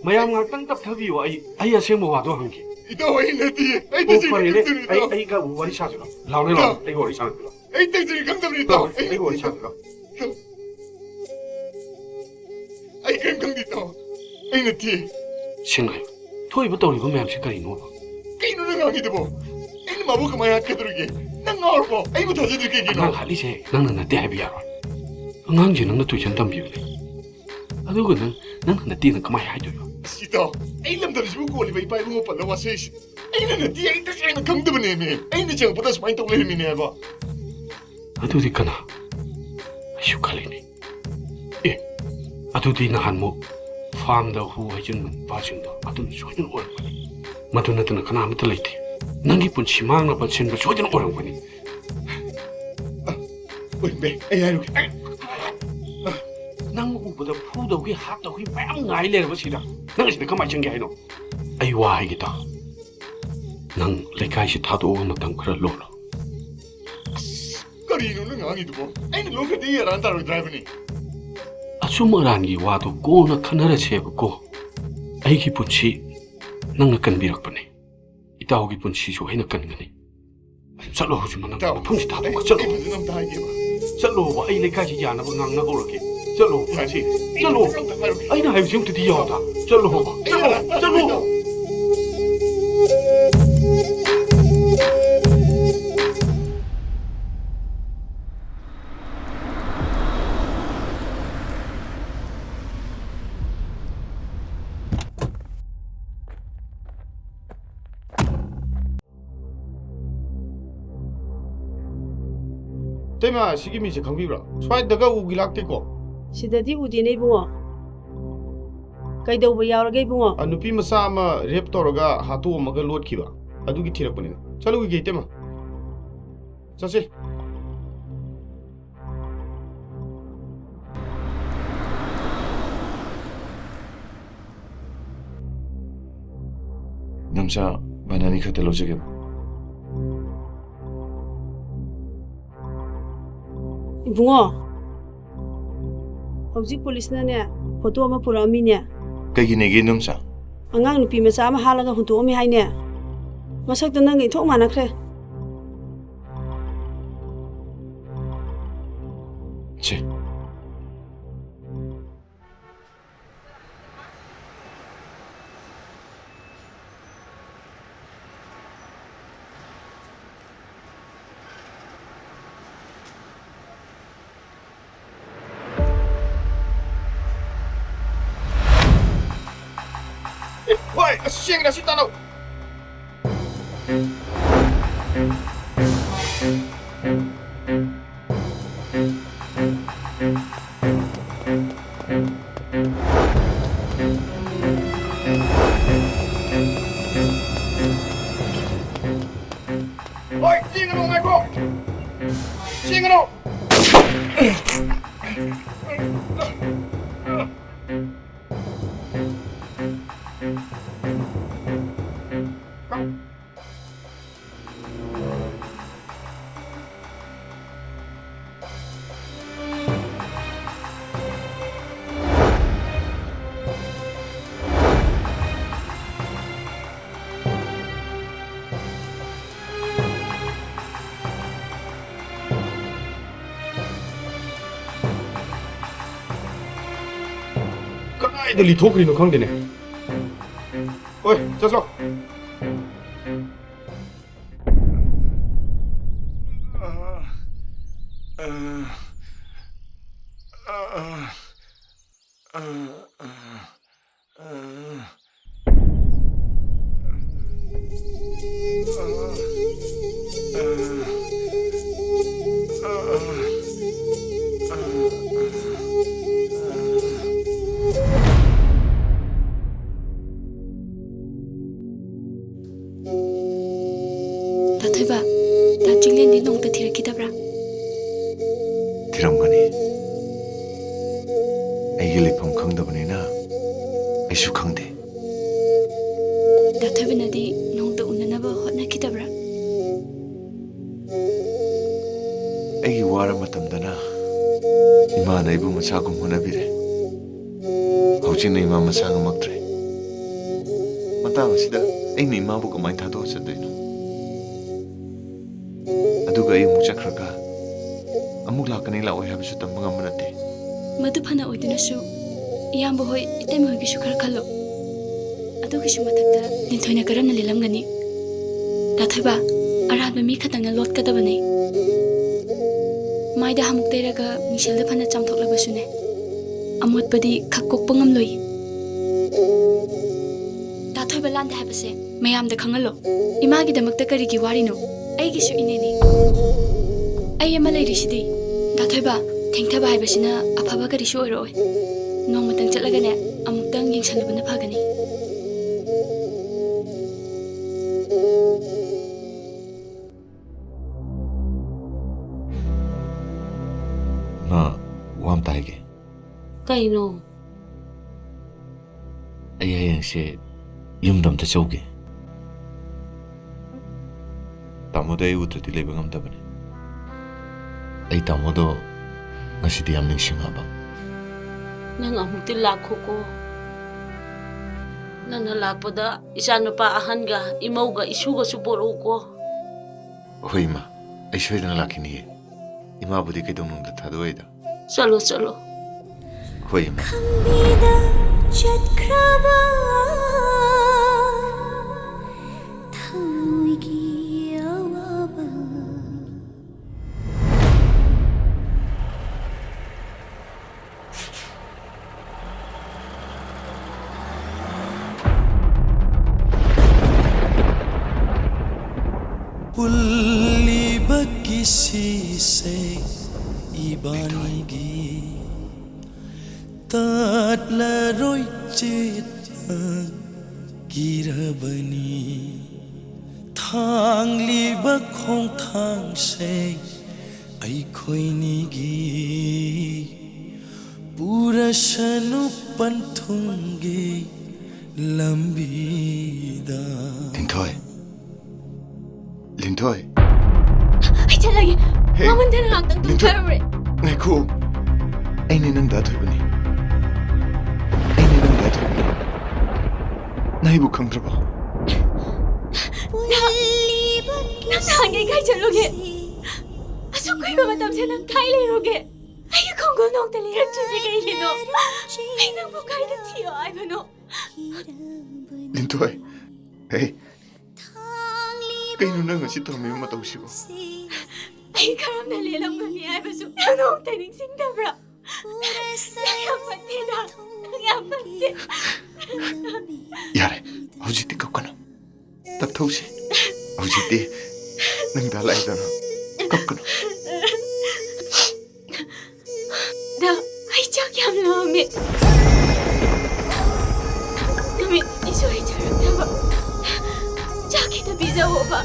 ꯃꯌꯥꯝ ꯉꯥꯛꯇꯪ ꯇꯞꯊꯕꯤꯌꯨ, ꯑꯩ, ꯑꯩ ꯑꯁꯦꯡꯕ ꯋꯥꯗꯣ ꯍꯪꯒꯦ꯫ ꯏꯇꯥꯎ, ꯑꯩ ꯅꯠꯇꯤꯌꯦ꯫ ꯑꯩ ꯑꯣ, ꯇꯁꯦꯡꯅ ꯐꯔꯦꯅꯦ꯫ ꯈꯪꯗꯦ, ꯑꯩ, ꯏꯇꯥꯎ꯫ ꯑꯩꯒ ꯋꯥꯔꯤ ꯁꯥꯁꯤꯔꯣ? ꯂꯥꯎꯅꯦ, ꯂꯥꯎꯅꯦ꯫ ꯏꯇꯥꯎ꯫ ꯑꯩꯒ ꯋꯥꯔꯤ ꯁꯥꯟꯅꯕꯤꯔꯣ꯫ ꯑꯩ ꯇꯁꯦꯡꯅ ꯈꯪꯗꯕꯅꯤ, ꯏꯇꯥꯎ꯫ ꯂꯥꯎꯅꯦ, ꯑꯩꯒ ꯋꯥꯔꯤ ꯁꯥꯟꯅꯕꯤꯔꯣ꯫ ꯏꯇꯥꯎ꯫ ꯑꯩ ꯀꯔꯤꯝ ꯈꯪꯗꯦ, ꯏꯇꯥꯎ꯫ ꯑꯩ ꯅꯠꯇꯤꯌꯦ꯫ ꯁꯤꯡꯍꯥꯏ, ꯊꯣꯛꯏꯕ ꯇꯧꯔꯤꯕ ꯃꯌꯥꯝꯁꯦ ꯀꯔꯤꯅꯣꯕ? ꯀꯩꯅꯣ ꯅꯪ ꯉꯥꯡꯉꯤꯗꯨꯕꯣ? ꯑꯩꯅ ꯃꯥꯕꯨ ꯀꯃꯥꯏꯅ ꯍꯥꯠꯀꯗꯧꯔꯤꯒꯦ? ꯅꯪ ꯉꯥꯎꯔꯕꯣ? ꯑꯩꯕꯨ ꯊꯥꯖꯗ꯭ꯔꯤ ꯀꯩꯒꯤꯅꯣ? ꯑꯉꯥꯡ ꯍꯥꯠꯂꯤꯁꯦ ꯅꯪꯅ ꯅꯠꯇꯦ ꯍꯥꯏꯕ ꯌꯥꯔꯣꯏ꯫ ꯑꯉꯥꯡꯁꯦ ꯅꯪꯅ ꯇꯨꯏꯁꯟ ꯇꯝꯕꯤꯕꯅꯦ꯫ ꯑꯗꯨꯒ ꯅꯪ, ꯅꯪꯅ ꯅꯠꯇꯦꯅ ꯀꯃꯥꯏꯅ ꯍꯥꯏꯗꯣꯏꯕ? ꯑꯁ, ꯏꯇꯥꯎ, ꯑꯩ ꯂꯝꯗꯝꯁꯤꯕꯨ ꯀꯣꯜꯂꯤꯕ ꯏꯄꯥ ꯏꯕꯨꯡꯉꯣ ꯄꯜꯂ ꯋꯥꯁꯛꯏꯁꯦ ꯑꯩꯅ ꯅꯠꯇꯦ, ꯑꯩ ꯇꯁꯦꯡꯅ ꯈꯪꯗꯕꯅꯦꯃꯤ꯫ ꯑꯩꯅ ꯆꯪꯉꯛꯄꯗ ꯁꯨꯃꯥꯏꯅ ꯇꯧ ꯂꯩꯔꯝꯃꯤꯅꯦ ꯍꯥꯏꯕ꯫ ꯑꯗꯨꯗꯤ ꯀꯅꯥ? ꯑꯩꯁꯨ ꯈꯜꯂꯤꯅꯦ꯫ ꯑꯦ, ꯑꯗꯨꯗꯤ ꯅꯍꯥꯟꯃꯨꯛ ꯐꯥꯝꯗ ꯍꯨ ꯍꯩꯖꯤꯟꯕ ꯅꯨꯄꯥꯁꯤꯡꯗꯣ ꯑꯗꯨꯅ ꯁꯣꯏꯗꯅ ꯑꯣꯏꯔꯝꯒꯅꯤ꯫ ꯃꯗꯨ ꯅꯠꯇꯅ ꯀꯅꯥ ꯑꯃꯠꯇ ꯂꯩꯇꯦ꯫ ꯅꯪꯒꯤ ꯄꯨꯟꯁꯤ ꯃꯥꯡꯅꯕ ꯁꯤꯟꯕ ꯁꯣꯏꯗꯅ ꯑꯣꯏꯔꯝꯒꯅꯤ꯫ ꯑ, ꯑꯣꯏꯔꯝꯕ ꯌꯥꯏ꯫ ꯑꯩ ꯍꯥꯏꯔꯨꯒꯦ꯫ ꯑꯩ, ꯑ, ꯅꯪ ꯎꯕꯗ ꯐꯨꯗꯧꯒꯤ ꯍꯥꯠꯇꯧꯒꯤ ꯃꯌꯥꯝ ꯉꯥꯏ ꯂꯩꯔꯕꯁꯤꯗ ꯅꯪ ꯑꯁꯤꯗ ꯀꯃꯥꯏꯅ ꯆꯪꯒꯦ ꯍꯥꯏꯅꯣ? ꯑꯩ ꯋꯥ ꯍꯥꯏꯒꯦ ꯇꯥꯎ꯫ ꯅꯪ ꯂꯩꯀꯥꯏꯁꯤ ꯊꯥꯗꯣꯛꯑꯒ ꯃꯇꯝ ꯈꯔ ꯂꯣꯜꯂꯣ꯫ ꯑꯁ, ꯀꯔꯤꯅꯣ ꯅꯪ ꯉꯥꯡꯉꯤꯗꯨꯕꯣ? ꯑꯩꯅ ꯂꯣꯟꯈ꯭ꯔꯗꯤ ꯑꯔꯥꯟ ꯇꯥꯔꯣꯏꯗ꯭ꯔꯥ ꯍꯥꯏꯕꯅꯤ꯫ ꯑꯆꯨꯝ ꯑꯔꯥꯟꯒꯤ ꯋꯥꯗꯣ ꯀꯣꯟꯅ ꯈꯟꯅꯔꯁꯦꯕꯀꯣ꯫ ꯑꯩꯒꯤ ꯄꯨꯟꯁꯤ ꯅꯪꯅ ꯀꯟꯕꯤꯔꯛꯄꯅꯦ꯫ ꯏꯇꯥꯎꯒꯤ ꯄꯨꯟꯁꯤꯁꯨ ꯑꯩꯅ ꯀꯟꯒꯅꯤ꯫ ꯆꯠꯂꯣ ꯍꯧꯖꯤꯛꯃꯛ ꯅꯪ ꯏꯇꯥꯎ, ꯃꯐꯝꯁꯤ ꯊꯥꯗꯣꯛꯑꯒ ꯑꯩ, ꯆꯠꯂꯣ꯫ ꯑꯩ ꯐꯖꯅ ꯑꯝꯇ ꯍꯥꯏꯒꯦꯕ꯫ ꯆꯠꯂꯣꯕ, ꯑꯩ ꯂꯩꯀꯥꯏꯁꯤ ꯌꯥꯅꯕ ꯉꯥꯡꯅꯍꯧꯔꯒꯦ꯫ ꯆꯠꯂꯣ, ꯁꯤ, ꯆꯠꯂꯣ꯫ ꯑꯩꯅ ꯍꯥꯏꯕꯁꯤ ꯑꯝꯇꯗꯤ ꯌꯥꯎꯗ꯫ ꯆꯠꯂꯣꯕ, ꯆꯠꯂꯣ, ꯆꯠꯂꯣ꯫ ꯏꯇꯩꯃ, ꯁꯤꯒꯤ ꯃꯤꯁꯦ ꯈꯪꯕꯤꯕ꯭ꯔꯥ? ꯁ꯭ꯋꯥꯏꯗꯒ ꯎꯒꯤ ꯂꯥꯛꯇꯦꯀꯣ? ꯁꯤꯗꯗꯤ ꯎꯗꯦꯅꯦ ꯏꯕꯨꯡꯉꯣ꯫ ꯀꯩꯗꯧꯕ ꯌꯥꯎꯔꯒꯦ ꯏꯕꯨꯡꯉꯣ? ꯑ, ꯅꯨꯄꯤ ꯃꯆꯥ ꯑꯃ ꯔꯦꯞ ꯇꯧꯔꯒ ꯍꯥꯠꯇꯣꯛꯑꯝꯃꯒ ꯂꯣꯠꯈꯤꯕ, ꯑꯗꯨꯒꯤ ꯊꯤꯔꯛꯄꯅꯤꯗ꯫ ꯆꯠꯂꯨꯈꯤꯒꯦ ꯏꯇꯩꯃ꯫ ꯆꯠꯁꯤ꯫ ꯏꯅꯝꯆꯥ, ꯕꯅꯥꯅꯤ ꯈꯛꯇ ꯂꯧꯖꯒꯦꯕ꯫ ꯏꯕꯨꯡꯉꯣ, ꯍꯧꯖꯤꯛ ꯄꯨꯂꯤꯁꯅꯅꯦ ꯐꯣꯇꯣ ꯑꯃ ꯄꯨꯔꯛꯑꯝꯃꯤꯅꯦ꯫ ꯀꯩꯒꯤꯅꯦꯒꯦ ꯏꯅꯝꯆꯥ? ꯑꯉꯥꯡ ꯅꯨꯄꯤ ꯃꯆꯥ ꯑꯃ ꯍꯥꯠꯂꯒ ꯍꯨꯟꯇꯣꯛꯑꯝꯃꯤ ꯍꯥꯏꯅꯦ꯫ ꯃꯁꯛꯇꯣ ꯅꯪꯒ ꯏꯟꯊꯣꯛ ꯃꯥꯟꯅꯈ꯭ꯔꯦ꯫ ꯁꯦ꯫ ꯑꯦ, ꯍꯣꯏ, ꯑꯁ, ꯆꯦꯡꯒꯗ ꯑꯁꯤ ꯇꯥꯜꯂꯣ꯫ ꯍꯣꯏ, ꯆꯦꯡꯒꯅꯨ, ꯉꯥꯏꯈꯣ꯫ ꯆꯦꯡꯒꯅꯨ꯫ ꯀꯗꯥꯏꯗ ꯂꯤꯊꯣꯛꯈ꯭ꯔꯤꯅꯣ ꯈꯪꯗꯦꯅꯦ꯫ ꯑꯣꯏ, ꯆꯠꯂꯣ꯫ ꯑꯊꯣꯏꯕ, ꯗꯥ ꯆꯤꯡꯂꯦꯟꯗꯤ ꯅꯣꯡꯇ ꯊꯤꯔꯛꯈꯤꯗꯕ꯭ꯔꯥ? ꯊꯤꯔꯝꯒꯅꯤ꯫ ꯑꯩꯒꯤ ꯂꯩꯐꯝ ꯈꯪꯗꯕꯅꯤꯅ ꯑꯩꯁꯨ ꯈꯪꯗꯦ꯫ ꯗꯥ ꯊꯣꯏꯕꯅꯗꯤ ꯅꯣꯡꯇ ꯎꯅꯅꯕ ꯍꯣꯠꯅꯈꯤꯗꯕ꯭ꯔꯥ? ꯑꯩꯒꯤ ꯋꯥꯔ ꯃꯇꯝꯗꯅ ꯏꯃꯥꯅ ꯑꯩꯕꯨ ꯃꯆꯥꯒꯨꯝ ꯍꯣꯠꯅꯕꯤꯔꯦ꯫ ꯍꯧꯖꯤꯛꯅ ꯏꯃꯥ ꯃꯁꯥ ꯉꯝꯃꯛꯇ꯭ꯔꯦ꯫ ꯃꯇꯥꯡ ꯑꯁꯤꯗ ꯑꯩꯅ ꯏꯃꯥꯕꯨ ꯀꯃꯥꯏꯅ ꯊꯥꯗꯣꯛꯑ ꯆꯠꯇꯣꯏꯅꯣ? ꯑꯗꯨꯒ ꯑꯩ ꯑꯃꯨꯛ ꯆꯠꯈ꯭ꯔꯒ ꯑꯃꯨꯛ ꯂꯥꯛꯀꯅꯤ ꯂꯥꯛꯑꯣꯏ ꯍꯥꯏꯕꯁꯨ ꯇꯝꯕ ꯉꯝꯕ ꯅꯠꯇꯦ꯫ ꯃꯗꯨ ꯐꯅ ꯑꯣꯏꯗꯨꯅꯁꯨ, ꯏꯌꯥꯝꯕ ꯍꯣꯏ, ꯏꯇꯩꯃ ꯍꯣꯏꯒꯤꯁꯨ ꯈꯔ ꯈꯜꯂꯣ꯫ ꯑꯗꯨꯒꯤꯁꯨ ꯃꯊꯛꯇ ꯂꯤꯟꯊꯣꯏꯅ ꯀꯔꯝꯅ ꯂꯦꯜꯂꯝꯒꯅꯤ? ꯗꯥ ꯊꯣꯏꯕ, ꯑꯔꯥꯟꯕ ꯃꯤ ꯈꯛꯇꯪꯅ ꯂꯣꯠꯀꯗꯕꯅꯤ꯫ ꯃꯥꯏꯗ ꯍꯥꯃꯨꯛ ꯇꯩꯔꯒ ꯃꯤꯡꯁꯦꯜꯗ ꯐꯅ ꯆꯥꯝꯊꯣꯛꯂꯕꯁꯨꯅꯦ, ꯑꯃꯣꯠꯄꯗꯤ ꯈꯛ ꯀꯣꯛꯄ ꯉꯝꯂꯣꯏ꯫ ꯗꯥ ꯊꯣꯏꯕ ꯂꯥꯟꯗꯦ ꯍꯥꯏꯕꯁꯦ ꯃꯌꯥꯝꯗ ꯈꯪꯍꯜꯂꯣ꯫ ꯏꯃꯥꯒꯤꯗꯃꯛꯇ ꯀꯔꯤꯒꯤ ꯋꯥꯔꯤꯅꯣ? ꯑꯩꯒꯤꯁꯨ ꯏꯅꯦꯅꯤ꯫ ꯑꯩ ꯑꯃ ꯂꯩꯔꯤꯁꯤꯗꯤ꯫ ꯗꯥ ꯊꯣꯏꯕ, ꯊꯦꯡꯊꯕ ꯍꯥꯏꯕꯁꯤꯅ ꯑꯐꯕ ꯀꯔꯤꯁꯨ ꯑꯣꯏꯔꯛꯑꯣꯏ꯫ ꯅꯣꯡꯃꯇꯪ ꯆꯠꯂꯒꯅꯦ, ꯑꯃꯨꯛꯇꯪ ꯌꯦꯡꯁꯜꯂꯨꯕꯅ ꯐꯒꯅꯤ꯫ ꯏꯃꯥ, ꯋꯥ ꯑꯝꯇ ꯍꯥꯏꯒꯦ꯫ ꯀꯩꯅꯣ? ꯑꯩ ꯍꯌꯦꯡꯁꯦ ꯌꯨꯝꯗ ꯑꯝꯇ ꯆꯧꯒꯦ꯫ ꯇꯥꯃꯣꯗꯣ ꯑꯩ ꯎꯗ꯭ꯔꯗꯤ ꯂꯩꯕ ꯉꯝꯗꯕꯅꯦ꯫ ꯑꯩ ꯇꯥꯃꯣꯗꯣ ꯉꯁꯤꯗꯤ ꯌꯥꯝ ꯅꯤꯡꯁꯤꯡꯉꯕ꯫ ꯅꯪ ꯑꯃꯨꯛꯇꯤ ꯂꯥꯛꯈꯣꯀꯣ꯫ ꯅꯪꯅ ꯂꯥꯛꯄꯗ ꯏꯆꯥꯅꯨꯄꯥ ꯑꯍꯟꯒ ꯏꯃꯧꯒ ꯏꯁꯨꯒꯁꯨ ꯄꯣꯔꯛꯎꯀꯣ꯫ ꯍꯣꯏ ꯏꯃꯥ, ꯑꯩ ꯁꯣꯏꯗꯅ ꯂꯥꯛꯈꯤꯅꯤꯌꯦ꯫ ꯏꯃꯥꯕꯨꯗꯤ ꯀꯩꯗꯧꯅꯨꯡꯗ ꯊꯥꯗꯣꯛꯑꯣꯏꯗ꯫ ꯆꯠꯂꯣ, ꯆꯠꯂꯣ꯫ ꯍꯣꯏ ꯏꯃꯥ꯫ ꯈꯪꯕꯤꯗ ꯆꯠꯈ꯭ꯔꯕ ꯊꯃꯣꯏꯒꯤ ꯑꯋꯥꯕ꯫ ꯄꯨꯜꯂꯤꯕ ꯀꯤꯁꯤꯁꯦ ꯏꯕꯥꯅꯤꯒꯤ ꯇꯠꯂꯔꯣꯏ ꯆꯦꯠꯅꯈꯤꯔꯕꯅꯤ꯫ ꯊꯥꯡꯂꯤꯕ ꯈꯣꯡꯊꯥꯡꯁꯦ ꯑꯩꯈꯣꯏꯅꯤꯒꯤ ꯄꯨꯔꯁꯅꯨ ꯄꯟꯊꯨꯡꯒꯤ ꯂꯝꯕꯤꯗ꯫ ꯂꯤꯟꯊꯣꯏ꯫ ꯂꯤꯟꯊꯣꯏ꯫ ꯑꯩ ꯆꯠꯂꯒꯦ꯫ ꯍꯦ꯫ ꯃꯃꯟꯗꯅ ꯉꯥꯛꯇꯪ ꯂꯤꯟꯊꯣꯏ꯫ ꯇꯨꯝꯊꯔꯨꯔꯦ꯫ ꯉꯥꯏꯈꯣ꯫ ꯑꯩꯅꯦ ꯅꯪ ꯗꯥ ꯊꯣꯏꯕꯅꯤ꯫ ꯑꯩꯅꯦ ꯅꯪ ꯗꯥ ꯊꯣꯏꯕꯅꯤ꯫ ꯅꯪ ꯑꯩꯕꯨ ꯈꯪꯗ꯭ꯔꯕꯣ? ꯅꯪ, ꯅꯪ ꯅꯍꯥꯟꯒꯩ ꯀꯥꯏ ꯆꯠꯂꯨꯒꯦ? ꯑꯁꯨꯛ ꯀꯨꯏꯕ ꯃꯇꯝꯁꯦ ꯅꯪ ꯀꯥꯏ ꯂꯩꯔꯨꯒꯦ? ꯑꯩꯒꯤ ꯈꯣꯡꯒꯨꯜ ꯅꯣꯡꯇ ꯂꯤꯔꯛꯇ꯭ꯔꯤꯁꯦ ꯀꯩꯒꯤꯅꯣ? ꯑꯩ ꯅꯪꯕꯨ ꯀꯥꯏꯗ ꯊꯤꯌꯣ ꯍꯥꯏꯕꯅꯣ? ꯂꯤꯟꯊꯣꯏ, ꯍꯦ, ꯀꯩꯅꯣ ꯅꯪ ꯉꯁꯤ ꯇꯧꯔꯝꯃꯤꯕ ꯃꯇꯧꯁꯤꯕꯣ? ꯑꯩ ꯀꯔꯝꯅ ꯂꯦꯜꯂꯝꯒꯅꯤ ꯍꯥꯏꯕꯁꯨ ꯅꯪ ꯅꯣꯡꯇ ꯅꯤꯡꯁꯤꯡꯗꯕ꯭ꯔꯥ? ꯅꯪ ꯌꯥꯝ ꯐꯠꯇꯦꯗ, ꯅꯪ ꯌꯥꯝ ꯐꯠꯇꯦ꯫ ꯌꯥꯔꯦ, ꯍꯧꯖꯤꯛꯇꯤ ꯀꯞꯀꯅꯨ꯫ ꯇꯞꯊꯧꯁꯤ꯫ ꯍꯧꯖꯤꯛꯇꯤ ꯅꯪ ꯗꯥ ꯂꯥꯛꯏꯗꯅ꯫ ꯀꯞꯀꯅꯨ꯫ ꯗꯥ, ꯑꯩ ꯆꯥꯛ ꯌꯥꯝ ꯂꯥꯝꯃꯦ꯫ ꯅꯨꯃꯤꯠ ꯅꯤꯅꯤ ꯁꯨꯔꯦ ꯆꯥꯔꯛꯇꯕ꯫ ꯆꯥꯛ ꯈꯤꯇ ꯄꯤꯖꯧꯕ꯫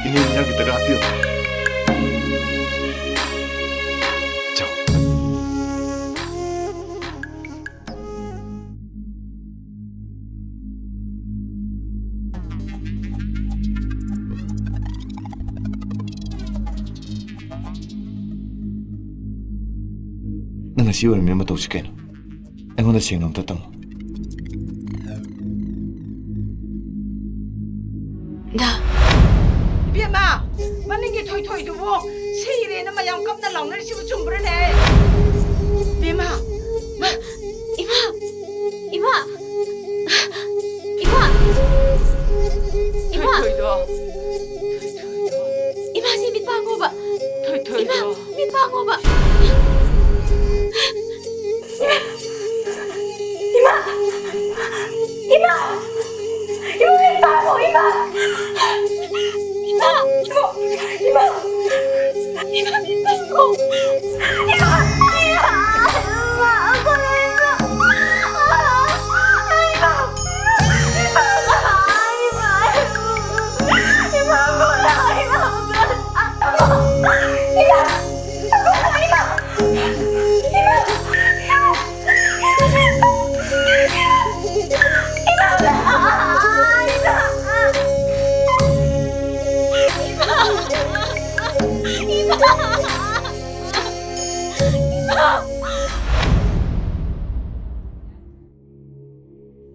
ꯏꯅꯦ, ꯏꯟꯖꯥꯡ ꯈꯤꯇꯒ ꯍꯥꯞꯄꯤꯌꯨ꯫ ꯆꯥꯎ꯫ ꯅꯪ ꯉꯁꯤ ꯑꯣꯏꯔꯝꯃꯤ ꯃꯇꯧꯁꯤ ꯀꯩꯅꯣ? ꯑꯩꯉꯣꯟꯗ ꯁꯦꯡꯅ ꯑꯝꯇ ꯇꯝꯃꯣ꯫ ꯗꯥ꯫ ꯏꯕꯦꯝꯃ, ꯃꯅꯤꯡꯒꯤ ꯊꯣꯏꯊꯣꯏꯗꯨꯕꯨ ꯁꯤꯔꯦꯅ ꯃꯌꯥꯝ ꯀꯞꯅ ꯂꯥꯎꯅꯔꯤꯁꯤꯕꯨ ꯆꯨꯝꯕ꯭ꯔꯅꯦ? ꯏꯕꯦꯝꯃ, ꯃꯥ, ꯏꯃꯥ! ꯏꯃꯥ! ꯏꯃꯥ! ꯏꯃꯥ! ꯊꯣꯏꯊꯣꯏꯗꯣ꯫ ꯏꯃꯥ, ꯁꯤ ꯃꯤꯠ ꯄꯥꯡꯉꯣꯕ꯫ ꯊꯣꯏꯊꯣꯏꯗꯣ꯫ ꯏꯃꯥ, ꯃꯤꯠ ꯄꯥꯡꯉꯣꯕ꯫ ꯏꯃꯥ! ꯏꯃꯥ! ꯏꯃꯥ! ꯏꯃꯥ, ꯃꯤꯠ ꯄꯥꯡꯉꯣ, ꯏꯃꯥ! ꯏꯃꯥ! ꯏꯃꯥ! ꯏꯃꯥ! ꯏꯃꯥ, ꯃꯤꯠ ꯄꯥꯡꯉꯣ! ꯏꯃꯥ! ꯏꯃꯥ!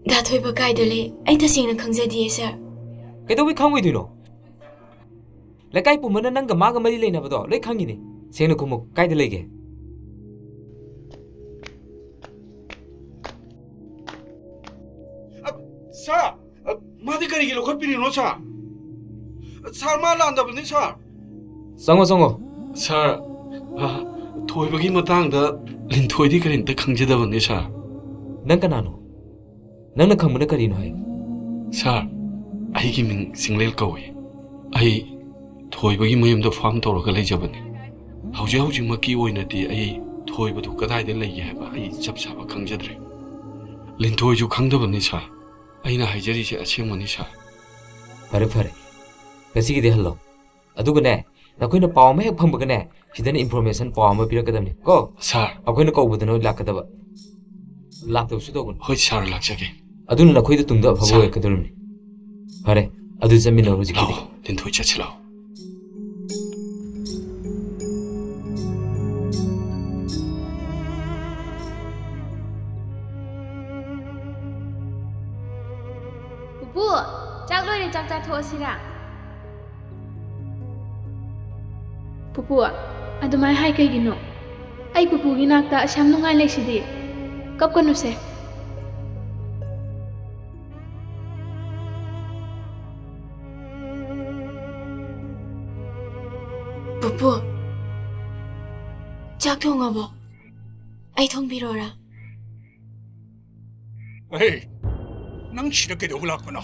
ꯗꯥ ꯊꯣꯏꯕ ꯀꯥꯏꯗ ꯂꯩ? ꯑꯩ ꯇꯁꯦꯡꯅ ꯈꯪꯖꯗꯤꯌꯦ, ꯁꯥꯔ꯫ ꯀꯩꯗꯧꯕꯩ ꯈꯪꯉꯣꯏꯗꯣꯏꯅꯣ? ꯂꯩꯀꯥꯏ ꯄꯨꯝꯕꯅ ꯅꯪꯒ ꯃꯥꯒ ꯃꯔꯤ ꯂꯩꯅꯕꯗꯣ ꯂꯣꯏ ꯈꯪꯉꯤꯅꯦ꯫ ꯁꯦꯡꯅ ꯈꯨꯝꯃꯨ, ꯀꯥꯏꯗ ꯂꯩꯒꯦ? ꯑ, ꯁꯥꯔ! ꯑ, ꯃꯥꯗꯤ ꯀꯔꯤꯒꯤ ꯂꯧꯈꯠꯄꯤꯔꯤꯅꯣ, ꯁꯥꯔ? ꯁꯥꯔ, ꯃꯥ ꯂꯥꯟꯗꯕꯅꯤ, ꯁꯥꯔ꯫ ꯆꯪꯉꯣ, ꯆꯪꯉꯣ꯫ ꯁꯥꯔ, ꯑ, ꯊꯣꯏꯕꯒꯤ ꯃꯇꯥꯡꯗ ꯂꯤꯟꯊꯣꯏꯗꯤ ꯀꯔꯤꯝꯇ ꯈꯪꯖꯗꯕꯅꯤ, ꯁꯥꯔ꯫ ꯅꯪ ꯀꯅꯥꯅꯣ? ꯅꯪꯅ ꯈꯪꯕꯅ ꯀꯔꯤꯅꯣ ꯍꯥꯏꯌꯨ꯫ ꯁꯥꯔ, ꯑꯩꯒꯤ ꯃꯤꯡ ꯆꯤꯡꯂꯦꯜ ꯀꯧꯏ꯫ ꯑꯩ ꯊꯣꯏꯕꯒꯤ ꯃꯌꯨꯝꯗ ꯐꯥꯔꯝ ꯇꯧꯔꯒ ꯂꯩꯖꯕꯅꯤ꯫ ꯍꯧꯖꯤꯛ ꯍꯧꯖꯤꯛꯃꯛꯀꯤ ꯑꯣꯏꯅꯗꯤ ꯑꯩ ꯊꯣꯏꯕꯗꯨ ꯀꯗꯥꯏꯗ ꯂꯩꯒꯦ ꯍꯥꯏꯕ ꯑꯩ ꯆꯞ ꯆꯥꯕ ꯈꯪꯖꯗ꯭ꯔꯦ꯫ ꯂꯤꯟꯊꯣꯏꯁꯨ ꯈꯪꯗꯕꯅꯤ, ꯁꯥꯔ꯫ ꯑꯩꯅ ꯍꯥꯏꯖꯔꯤꯁꯦ ꯑꯁꯦꯡꯕꯅꯤ, ꯁꯥꯔ꯫ ꯐꯔꯦ, ꯐꯔꯦ꯫ ꯉꯁꯤꯒꯤꯗꯤ ꯍꯜꯂꯣ꯫ ꯑꯗꯨꯒꯅꯦ, ꯅꯈꯣꯏꯅ ꯄꯥꯎ ꯑꯃ ꯍꯦꯛ ꯐꯪꯕꯒꯅꯦ, ꯁꯤꯗꯅ ꯏꯟꯐꯣꯔꯃꯦꯁꯟ ꯄꯥꯎ ꯑꯃ ꯄꯤꯔꯛꯀꯗꯕꯅꯤ ꯀꯣ꯫ ꯁꯥꯔ꯫ ꯑꯩꯈꯣꯏꯅ ꯀꯧꯕꯗ ꯅꯣꯏ ꯂꯥꯛꯀꯗꯕ꯫ ꯂꯥꯛꯇꯕꯁꯨ ꯇꯧꯒꯅꯨ꯫ ꯍꯣꯏ, ꯁꯥꯔ, ꯂꯥꯛꯆꯒꯦ꯫ ꯑꯗꯨꯅ ꯅꯈꯣꯏꯗ ꯇꯨꯡꯗ ꯑꯐꯕ ꯁꯥꯔ꯫ ꯑꯣꯏꯔꯛꯀꯗꯧꯔꯤꯕꯅꯤ꯫ ꯐꯔꯦ, ꯑꯗꯨ ꯆꯠꯃꯤꯟꯅꯔꯣ ꯍꯧꯖꯤꯛꯀꯤꯗꯤ꯫ ꯂꯥꯛꯑꯣ, ꯂꯤꯟꯊꯣꯏ, ꯆꯠꯁꯤ ꯂꯥꯛꯑꯣ꯫ ꯄꯨꯄꯨ, ꯆꯥꯛ ꯂꯣꯏꯔꯦ, ꯆꯥꯛ ꯆꯥꯊꯣꯛꯑꯁꯤꯔꯥ? ꯄꯨꯄꯨ, ꯑꯗꯨꯃꯥꯏ ꯍꯥꯏ ꯀꯩꯒꯤꯅꯣ? ꯑꯩ ꯄꯨꯄꯨꯒꯤ ꯅꯥꯛꯇ ꯑꯁꯨꯌꯥꯝ ꯅꯨꯡꯉꯥꯏ ꯂꯩꯁꯤꯗꯤ꯫ ꯀꯞꯀꯅꯨꯁꯦ꯫ ꯄꯨꯄꯨ, ꯆꯥꯛ ꯊꯣꯡꯉꯕꯣ? ꯑꯩ ꯊꯣꯡꯕꯤꯔꯣꯔꯥ? ꯑꯍꯦ, ꯅꯪ ꯁꯤꯗ ꯀꯩꯗꯧꯕ ꯂꯥꯛꯄꯅꯣ?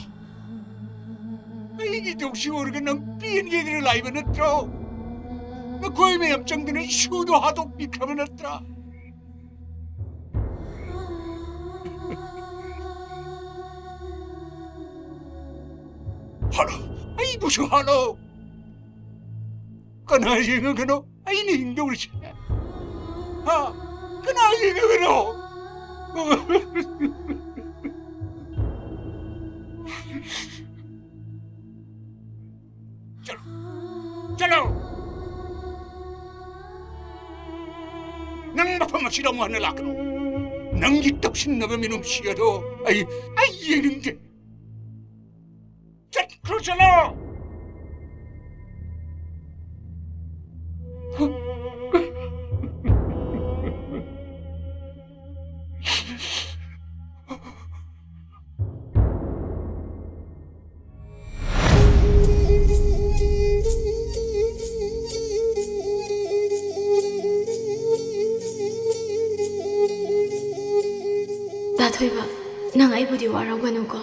ꯑꯩꯒꯤ ꯇꯧꯁꯤ ꯑꯣꯏꯔꯒ ꯅꯪ ꯄꯦꯟꯒꯦꯗꯅ ꯂꯥꯛꯏꯕ ꯅꯠꯇ꯭ꯔꯣ? ꯅꯈꯣꯏ ꯃꯌꯥꯝ ꯆꯪꯗꯅ ꯏꯁꯨꯗꯣ ꯍꯥꯠꯇꯣꯛꯄꯤꯈ꯭ꯔꯕ ꯅꯠꯇ꯭ꯔꯥ? ꯍꯥꯠꯂꯣ, ꯑꯩꯕꯨꯁꯨ ꯍꯥꯠꯂꯣ꯫ ꯀꯅꯥ ꯌꯦꯡꯉꯒꯅꯣ ꯑꯩꯅ ꯍꯤꯡꯗꯧꯔꯤꯁꯦ? ꯍꯥ? ꯀꯅꯥ ꯌꯦꯡꯉꯒꯅꯣ? ꯆꯠꯂꯣ꯫ ꯆꯠꯂꯣ꯫ ꯅꯪ ꯃꯐꯝ ꯑꯁꯤꯗ ꯑꯃꯨꯛ ꯍꯟꯅ ꯂꯥꯛꯀꯅꯨ꯫ ꯅꯪꯒꯤ ꯇꯧꯁꯤꯟꯅꯕ ꯃꯤꯅꯨꯡꯁꯤ ꯑꯗꯣ ꯑꯩ, ꯑꯩ ꯌꯦꯡꯅꯤꯡꯗꯦ꯫ ꯆꯠꯈ꯭ꯔꯣ, ꯆꯠꯂꯣ꯫ ꯇꯥꯊꯣꯏꯕ, ꯅꯪ ꯑꯩꯕꯨꯗꯤ ꯋꯥꯔꯧꯒꯅꯨꯀꯣ꯫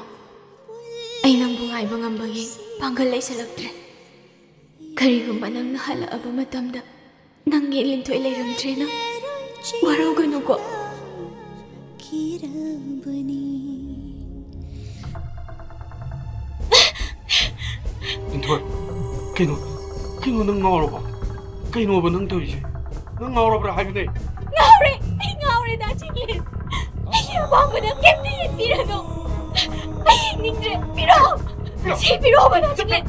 ꯑꯩ ꯅꯪꯕꯨ ꯉꯥꯏꯕ ꯉꯝꯕꯒꯤ ꯄꯥꯡꯒꯜ ꯂꯩꯁꯜꯂꯛꯇ꯭ꯔꯦ꯫ ꯀꯔꯤꯒꯨꯝꯕ ꯅꯪꯅ ꯍꯜꯂꯛꯑꯕ ꯃꯇꯝꯗ ꯅꯪꯒꯤ ꯂꯤꯟꯊꯣꯏ ꯂꯩꯔꯝꯗ꯭ꯔꯦꯅ ꯋꯥꯔꯧꯒꯅꯨꯀꯣ꯫ ꯂꯤꯟꯊꯣꯏ, ꯀꯩꯅꯣ, ꯀꯩꯅꯣ ꯅꯪ ꯉꯥꯎꯔꯕꯣ? ꯀꯩꯅꯣꯕ ꯅꯪ ꯇꯧꯔꯤꯁꯦ? ꯅꯪ ꯉꯥꯎꯔꯕ꯭ꯔꯥ ꯍꯥꯏꯕꯅꯦ? ꯉꯥꯎꯔꯦ! ꯑꯩ ꯉꯥꯎꯔꯦ, ꯗꯥ ꯆꯤꯡꯂꯦꯟ! ꯑꯩꯒꯤ ꯑꯄꯥꯝꯕꯗ ꯀꯩꯝꯇ ꯌꯦꯡꯕꯤꯔꯅꯨ! ꯑꯩ ꯌꯦꯡꯅꯤꯡꯗ꯭ꯔꯦ! ꯄꯤꯔꯛꯑꯣ! ꯁꯤ ꯄꯤꯔꯛꯑꯣꯕ, ꯗꯥ ꯆꯤꯡꯂꯦꯟ!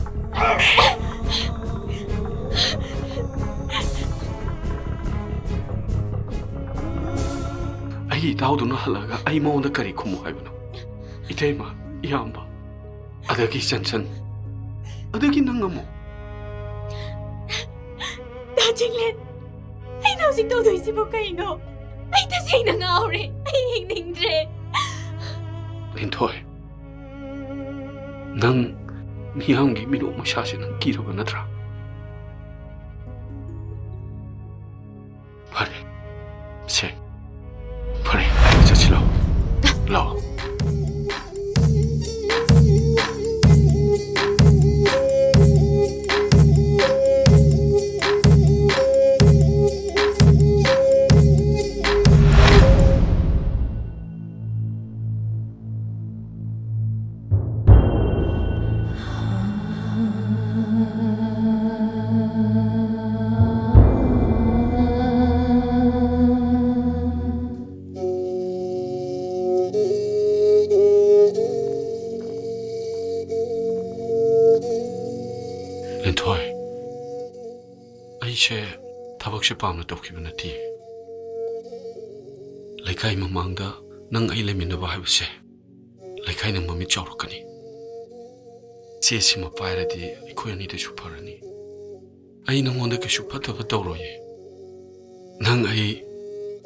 ꯑꯩꯒꯤ ꯏꯇꯥꯎꯗꯨꯅ ꯍꯜꯂꯛꯑꯒ ꯑꯩ ꯃꯉꯣꯟꯗ ꯀꯔꯤ ꯈꯨꯝꯃꯨ ꯍꯥꯏꯕꯅꯣ? ꯏꯇꯩꯃ, ꯏꯌꯥꯝꯕ, ꯑꯗꯒꯤ ꯆꯟꯆꯟ, ꯑꯗꯒꯤ ꯅꯪ ꯑꯃꯨꯛ꯫ ꯗꯥ ꯆꯤꯡꯂꯦꯟ, ꯑꯩꯅ ꯍꯧꯖꯤꯛ ꯇꯧꯗꯣꯏꯁꯤꯕꯨ ꯀꯩꯅꯣ? ꯑꯩ ꯇꯁꯦꯡꯅ ꯉꯥꯎꯔꯦ꯫ ꯑꯩ ꯍꯤꯡꯅꯤꯡꯗ꯭ꯔꯦ꯫ ꯂꯤꯟꯊꯣꯏ, ꯅꯪ ꯃꯤꯌꯥꯝꯒꯤ ꯃꯤꯅꯣꯛ ꯃꯩꯁꯥꯁꯦ ꯅꯪ ꯀꯤꯔꯕ ꯅꯠꯇ꯭ꯔꯥ? ꯐꯔꯦ꯫ ꯁꯦ꯫ ꯐꯔꯦ꯫ ꯆꯠꯁꯤ ꯂꯥꯛꯑꯣ꯫ ꯂꯥꯛꯑꯣ꯫ ꯂꯤꯟꯊꯣꯏ, ꯑꯩꯁꯦ ꯊꯕꯛꯁꯦ ꯄꯥꯝꯅ ꯇꯧꯈꯤꯕ ꯅꯠꯇꯦ꯫ ꯂꯩꯀꯥꯏ ꯃꯃꯥꯡꯗ ꯅꯪ ꯑꯩ ꯂꯩꯃꯤꯟꯅꯕ ꯍꯥꯏꯕꯁꯦ ꯂꯩꯀꯥꯏꯅ ꯃꯃꯤꯠ ꯆꯥꯎꯔꯛꯀꯅꯤ꯫ ꯆꯦꯁꯤꯃ ꯄꯥꯏꯔꯗꯤ ꯑꯩꯈꯣꯏ ꯑꯅꯤꯗꯁꯨ ꯐꯔꯅꯤ꯫ ꯑꯩ ꯅꯉꯣꯟꯗ ꯀꯩꯁꯨ ꯐꯠꯇꯕ ꯇꯧꯔꯣꯏꯌꯦ꯫ ꯅꯪ ꯑꯩ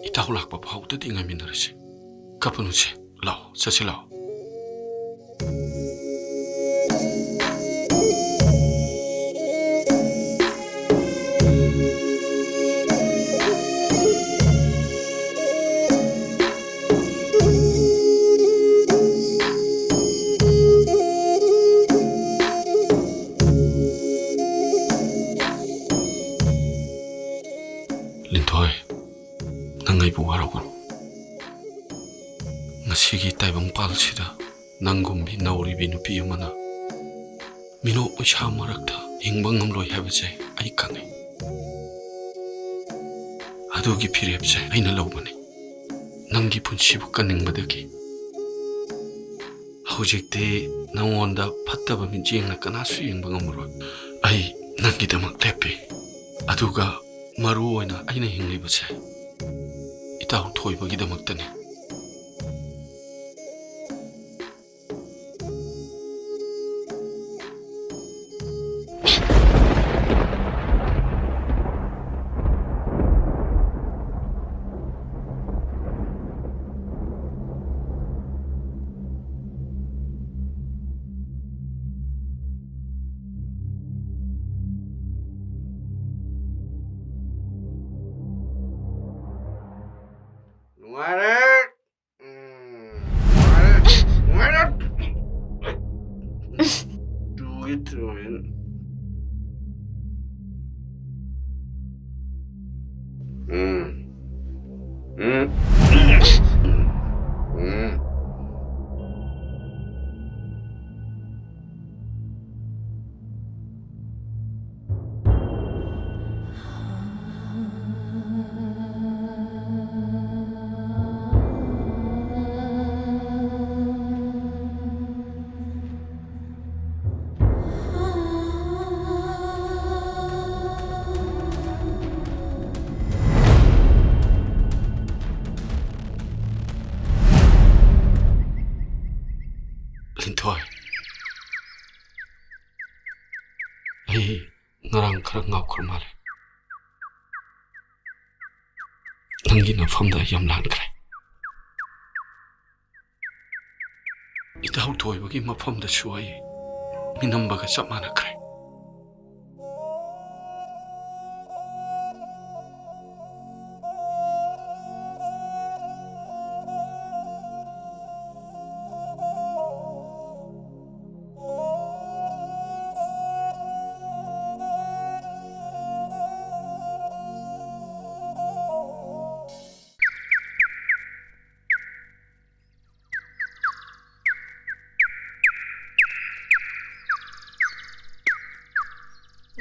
ꯏꯇꯥꯎ ꯂꯥꯛꯄ ꯐꯥꯎꯗꯗꯤ ꯉꯥꯏꯃꯤꯟꯅꯔꯁꯤ꯫ ꯀꯞꯄꯅꯨꯁꯦ, ꯂꯥꯛꯑꯣ, ꯆꯠꯁꯤ ꯂꯥꯛꯑꯣ꯫ ꯂꯤꯟꯊꯣꯏ, ꯅꯪ ꯑꯩꯕꯨ ꯋꯥꯔꯧꯒꯅꯨ꯫ ꯉꯁꯤꯒꯤ ꯇꯥꯏꯕꯪꯄꯥꯜꯁꯤꯗ ꯅꯪꯒꯨꯝꯕꯤ ꯅꯧꯔꯤꯕꯤ ꯅꯨꯄꯤ ꯑꯃꯅ ꯃꯤꯅꯣꯛ ꯃꯩꯁꯥ ꯃꯔꯛꯇ ꯍꯤꯡꯕ ꯉꯝꯂꯣꯏ ꯍꯥꯏꯕꯁꯦ ꯑꯩ ꯈꯪꯉꯤ꯫ ꯑꯗꯨꯒꯤ ꯐꯤꯔꯦꯞꯁꯦ ꯑꯩꯅ ꯂꯧꯕꯅꯤ, ꯅꯪꯒꯤ ꯄꯨꯟꯁꯤꯕꯨ ꯀꯟꯅꯤꯡꯕꯗꯒꯤ꯫ ꯍꯧꯖꯤꯛꯇꯤ ꯅꯪꯉꯣꯟꯗ ꯐꯠꯇꯕ ꯃꯤꯠꯌꯦꯡꯅ ꯀꯅꯥꯁꯨ ꯌꯦꯡꯕ ꯉꯝꯃꯔꯣꯏ꯫ ꯑꯩ ꯅꯪꯒꯤꯗꯃꯛ ꯂꯦꯞꯄꯤ꯫ ꯑꯗꯨꯒ ꯃꯔꯨ ꯑꯣꯏꯅ ꯑꯩꯅ ꯍꯤꯡꯂꯤꯕꯁꯦ ꯏꯇꯥꯎ ꯊꯣꯏꯕꯒꯤꯗꯃꯛꯇꯅꯤ꯫ ꯇꯨꯔꯦꯟ꯫ ꯎꯝ꯫ ꯎꯝ꯫ ꯎꯝ꯫ ꯂꯤꯟꯊꯣꯏ, ꯑꯩ ꯉꯔꯥꯡ ꯈꯔ ꯉꯥꯎꯈ꯭ꯔ ꯃꯥꯜꯂꯦ꯫ ꯅꯪꯒꯤ ꯅꯐꯝꯗ ꯑꯩ ꯌꯥꯝ ꯂꯥꯟꯈ꯭ꯔꯦ꯫ ꯏꯇꯥꯎ ꯊꯣꯏꯕꯒꯤ ꯃꯐꯝꯗꯁꯨ ꯑꯩ ꯃꯤꯅꯝꯕꯒ ꯆꯞ ꯃꯥꯟꯅꯈ꯭ꯔꯦ꯫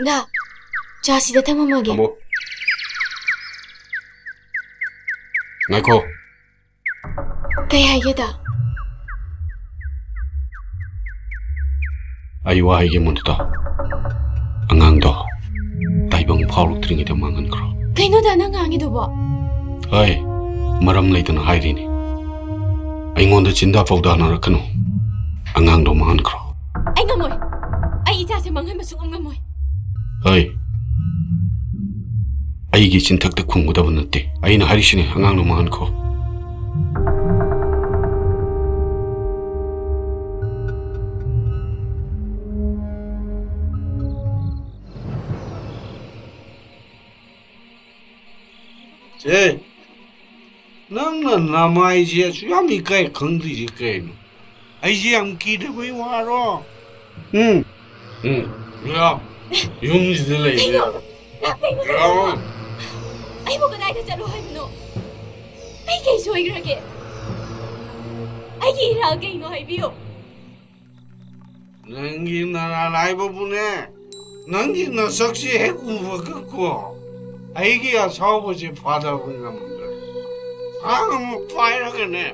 ꯗꯥ, ꯆꯥ ꯁꯤꯗ ꯊꯝꯃꯝꯃꯒꯦ꯫ ꯊꯝꯃꯣ꯫ ꯉꯥꯏꯈꯣ꯫ ꯀꯩ ꯍꯥꯏꯒꯦ, ꯗꯥ? ꯑꯩ ꯋꯥ ꯍꯥꯏꯒꯦ, ꯃꯣꯟꯇꯨꯗ꯫ ꯑꯉꯥꯡꯗꯣ ꯇꯥꯏꯕꯪ ꯐꯥꯎꯔꯛꯇ꯭ꯔꯤꯉꯩꯗ ꯃꯥꯡꯍꯟꯈ꯭ꯔꯣ꯫ ꯀꯩꯅꯣ, ꯗꯥ, ꯅꯪ ꯉꯥꯡꯉꯤꯗꯨꯕꯣ? ꯍꯣꯏ, ꯃꯔꯝ ꯂꯩꯇꯅ ꯍꯥꯏꯔꯤꯅꯤ꯫ ꯑꯩꯉꯣꯟꯗ ꯆꯤꯟꯗꯥ ꯄꯥꯎꯗꯥꯅꯔꯛꯀꯅꯨ꯫ ꯑꯉꯥꯡꯗꯣ ꯃꯥꯡꯍꯟꯈ꯭ꯔꯣ꯫ ꯑꯩ ꯉꯝꯃꯣꯏ꯫ ꯑꯩ ꯏꯆꯥꯁꯦ ꯃꯥꯡꯍꯟꯕ ꯁꯨꯡꯉꯝ ꯉꯝꯃꯣꯏ꯫ ꯍꯣꯏ, ꯑꯩꯒꯤ ꯆꯤꯟꯊꯛꯇ ꯈꯨꯝꯒꯗꯕ ꯅꯠꯇꯦ꯫ ꯑꯩꯅ ꯍꯥꯏꯔꯤꯁꯤꯅꯤ, ꯑꯉꯥꯡꯗꯣ ꯃꯥꯡꯍꯟꯈꯣ꯫ ꯆꯦ, ꯅꯪꯅ ꯅꯃꯥꯏꯁꯦ ꯑꯁꯨꯛ ꯌꯥꯝ ꯏꯀꯥꯏ ꯈꯪꯗ꯭ꯔꯤꯁꯦ ꯀꯩꯅꯣ? ꯑꯩꯁꯦ ꯌꯥꯝ ꯀꯤꯗꯕꯩ ꯋꯥꯔꯣ? ꯎꯝ, ꯎꯝ, ꯂꯥꯛꯑꯣ꯫ ꯌꯨꯝꯁꯤꯗ ꯂꯩꯕ ꯀꯩꯅꯣ? ꯌꯥꯔꯣꯏ꯫ ꯂꯥꯛ-, ꯀꯩꯅꯣ ꯂꯥꯛꯑꯣ꯫ ꯇꯧꯔꯤꯁꯤꯕꯣ? ꯑꯩꯕꯨ ꯀꯗꯥꯏꯗ ꯆꯠꯂꯣ ꯍꯥꯏꯕꯅꯣ? ꯑꯩ ꯀꯩ ꯁꯣꯏꯈ꯭ꯔꯒꯦ? ꯑꯩꯒꯤ ꯏꯔꯥꯜ ꯀꯩꯅꯣ ꯍꯥꯏꯕꯤꯌꯨ꯫ ꯅꯪꯒꯤ ꯅꯔꯥꯜ ꯍꯥꯏꯕꯕꯨꯅꯦ, ꯅꯪꯒꯤ ꯅꯁꯛꯁꯤ ꯍꯦꯛ ꯎꯕꯒꯀꯣ, ꯑꯩꯒꯤ ꯑꯁꯥꯎꯕꯁꯦ ꯐꯥꯗꯕ ꯉꯝꯗ꯭ꯔꯦ꯫ ꯊꯥꯡ ꯑꯃ ꯄꯥꯏꯔꯒꯅꯦ,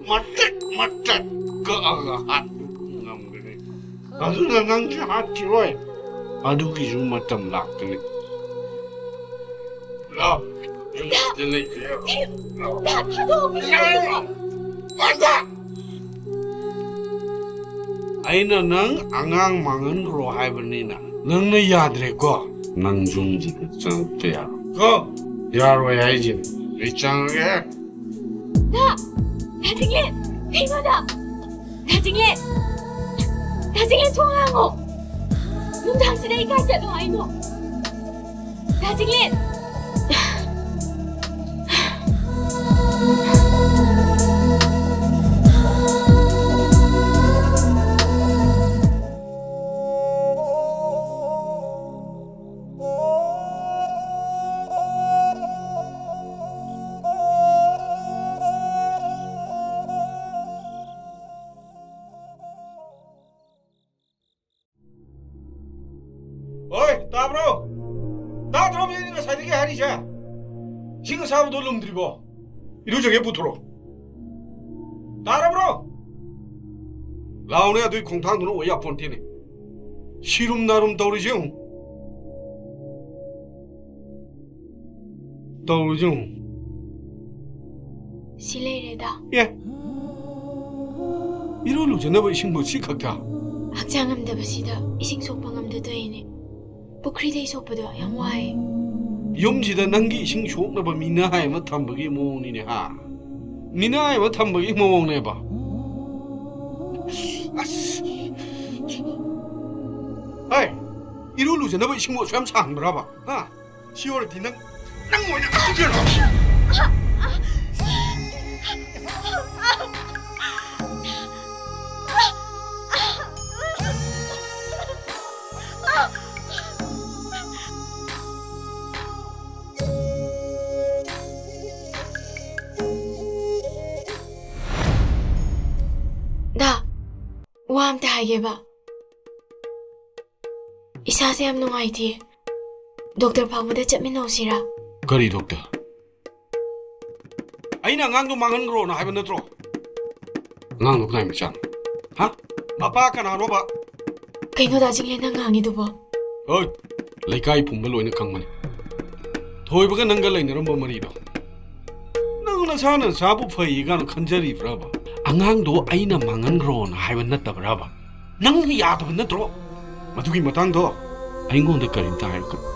ꯃꯇꯠ ꯃꯇꯠ ꯀꯛꯑꯒ ꯍꯥꯠꯄ ꯉꯝꯒꯅꯤ꯫ ꯑꯗꯨꯅ ꯅꯪꯁꯦ ꯍꯥꯠꯈꯤꯔꯣꯏ꯫ ꯑꯗꯨꯒꯤꯁꯨ ꯃꯇꯝ ꯂꯥꯛꯀꯅꯤ꯫ ꯂꯥꯛ, ꯌꯨꯝꯁꯤꯗ ꯂꯩꯕ ꯌꯥꯔꯣꯏ꯫ ꯂꯥꯛ꯫ ꯗꯥ, ꯊꯥꯗꯣꯛꯑꯣ, ꯀꯩꯅꯣ? ꯌꯥꯔꯣꯏ꯫ ꯃꯥꯟꯗ! ꯑꯩꯅ ꯅꯪ ꯑꯉꯥꯡ ꯃꯥꯡꯍꯟꯈ꯭ꯔꯣ ꯍꯥꯏꯕꯅꯤꯅ, ꯅꯪꯅ ꯌꯥꯗ꯭ꯔꯦꯀꯣ? ꯅꯪ ꯌꯨꯝꯁꯤꯗ ꯆꯪꯉꯛꯄ ꯌꯥꯔꯣꯏ꯫ ꯀꯣ? ꯌꯥꯔꯣꯏ ꯍꯥꯏꯁꯤꯅꯤ꯫ ꯑꯩ ꯆꯪꯉꯒꯦ꯫ ꯗꯥ! ꯗꯥ ꯆꯤꯡꯂꯦꯟ! ꯀꯩꯅꯣ ꯗꯥ? ꯗꯥ ꯆꯤꯡꯂꯦꯟ! ꯗꯥ ꯆꯤꯡꯂꯦꯟ, ꯊꯣꯡ ꯍꯥꯡꯉꯣ! ꯅꯨꯡꯗꯥꯡꯁꯤꯗ ꯑꯩ ꯀꯥꯏ ꯆꯠꯂꯣ ꯍꯥꯏꯅꯣ? ꯗꯥ ꯆꯤꯡꯂꯦꯟ! ꯑꯣꯏ, ꯇꯥꯕ꯭ꯔꯣ? ꯇꯥꯗ꯭ꯔꯣ? ꯃꯤ ꯉꯁꯥꯏꯗꯒꯤ ꯍꯥꯏꯔꯤꯁꯦ? ꯏꯁꯤꯡ ꯑꯁꯥꯕꯗꯣ ꯂꯨꯝꯗ꯭ꯔꯤꯕꯣ? ꯏꯔꯨꯖꯒꯦ ꯄꯨꯊꯣꯔꯛꯑꯣ꯫ ꯇꯥꯔꯕ꯭ꯔꯣ? ꯂꯥꯎꯅꯦ, ꯑꯗꯨꯏ ꯈꯣꯡꯊꯥꯡꯗꯨꯅ ꯑꯣꯏ ꯌꯥꯄꯣꯟꯇꯦꯅꯦ꯫ ꯁꯤꯔꯨꯝ ꯅꯥꯔꯨꯝ ꯇꯧꯔꯤꯁꯦ ꯌꯦꯡꯉꯨ꯫ ꯇꯧꯔꯤꯁꯦ ꯌꯦꯡꯉꯨ꯫ ꯁꯤ ꯂꯩꯔꯦꯗ꯫ ꯑꯦ? ꯏꯔꯨ ꯂꯨꯖꯅꯕ ꯏꯁꯤꯡꯕꯨ ꯁꯤ ꯈꯛꯇ? ꯍꯛꯆꯥꯡ ꯉꯝꯗꯕꯁꯤꯗ ꯏꯁꯤꯡ ꯁꯣꯛꯄ ꯉꯝꯗ ꯇꯧꯔꯤꯅꯦ꯫ ꯄꯨꯈ꯭ꯔꯤꯗꯩ ꯁꯣꯛꯄꯗꯣ ꯌꯥꯝ ꯋꯥꯏ꯫ ꯌꯨꯝꯁꯤꯗ ꯅꯪꯒꯤ ꯏꯁꯤꯡ ꯁꯣꯛꯅꯕ ꯃꯤꯅꯥꯏ ꯑꯃ ꯊꯝꯕꯒꯤ ꯃꯑꯣꯡꯅꯤꯅꯦ, ꯍꯥ? ꯃꯤꯅꯥꯏ ꯑꯃ ꯊꯝꯕꯒꯤ ꯃꯑꯣꯡꯅꯦꯕ꯫ ꯑꯁ! ꯍꯩ! ꯏꯔꯨ ꯂꯨꯖꯅꯕ ꯏꯁꯤꯡꯕꯨ ꯑꯁꯨꯛ ꯌꯥꯝ ꯁꯥꯍꯟꯕ꯭ꯔꯕ? ꯍꯥ? ꯁꯤ ꯑꯣꯏꯔꯗꯤ ꯅꯪ, ꯅꯪ ꯑꯣꯏꯅ ꯏꯔꯨꯖꯔꯣ꯫ ꯋꯥ ꯑꯝꯇ ꯍꯥꯏꯒꯦꯕ꯫ ꯏꯁꯥꯁꯦ ꯌꯥꯝ ꯅꯨꯡꯉꯥꯏꯇꯦ꯫ ꯗꯣꯛꯇꯔ ꯐꯥꯎꯕꯗ ꯆꯠꯃꯤꯟꯅꯧꯁꯤꯔꯥ? ꯀꯔꯤ ꯗꯣꯛꯇꯔ? ꯑꯩꯅ ꯑꯉꯥꯡꯗꯣ ꯃꯥꯡꯍꯟꯈ꯭ꯔꯣꯅ ꯍꯥꯏꯕ ꯅꯠꯇ꯭ꯔꯣ? ꯑꯉꯥꯡꯗꯣ ꯀꯅꯥꯏ ꯃꯆꯥꯅꯣ? ꯍꯥ? ꯃꯄꯥ ꯀꯅꯥꯅꯣꯕ? ꯀꯩꯅꯣ ꯗꯥ ꯆꯤꯡꯂꯦꯟ ꯅꯪ ꯉꯥꯡꯉꯤꯗꯨꯕꯣ? ꯍꯣꯏ, ꯂꯩꯀꯥꯏ ꯄꯨꯝꯕ ꯂꯣꯏꯅ ꯈꯪꯕꯅꯤ꯫ ꯊꯣꯏꯕꯒ ꯅꯪꯒ ꯂꯩꯅꯔꯝꯕ ꯃꯔꯤꯗꯣ꯫ ꯅꯪ ꯅꯁꯥꯅ ꯅꯁꯥꯕꯨ ꯐꯩ ꯀꯥꯏꯅ ꯈꯟꯖꯔꯤꯕ꯭ꯔꯕ? ꯑꯉꯥꯡꯗꯣ ꯑꯩꯅ ꯃꯥꯡꯍꯟꯈ꯭ꯔꯣꯅ ꯍꯥꯏꯕ ꯅꯠꯇꯕ꯭ꯔꯕ? ꯅꯪꯅ ꯌꯥꯗꯕ ꯅꯠꯇ꯭ꯔꯣ? ꯃꯗꯨꯒꯤ ꯃꯇꯥꯡꯗꯣ ꯑꯩꯉꯣꯟꯗ ꯀꯔꯤꯝꯇ ꯍꯥꯏꯔꯛꯀꯅꯨ꯫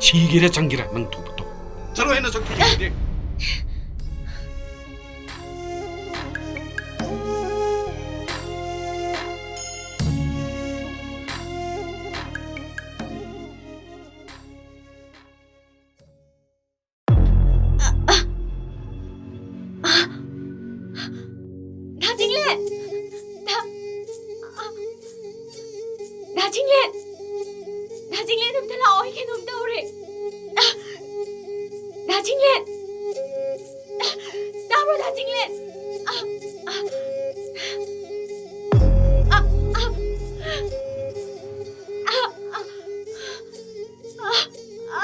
ꯁꯤꯒꯦꯔꯥ ꯆꯪꯒꯦꯔꯥ ꯅꯪ ꯊꯣꯛꯄ ꯇꯧ꯫ ꯆꯠꯂꯣ, ꯍꯦꯟꯅ ꯆꯠꯈꯤꯒꯦ꯫ ꯗꯥ ꯆꯤꯡꯂꯦꯟ! ꯗꯥ, ꯑ, ꯗꯥ ꯆꯤꯡꯂꯦꯟ! ꯗꯥ ꯆꯤꯡꯂꯦꯟ, ꯑꯝꯇ ꯂꯥꯛꯑꯣ, ꯑꯩ ꯀꯩꯅꯣꯝ ꯇꯧꯔꯦ꯫ ꯑ, ꯗꯥ ꯆꯤꯡꯂꯦꯟ! ꯇꯥꯕ꯭ꯔꯣ, ꯗꯥ ꯆꯤꯡꯂꯦꯟ? ꯑ, ꯑ, ꯑ, ꯑ, ꯑ, ꯑ꯫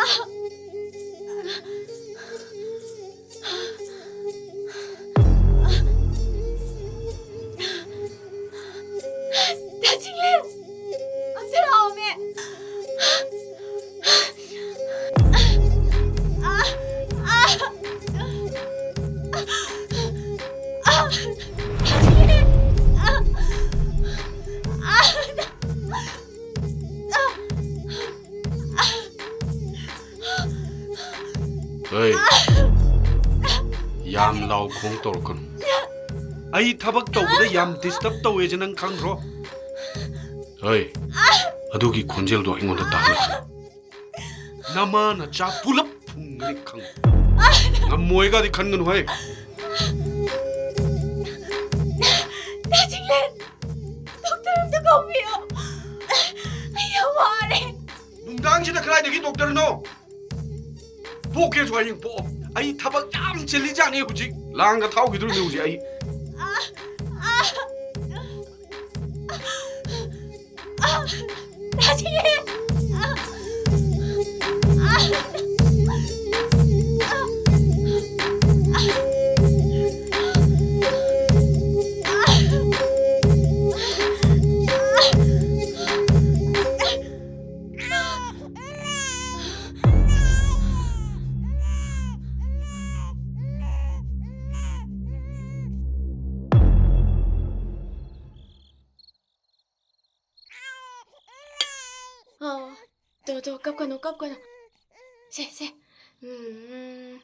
ꯗꯥ ꯆꯤꯡꯂꯦꯟ! ꯑꯝꯇ ꯂꯥꯛꯑꯣꯃꯦ! ꯍꯩ, ꯌꯥꯝ ꯂꯥꯎ ꯈꯣꯡ ꯇꯧꯔꯛꯀꯅꯨ꯫ ꯑꯩ ꯊꯕꯛ ꯇꯧꯕꯗ ꯌꯥꯝ disturb ꯇꯧꯋꯦꯁꯦ ꯅꯪ ꯈꯪꯗ꯭ꯔꯣ? ꯍꯩ, ꯑꯗꯨꯒꯤ ꯈꯣꯟꯖꯦꯜꯗꯣ ꯑꯩꯉꯣꯟꯗ ꯇꯥꯍꯜꯂꯛꯀꯅꯨ꯫ ꯅꯃꯥ ꯅꯆꯥ ꯄꯨꯂꯞ ꯐꯨꯝꯒꯅꯤ ꯈꯪꯉꯨ꯫ ꯉꯝꯃꯣꯏꯒꯗꯤ ꯈꯟꯒꯅꯨ ꯍꯩ꯫ ꯗꯥ ꯆꯤꯡꯂꯦꯟ! ꯗꯣꯛꯇꯔ ꯑꯝꯇ ꯀꯧꯕꯤꯌꯣ꯫ ꯑꯩ ꯌꯥꯝ ꯋꯥꯔꯦ꯫ ꯅꯨꯡꯗꯥꯡꯁꯤꯗ ꯀꯗꯥꯏꯗꯒꯤ ꯗꯣꯛꯇꯔꯅꯣ? ꯄꯣꯛꯀꯦꯁꯨ ꯍꯌꯦꯡ ꯄꯣꯛꯑꯣ꯫ ꯑꯩ ꯊꯕꯛ ꯌꯥꯝ ꯆꯤꯜꯂꯤꯖꯥꯠꯅꯤ ꯍꯧꯖꯤꯛ꯫ ꯂꯥꯡꯒ ꯊꯥꯎꯈꯤꯗꯣꯔꯤꯅꯤ ꯍꯧꯖꯤꯛ ꯑꯩ꯫ ꯑ, ꯑ, ꯑꯣ, ꯇꯣ, ꯇꯣ, ꯀꯞꯀꯅꯨ, ꯀꯞꯀꯅꯨ꯫ ꯁꯦ, ꯁꯦ꯫ ꯎꯝ꯫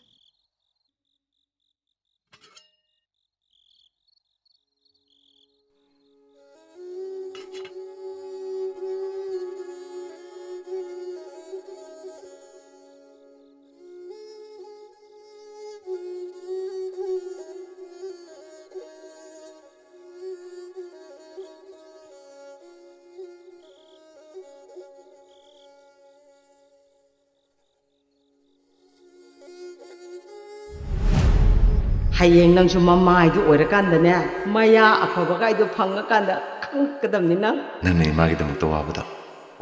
ꯍꯌꯦꯡ ꯅꯪꯁꯨ ꯃꯃꯥꯏꯗꯨ ꯑꯣꯏꯔꯀꯥꯟꯗꯅꯦ, ꯃꯌꯥ ꯑꯐꯕꯒꯥꯏꯗꯣ ꯐꯪꯉꯀꯥꯟꯗ ꯈꯪꯉꯛꯀꯗꯕꯅꯤ ꯅꯪ꯫ ꯅꯪꯅ ꯏꯃꯥꯒꯤꯗꯃꯛꯇ ꯋꯥꯕꯗꯣ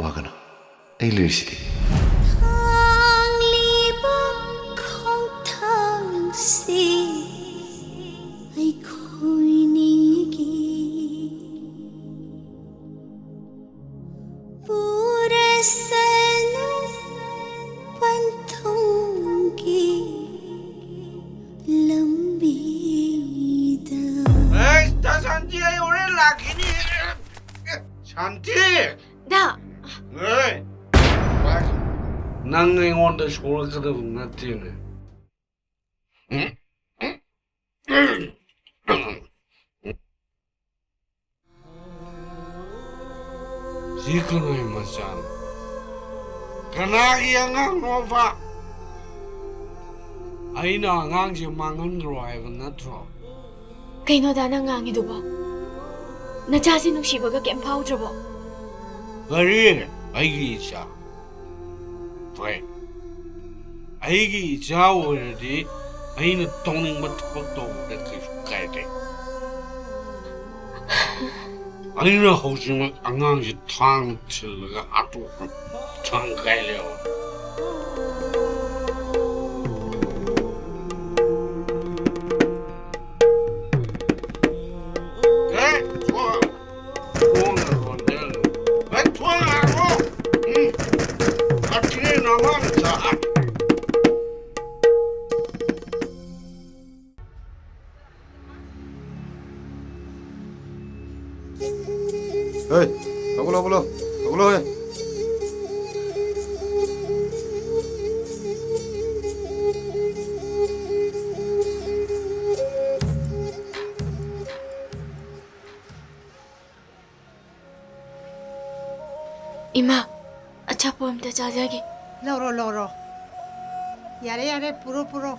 ꯋꯥꯒꯅꯨ, ꯑꯩ ꯂꯩꯔꯤꯁꯤꯗꯤ꯫ ꯊꯥꯡꯂꯤꯕ ꯈꯣꯡꯊꯥꯡꯁꯤ ꯑꯩꯈꯣꯏꯅꯤꯒꯤ ꯄꯨꯔꯁꯅꯨ ꯄꯟꯊꯨꯡꯒꯤ ꯂꯝꯕꯤꯗ꯫ ꯑꯩ ꯁꯥꯟꯇꯤ, ꯑꯩ ꯍꯣꯔꯦꯟ ꯂꯥꯛꯈꯤꯅꯤ꯫ ꯁꯥꯟꯇꯤ! ꯗꯥ! ꯑꯦ! ꯅꯪ ꯑꯩꯉꯣꯟꯗ ꯁꯣꯛꯂꯛꯀꯗꯕ ꯅꯠꯇꯦꯅꯦ꯫ ꯁꯤ ꯀꯅꯥꯒꯤ ꯃꯆꯥꯅꯣ? ꯀꯅꯥꯒꯤ ꯑꯉꯥꯡꯅꯣꯕ? ꯑꯩꯅ ꯑꯉꯥꯡꯁꯦ ꯃꯥꯡꯍꯟꯈ꯭ꯔꯣ ꯍꯥꯏꯕ ꯅꯠꯇ꯭ꯔꯣ? ꯀꯩꯅꯣ ꯗꯥ ꯅꯪ ꯉꯥꯡꯉꯤꯗꯨꯕꯣ? ꯅꯆꯥꯁꯤ ꯅꯨꯡꯁꯤꯕꯒ ꯀꯩꯝ ꯐꯥꯎꯗ꯭ꯔꯕꯣ? ꯀꯔꯤ? ꯑꯩꯒꯤ ꯏꯆꯥ? ꯍꯣꯏ꯫ ꯑꯩꯒꯤ ꯏꯆꯥ ꯑꯣꯏꯔꯗꯤ ꯑꯩꯅ ꯇꯧꯅꯤꯡꯕ ꯊꯕꯛ ꯇꯧꯕꯗ ꯀꯩꯁꯨ ꯀꯥꯏꯗꯦ꯫ ꯑꯩꯅ ꯍꯧꯖꯤꯛꯃꯛ ꯑꯉꯥꯡꯁꯤ ꯊꯥꯡ ꯊꯤꯜꯂꯒ ꯍꯥꯠꯇꯣꯛꯄ꯫ ꯊꯥꯡ ꯀꯥꯏ ꯂꯩꯍꯧ? ꯑꯦ, ꯊꯣꯡ! ꯊꯣꯡ ꯂꯣꯟꯖꯜꯂꯨ꯫ ꯑꯦ, ꯊꯣꯡ ꯍꯥꯡꯉꯣ! ꯎꯝ꯫ ꯀꯔꯤꯅꯣ ꯅꯃꯥꯅ ꯆꯥ? ꯍꯦ, ꯍꯧꯒꯠꯂꯣ, ꯍꯧꯒꯠꯂꯣ, ꯍꯧꯒꯠꯂꯣ, ꯍꯦ꯫ ꯏꯃꯥ, ꯑꯆꯥꯄꯣꯠ ꯑꯝꯇ ꯆꯥꯖꯒꯦ꯫ ꯂꯧꯔꯣ, ꯂꯧꯔꯣ꯫ ꯌꯥꯔꯦ, ꯌꯥꯔꯦ, ꯄꯨꯔꯣ, ꯄꯨꯔꯣ꯫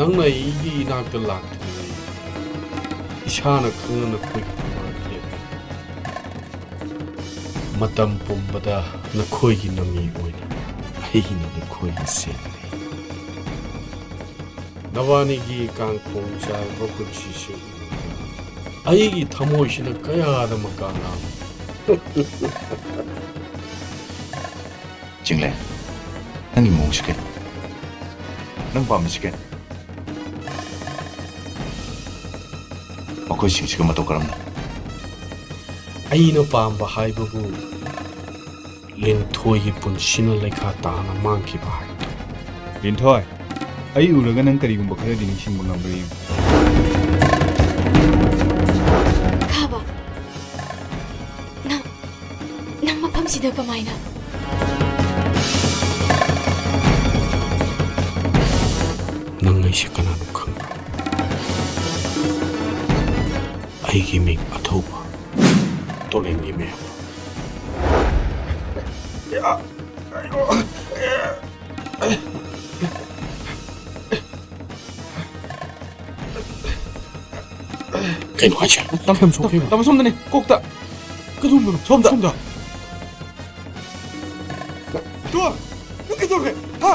ꯅꯪꯅ ꯑꯩꯒꯤ ꯏꯅꯥꯛꯇ ꯂꯥꯛꯇ꯭ꯔꯤꯉꯩ, ꯏꯁꯥꯅ ꯈꯪꯅ ꯅꯈꯣꯏꯒꯤ ꯃꯃꯥꯡꯗ ꯂꯦꯞꯄꯤ꯫ ꯃꯇꯝ ꯄꯨꯝꯕꯗ ꯅꯈꯣꯏꯒꯤ ꯅꯃꯤ ꯑꯣꯏꯅ ꯑꯩꯅ ꯅꯈꯣꯏꯒꯤ ꯁꯦꯟꯅꯔꯤ꯫ ꯅꯕꯥꯅꯤꯒꯤ ꯀꯥꯡꯈꯣꯡ ꯆꯥꯏꯕ ꯄꯨꯟꯁꯤꯁꯦ ꯎꯕꯗ ꯑꯩꯒꯤ ꯊꯃꯣꯏꯁꯤꯅ ꯀꯌꯥꯗ ꯃꯀꯥ ꯂꯥꯝꯃꯤ꯫ ꯆꯤꯡꯂꯦꯟ, ꯅꯪꯒꯤ ꯃꯑꯣꯡꯁꯤ ꯀꯩꯅꯣ? ꯅꯪ ꯄꯥꯝꯃꯤꯁꯤ ꯀꯩꯅꯣ? ꯃꯈꯣꯏꯁꯤꯡꯁꯤꯒ ꯃꯇꯧ ꯀꯔꯝꯅ? ꯑꯩꯅ ꯄꯥꯝꯕ ꯍꯥꯏꯕꯕꯨ ꯂꯤꯟꯊꯣꯏꯒꯤ ꯄꯨꯟꯁꯤꯅ ꯂꯩꯈꯥ ꯇꯥꯅ ꯃꯥꯡꯈꯤꯕ ꯍꯥꯏꯕꯗꯨ꯫ ꯂꯤꯟꯊꯣꯏ, ꯑꯩ ꯎꯔꯒ ꯅꯪ ꯀꯔꯤꯒꯨꯝꯕ ꯈꯔꯗꯤ ꯅꯤꯡꯁꯤꯡꯕ ꯉꯝꯕ꯭ꯔꯥ ꯌꯦꯡꯉꯨ꯫ ꯈꯥꯕ, ꯅꯪ, ꯅꯪ ꯃꯐꯝꯁꯤꯗ ꯀꯃꯥꯏꯅ? ꯅꯪ ꯑꯩꯁꯦ ꯀꯅꯥꯅꯣ ꯈꯪꯕ꯭ꯔꯥ? ꯑꯩꯒꯤ ꯃꯤꯡ ꯑꯊꯧꯕ, ꯇꯣꯂꯦꯟꯒꯤ ꯃꯌꯥꯝꯕ꯫ ꯀꯩꯅꯣ ꯍꯥꯏꯁꯦ? ꯇꯝ-, ꯌꯥꯝ ꯁꯣꯛꯈꯤꯕ꯫ ꯇꯝ-, ꯇꯥꯃꯣ ꯁꯣꯝꯗꯅꯦ, ꯀꯣꯛꯇ꯫ ꯀꯗꯣꯝꯗꯅꯣ? ꯁꯣꯝꯗ꯫ ꯁꯣꯝꯗ? ꯇꯣ, ꯅꯪ ꯀꯩꯗꯧꯔꯒꯦ? ꯍꯥ?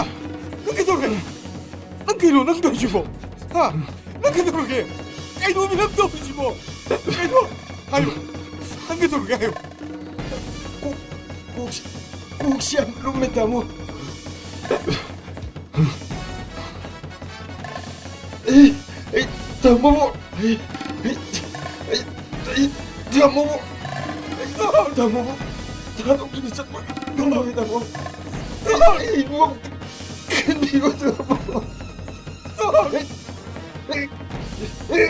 ꯅꯪ ꯀꯩꯗꯧꯔꯒꯦ? ꯅꯪ ꯀꯩꯅꯣ ꯅꯪ ꯇꯧꯔꯤꯁꯤꯕꯣ? ꯍꯥ? ꯅꯪ ꯀꯩꯗꯧꯔꯒꯦ? ꯀꯩꯅꯣꯃꯤ ꯅꯪ ꯇꯧꯔꯤꯁꯤꯕꯣ? ꯀꯩꯅꯣ? ꯍꯥꯏꯌꯨ꯫ ꯅꯪ ꯀꯩꯗꯧꯔꯒꯦ ꯍꯥꯏꯌꯨ꯫ ꯀꯣꯛ, ꯀꯣꯛꯁꯤ, ꯀꯣꯛꯁꯤ ꯌꯥꯝ ꯂꯨꯝꯃꯦ, ꯇꯥꯃꯣ꯫ ꯑꯩ, ꯑꯩ, ꯇꯥꯃꯣꯕꯨ, ꯑꯩ, ꯑꯩ, ꯑꯩ, ꯑꯩ, ꯇꯥꯃꯣꯕꯨ, ꯑꯩ, ꯇꯥꯃꯣꯕꯨ ꯊꯥꯗꯣꯛꯇꯨꯅ ꯆꯠꯄ ꯉꯝꯃꯣꯏ, ꯇꯥꯃꯣ꯫ ꯑꯩ, ꯑꯩꯕꯨ ꯑꯝꯇ ꯈꯟꯕꯤꯌꯨ, ꯇꯥꯃꯣ꯫ ꯑꯩ, ꯑꯩ, ꯑꯩ,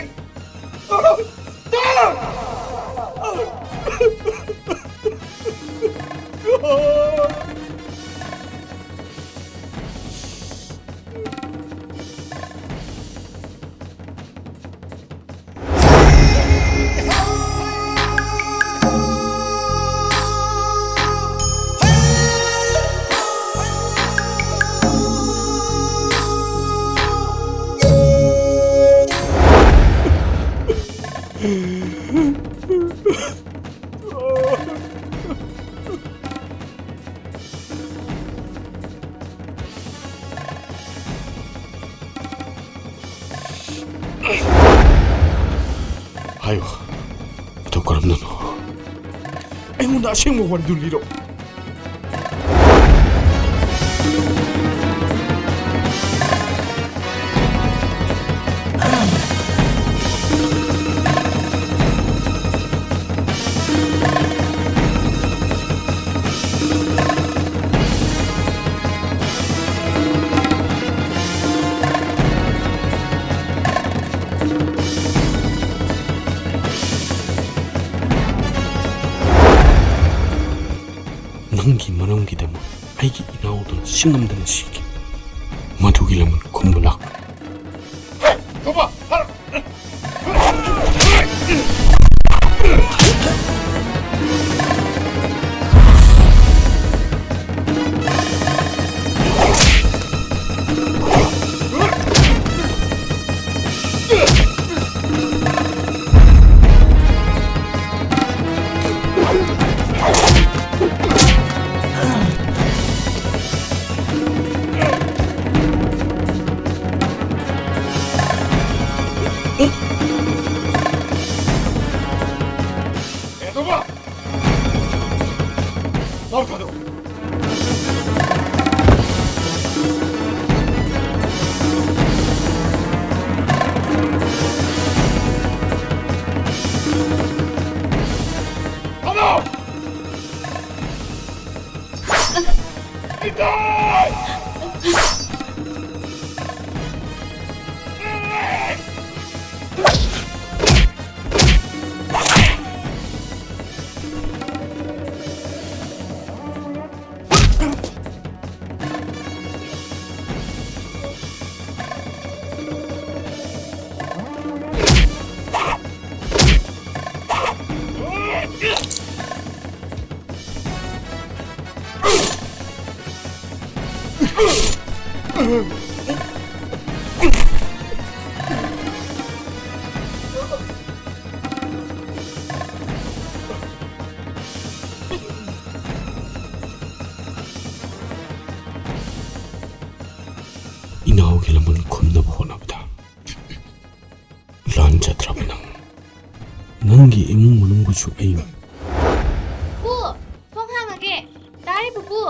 ꯍꯥꯏꯌꯨ, ꯑꯗꯨ ꯀꯔꯝꯅꯅꯣ? ꯑꯩꯉꯣꯟꯗ ꯑꯁꯦꯡꯕ ꯋꯥꯔꯤꯗꯨ ꯂꯤꯔꯣ꯫ ꯅꯪꯒꯤ ꯃꯔꯝꯒꯤꯗꯃꯛ ꯑꯩꯒꯤ ꯏꯅꯥꯎꯗꯨꯅ ꯁꯤꯡꯉꯝꯗꯅ ꯁꯤꯈꯤ꯫ ꯃꯗꯨꯒꯤ ꯂꯃꯟ ꯈꯨꯝꯕ ꯂꯥꯛꯄ꯫ ꯀꯩꯗꯧꯕ? ꯄꯥꯎ ꯊꯥꯗꯣꯛꯑꯣ꯫ ꯊꯥꯗꯣꯛꯑꯣ! ꯏꯇꯩ! ꯏꯅꯥꯎꯒꯤ ꯂꯃꯟ ꯈꯨꯝꯅꯕ ꯍꯣꯠꯅꯕꯗ ꯂꯥꯟꯖꯗ꯭ꯔꯕ ꯅꯪ, ꯅꯪꯒꯤ ꯏꯃꯨꯡ ꯃꯅꯨꯡꯕꯨꯁꯨ ꯑꯩꯅ ꯄꯨ, ꯊꯣꯡ ꯍꯥꯡꯉꯒꯦ꯫ ꯇꯥꯔꯦ, ꯄꯨꯄꯨ꯫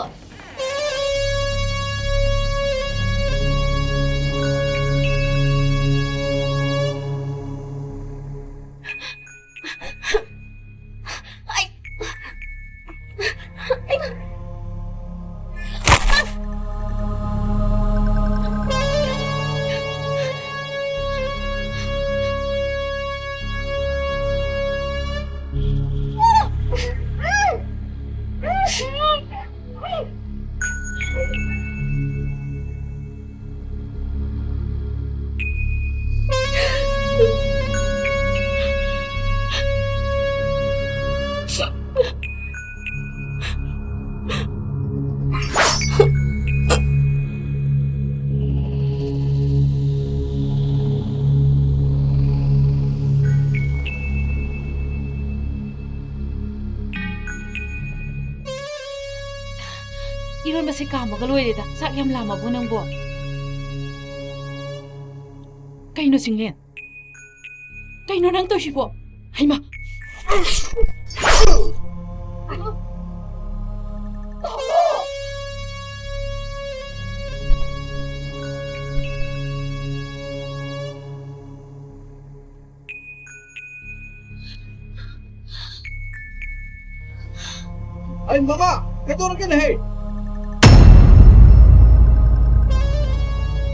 ꯏꯔꯣꯟꯕꯁꯦ ꯀꯥꯝꯃꯒ ꯂꯣꯏꯔꯦꯗ꯫ ꯆꯥꯛ ꯌꯥꯝ ꯂꯥꯝꯃꯕꯣ ꯅꯪꯕꯣ? ꯀꯩꯅꯣ ꯆꯤꯡꯂꯦꯟ? ꯀꯩꯅꯣ ꯅꯪ ꯇꯧꯏꯁꯤꯕꯣ? ꯍꯩꯃꯥ! ꯑꯩ ꯃꯃꯥ, ꯀꯩꯗꯧꯔꯒꯦꯅꯦꯍꯦ?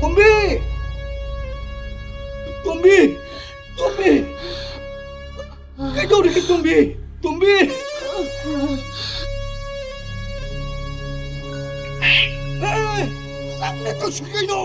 ꯇꯣꯝꯕꯤ! ꯇꯣꯝꯕꯤ! ꯇꯣꯝꯕꯤ! ꯀꯩꯗꯧꯔꯒꯦ, ꯇꯣꯝꯕꯤ? ꯇꯣꯝꯕꯤ! ꯑꯦ, ꯅꯪꯅ ꯇꯧꯁꯤ ꯀꯩꯅꯣ?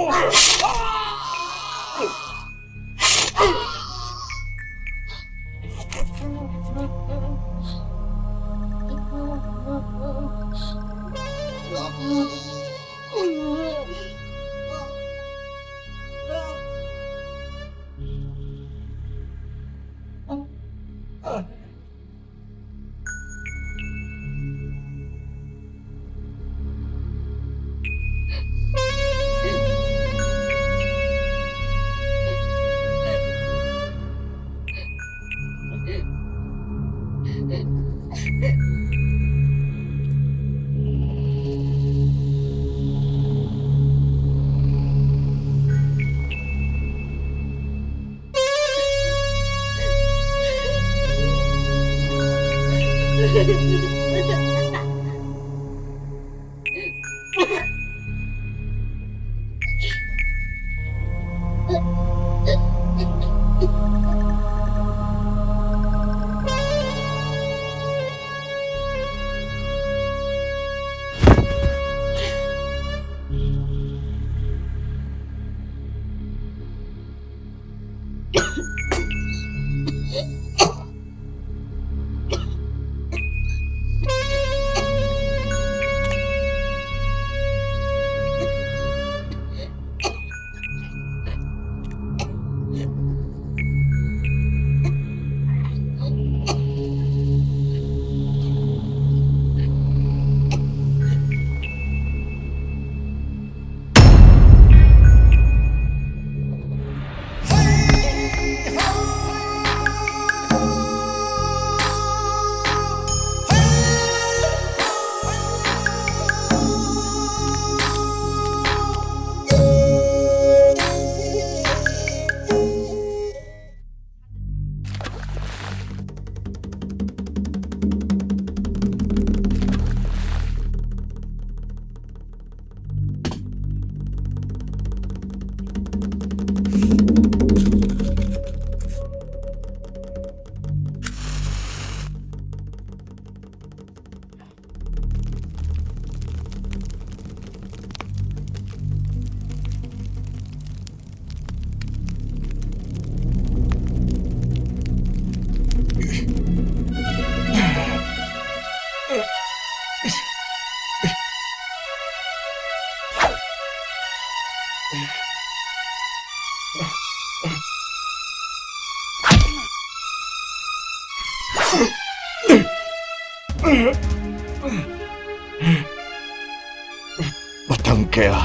ꯀꯌꯥ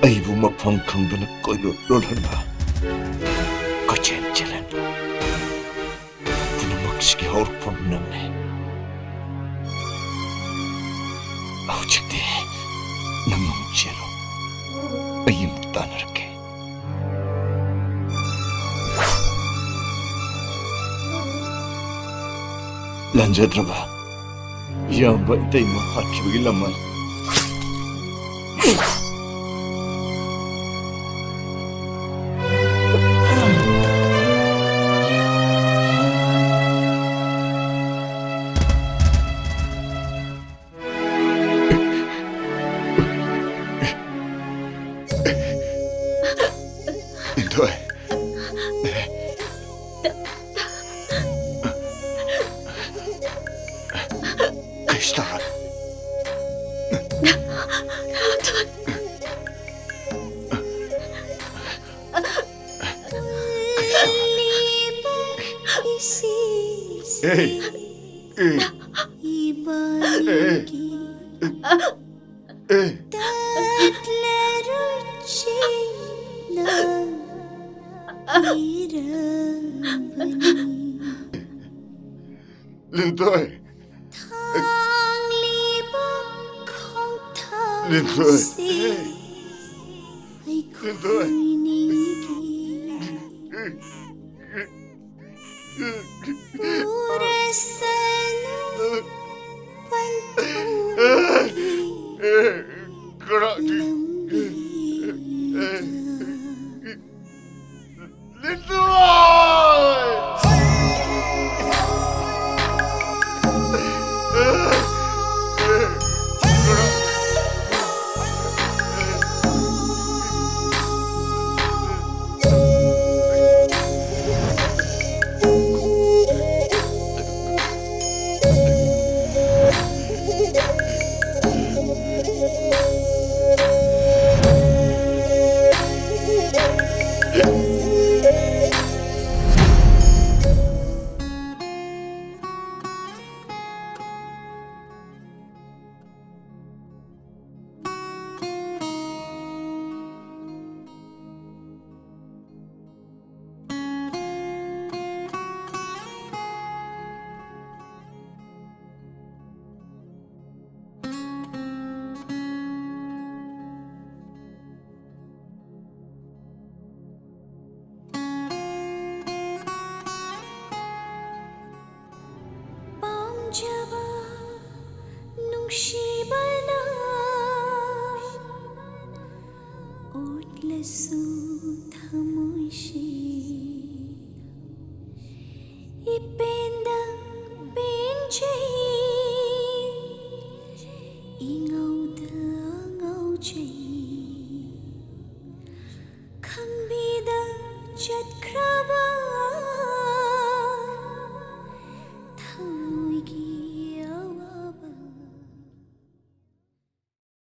ꯑꯩꯕꯨ ꯃꯐꯝ ꯈꯪꯗꯅ ꯀꯣꯏꯂꯣꯠ ꯂꯣꯠꯍꯟꯕ, ꯀꯣꯏꯆꯦꯟ ꯆꯦꯜꯍꯟꯕ, ꯄꯨꯝꯅꯃꯛꯁꯤꯒꯤ ꯍꯧꯔꯛꯐꯝ ꯅꯪꯅꯤ꯫ ꯍꯧꯖꯤꯛꯇꯤ ꯅꯪ ꯑꯃꯨꯛ ꯆꯦꯜꯂꯣ, ꯑꯩ ꯑꯃꯨꯛ ꯇꯥꯟꯅꯔꯛꯀꯦ꯫ ꯂꯥꯟꯖꯗ꯭ꯔꯕ ꯏꯌꯥꯝꯕ ꯏꯇꯩꯃ ꯍꯥꯠꯈꯤꯕꯒꯤ ꯂꯃꯟ꯫ ꯂꯤꯟꯊꯣꯏ꯫ ꯀꯩꯁꯨ ꯇꯧꯔꯣꯏ꯫ ꯀꯩꯁꯨ ꯇꯧꯔꯣꯏ꯫ ꯑꯦ, ꯑꯦ, ꯑꯦ, ꯑꯦ꯫ ꯂꯤꯟꯊꯣꯏ꯫ ꯂꯤꯟꯊꯣꯏ꯫ ꯂꯤꯟꯊꯣꯏ꯫ ꯁꯨ